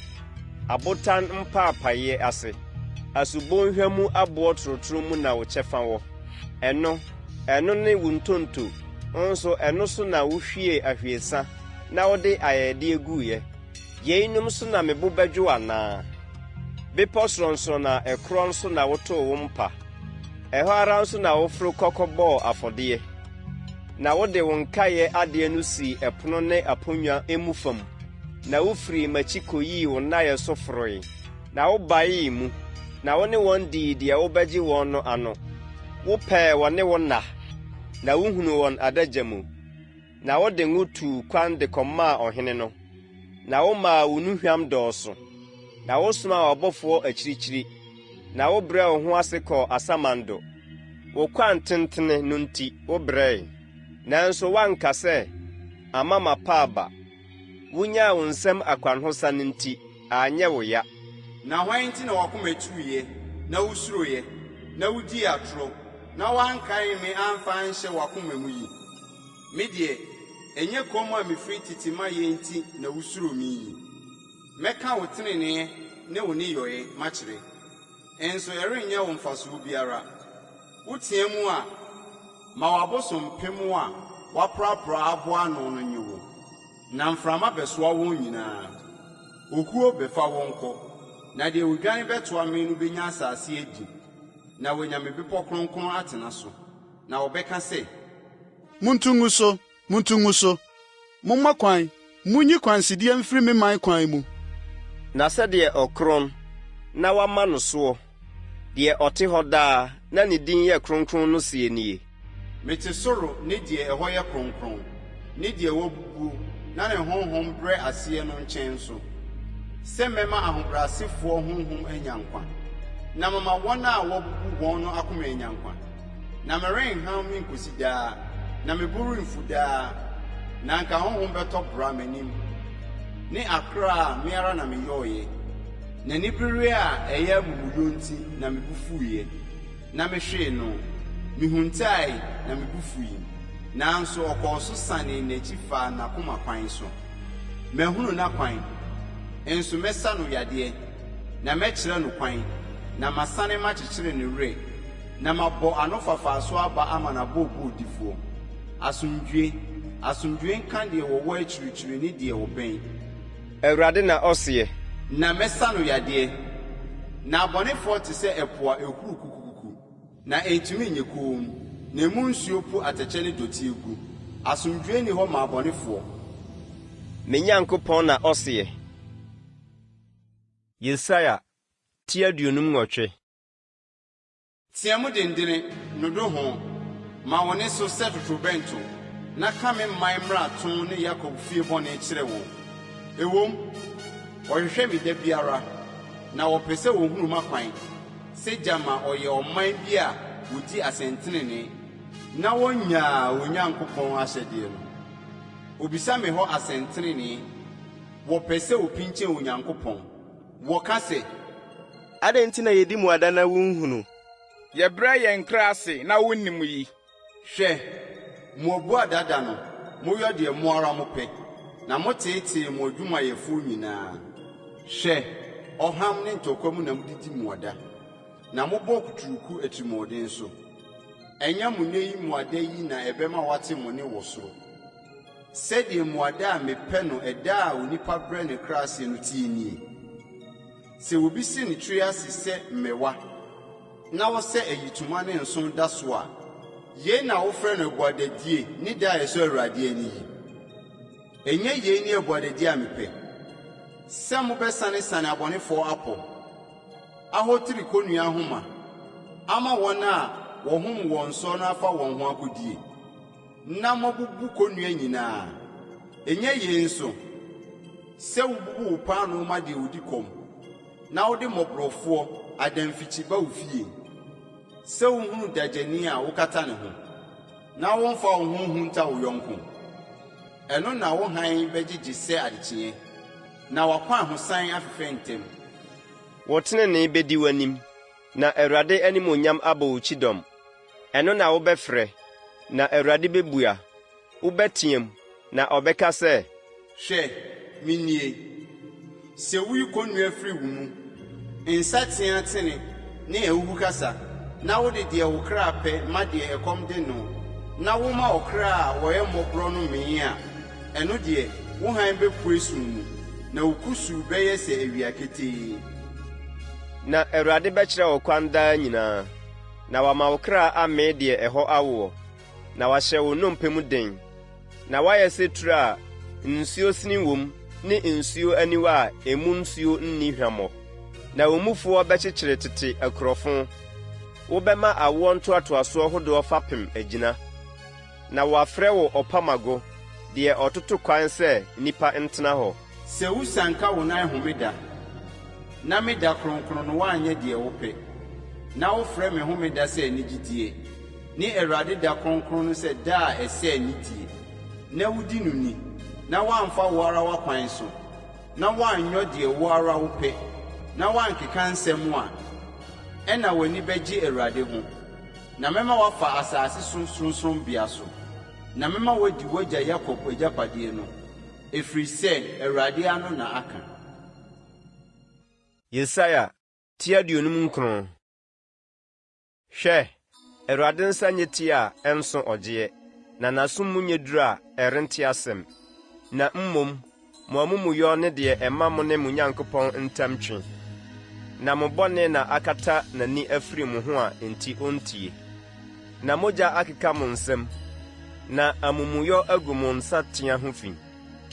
abotan mpaapaeɛ ase. Asubonhwa mu aboɔ torotoro mu na wo kyɛfa wɔ. Ɛno, ɛno ne wo ntonto, nso ɛno so na wohwiee ahwiesa na wode ayɛyɛdeɛ guiɛ. Yeinom so na me bo bɛdwo anaa? Bepɔ sorɔnsorɔn a ɛkorɔn so na wotoo wo mpa. Ɛhɔ ara nso na woforo kɔ kɔbɔɔ afɔdeɛ, na wode wo nkaeɛ adeɛ no sii ɛpono ne aponnwa emu fam, na wofirii m'akyi kɔyii wo nnaeɛ so foroe, na wobaee mu, na wo ne wɔn dii deɛ wobɛgye wɔn no ano. Wopɛɛ wɔne wo nna, na wohunuu wɔn adagya mu. Na wode ngo tuu kwan de kɔmaa ɔhene no, na womaa wo nnuhwam dɔɔso, na wosomaa w'abɔfoɔ akyirikyiri, na wobrɛɛ wo ho ase kɔɔ asamando. Wo kwan tentene no nti wobrɛe, nanso woanka sɛ, 'Ama mapa aba. Wonyaa wo nsam akwanhosan nti, anyɛ wo ya. Na hwan nti na w'akoma tuiɛ, na wosuroeɛ, na wudii atorɔ, na woankae me amfa anhyɛ w'akoma mu yi? Me deɛ, ɛnyɛ komm a mefiri tete mayɛ nti na wosuro me yi. Mɛka wo tenenee ne wo nneyɔeɛ makyerɛ, nso ɛrenyɛ wo mfasoɔ biara. Wotea mu a, ma w'abosompem a woaprapra aboa ano no nnye wo, na mframa bɛsoa wɔn nyinaa. Okuo bɛfa wɔn kɔ, na deɛ ɔdwane bɛtoa me no bɛnya asase adi, na wanya me bepɔ kronkron atena so. Na wɔbɛka sɛ. Montu ngu so, montu ngu so! Momma kwan, munyi kwansideɛ mfiri me man kwan mu. Na sɛdeɛ ɔkorɔn, na wɔama no soɔ, deɛ ɔte hɔ daa na ne din yɛ kronkron no seɛ nie. Mete soro ne deɛ ɛhɔ yɛ kronkron, ne deɛ wabubuo na ne honhom brɛ aseɛ no nkyɛn nso, sɛ mɛma ahobrɛasefoɔ honhom anya nkwa, na mama wɔn a wɔabubu wɔn no akoma anya nkwa. Na merenham menkɔsi daa, na me bo remfu daa, na anka honhom bɛtɔ bra m'anim, ne akra a me ara na meyɔeɛ. N'anibereɛ a ɛyɛ amumuyɔ nti na me bo fuiɛ. Na mehwee no, mihuntae na me bo fui, nanso ɔkɔɔ so sanee n'akyi faa n'akoma kwan so. Mahunu n'akwan, nso mɛsa no yadeɛ, na mɛkyerɛ no kwan, na masane makyekyere ne werɛ, na mabɔ anofafa so aba ama n'abooboodifoɔ. Asomdwoe, asomdwoe nka deɛ wɔwɔ akyirikyiri ne deɛ wɔbɛn. Awurade na ɔseɛ. Na mɛsa no yadeɛ. Na abɔnefoɔ te sɛ ɛpo a ɛhuru kukukuku, na ɛntumi nyɛ komm, na emu nsuo pu atɛkyɛ ne dɔteɛ gu. Asomdwoeɛ nni hɔ ma abɔnefoɔ. Me Nyankopɔn na ɔseɛ. Yesaia ti 58. Teɛ mu dendene, nnodo ho, ma wo nne so sɛ totorobɛnto, na ka me man mmarato ne Yakob fie bɔne kyerɛ wɔn. Ɛwom, wɔhwehwɛ me da biara, na wɔpɛ sɛ wɔhunu m'akwan, sɛ gyama wɔyɛ ɔman bi a wɔdi asɛntenenee, na wɔnnyaa wɔn Nyankopɔn ahyɛdeɛ no. Wɔbisa me hɔ asɛntenenee, wɔpɛ sɛ wɔpinkyɛn Onyankopɔn. Wɔka sɛ. Adɛn nti na yedi mmuada na wunhunu? Yɛbrɛ yɛn kra ase na wunnim yi. Hwɛ, mo abuada da no, moyɔ deɛ mo ara mopɛ, na moteetee mo adwumayɛfoɔ nyinaa. Hwɛ, ɔham ne ntɔkwa mu na modidi mmuada, na mobɔ kuturuku atirimuɔden so. Ɛnyɛ mo nnɛ yi mmuada yi na ɛbɛma wɔate mo nne wɔ soro. Sɛdeɛ mmuada a mepɛ no ɛda a onipa brɛ ne kra ase no teɛ nie? Sɛ obi si ne tiri ase sɛ mmɛwa na ɔsɛ ayitoma ne nsõ da so a, yei na wofrɛ no abuadadie ne da a ɛsɔ Awurade ani yi? Ɛnyɛ yei ne abuadadie a mepɛ, sɛ mobɛsanesane abɔnefoɔ apɔ, ahotiri kɔnnua ahoma, ama wɔn a wɔhom wɔn soɔ no afa wɔn ho akɔdie? Na moabubu kɔnnua nyinaa. Ɛnyɛ yei nso, sɛ wobubu wo paanoo ma deɛ ɔdi kɔm, na wode mmɔborɔfoɔ adamfikyi ba wo fie, sɛ wohunu dagyani a wokata ne ho, na womfa wo ho nhunta wo yɔnko? Ɛno na wo hann bɛgyegye sɛ adekyeeɛ, na w'akwahosan afefɛ ntɛm. Wo tenenee bɛdi w'anim, na Awurade animuonyam abɔ wo kyidɔm. Ɛno na wobɛfrɛ, na Awurade bɛbua, wobɛteam, na ɔbɛka sɛ. Hwɛ, menie. Sɛ woyi kɔnnua firi wo mu, nsateaa tene ne ahuhukasa, na wode deɛ wo kra pɛ ma deɛ ɛkɔm de no, na woma ɔkra a ɔyɛ mmɔborɔ no mee a, ɛno deɛ, wo hann bɛpue sum mu, na wo kusuu bɛyɛ sɛ awia ketee. Na Awurade bɛkyerɛ wo kwan daa nyinaa. Na wama wo kra amee deɛ ɛhɔ awoɔ, na wahyɛ wo nnompe mu den, na woayɛ sɛ turo a nsuo sene wom ne nsuo aniwa a emu nsuo nni hwammɔ. Na wo mufoɔ bɛkyekyere tete akurofo, wobɛma awoɔ ntoatoasoɔ hodoɔ fapem agyina, na wɔafrɛ wo ɔpamago, deɛ ɔtoto kwan sɛ nnipa ntena hɔ. Sɛ wusianka wo nan homeda, na me da kronkron no woanyɛ deɛ wopɛ, na wofrɛ me homeda sɛ anigyedeɛ, ne Awurade da kronkron no sɛ da a ɛsɛ anidie, na wodi no ni, na woamfa wo ara w'akwan so, na woanyɔ deɛ wo ara wopɛ, na woankeka nsɛm a, ɛnna w'ani bɛgye Awurade ho, na mɛma woafa asase so sorɔnsorɔnbea so, na mɛma woadi w'agya Yakob agyapadeɛ no. Ɛfiri sɛ Awurade ano na aka. Yesaia ti 59. Hwɛ, Awurade nsa nyɛ tia a ɛnso ɔgyeɛ, na n'aso mu nyɛ duru a ɛrente asɛm, na mmom mo amumuyɔ ne deɛ ɛma mo ne mo Nyankopɔn ntam twe, na mo bɔne na akata n'ani afiri mo ho a enti ɔntie. Na mogya akeka mo nsam, na amumuyɔ agu mo nsateaa ho fi.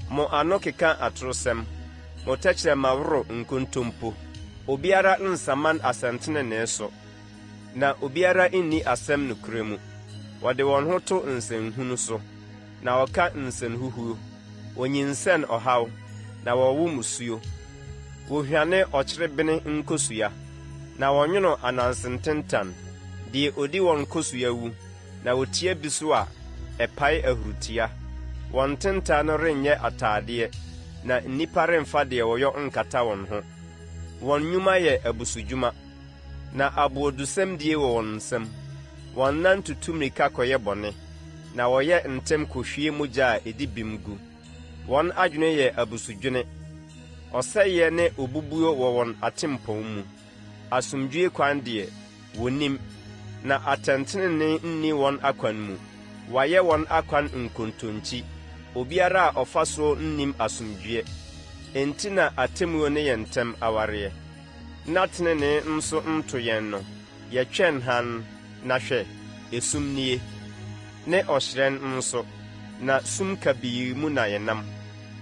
Mo ano keka atorosɛm, mo tɛkyerɛma woro nkontompo. Obiara nsaman asɛntenenee so, na obiara nni asɛm nokorɛ mu. Wɔde wɔn ho to nsɛnhunu so, na wɔka nsɛnhuhuo. Wɔnyinsɛn ɔhaw, na wɔwo mmusuo. Wɔhwane ɔkyerebene nkosua, na wɔnwono ananse ntentan. Deɛ ɔdi wɔn nkosua wu, na wɔtia bi so a, ɛpae ahuritia. Wɔn ntentan no renyɛ atadeɛ, na nnipa remfa deɛ wɔyɔ nkata wɔn ho. Wɔn nnwuma yɛ abusudwuma, na aboodosɛmdie wɔ wɔn nsam. Wɔn nan tutu mmirika kɔyɛ bɔne, na wɔyɛ ntɛm kɔhwie mogya a ɛdi bem gu. Wɔn adwene yɛ abusudwene. Ɔsɛeɛ ne obubuo wɔ wɔn atempɔn mu. Asomdwoeɛ kwan deɛ, wɔnnim, na atɛntenenee nni wɔn akwan mu. Wɔayɛ wɔn akwan nkontonkyi, obiara a ɔfa soɔ nnim asomdwoeɛ. Enti na atemmuo ne yɛn ntam awareɛ, na tenenee nso nto yɛn no. Yɛtwɛn hann, na hwɛ, esum nie, ne ɔhyerɛn nso, na sum kabii mu na yɛnam.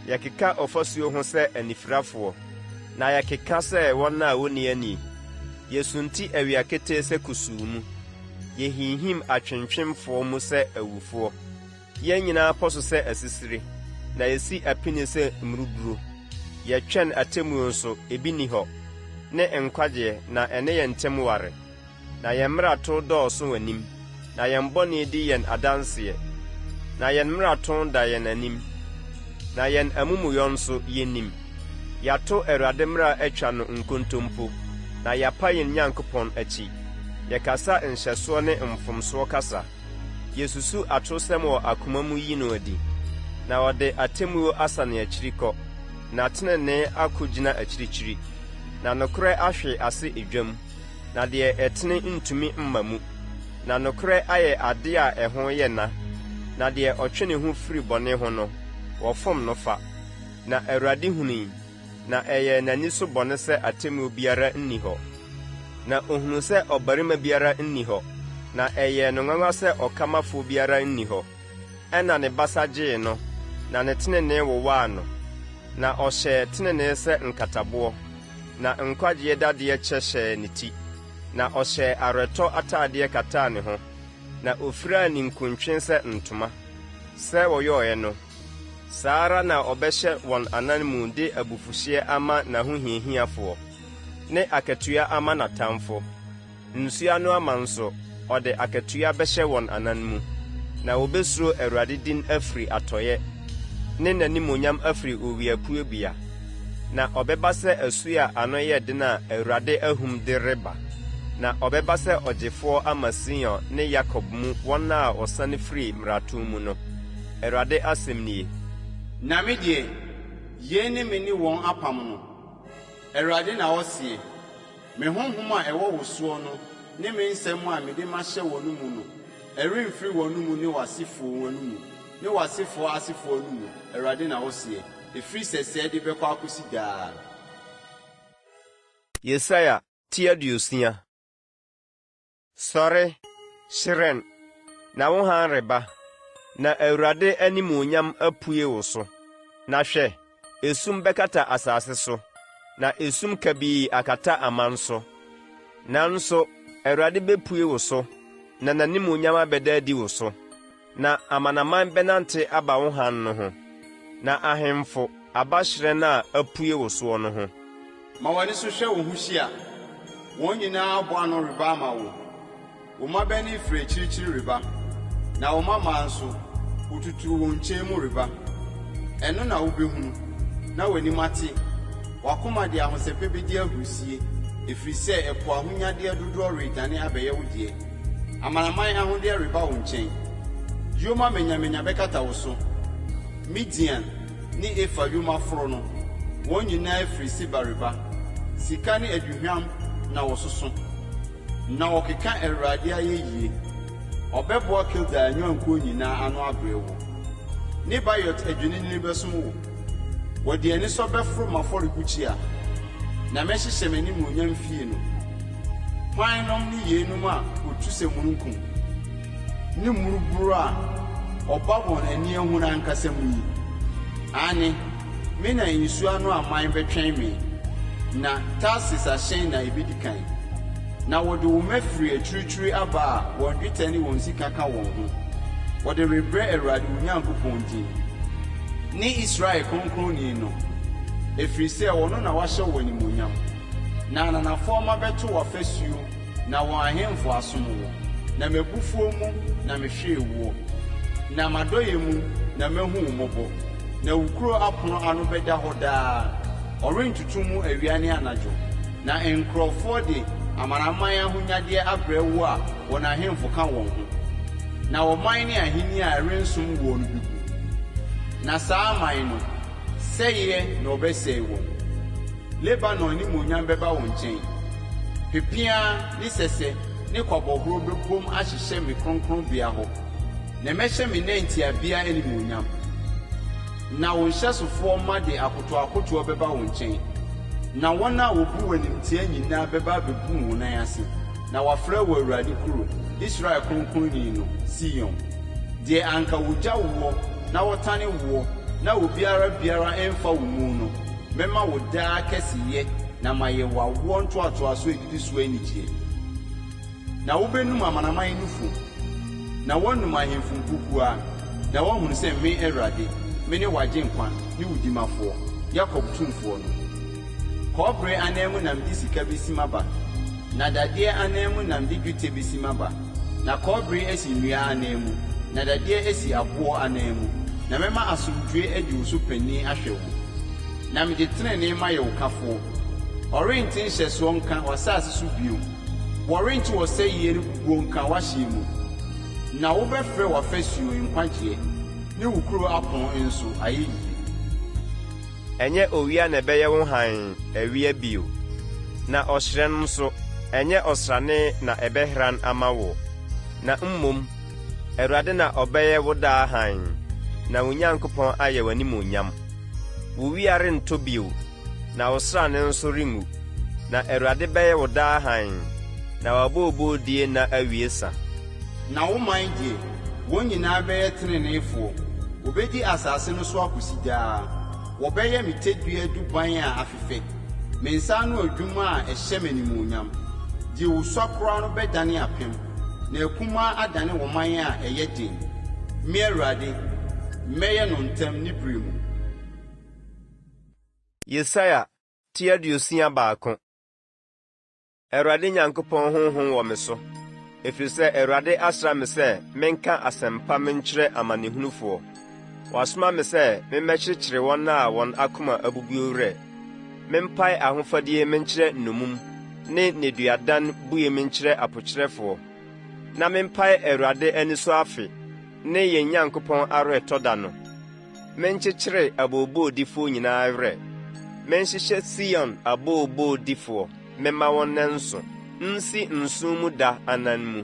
Yɛkeka ɔfasuo ho sɛ anifirafoɔ, na yɛkeka sɛ wɔn a wɔnni ani. Yɛsunti awia ketee sɛ kusuu mu, yɛhinhim atwentwemfoɔ mu sɛ awufoɔ. Yɛn nyinaa pɔ so sɛ asisire, na yɛsi apini sɛ mmuruburo. Yɛtwɛn atemmuo nso, ebi nni hɔ, ne nkwagyeɛ, na ɛne yɛn ntam ware. Na yɛn mmarato dɔɔso w'anim, na yɛn bɔne di yɛn adanseɛ. Na yɛn mmarato da yɛn anim, na yɛn amumuyɔ nso, yɛnim. Yɛato Awurade mmara atwa no nkontompo, na yɛapa yɛn Nyankopɔn akyi. Yɛkasa nhyɛsoɔ ne mfomsoɔ kasa. Yesusu atosɛm wɔ akoma mu yi no adi, na ɔde atemmuo asane akyiri kɔ, na tenenee akɔgyina akyirikyiri, na nokorɛ ahwe ase edwam, na deɛ ɛtene ntumi mma mu, na nokorɛ ayɛ adeɛ a ɛho yɛ na, na deɛ ɔtwe ne ho firi bɔne ho no, wɔfom no fa. Na Awurade hunui, na ɛyɛɛ n'ani so bɔne sɛ atemmuo biara nni hɔ. Na ɔhunuu sɛ ɔbarima biara nni hɔ, na ɛyɛɛ no nwanwa sɛ ɔkamafoɔ biara nni hɔ. Ɛnna ne basa gyee no, na ne tenenee wowaa no. Na ɔhyɛɛ tenenee sɛ nkataboɔ, na nkwagyeɛ dadeɛ kyɛ hyɛɛ ne ti. Na ɔhyɛɛ awerɛtɔ atadeɛ kataa ne ho, na ɔfiraa ninkuntwe sɛ ntoma. Sɛ wɔyɔeɛ no, saa ara na ɔbɛhyɛ wɔn anan mu de abufuhyeɛ ama n'ahohiahiafoɔ, ne akatua ama n'atamfo. Nsuo ano ama nso, ɔde akatua bɛhyɛ wɔn anan mu. Na wɔbɛsuro Awurade din afiri atɔeɛ, ne n'animuonyam afiri owiapuebea. Na ɔbɛba sɛ asuo a ano yɛ den a Awurade ahum de reba. Na ɔbɛba sɛ ɔgyefoɔ ama Sion ne Yakob mu wɔn a wɔsane firii mmarato mu no. Awurade asɛm nie. Na me deɛ, yei ne me ne wɔn apam no, Awurade na ɔseɛ, Me honhom a ɛwɔ wo soɔ no ne me nsɛm a mede mahyɛ w'anomu no, ɛremfiri w'anomu ne w'asefoɔ anomu ne w'asefoɔ asefoɔ anomu, Awurade na ɔseɛ, ɛfiri sɛsɛɛ de bɛkɔ akɔsi daa. Yesaia ti 60. Sɔre, hyerɛn, na wo hann reba, na Awurade animuonyam apue wo so. Na hwɛ, esum bɛkata asase so, na esum kabii akata aman so. Nanso Awurade bepue wo so, na n'animuonyam abɛda adi wo so. Na amanaman bɛnante aba wo hann no ho, na ahemfo aba hyerɛn a apue wo soɔ no ho. Ma w'ani so hwɛ wo ho hyia, wɔn nyinaa aboa ano reba ama wo. Wo mmabanin firi akyirikyiri reba, na wo mmammaa nso, wotuturu wɔn nkyɛn mu reba. Ɛno na wobɛhunu, na w'anim ate, w'akoma de ahosɛpɛ bɛdi ahurisie, ɛfiri sɛ ɛpo ahonyadeɛ dodoɔ redane abɛyɛ wo deɛ. Amanaman ahodeɛ reba wo nkyɛn. Yoma manyamanya bɛkata wo so. Midian ne Efa yoma foro no, wɔn nyinaa firi Seba reba. Sika ne aduhwam na wɔsoso, na wɔkeka Awurade ayɛyie. Ɔbɛboa Kedar nnwankuo nyinaa ano abrɛ wo. Nebaiot adwennini bɛsom wo. Wɔde anisɔ bɛforo m'afɔrebukyia, na mɛhyehyɛ m'animuonyam fie no. Hwannom ne yeinom a wɔtu sɛ mununkum, ne mmuruburo a ɔba wɔn ani ahunu ankasa mu yi? Aane, me na nsuo ano aman bɛtwɛn me. Na Tarsis ahyɛn na ebedi kan. Na wɔde wo mma firi akyirikyiri aba a wɔn dwetɛ ne wɔn sika ka wɔn ho, wɔde rebrɛ Awurade wo Nyankopɔn din, ne Israel Kronkronni no, ɛfiri sɛ ɔno na wahyɛ wo animuonyam. Na ananafoɔ mma bɛto w'afasuo na wɔn ahemfo asom wo. Na m'abufuo mu na mehwee woɔ, na m'adɔeɛ mu na mahu wo mmɔbɔ. Na wo kuro apono ano bɛda hɔ daa, wɔrentoto mu awia ne anadwo. Na nkurɔfoɔ de amanaman ahonyadeɛ abrɛ wo a wɔn ahemfo ka wɔn ho. Na ɔman ne ahennie a ɛrensom woɔ no bɛgu. Na saa aman no, sɛeɛ na wɔbɛsɛe wɔn. Lebanon animuonyam bɛba wo nkyɛn. Pepeaa ne sɛsɛ ne kwabɔhorɔ bɛbom ahyehyɛ me kronkronbea hɔ, na mɛhyɛ me nantiabea animuonyam. Na wo nhyɛsofoɔ mma de akotoakotoɔ bɛba wo nkyɛn, na wɔn a wɔbu wo animtia nyinaa bɛba abɛbu wo nan ase, na wɔafrɛ wo Awurade kuro, Israel Kronkronni no, Sion. Deɛ anka wɔgya woɔ na wɔtane woɔ na obiara biara mfa wo mu no, mɛma wo daa kɛseyɛ na mayɛ w'awoɔ ntoatoasoɔ a ɛdidi soɔ anigyeɛ. Na wobenum amanaman nufu, na woanum ahemfo nkukuwa, na woahunu sɛ me, Awurade, mene w'Agyenkwa ne wo Dimafoɔ, Yakob Tumfoɔ no. Kɔbere ananmu na mede sika besi maba, na dadeɛ ananmu na mede dwetɛ besi maba, na kɔbere asi nnua ananmu, na dadeɛ asi aboɔ ananmu, na mɛma asomdwoeɛ adi wo so panin ahwɛ wo. Na mede tenenee mayɛ wo kafoɔ. Wɔrente nhyɛsoɔ nka w'asase so bio, wɔrente ɔsɛeɛ ne bubuo nka w'ahyeɛ mu. Na wobɛfrɛ w'afasuo Nkwagyeɛ, ne wo kuro apono nso, Ayeyie. Ɛnyɛ owia na ɛbɛyɛ wo hann awia bio, na ɔhyerɛn nso, ɛnyɛ ɔsrane na ɛbɛhran ama wo, na mmom Awurade na ɔbɛyɛ wo daa hann, na wo Nyankopɔn ayɛ w'animuonyam. Wo wia rentɔ bio, na wo srane nso renwu, na Awurade bɛyɛ wo daa hann, na w'abooboodie nna awie sa. Na wo man deɛ, wɔn nyinaa bɛyɛ teneneefoɔ, wɔbɛdi asase no so akɔsi daa. Wɔbɛyɛ me tadua duban a afefɛ, me nsa ano adwuma a ɛhyɛ me animuonyam. Deɛ ɔsua koraa no bɛdane apem, na akumaa adane ɔman a ɛyɛ den. Me Awurade, mɛyɛ no ntɛm ne berɛ mu. Yesaia ti 61 Awurade Nyankopɔn honhom wɔ me so, ɛfiri sɛ Awurade asra me sɛ menka asɛmpa menkyerɛ amanehunufoɔ. Wasoma me sɛ memmɛkyekyere wɔn a wɔn akoma abubuo werɛ, mempae ahofadie menkyerɛ nnommum ne nneduadan bue menkyerɛ apokyerɛfoɔ, na mempae Awurade anisɔ afe ne yɛn Nyankopɔn aweretɔ da no. Menkyekyere abooboodifoɔ nyinaa werɛ, menhyehyɛ Sion abooboodifoɔ memma wɔnnɛnso, nsi nsõ mu da anan mu.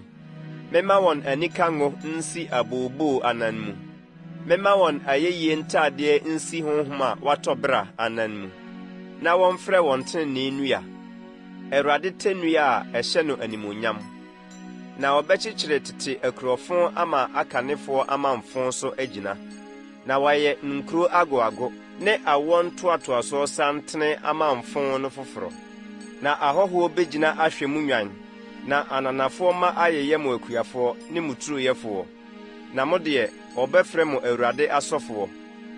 Memma wɔn anika ngo nsi abooboo anan mu, memma wɔn ayɛyie ntadeɛ nsi honhom a watɔ bera anan mu, na wɔmfrɛ wɔn tenenee nnua, Awurade tɛnnua a ɛhyɛ no animuonyam. Na wɔbɛkyekyere tete akurɔfo ama akanefoɔ amamfõ so agyina, na wɔayɛ nkuro agoago ne awoɔ ntoatoasoɔ santene amamfõ no foforɔ. Na ahɔhoɔ bɛgyina ahwɛ mo nnwan, na ananafoɔ mma ayeyɛ mo akuafoɔ ne mo turoyɛfoɔ. Na mo deɛ, wɔbɛfrɛ mo Awurade asɔfoɔ,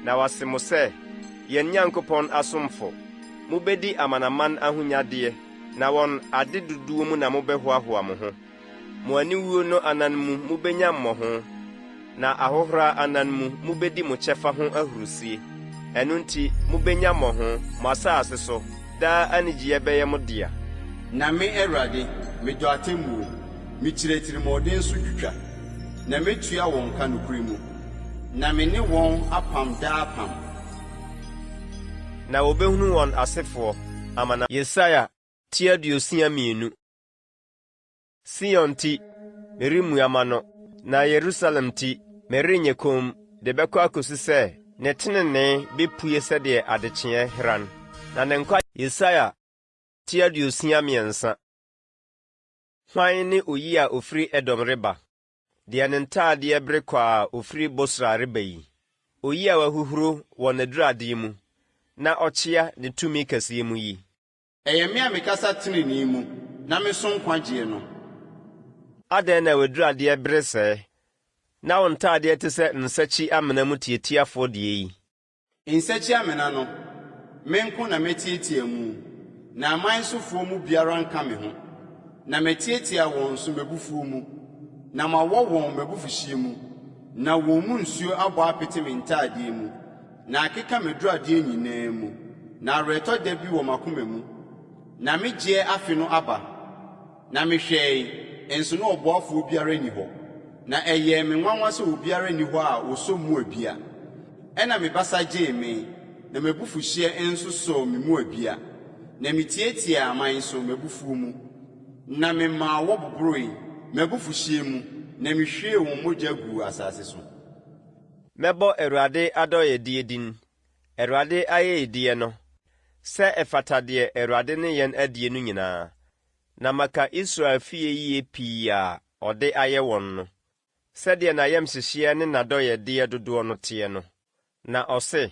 na wɔase mo sɛ, Yɛn Nyankopɔn asomfo. Mobɛdi amanaman ahonyadeɛ. Na wɔn ade dodoɔ mu na mobɛhoahoa mo ho. Mo aniwuo no anan mu mobɛnya mmɔho, na ahohora anan mu mobɛdi mo kyɛfa ho ahurisie. Ɛno nti mobɛnya mmɔho, mo asase so, daa anigyeɛ bɛyɛ mo dea. Na me, Awurade, medɔ atemmuo, mekyiri atirimuɔden so twitwa, na mɛtua wɔn ka nokorɛ mu, na me ne wɔn apam daa apam. Na wɔbɛhunu wɔn asefoɔ, amana. Yesaia ti 62. Sion nti, meremmua m'ano, na Yerusalem nti, merenyɛ komm, de bɛkɔ akɔsi sɛ ne tenenee bɛpue sɛdeɛ adekyeeɛ hran, na ne nkwa. Yesaia ti 63. Hwan ne oyi a ɔfiri Edom reba, Deɛ ne ntadeɛ bere kwa a ɔfiri Bosra reba yi, oyi a wahuhuro wɔ n'aduradeɛ mu na ɔkyea ne tumi kɛseɛ mu yi? Ɛyɛ me a mekasa tenenee mu na meso nkwagyeɛ no. Adɛn na w'aduradeɛ bere sɛɛ, na wo ntadeɛ te sɛ nsa-kyi-amena mu tiatiafoɔ deɛ yi? Nsa-kyi-amena no, me nko na matiatia mu, na aman sofoɔ mu biara nka me ho. Na matiatia wɔn so m'abufuo mu, na mawɔ wɔn m'abufuhyeɛ mu, na wɔn mu nsuo abɔ apete me ntadeɛ mu, na akeka m'aduradeɛ nyinaa mu. Na awerɛtɔ da bi wɔ m'akoma mu, na me gyeɛ afe no aba. Na mehwɛe, nso na ɔboafoɔ biara nni hɔ, na ɛyɛɛ me nwanwa sɛ obiara nni hɔ a ɔsɔ mu abia. Ɛnna me basa gyee me, na m'abufuhyeɛ nso sɔɔ me mu abia, na metiatiaa aman so m'abufuo mu, na memaa wɔboboroe m'abufuhyeɛ mu, na mehwiee wɔn mogya guu asase so. Mɛbɔ Awurade adɔeɛdie din, Awurade ayɛyideɛ no, sɛ ɛfata deɛ Awurade ne yɛn adie no nyinaa, na maka Israel fie yie pii a ɔde ayɛ wɔn no, sɛdeɛ n'ayamhyehyeɛ ne n'adɔeɛdeɛ dodoɔ no teɛ no. Na ɔse.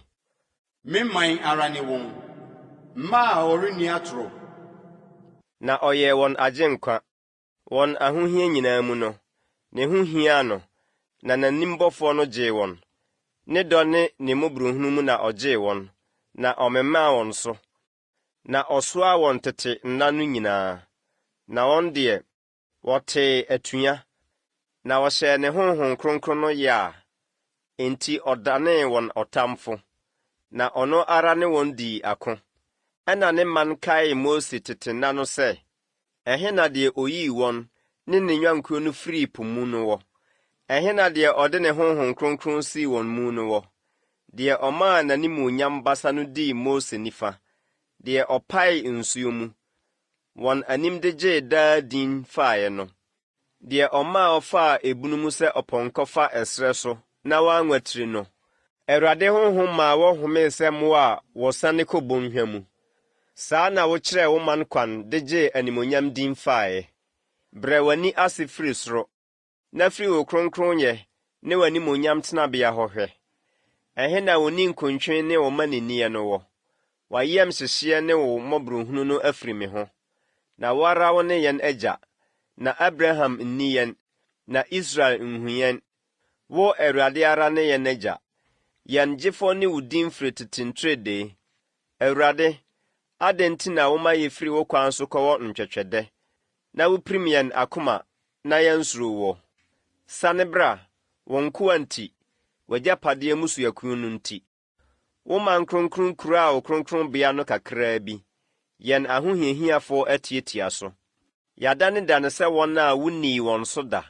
Me man ara ne wɔn, mma a wɔrenni atorɔ. Na ɔyɛɛ wɔn agyenkwa, wɔn ahohia nyinaa mu no, ne ho hiaa no, na n'anim bɔfoɔ no gyee wɔn. Ne dɔ ne ne mmɔborɔhunu mu na ɔgyee wɔn, na ɔmemaa wɔn so, Na ɔsoaa wɔn tete nna no nyinaa, na wɔn deɛ, wɔtee atua, na wɔhyɛɛ ne Honhom Kronkron no yea, enti ɔdanee wɔn ɔtamfo, na ɔno ara ne wɔn dii ako. Ɛnna ne man kaee Mose tete nna no sɛ, Ɛhe na deɛ ɔyii wɔn ne ne nnwankuo no firii po mu no wɔ? Ɛhe na deɛ ɔde ne Honhom Kronkron sii wɔn mu no wɔ? Deɛ ɔmaa n'animuonyam basa no dii Mose nifa, deɛ ɔpaee nsuo mu, wɔn anim de gyee daa din faeɛ no. Deɛ ɔmaa ɔfaa ebunu mu sɛ ɔpɔnkɔ fa ɛserɛ so na wanwatiri no. Awurade honhom maa wɔhomee sɛ mmoa a wɔsiane kɔ bɔnhwa mu. Saa na wokyerɛɛ wo man kwan de gyee animuonyam din faeɛ. Brɛ w'ani ase firi soro, na firi wo kronkronyɛ ne w'animuonyam tenabea hɔ hwɛ. Ɛhe na wo ninkuntwe ne wo mmaninneɛ no wɔ? W'ayamhyehyeɛ ne wo mmɔborɔhunu no afiri me ho. Na wo ara wo ne yɛn agya, na Abraham nni yɛn, na Israel nhu yɛn. Wo, Awurade ara ne yɛn agya. Yɛn gyefoɔ ne wo din firi tete nteredee. Awurade, adɛn nti na woma yɛfiri wo kwan so kɔwɔ ntwɛtwɛdɛ, na wopirim yɛn akoma na yɛansuro woɔ? Sane bra, wo nkoa nti, w'agyapadeɛ mmusuakuo no nti. Wo man kronkron kuraa wo kronkronbea no kakraa bi, yɛn ahohiahiafoɔ atiatia so. Yɛadanedane sɛ wɔn a wonnii wɔn so da,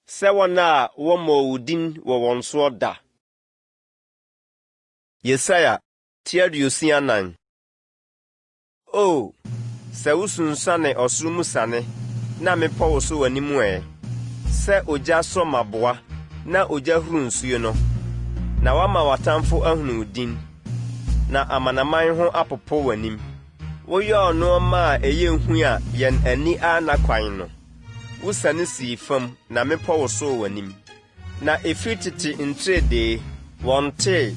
sɛ wɔn a wɔmmɔɔ wo din wɔ wɔn soɔ da. Yesaia ti 64. O, sɛ wosunsuane ɔsoro mu siane na mmepɔ woso w'anim ɛ! Sɛ ogya sɔ mmaboa na ogya huru nsuo no, na woama w'atamfo ahunu wo din, na amanaman ho apopo w'anim. Woyɔɔ nnoɔma a ɛyɛ hu a yɛn ani anna kwan no, wosiane sii fam na mmepɔ wosoo w'anim. Na ɛfiri tete nteredee, wɔntee,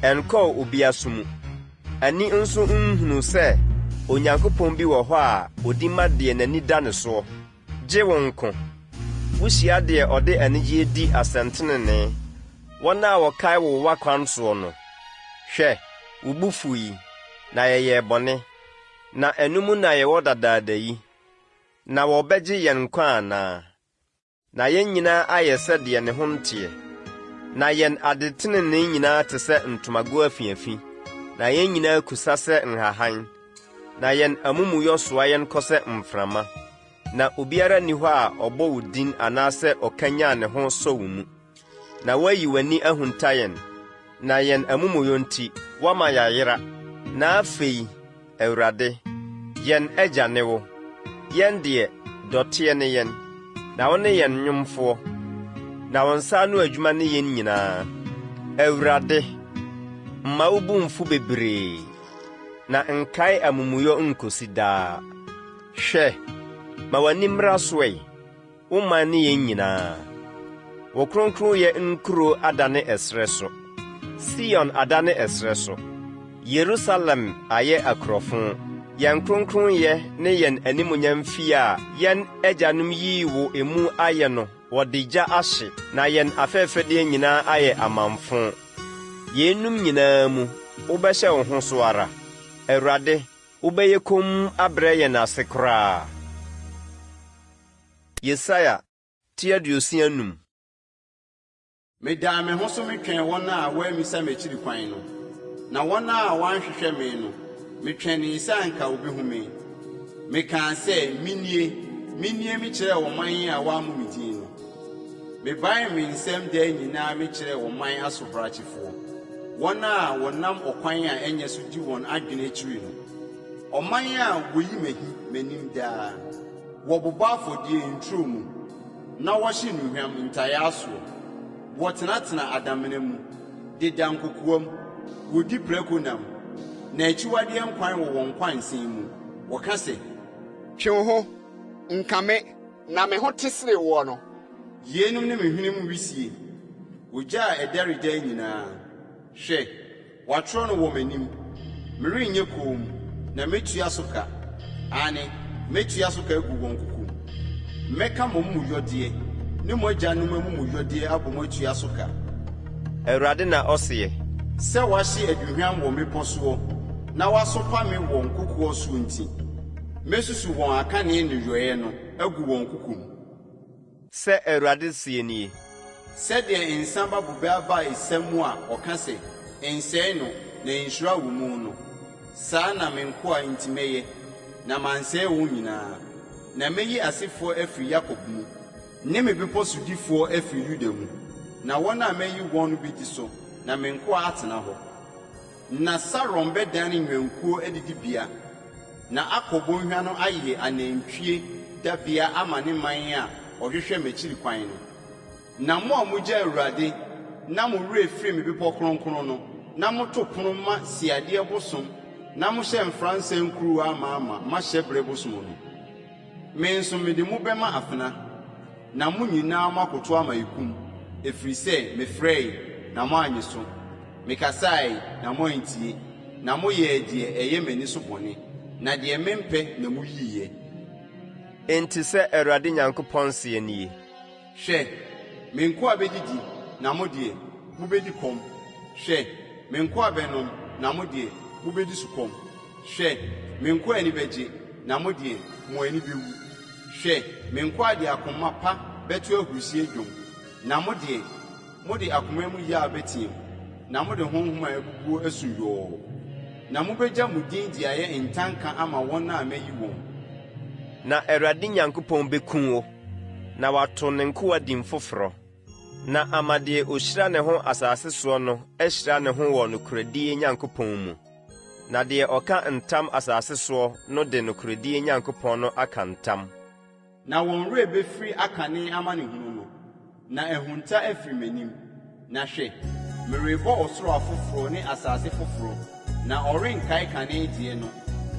ɛnkɔɔ obi aso mu, ani nso nhunuu sɛ Onyankopɔn bi wɔ hɔ a ɔdi ma deɛ n'ani da ne soɔ, gye wo nko. Wohyia deɛ ɔde anigyeɛ di asɛntenenee, wɔn a wɔkae wo w'akwan soɔ no. Hwɛ, wo bo fui, na yɛyɛɛ bɔne, na ɛno mu na yɛwɔ dadaada yi. Na wɔbɛgye yɛn nkwa anaa? Na yɛn nyinaa ayɛ sɛ deɛ ne ho nteɛ, na yɛn adetenenee nyinaa te sɛ ntomago afiafi, na yɛn nyinaa kusa sɛ nhahan, na yɛn amumuyɔ soa yɛn kɔ sɛ mframa. Na obiara nni hɔ a ɔbɔ wo din anaasɛ ɔkanyan ne ho sɔ wo mu. Na woayi w'ani ahunta yɛn, na yɛn amumuyɔ nti, woama yɛayera. Na afei, Awurade, yɛn Agya ne wo, yɛn deɛ, dɔteɛ ne yɛn, na wo ne yɛn nwomfoɔ, na wo nsa ano adwuma ne yɛn nyinaa. Awurade, mma wo bo mmfu bebree, na nkae amumuyɔ nkosi daa. Hwɛ, ma w'ani mmra so ɛ, wo man ne yɛn nyinaa. Wo kronkronyɛ nkuro adane ɛserɛ so, Sion adane ɛserɛ so, Yerusalem ayɛ akurofo. Yɛn kronkronyɛ ne yɛn animuonyam fie a yɛn agyanom yii wo emu ayɛ no, wɔde gya ahye, na yɛn afɛfɛdeɛ nyinaa ayɛ amamfõ. Yeinom nyinaa mu, wobɛhyɛ wo ho so ara? Awurade, wobɛyɛ komm abrɛ yɛn ase koraa? Yesaia ti 65. Medaa me ho so metwɛn wɔn a wɔammisa m'akyiri kwan no, na wɔn a wɔanhwehwɛ me no, metwɛnee sɛ anka wobehu me. Mekaa sɛ, 'Minie, minie mekyerɛɛ ɔman a wɔammɔ me din no. Mebaee me nsam daa nyinaa mekyerɛɛ ɔman asobrakyefoɔ, wɔn a wɔnam ɔkwan a ɛnyɛ so di wɔn adwene akyiri no, ɔman a wɔyi me ahi m'anim daa. Wɔbobɔ afɔdeɛ nturo mu. Na wɔhye nnuhwam ntayaa soɔ. Wɔtenatena adamena mu, deda nkokoam, wɔdi prako nam, na akyiwadeɛ nkwan wɔ wɔn nkwansɛn mu. Wɔka sɛ. Twe wo ho, nka me, na me ho te sene woɔ no. Yeinom ne me hwenem wisie, ogya a ɛdɛre daa nyinaa. Hwɛ! Wɔatwerɛ no wɔ m'anim. Merenyɛ komm, na mɛtua so ka, aane, mɛtua so ka agu wɔn kokom. Mɛka mo amumuyɔdeɛ ne mo agyanom amumuyɔdeɛ abɔ mu atua so ka. Awurade na ɔseɛ. Sɛ wɔahye aduhwam wɔ mmepɔ soɔ na wɔasopa me wɔ nkokoɔ soɔ nti, mɛsusu wɔn akane nneyɔeɛ no agu wɔn kokom. Sɛ Awurade seɛ nie. Sɛdeɛ nsã ba bobe aba a ɛsa mu a ɔka sɛ, Nsɛe no, na nhyira wɔ mu no, saa na me nkoa nti mɛyɛ, na mansɛe wɔn nyinaa. Na mɛyi asefoɔ afiri Yakob mu, ne me bepɔ sodifoɔ afiri Yuda mu, na wɔn a mayi wɔn no bɛdi so, na me nkoa atena hɔ. Na Saron bɛdane nnwankuo adidibea, na Akor bɔnhwa no ayɛ anantwie dabea ama ne man a wɔhwehwɛ m'akyiri kwan no. Na mo a mogya Awurade na mo werɛ firi me bepɔ kronkron no, na moto pono ma siadeɛ bosom na mohyɛ mfransa nkuruwa amaama ma hyɛberɛ bosom no, me nso mede mo bɛma afena, na mo nyinaa moakoto ama ekum, ɛfiri sɛ mefrɛe, na moannye so. Mekasae, na moantie, na moyɛɛ deɛ ɛyɛ m'ani so bɔne, na deɛ mempɛ na moyiiɛ. Enti sɛ Awurade Nyankopɔn seɛ nie. Hwɛ, me nkoa bɛdidi, na mo deɛ, mobɛdi kɔm, hwɛ, me nkoa bɛnom, na mo deɛ, mobɛdi sukɔm, hwɛ, me nkoa ani bɛgye, na mo deɛ, mo ani bɛwu. Hwɛ, me nkoa de akoma pa bɛto ahurisie dwom, na mo deɛ, Mode akoma mu yaw bɛteam, na mode honhom a abubuo asu yɔɔ. Na mobɛgya mo din de ayɛ ntanka ama wɔn a mayi wɔn. Na Awurade Nyankopɔn bɛku wo, na wato ne nkoa din foforɔ, na ama deɛ ɔhyira ne ho asase soɔ no ahyira ne ho wɔ nokorɛdie Nyankopɔn mu, na deɛ ɔka ntam asase soɔ no de nokorɛdie Nyankopɔn no aka ntam. Na wɔn werɛ bɛfiri akane amanehunu no, na ahunta afiri m'anim. Na hwɛ, merebɔ ɔsoro afoforɔ ne asase foforɔ, na wɔrenkae kane deɛ no,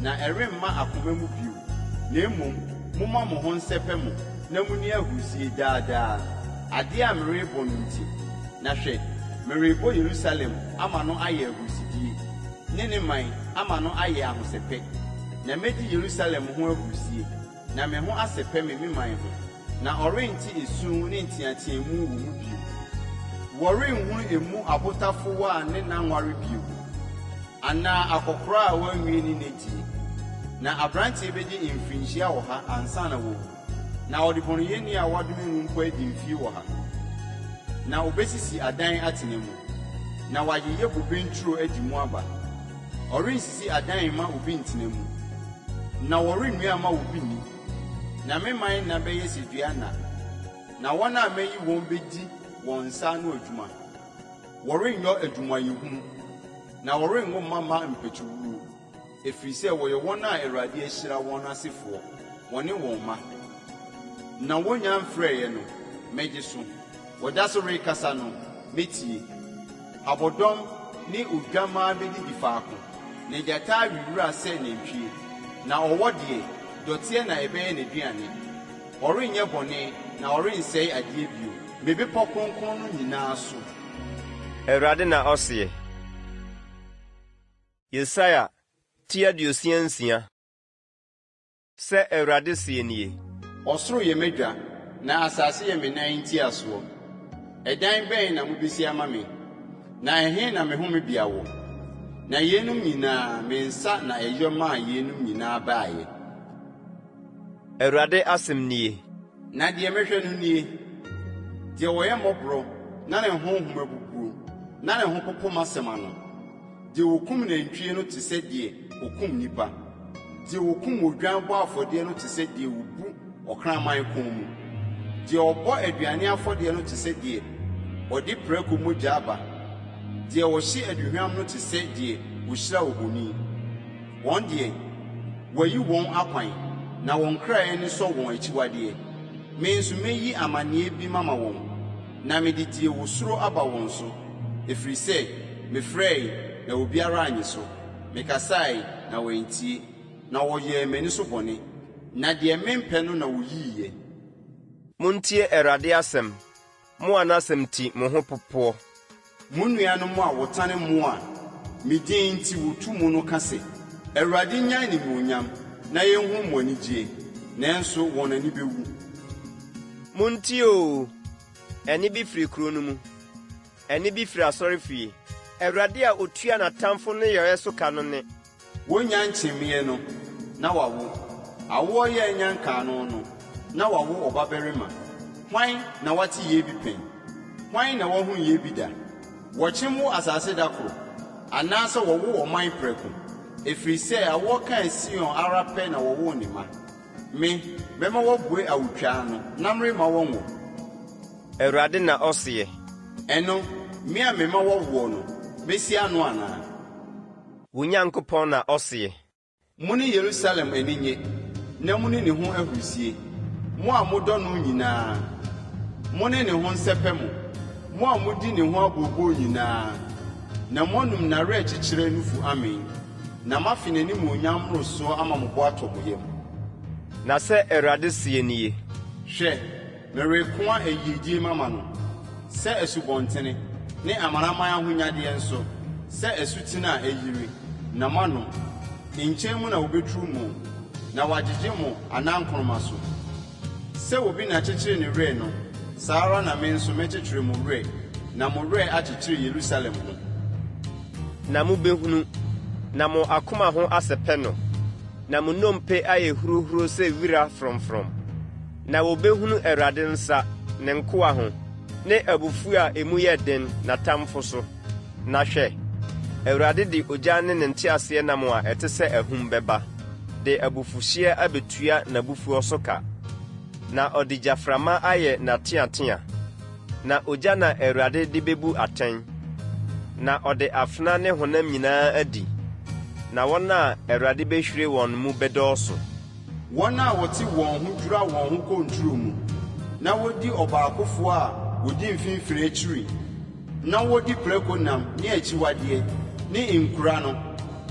na ɛremma akoma mu bio, na mmom momma mo ho nsɛpɛ mo na monni ahurisie daa daa, adeɛ a merebɔ no nti. Na hwɛ, merebɔ Yerusalem ama no ayɛ ahurisidie, ne ne man ama no ayɛ ahosɛpɛ, na mɛdi Yerusalem ho ahurisie. Na me ho asɛpɛ me me man ho, na ɔrente esu ne nteateamu wɔ mu bio. Wɔrenhunu emu abotafowa ne n'anware bio, anaa akɔkoraa a wanwie ne nna die. Na aberanteɛ bɛdi mfirinhyia ɔha ansa na wawu, na ɔdebɔneyɛni a wɔadome no mpo adi mfeɛ ɔha. Na ɔbɛsisi adan atena mu, na wayeyɛ bobe nturo adi mu aba. Ɔrensisi adan mma obi ntena mu, na wɔrennua mma obi nni. Na me man nna bɛyɛ sɛ dua nna, na wɔn a mayi wɔn bedi wɔn nsa ano adwuma. Wɔrenyɔ adwumayɛhunu, na wɔrenwo mma mma mpatuwuo, ɛfiri sɛ wɔyɛ wɔn a Awurade ahyira wɔn no asefoɔ, wɔne wɔn mma. Na wɔnnya mfrɛeɛ no, mɛgye so. Wɔda so rekasa no, mɛtie. Abɔdɔm ne odwammaa bɛdidi faako, na gyata awe wira sɛ nantwie, na ɔwɔ deɛ, dɔteɛ na ɛbɛyɛ n'aduane. Ɔrenyɛ bɔne na ɔrensɛe adeɛ bio, me bepɔ kronkron no nyinaa so. Awurade na ɔseɛ. Yesaia ti 66. Sɛ Awurade seɛ nie. Ɔsoro yɛ m'adwa, na asase yɛ me nan ntiasoɔ. Ɛdan bɛn na mobɛsi ama me, na ɛhe na me homebea wɔ? Na yeinom nyinaa, me nsa na ɛyɔ maa yeinom nyinaa baeɛ. Awurade asɛm nie. Na deɛ mehwɛ no nie, deɛ ɔyɛ mmɔborɔ na ne honhom abubuo, na ne ho popo m'asɛm ano. Deɛ ɔkum nantwie no te sɛ deɛ ɔkum nnipa, deɛ ɔkum odwan bɔ afɔdeɛ no te sɛ deɛ ɔbu ɔkraman kɔn mu, deɛ ɔbɔ aduane afɔdeɛ no te sɛ deɛ ɔde prako mogya ba, deɛ ɔhye aduhwam no te sɛ deɛ ɔhyira ohoni. Wɔn deɛ, wɔayi wɔn akwan, na wɔn kra ani sɔ wɔn akyiwadeɛ. Me nso mɛyi amaneɛ bi mama wɔn, na mede deɛ wɔsuro aba wɔn so, ɛfiri sɛ mefrɛe, na obiara annye so, mekasae, na wɔantie, na wɔyɛɛ m'ani so bɔne, na deɛ mempɛ no na wɔyiiɛ. Montie Awurade asɛm, mo a n'asɛm nti mo ho popoɔ. Mo nuanom a wɔtane mo a me din nti wɔtu mo no ka sɛ, 'Awurade nnya animuonyam, na yɛnhunu mo anigyeɛ! Nanso wɔn ani bɛwu. Montie oo! Ɛnne bi firi kuro no mu, ɛnne bi firi asɔrefie, Awurade a ɔtua n'atamfo nneyɔeɛ so ka no nne. Wonnya nkyemmeɛ no, na wawo. Awoɔ yɛ anya nkaano no, na wawo ɔbabarima. Hwan na wate yei bi pɛn? Hwan na wahunu yei bi da? Wɔkyem wo asase da koro, anaasɛ wɔwo ɔman prɛko? Ɛfiri sɛ awoɔ kaa Sion ara pɛ na wɔwoo ne mma. Me, mɛma wɔabue awotwaa ano, na meremma wɔnwo. Awurade na ɔseɛ. Ɛno, me a mema wɔwoɔ no, mɛsi ano anaa? Wo Nyankopɔn na ɔseɛ. Mo ne Yerusalem ani nnye, na munni ne ho ahurusie, mo a modɔ no nyinaa. Mo ne ne ho nsɛpɛ mo, mo a mudi ne ho abooboo nyinaa, na moanum n'awerɛkyekyerɛ nufu amee, na moafe n'animuonyam mmorosoɔ ama mo bo atɔ mo yam. Na sɛ Awurade seɛ nie. Hwɛ, Merekoa ayiedie mama no sɛ asubɔntene, ne amanaman ahonyadeɛ nso sɛ asutene a ayiri, na moanom. Nkyɛn mu na wɔbɛturu mo, na wɔagyegye mo anankoroma so. Sɛ obi na kyekyere ne werɛ no, saa ara na me nso mɛkyekyere mo werɛ, na mo werɛ akyekyere Yerusalem ho. Na mobɛhunu, na mo akoma ho asɛpɛ no, na mo nnompe ayɛ hurohuro sɛ wira frɔmfrɔm. Na wɔbɛhunu Awurade nsa, ne nkoa ho, ne abufuo a emu yɛ den, n'atamfo so. Na hwɛ, Awurade de ogya ne ne nteaseɛnam a ɛte sɛ ahum bɛba, de abufuhyeɛ abɛtua n'abufuo so ka, na ɔde gyaframa ayɛ n'ateatea. Na ogya na Awurade de bɛbu atɛn, na ɔde afena ne honam nyinaa adi, na wɔn a Awurade bɛhwire wɔn mu bɛdɔɔso. Wɔn a wɔte wɔn ho dwira wɔn ho kɔ nturo mu, na wodi ɔbaakofoɔ a ɔdi mfimfini akyiri, na wɔdi prako nam ne akyiwadeɛ ne nkura no,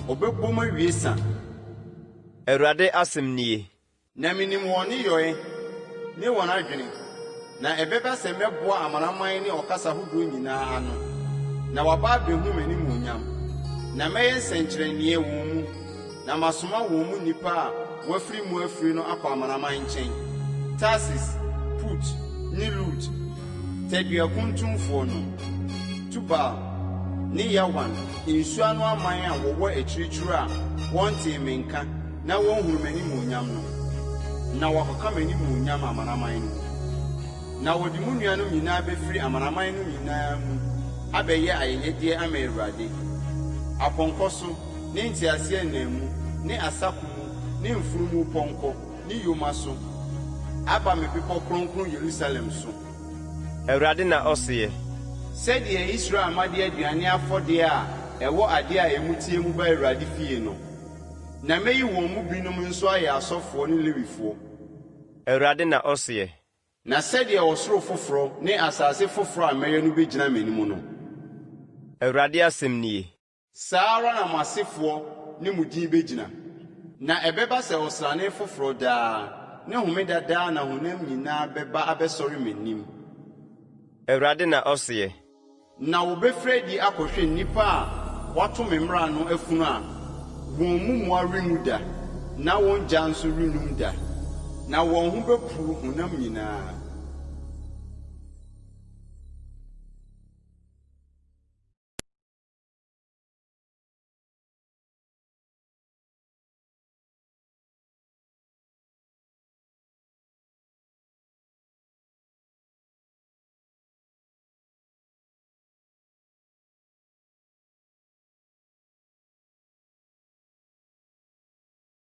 ɔbɛbom awie sa. Awurade asɛm nie. Na menim wɔn nneyɔe ne wɔn adwene, na ɛbɛba sɛ mɛboa amanaman ne ɔkasa hodoɔ nyinaa ano, na wɔaba abɛhu m'animuonyam. Na mɛyɛ nsɛnkyerɛnneɛ wɔn mu, na masoma wɔn mu nnipa a wɔafiri mu afire no akɔ amanaman nkyɛn, Tarsis, Put ne Lud, tadua kuntumfoɔ no, Tubal ne Yawan, nsuano aman a wɔwɔ akyirikyiri a wɔntee me nka na wɔnhunu m'animuonyam no, na wɔakɔka m'animuonyam amanaman no mu. Na wɔde mo nuanom nyinaa bɛfiri amanaman no nyinaa mu abɛyɛ ayɛyɛdeɛ ama Awurade, apɔnkɔ so, ne nteaseɛnam mu, ne asako mu, ne mfunumupɔnkɔ, ne yoma so, aba me bepɔ kronkron Yerusalem so. Awurade na ɔseɛ. Sɛdeɛ Israel mma de aduane afɔdeɛ a ɛwɔ adeɛ a emu teɛ mu ba Awurade fie no, na mɛyi wɔn mu binom nso ayɛ asɔfoɔ ne Lewifoɔ. Awurade na ɔseɛ. Na sɛdeɛ ɔsoro foforɔ ne asase foforɔ a mɛyɛ no bɛgyina m'anim no. Awurade asɛm nie. Saa ara na mo asefoɔ ne mo din bɛgyina. Na ɛbɛba sɛ ɔsrane foforɔ daa ne homeda daa na honam nyinaa bɛba abɛsɔre m'anim. Awurade na ɔseɛ. Na wɔbɛfiri adi akɔhwɛ nnipa a wɔato me mmara no afunu a wɔn mu mmoa renwu da. Na wɔn gya nso rennum da, na wɔn ho bɛpuru honam nyinaa.